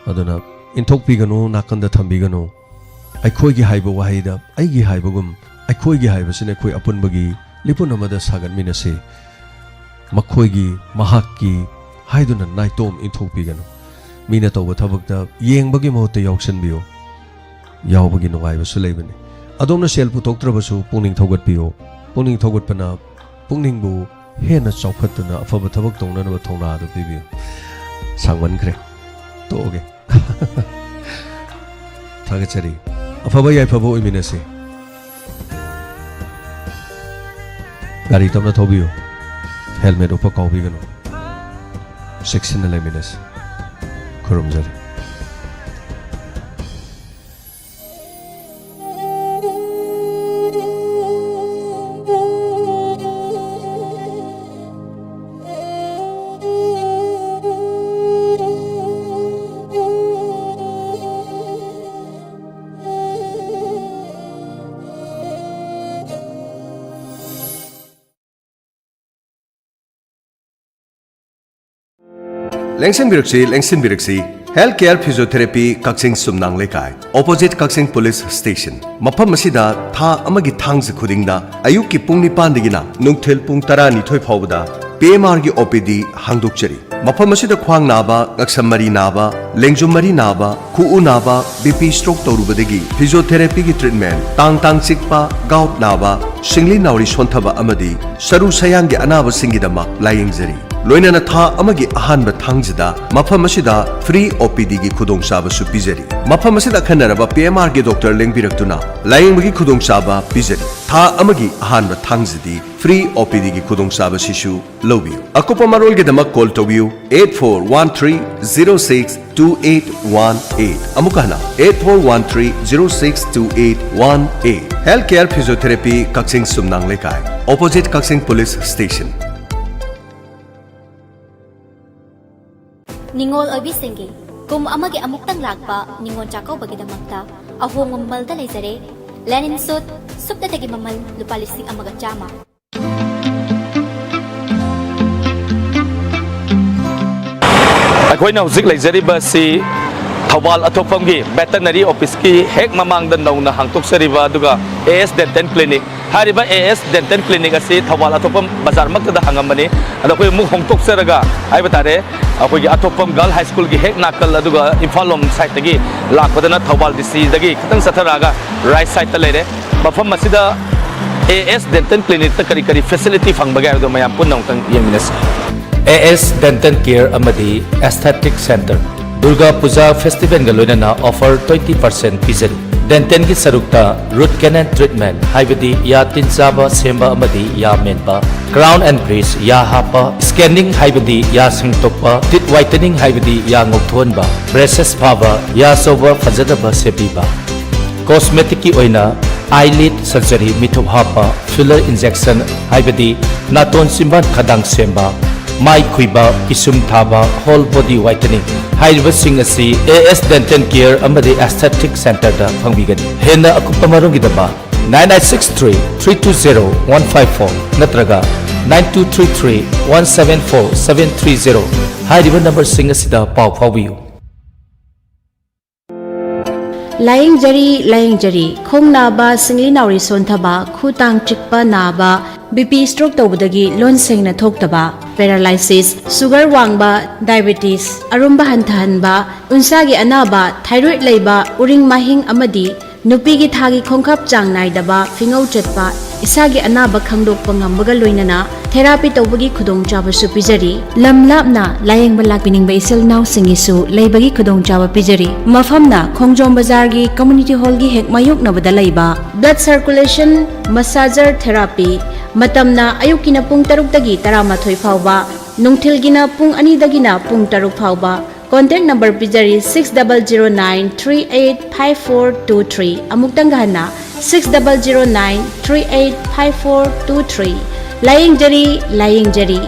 ꯑꯗꯨꯅ ꯏꯟꯊꯣꯛꯄꯤꯒꯅꯨ, ꯅꯥꯀꯟꯗ ꯊꯝꯕꯤꯒꯅꯨ꯫ ꯑꯩꯈꯣꯏꯒꯤ ꯍꯥꯏꯕ ꯋꯥꯍꯩꯗ ꯑꯩꯒꯤ ꯍꯥꯏꯕꯒꯨꯝ, ꯑꯩꯈꯣꯏꯒꯤ ꯍꯥꯏꯕꯁꯤꯅ ꯑꯩꯈꯣꯏ ꯑꯄꯨꯟꯕꯒꯤ ꯂꯤꯄꯨꯟ ꯑꯃꯗ ꯁꯥꯒꯠꯃꯤꯟꯅꯁꯤ꯫ ꯃꯈꯣꯏꯒꯤ, ꯃꯍꯥꯛꯀꯤ ꯍꯥꯏꯗꯨꯅ ꯅꯥꯏꯇꯣꯝ ꯏꯟꯊꯣꯛꯄꯤꯒꯅꯨ꯫ ꯃꯤꯅ ꯇꯧꯕ ꯊꯕꯛꯇ ꯌꯦꯡꯕꯒꯤ ꯃꯍꯨꯠꯇ ꯌꯥꯎꯁꯟꯕꯤꯌꯨ꯫ ꯌꯥꯎꯕꯒꯤ ꯅꯨꯡꯉꯥꯏꯕꯁꯨ ꯂꯩꯕꯅꯤ꯫ ꯑꯗꯣꯝꯅ ꯁꯦꯜ ꯄꯨꯊꯣꯛꯇ꯭ꯔꯕꯁꯨ ꯄꯨꯛꯅꯤꯡ ꯊꯧꯒꯠꯄꯤꯌꯨ꯫ ꯄꯨꯛꯅꯤꯡ ꯊꯧꯒꯠꯄꯅ ꯄꯨꯛꯅꯤꯡꯕꯨ ꯍꯦꯟꯅ ꯆꯥꯎꯈꯠꯇꯨꯅ ꯑꯐꯕ ꯊꯕꯛ ꯇꯧꯅꯅꯕ ꯊꯧꯅꯥ ꯑꯗꯨ ꯄꯤꯕꯤꯌꯨ꯫ ꯁꯥꯡꯃꯟꯈ꯭ꯔꯦ, ꯇꯣꯛꯑꯒꯦ꯫ ꯊꯥꯒꯠꯆꯔꯤ꯫ ꯑꯐꯕ ꯌꯥꯏꯐꯕ ꯑꯣꯏꯃꯤꯟꯅꯁꯤ꯫ ꯒꯥꯔꯤ ꯇꯞꯅ ꯊꯧꯕꯤꯌꯨ꯫ ꯍꯦꯜꯃꯦꯠ ꯎꯞꯄ ꯀꯥꯎꯕꯤꯒꯅꯨ꯫ ꯆꯦꯛꯁꯤꯟꯅ ꯂꯩꯃꯤꯟꯅꯁꯤ꯫ ꯈꯨꯔꯨꯝꯖꯔꯤ꯫ ꯂꯦꯡꯁꯤꯟꯕꯤꯔꯛꯁꯤ, ꯂꯦꯡꯁꯤꯟꯕꯤꯔꯛꯁꯤ꯫ Health Care Physiotherapy, ꯀꯛꯆꯤꯡ ꯁꯨꯝꯅꯥꯡ ꯂꯩꯀꯥꯏ, opposite ꯀꯛꯆꯤꯡ Police Station꯫ ꯃꯐꯝ ꯑꯁꯤꯗ ꯊꯥ ꯑꯃꯒꯤ ꯊꯥꯡꯖ ꯈꯨꯗꯤꯡꯗ ꯑꯌꯨꯛꯀꯤ ꯄꯨꯡ ꯅꯤꯄꯥꯟꯗꯒꯤꯅ ꯅꯨꯡꯊꯤꯜ ꯄꯨꯡ ꯇꯔꯥꯅꯤꯊꯣꯏ ꯐꯥꯎꯕꯗ P M R ꯒꯤ O P D ꯍꯥꯡꯗꯣꯛꯆꯔꯤ꯫ ꯃꯐꯝ ꯑꯁꯤꯗ ꯈ꯭ꯋꯥꯡ ꯅꯥꯕ, ꯉꯛꯁꯝ ꯃꯔꯤ ꯅꯥꯕ, ꯂꯦꯡꯖꯨꯝ ꯃꯔꯤ ꯅꯥꯕ, ꯈꯨꯎ ꯅꯥꯕ, B P stroke ꯇꯧꯔꯨꯕꯗꯒꯤ physiotherapy ꯒꯤ treatment, ꯇꯥꯡ ꯇꯥꯡ ꯆꯤꯛꯄ, gout ꯅꯥꯕ, ꯁꯤꯡꯂꯤ ꯅꯥꯎꯔꯤ ꯁꯣꯟꯊꯕ ꯑꯃꯗꯤ ꯁꯔꯨ ꯁꯌꯥꯡꯒꯤ ꯑꯅꯥꯕꯁꯤꯡꯒꯤꯗꯃꯛ ꯂꯥꯌꯦꯡꯖꯔꯤ꯫ ꯂꯣꯏꯅꯅ ꯊꯥ ꯑꯃꯒꯤ ꯑꯍꯥꯟꯕ ꯊꯥꯡꯖꯗ ꯃꯐꯝ ꯑꯁꯤꯗ free O P D ꯒꯤ ꯈꯨꯗꯣꯡꯆꯥꯕꯁꯨ ꯄꯤꯖꯔꯤ꯫ ꯃꯐꯝ ꯑꯁꯤꯗ ꯑꯈꯟꯅꯔꯕ P M R ꯒꯤ doctor ꯂꯦꯡꯕꯤꯔꯛꯇꯨꯅ ꯂꯥꯌꯦꯡꯕꯒꯤ ꯈꯨꯗꯣꯡꯆꯥꯕ ꯄꯤꯖꯔꯤ꯫ ꯊꯥ ꯑꯃꯒꯤ ꯑꯍꯥꯟꯕ ꯊꯥꯡꯖꯗꯤ free O P D ꯒꯤ ꯈꯨꯗꯣꯡꯆꯥꯕꯁꯤꯁꯨ ꯂꯧꯕꯤꯌꯨ꯫ ꯑꯀꯨꯞꯄ ꯃꯔꯣꯜꯒꯤꯗꯃꯛ call ꯇꯧꯕꯤꯌꯨ eight four one three zero six two eight one eight꯫ ꯑꯃꯨꯛꯀ ꯍꯟꯅ eight four one three zero six two eight one eight꯫ Health Care Physiotherapy, ꯀꯛꯆꯤꯡ ꯁꯨꯝꯅꯥꯡ ꯂꯩꯀꯥꯏ, opposite ꯀꯛꯆꯤꯡ Police Station꯫ ꯅꯤꯉꯣꯜ ꯑꯣꯏꯕꯤꯁꯤꯡꯒꯤ ꯀꯨꯝ ꯑꯃꯒꯤ ꯑꯃꯨꯛꯇꯪ ꯂꯥꯛꯄ ꯅꯤꯉꯣꯜ ꯆꯥꯛꯀꯧꯕꯒꯤꯗꯃꯛꯇ ꯑꯍꯣꯡꯕ ꯃꯃꯜꯗ ꯂꯩꯖꯔꯦ꯫ Linen suit ꯁꯨꯞꯅꯇꯒꯤ ꯃꯃꯜ ꯂꯨꯄꯥ ꯂꯤꯁꯤꯡ ꯑꯃꯒ ꯆꯥꯝꯃ꯫ ꯑꯩꯈꯣꯏꯅ ꯍꯧꯖꯤꯛ ꯂꯩꯖꯔꯤꯕ ꯑꯁꯤ ꯊꯧꯕꯥꯜ ꯑꯊꯣꯛꯐꯝꯒꯤ veterinary office ꯀꯤ ꯍꯦꯛ ꯃꯃꯥꯡꯗ ꯅꯧꯅ ꯍꯥꯡꯗꯣꯛꯆꯔꯤꯕ ꯑꯗꯨꯒ A S Dental Clinic꯫ ꯍꯥꯏꯔꯤꯕ A S Dental Clinic ꯑꯁꯤ ꯊꯧꯕꯥꯜ ꯑꯊꯣꯛꯐꯝ ꯕꯖꯥꯔꯃꯛꯇꯗ ꯍꯥꯡꯉꯝꯕꯅꯤ꯫ ꯑꯗꯣ ꯑꯩꯈꯣꯏ ꯑꯃꯨꯛ ꯍꯣꯡꯗꯣꯛꯆꯔꯒ ꯍꯥꯏꯕ ꯇꯥꯔꯦ, ꯑꯩꯈꯣꯏꯒꯤ ꯑꯊꯣꯛꯐꯝ Girl High School ꯒꯤ ꯍꯦꯛ ꯅꯥꯀꯜ, ꯑꯗꯨꯒ ꯏꯝꯐꯥꯜ ꯂꯣꯝ side ꯇꯒꯤ ꯂꯥꯛꯄꯗꯅ ꯊꯧꯕꯥꯜ D C ꯗꯒꯤ ꯈꯤꯇꯪ ꯆꯠꯊꯔꯛꯑꯒ right side ꯇ ꯂꯩꯔꯦ꯫ ꯃꯐꯝ ꯑꯁꯤꯗ A S Dental Clinic ꯇ ꯀꯔꯤ ꯀꯔꯤ facility ꯐꯪꯕꯒꯦ ꯍꯥꯏꯕꯗꯣ ꯃꯌꯥꯝ ꯄꯨꯟꯅ ꯑꯃꯨꯛꯇꯪ ꯌꯦꯡꯃꯤꯟꯅꯁꯤ꯫ A S Dental Care ꯑꯃꯗꯤ Aesthetic Center꯫ Durga Puja festival ꯒ ꯂꯣꯏꯅꯅ offer twenty percent ꯄꯤꯖꯔꯤ꯫ Dental ꯒꯤ ꯁꯔꯨꯛꯇ root canal treatment ꯍꯥꯏꯕꯗꯤ ꯌꯥ ꯇꯤꯟ ꯆꯥꯕ ꯁꯦꯝꯕ ꯑꯃꯗꯤ ꯌꯥ ꯃꯦꯟꯕ, crown and bridge ꯌꯥ ꯍꯥꯞꯄ, scaling ꯍꯥꯏꯕꯗꯤ ꯌꯥ ꯁꯦꯡꯗꯣꯛꯄ, teeth whitening ꯍꯥꯏꯕꯗꯤ ꯌꯥ ꯉꯧꯊꯣꯛꯍꯟꯕ, braces ꯐꯥꯕ, ꯌꯥ ꯆꯧꯕ ꯐꯖꯅꯕ ꯁꯦꯝꯕꯤꯕ꯫ Cosmetic ꯀꯤ ꯑꯣꯏꯅ eyelid surgery, ꯃꯤꯊꯨꯞ ꯍꯥꯞꯄ, filler injection ꯍꯥꯏꯕꯗꯤ ꯅꯥꯇꯣꯟ ꯆꯤꯝꯕꯥꯟ ꯈꯗꯥꯡ ꯁꯦꯝꯕ, ꯃꯥꯏ ꯈꯨꯏꯕ, ꯄꯤꯁꯨꯝ ꯊꯥꯕ, whole body whitening ꯍꯥꯏꯔꯤꯕꯁꯤꯡ ꯑꯁꯤ A S Dental Care ꯑꯃꯗꯤ Aesthetic Center ꯗ ꯐꯪꯕꯤꯒꯅꯤ꯫ ꯍꯦꯟꯅ ꯑꯀꯨꯞꯄ ꯃꯔꯣꯜꯒꯤꯗꯃꯛ nine eight six three three two zero one five four ꯅꯠꯇ꯭ꯔꯒ nine two three three one seven four seven three zero ꯍꯥꯏꯔꯤꯕ number ꯁꯤꯡ ꯑꯁꯤꯗ ꯄꯥꯎ ꯐꯥꯎꯕꯤꯌꯨ꯫ ꯂꯥꯌꯦꯡꯖꯔꯤ, ꯂꯥꯌꯦꯡꯖꯔꯤ꯫ ꯈꯣꯡ ꯅꯥꯕ, ꯁꯤꯡꯂꯤ ꯅꯥꯎꯔꯤ ꯁꯣꯟꯊꯕ, ꯈꯨ ꯇꯥꯡ ꯆꯤꯛꯄ ꯅꯥꯕ, ꯕꯤ ꯄꯤ ꯁ꯭ꯇ꯭ꯔꯣꯛ ꯇꯧꯕꯗꯒꯤ ꯂꯣꯟ ꯁꯦꯡꯅ ꯊꯣꯛꯇꯕ, ꯄꯦꯔꯥꯂꯥꯏꯁꯤꯁ, ꯁꯨꯒꯔ ꯋꯥꯡꯕ, ꯗꯥꯏꯕꯦꯇꯤꯁ, ꯑꯔꯨꯝꯕ ꯍꯟꯊꯍꯟꯕ, ꯎꯟꯁꯥꯒꯤ ꯑꯅꯥꯕ, ꯊꯥꯏꯔꯣꯏꯗ ꯂꯩꯕ, ꯎꯔꯤꯡ ꯃꯥꯍꯤꯡ ꯑꯃꯗꯤ ꯅꯨꯄꯤꯒꯤ ꯊꯥꯒꯤ ꯈꯣꯡꯀꯥꯞ ꯆꯥꯡ ꯅꯥꯏꯗꯕ, ꯐꯤꯉꯧ ꯆꯠꯄ, ꯏꯁꯥꯒꯤ ꯑꯅꯥꯕ ꯈꯪꯗꯣꯛꯄ ꯉꯝꯕꯒ ꯂꯣꯏꯅꯅ ꯊꯦꯔꯥꯄꯤ ꯇꯧꯕꯒꯤ ꯈꯨꯗꯣꯡꯆꯥꯕꯁꯨ ꯄꯤꯖꯔꯤ꯫ ꯂꯝ ꯂꯥꯞꯅ ꯂꯥꯌꯦꯡꯕ ꯂꯥꯛꯄꯤꯅꯤꯡꯕ ꯏꯆꯤꯜ ꯏꯅꯥꯎꯁꯤꯡꯒꯤꯁꯨ ꯂꯩꯕꯒꯤ ꯈꯨꯗꯣꯡꯆꯥꯕ ꯄꯤꯖꯔꯤ꯫ ꯃꯐꯝꯅ ꯈꯣꯡꯖꯣꯝ ꯕꯖꯥꯔꯒꯤ ꯀꯝꯃ꯭ꯌꯨꯅꯤꯇꯤ ꯍꯣꯜꯒꯤ ꯍꯦꯛ ꯃꯥꯌꯣꯛꯅꯕꯗ ꯂꯩꯕ꯫ Blood circulation massager therapy. ꯃꯇꯝꯅ ꯑꯌꯨꯛꯀꯤꯅ ꯄꯨꯡ ꯇꯔꯨꯛꯇꯒꯤ ꯇꯔꯥꯃꯥꯊꯣꯏ ꯐꯥꯎꯕ, ꯅꯨꯡꯊꯤꯜꯒꯤꯅ ꯄꯨꯡ ꯑꯅꯤꯗꯒꯤꯅ ꯄꯨꯡ ꯇꯔꯨꯛ ꯐꯥꯎꯕ꯫ ꯀꯣꯟꯇꯦꯛ ꯅꯝꯕꯔ ꯄꯤꯖꯔꯤ, six double zero nine three eight five four two three꯫ ꯑꯃꯨꯛꯇꯪꯒ ꯍꯟꯅ, six double zero nine three eight five four two three꯫ ꯂꯥꯌꯦꯡꯖꯔꯤ, ꯂꯥꯌꯦꯡꯖꯔꯤ꯫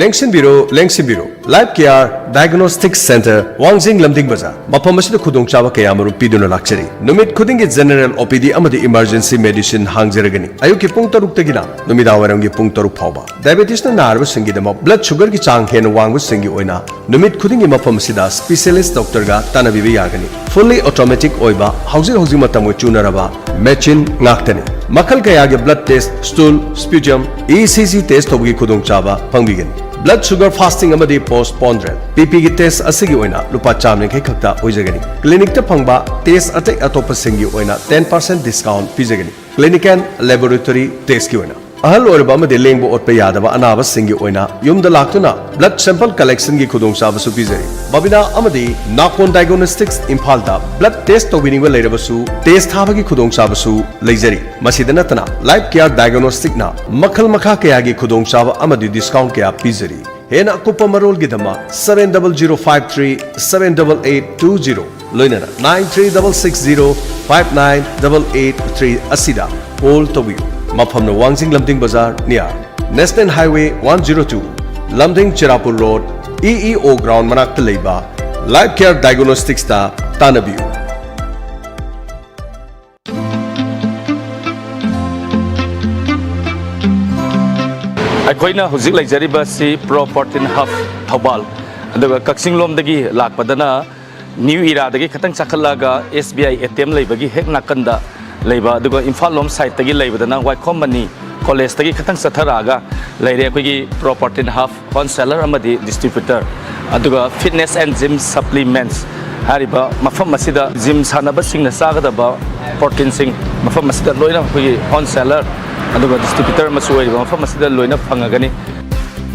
ꯂꯦꯡꯁꯤꯟꯕꯤꯔꯣ, ꯂꯦꯡꯁꯤꯟꯕꯤꯔꯣ꯫ Life care diagnostic centre, Wangjing Lamding ꯕꯖꯥꯔ꯫ ꯃꯐꯝ ꯑꯁꯤꯗ ꯈꯨꯗꯣꯡꯆꯥꯕ ꯀꯌꯥꯃꯔꯨꯝ ꯄꯤꯗꯨꯅ ꯂꯥꯛꯆꯔꯤ꯫ ꯅꯨꯃꯤꯠ ꯈꯨꯗꯤꯡꯒꯤ ꯖꯦꯅꯔꯦꯜ ꯑꯣ ꯄꯤ ꯗꯤ ꯑꯃꯗꯤ ꯏꯃꯔꯖꯦꯟꯁꯤ ꯃꯦꯗꯤꯁꯤꯟ ꯍꯥꯡꯖꯔꯒꯅꯤ꯫ ꯑꯌꯨꯛꯀꯤ ꯄꯨꯡ ꯇꯔꯨꯛꯇꯒꯤꯅ ꯅꯨꯃꯤꯗꯥꯡꯋꯥꯏꯔꯝꯒꯤ ꯄꯨꯡ ꯇꯔꯨꯛ ꯐꯥꯎꯕ꯫ ꯗꯥꯏꯕꯦꯇꯤꯁꯅ ꯅꯥꯔꯕꯁꯤꯡꯒꯤꯗꯃꯛ ꯕ꯭ꯂꯗ ꯁꯨꯒꯔꯒꯤ ꯆꯥꯡ ꯍꯦꯟꯅ ꯋꯥꯡꯕꯁꯤꯡꯒꯤ ꯑꯣꯏꯅ ꯅꯨꯃꯤꯠ ꯈꯨꯗꯤꯡꯒꯤ ꯃꯐꯝ ꯑꯁꯤꯗ ꯁ꯭ꯄꯤꯁꯦꯂꯤꯁ ꯗꯣꯛꯇꯔꯒ ꯇꯥꯟꯅꯕꯤꯕ ꯌꯥꯒꯅꯤ꯫ ꯐꯨꯜꯂꯤ ꯑꯣꯇꯣꯃꯦꯇꯤꯛ ꯑꯣꯏꯕ, ꯍꯧꯖꯤꯛ ꯍꯧꯖꯤꯛ ꯃꯇꯝꯒ ꯆꯨꯅꯔꯕ ꯃꯦꯆꯤꯟ ꯉꯥꯛꯇꯅꯤ꯫ ꯃꯈꯜ ꯀꯌꯥꯒꯤ blood test, stool, ꯁ꯭ꯄ꯭ꯌꯨꯖꯝ, E C G test ꯇꯧꯕꯒꯤ ꯈꯨꯗꯣꯡꯆꯥꯕ ꯐꯪꯕꯤꯒꯅꯤ꯫ ꯕ꯭ꯂꯗ ꯁꯨꯒꯔ ꯐꯥꯁꯇꯤꯡ ꯑꯃꯗꯤ ꯄꯣꯁꯄꯣꯟꯗ꯭ꯔꯦꯟ, ꯄꯤ ꯄꯤꯒꯤ ꯇꯦꯁ ꯑꯁꯤꯒꯤ ꯑꯣꯏꯅ ꯂꯨꯄꯥ ꯆꯥꯝ ꯌꯥꯡꯈꯩ ꯈꯛꯇ ꯑꯣꯏꯖꯒꯅꯤ꯫ ꯀ꯭ꯂꯤꯅꯤꯛꯇ ꯐꯪꯕ ꯇꯦꯁ ꯑꯇꯩ ꯑꯇꯣꯞꯄꯁꯤꯡꯒꯤ ꯑꯣꯏꯅ ꯇꯦꯟ ꯄꯥꯔꯁꯦꯟ ꯗꯤꯁꯀꯥꯎꯟ ꯄꯤꯖꯒꯅꯤ꯫ ꯀ꯭ꯂꯤꯅꯤꯛ ꯑꯦꯟ ꯂꯦꯕꯣꯔꯦꯇꯣꯔꯤ ꯇꯦꯁꯀꯤ ꯑꯣꯏꯅ꯫ ꯑꯍꯜ ꯑꯣꯏꯔꯕ ꯑꯃꯗꯤ ꯂꯦꯡꯕ ꯑꯣꯠꯄ ꯌꯥꯗꯕ ꯑꯅꯥꯕꯁꯤꯡꯒꯤ ꯑꯣꯏꯅ ꯌꯨꯝꯗ ꯂꯥꯛꯇꯨꯅ ꯕ꯭ꯂꯗ ꯁꯦꯝꯄꯜ ꯀꯂꯦꯛꯁꯟꯒꯤ ꯈꯨꯗꯣꯡꯆꯥꯕꯁꯨ ꯄꯤꯖꯔꯤ꯫ ꯕꯕꯤꯅꯥ ꯑꯃꯗꯤ ꯅꯥꯀꯣꯟ ꯗꯥꯏꯒꯅꯣꯁꯇꯤꯛꯁ ꯏꯝꯐꯥꯜꯗ ꯕ꯭ꯂꯗ ꯇꯦꯁ ꯇꯧꯕꯤꯅꯤꯡꯕ ꯂꯩꯔꯕꯁꯨ ꯇꯦꯁ ꯊꯥꯕꯒꯤ ꯈꯨꯗꯣꯡꯆꯥꯕꯁꯨ ꯂꯩꯖꯔꯤ꯫ ꯃꯁꯤꯗ ꯅꯠꯇꯅ ꯂꯥꯏꯐ ꯀꯦꯌꯔ ꯗꯥꯏꯒꯅꯣꯁꯇꯤꯛꯅ ꯃꯈꯜ ꯃꯈꯥ ꯀꯌꯥꯒꯤ ꯈꯨꯗꯣꯡꯆꯥꯕ ꯑꯃꯗꯤ ꯗꯤꯁꯀꯥꯎꯟ ꯀꯌꯥ ꯄꯤꯖꯔꯤ꯫ ꯍꯦꯟꯅ ꯑꯀꯨꯞꯄ ꯃꯔꯣꯜꯒꯤꯗꯃꯛ seven double zero five three seven double eight two zero ꯂꯣꯏꯅꯅ nine three double six zero five nine double eight three ꯑꯁꯤꯗ ꯀꯣꯜ ꯇꯧꯕꯤꯌꯨ꯫ ꯃꯐꯝꯅ ꯋꯥꯡꯖꯤꯡ ꯂꯝꯗꯤꯡ ꯕꯖꯥꯔ near National Highway one zero two, Lamding Chirapur road, E E O ground ꯃꯅꯥꯛꯇ ꯂꯩꯕ life care ꯗꯥꯏꯒꯅꯣꯁꯇꯤꯛꯁꯇ ꯇꯥꯟꯅꯕꯤꯌꯨ꯫ ꯑꯩꯈꯣꯏꯅ ꯍꯧꯖꯤꯛ ꯂꯩꯖꯔꯤꯕ ꯑꯁꯤ ꯄ꯭ꯔꯣ ꯄ꯭ꯔꯣꯇꯤꯟ ꯍꯕ ꯊꯧꯕꯥꯜ꯫ ꯑꯗꯨꯒ ꯀꯛꯆꯤꯡ ꯂꯣꯝꯗꯒꯤ ꯂꯥꯛꯄꯗꯅ ꯅ꯭ꯌꯨ ꯏꯔꯥꯗꯒꯤ ꯈꯤꯇꯪ ꯆꯥꯈꯠꯂꯛꯑꯒ S B I A T M ꯂꯩꯕꯒꯤ ꯍꯦꯛ ꯅꯥꯀꯟꯗ ꯂꯩꯕ, ꯑꯗꯨꯒ ꯏꯝꯐꯥꯜ ꯂꯣꯝ ꯁꯥꯏꯠꯇꯒꯤ ꯂꯩꯕꯗꯅ ꯋꯥꯏꯈꯣꯝ ꯃꯅꯤ ꯀꯣꯂꯦꯖꯇꯒꯤ ꯈꯤꯇꯪ ꯆꯠꯊꯔꯛꯑꯒ ꯂꯩꯔꯦ ꯑꯩꯈꯣꯏꯒꯤ ꯄ꯭ꯔꯣ ꯄ꯭ꯔꯣꯇꯤꯟ ꯍꯕ ꯍꯣꯜꯁꯦꯂꯔ ꯑꯃꯗꯤ ꯗꯤꯁꯇ꯭ꯔꯤꯕ꯭ꯌꯨꯇꯔ꯫ ꯑꯗꯨꯒ Fitness and Gym Supplements ꯍꯥꯏꯔꯤꯕ ꯃꯐꯝ ꯑꯁꯤꯗ ꯖꯤꯝ ꯁꯥꯟꯅꯕꯁꯤꯡꯅ ꯆꯥꯒꯗꯕ ꯄ꯭ꯔꯣꯇꯤꯟꯁꯤꯡ ꯃꯐꯝ ꯑꯁꯤꯗ ꯂꯣꯏꯅ ꯑꯩꯈꯣꯏꯒꯤ ꯍꯣꯜꯁꯦꯂꯔ ꯑꯗꯨꯒ ꯗꯤꯁꯇ꯭ꯔꯤꯕ꯭ꯌꯨꯇꯔ ꯑꯃꯁꯨ ꯑꯣꯏꯔꯤꯕ ꯃꯐꯝ ꯑꯁꯤꯗ ꯂꯣꯏꯅ ꯐꯪꯉꯒꯅꯤ꯫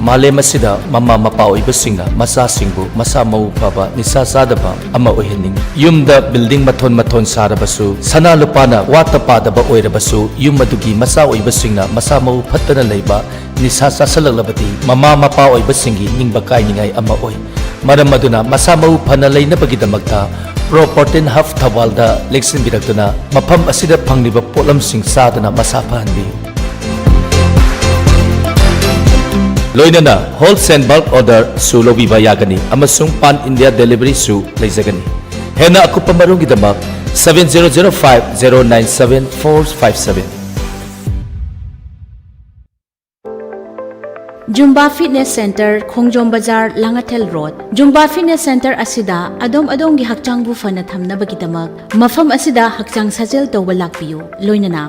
ꯃꯥꯂꯦꯝ ꯑꯁꯤꯗ ꯃꯃꯥ ꯃꯄꯥ ꯑꯣꯏꯕꯁꯤꯡꯅ ꯃꯆꯥꯁꯤꯡꯕꯨ ꯃꯁꯥ ꯃꯎ ꯐꯕ, ꯅꯤꯁꯥ ꯆꯥꯗꯕ ꯑꯃ ꯑꯣꯏꯍꯟꯅꯤꯡꯏ꯫ ꯌꯨꯝꯗ ꯕꯤꯜꯗꯤꯡ ꯃꯊꯣꯟ ꯃꯊꯣꯟ ꯁꯥꯔꯕꯁꯨ, ꯁꯅꯥ ꯂꯨꯄꯥꯅ ꯋꯥꯠꯇ ꯄꯥꯗꯕ ꯑꯣꯏꯔꯕꯁꯨ, ꯌꯨꯝ ꯑꯗꯨꯒꯤ ꯃꯆꯥ ꯑꯣꯏꯕꯁꯤꯡꯅ ꯃꯁꯥ ꯃꯎ ꯐꯠꯇꯅ ꯂꯩꯕ, ꯅꯤꯁꯥ ꯆꯥꯁꯤꯜꯂꯛꯂꯕꯗꯤ ꯃꯃꯥ ꯃꯄꯥ ꯑꯣꯏꯕꯁꯤꯡꯒꯤ ꯅꯤꯡꯕ ꯀꯥꯏꯅꯤꯡꯉꯥꯏ ꯑꯃ ꯑꯣꯏ꯫ ꯃꯔꯝ ꯑꯗꯨꯅ ꯃꯁꯥ ꯃꯎ ꯐꯅ ꯂꯩꯅꯕꯒꯤꯗꯃꯛꯇ ꯄ꯭ꯔꯣ ꯄ꯭ꯔꯣꯇꯤꯟ ꯍꯕ ꯊꯧꯕꯥꯜꯗ ꯂꯦꯡꯁꯤꯟꯕꯤꯔꯛꯇꯨꯅ ꯃꯐꯝ ꯑꯁꯤꯗ ꯐꯪꯂꯤꯕ ꯄꯣꯠꯂꯝꯁꯤꯡ ꯆꯥꯗꯨꯅ ꯃꯁꯥ ꯐꯍꯟꯕꯤꯌꯨ꯫ ꯂꯣꯏꯅꯅ ꯍꯣꯜꯁꯦꯜ ꯕꯜꯛ ꯑꯣꯔꯗꯔꯁꯨ ꯂꯧꯕꯤꯕ ꯌꯥꯒꯅꯤ ꯑꯃꯁꯨꯡ ꯄꯥꯟ ꯏꯟꯗꯤꯌꯥ ꯗꯦꯂꯤꯚꯔꯤꯁꯨ ꯂꯩꯖꯒꯅꯤ꯫ ꯍꯦꯟꯅ ꯑꯀꯨꯞꯄ ꯃꯔꯣꯜꯒꯤꯗꯃꯛ seven zero zero five zero nine seven four five seven꯫ Zumba fitness centre, Khongjom Bazar, Langathel road. Zumba fitness centre ꯑꯁꯤꯗ ꯑꯗꯣꯝ ꯑꯗꯣꯝꯒꯤ ꯍꯛꯆꯥꯡꯕꯨ ꯐꯅ ꯊꯝꯅꯕꯒꯤꯗꯃꯛ ꯃꯐꯝ ꯑꯁꯤꯗ ꯍꯛꯆꯥꯡ ꯁꯥꯖꯦꯜ ꯇꯧꯕ ꯂꯥꯛꯄꯤꯌꯨ꯫ ꯂꯣꯏꯅꯅ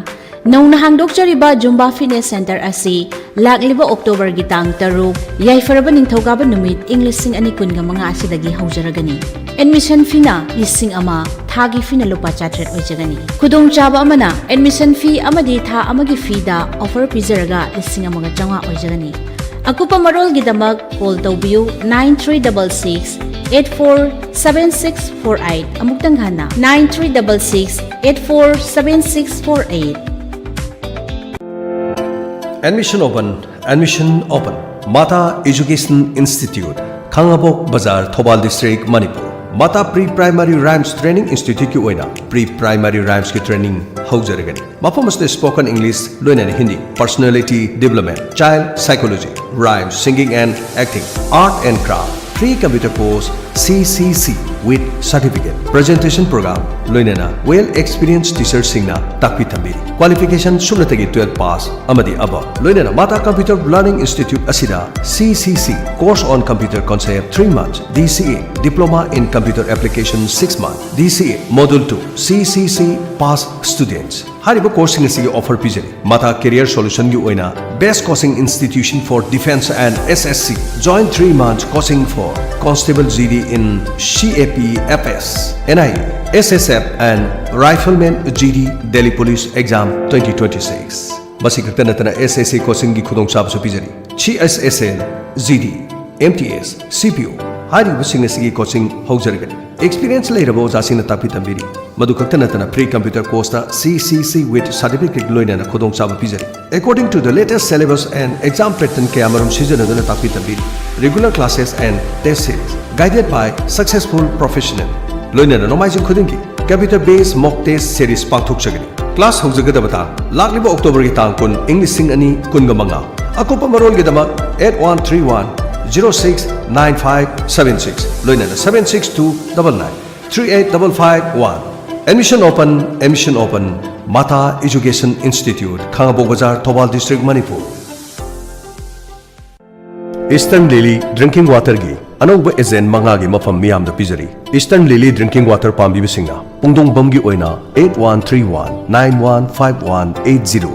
ꯅꯧꯅ ꯍꯥꯡꯗꯣꯛꯆꯔꯤꯕ ꯖꯨꯝꯕꯥ ꯐꯤꯠꯅꯦꯁ ꯁꯦꯟꯇꯔ ꯑꯁꯤ ꯂꯥꯛꯂꯤꯕ ꯑꯣꯛꯇꯣꯕꯔꯒꯤ ꯇꯥꯡ ꯇꯔꯨꯛ, ꯌꯥꯏꯐꯔꯕ ꯅꯤꯡꯊꯧꯀꯥꯕ ꯅꯨꯃꯤꯠ, ꯏꯪ ꯂꯤꯁꯤꯡ ꯑꯅꯤ ꯀꯨꯟꯒ ꯃꯉꯥ ꯑꯁꯤꯗꯒꯤ ꯍꯧꯖꯔꯒꯅꯤ꯫ ꯑꯦꯗꯃꯤꯁꯟ ꯐꯤꯅ ꯂꯤꯁꯤꯡ ꯑꯃ, ꯊꯥꯒꯤ ꯐꯤꯅ ꯂꯨꯄꯥ ꯆꯥꯇ꯭ꯔꯦꯠ ꯑꯣꯏꯖꯒꯅꯤ꯫ ꯈꯨꯗꯣꯡꯆꯥꯕ ꯑꯃꯅ, ꯑꯦꯗꯃꯤꯁꯟ ꯐꯤ ꯑꯃꯗꯤ ꯊꯥ ꯑꯃꯒꯤ ꯐꯤꯗ ꯑꯣꯐꯔ ꯄꯤꯖꯔꯒ ꯂꯤꯁꯤꯡ ꯑꯃꯒ ꯆꯥꯝꯃꯉꯥ ꯑꯣꯏꯖꯒꯅꯤ꯫ ꯑꯀꯨꯞꯄ ꯃꯔꯣꯜꯒꯤꯗꯃꯛ ꯀꯣꯜ ꯇꯧꯕꯤꯌꯨ, nine three double six eight four seven six four eight꯫ ꯑꯃꯨꯛꯇꯪ ꯍꯟꯅ, nine three double six eight four seven six four eight꯫ Admission open, admission open. Mata Education Institute, Khangabok Bazar, Thoubal district, Manipur. ꯃꯥꯇꯥ Pre Primary Rhymes Training Institute ꯀꯤ ꯑꯣꯏꯅ Pre Primary Rhymes ꯀꯤ training ꯍꯧꯖꯔꯒꯅꯤ꯫ ꯃꯐꯝ ꯑꯁꯤꯗ spoken English, ꯂꯣꯏꯅꯅ Hindi, personality development, child psychology, rhymes, singing and acting, art and craft, free computer course, C C C with certificate presentation program, ꯂꯣꯏꯅꯅ well experienced teacherꯁꯤꯡꯅ ꯇꯥꯛꯄꯤ ꯇꯝꯕꯤꯔꯤ꯫ Qualification ꯁꯨꯞꯅꯇꯒꯤ twelve pass ꯑꯃꯗꯤ above, ꯂꯣꯏꯅꯅ Mata Computer Learning Institute ꯑꯁꯤꯗ C C C course on computer concept three months, D C A diploma in computer application six months, D C A module two, C C C pass students꯫ ꯍꯥꯏꯔꯤꯕ courseꯁꯤꯡ ꯑꯁꯤꯒꯤ offer ꯄꯤꯖꯔꯤ꯫ Mata Career Solutionꯒꯤ ꯑꯣꯏꯅ Best Coaching Institution for Defence and S S C, join three months coaching for Constable G D in C A P F S, N I A, S S F and Rifleman G D, Delhi Police Exam twenty twenty-six꯫ ꯃꯁꯤ ꯈꯛꯇ ꯅꯠꯇꯅ S S C coachingꯒꯤ ꯈꯨꯗꯣꯡꯆꯥꯕꯁꯨ ꯄꯤꯖꯔꯤ꯫ C S S L, G D, M T S, C P O ꯍꯥꯏꯔꯤꯕꯁꯤꯡ ꯑꯁꯤꯒꯤ coaching ꯍꯧꯖꯔꯒꯅꯤ꯫ Experience ꯂꯩꯔꯕ ꯑꯣꯖꯥꯁꯤꯡꯅ ꯇꯥꯛꯄꯤ ꯇꯝꯕꯤꯔꯤ꯫ ꯃꯗꯨ ꯈꯛꯇ ꯅꯠꯇꯅ free computer courseꯇ C C C with certificate ꯂꯣꯏꯅꯅ ꯈꯨꯗꯣꯡꯆꯥꯕ ꯄꯤꯖꯔꯤ꯫ According to the latest syllabus and exam pattern ꯀꯌꯥꯃꯔꯨꯝ ꯁꯤꯖꯤꯟꯅꯗꯨꯅ ꯇꯥꯛꯄꯤ ꯇꯝꯕꯤꯔꯤ꯫ Regular classes and test series guided by successful professional, ꯂꯣꯏꯅꯅ ꯅꯣꯡꯃꯥꯏꯖꯤꯡ ꯈꯨꯗꯤꯡꯒꯤ computer based mock test series ꯄꯥꯡꯊꯣꯛꯆꯒꯅꯤ꯫ Class ꯍꯧꯖꯒꯗꯕ ꯇꯥꯡ ꯂꯥꯛꯂꯤꯕ Octoberꯒꯤ ꯇꯥꯡ ꯀꯨꯟ, ꯏꯪ ꯂꯤꯁꯤꯡ ꯑꯅꯤ ꯀꯨꯟꯒ ꯃꯉꯥ꯫ ꯑꯀꯨꯞꯄ ꯃꯔꯣꯜꯒꯤꯗꯃꯛ eight one three one zero six nine five seven six, ꯂꯣꯏꯅꯅ seven six two double nine three eight double five one꯫ Admission open, admission open, Mata Education Institute, Khangabok Bazar, Thoubal district, Manipur. Eastern Lily Drinking Waterꯒꯤ ꯑꯅꯧꯕ agent ꯃꯉꯥꯒꯤ ꯃꯐꯝ ꯃꯤꯌꯥꯝꯗ ꯄꯤꯖꯔꯤ꯫ Eastern Lily Drinking Water ꯄꯥꯝꯕꯤꯕꯁꯤꯡꯅ ꯄꯨꯡꯗꯣꯡꯕꯝꯒꯤ ꯑꯣꯏꯅ eight one three one nine one five one eight zero,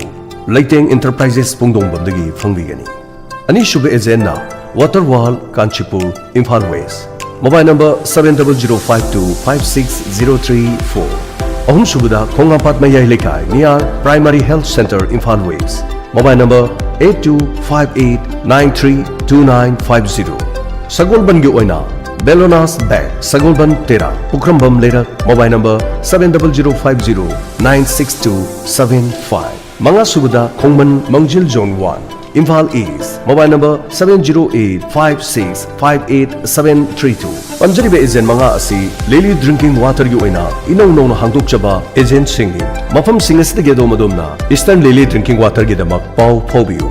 ꯂꯩꯇꯦꯡ Enterprises ꯄꯨꯡꯗꯣꯡꯕꯝꯗꯒꯤ ꯐꯪꯕꯤꯒꯅꯤ꯫ ꯑꯅꯤꯁꯨꯕ agentꯅ Water World, Kanchipur, Imphal West, mobile number seven double zero five two five six zero three four꯫ ꯑꯍꯨꯝꯁꯨꯕꯗ ꯈꯣꯡꯉꯥꯝꯄꯥꯠ ꯃꯌꯥꯏ ꯂꯩꯀꯥꯏ, near Primary Health Centre, Imphal West, mobile number eight two five eight nine three two nine five zero꯫ ꯁꯒꯣꯜꯕꯟꯒꯤ ꯑꯣꯏꯅ Bellona's Bank, ꯁꯒꯣꯜꯕꯟ ꯇꯦꯔꯥ, ꯄꯨꯈ꯭ꯔꯝꯕꯝ ꯂꯩꯔꯛ, mobile number seven double zero five zero nine six two seven five꯫ ꯃꯉꯥꯁꯨꯕꯗ ꯈꯣꯡꯃꯟ, ꯃꯥꯡꯖꯤꯜ Zone one, Imphal East, mobile number seven zero eight five six five eight seven three two꯫ ꯄꯟꯖꯔꯤꯕ agent ꯃꯉꯥ ꯑꯁꯤ Lily Drinking Waterꯒꯤ ꯑꯣꯏꯅ ꯏꯅꯧ ꯅꯧꯅ ꯍꯥꯡꯗꯣꯛꯆꯕ agentꯁꯤꯡꯅꯤ꯫ ꯃꯐꯝꯁꯤꯡ ꯑꯁꯤꯗꯒꯤ ꯑꯗꯣꯝ ꯑꯗꯣꯝꯅ Eastern Lily Drinking Waterꯒꯤꯗꯃꯛ ꯄꯥꯎ ꯐꯥꯎꯕꯤꯌꯨ꯫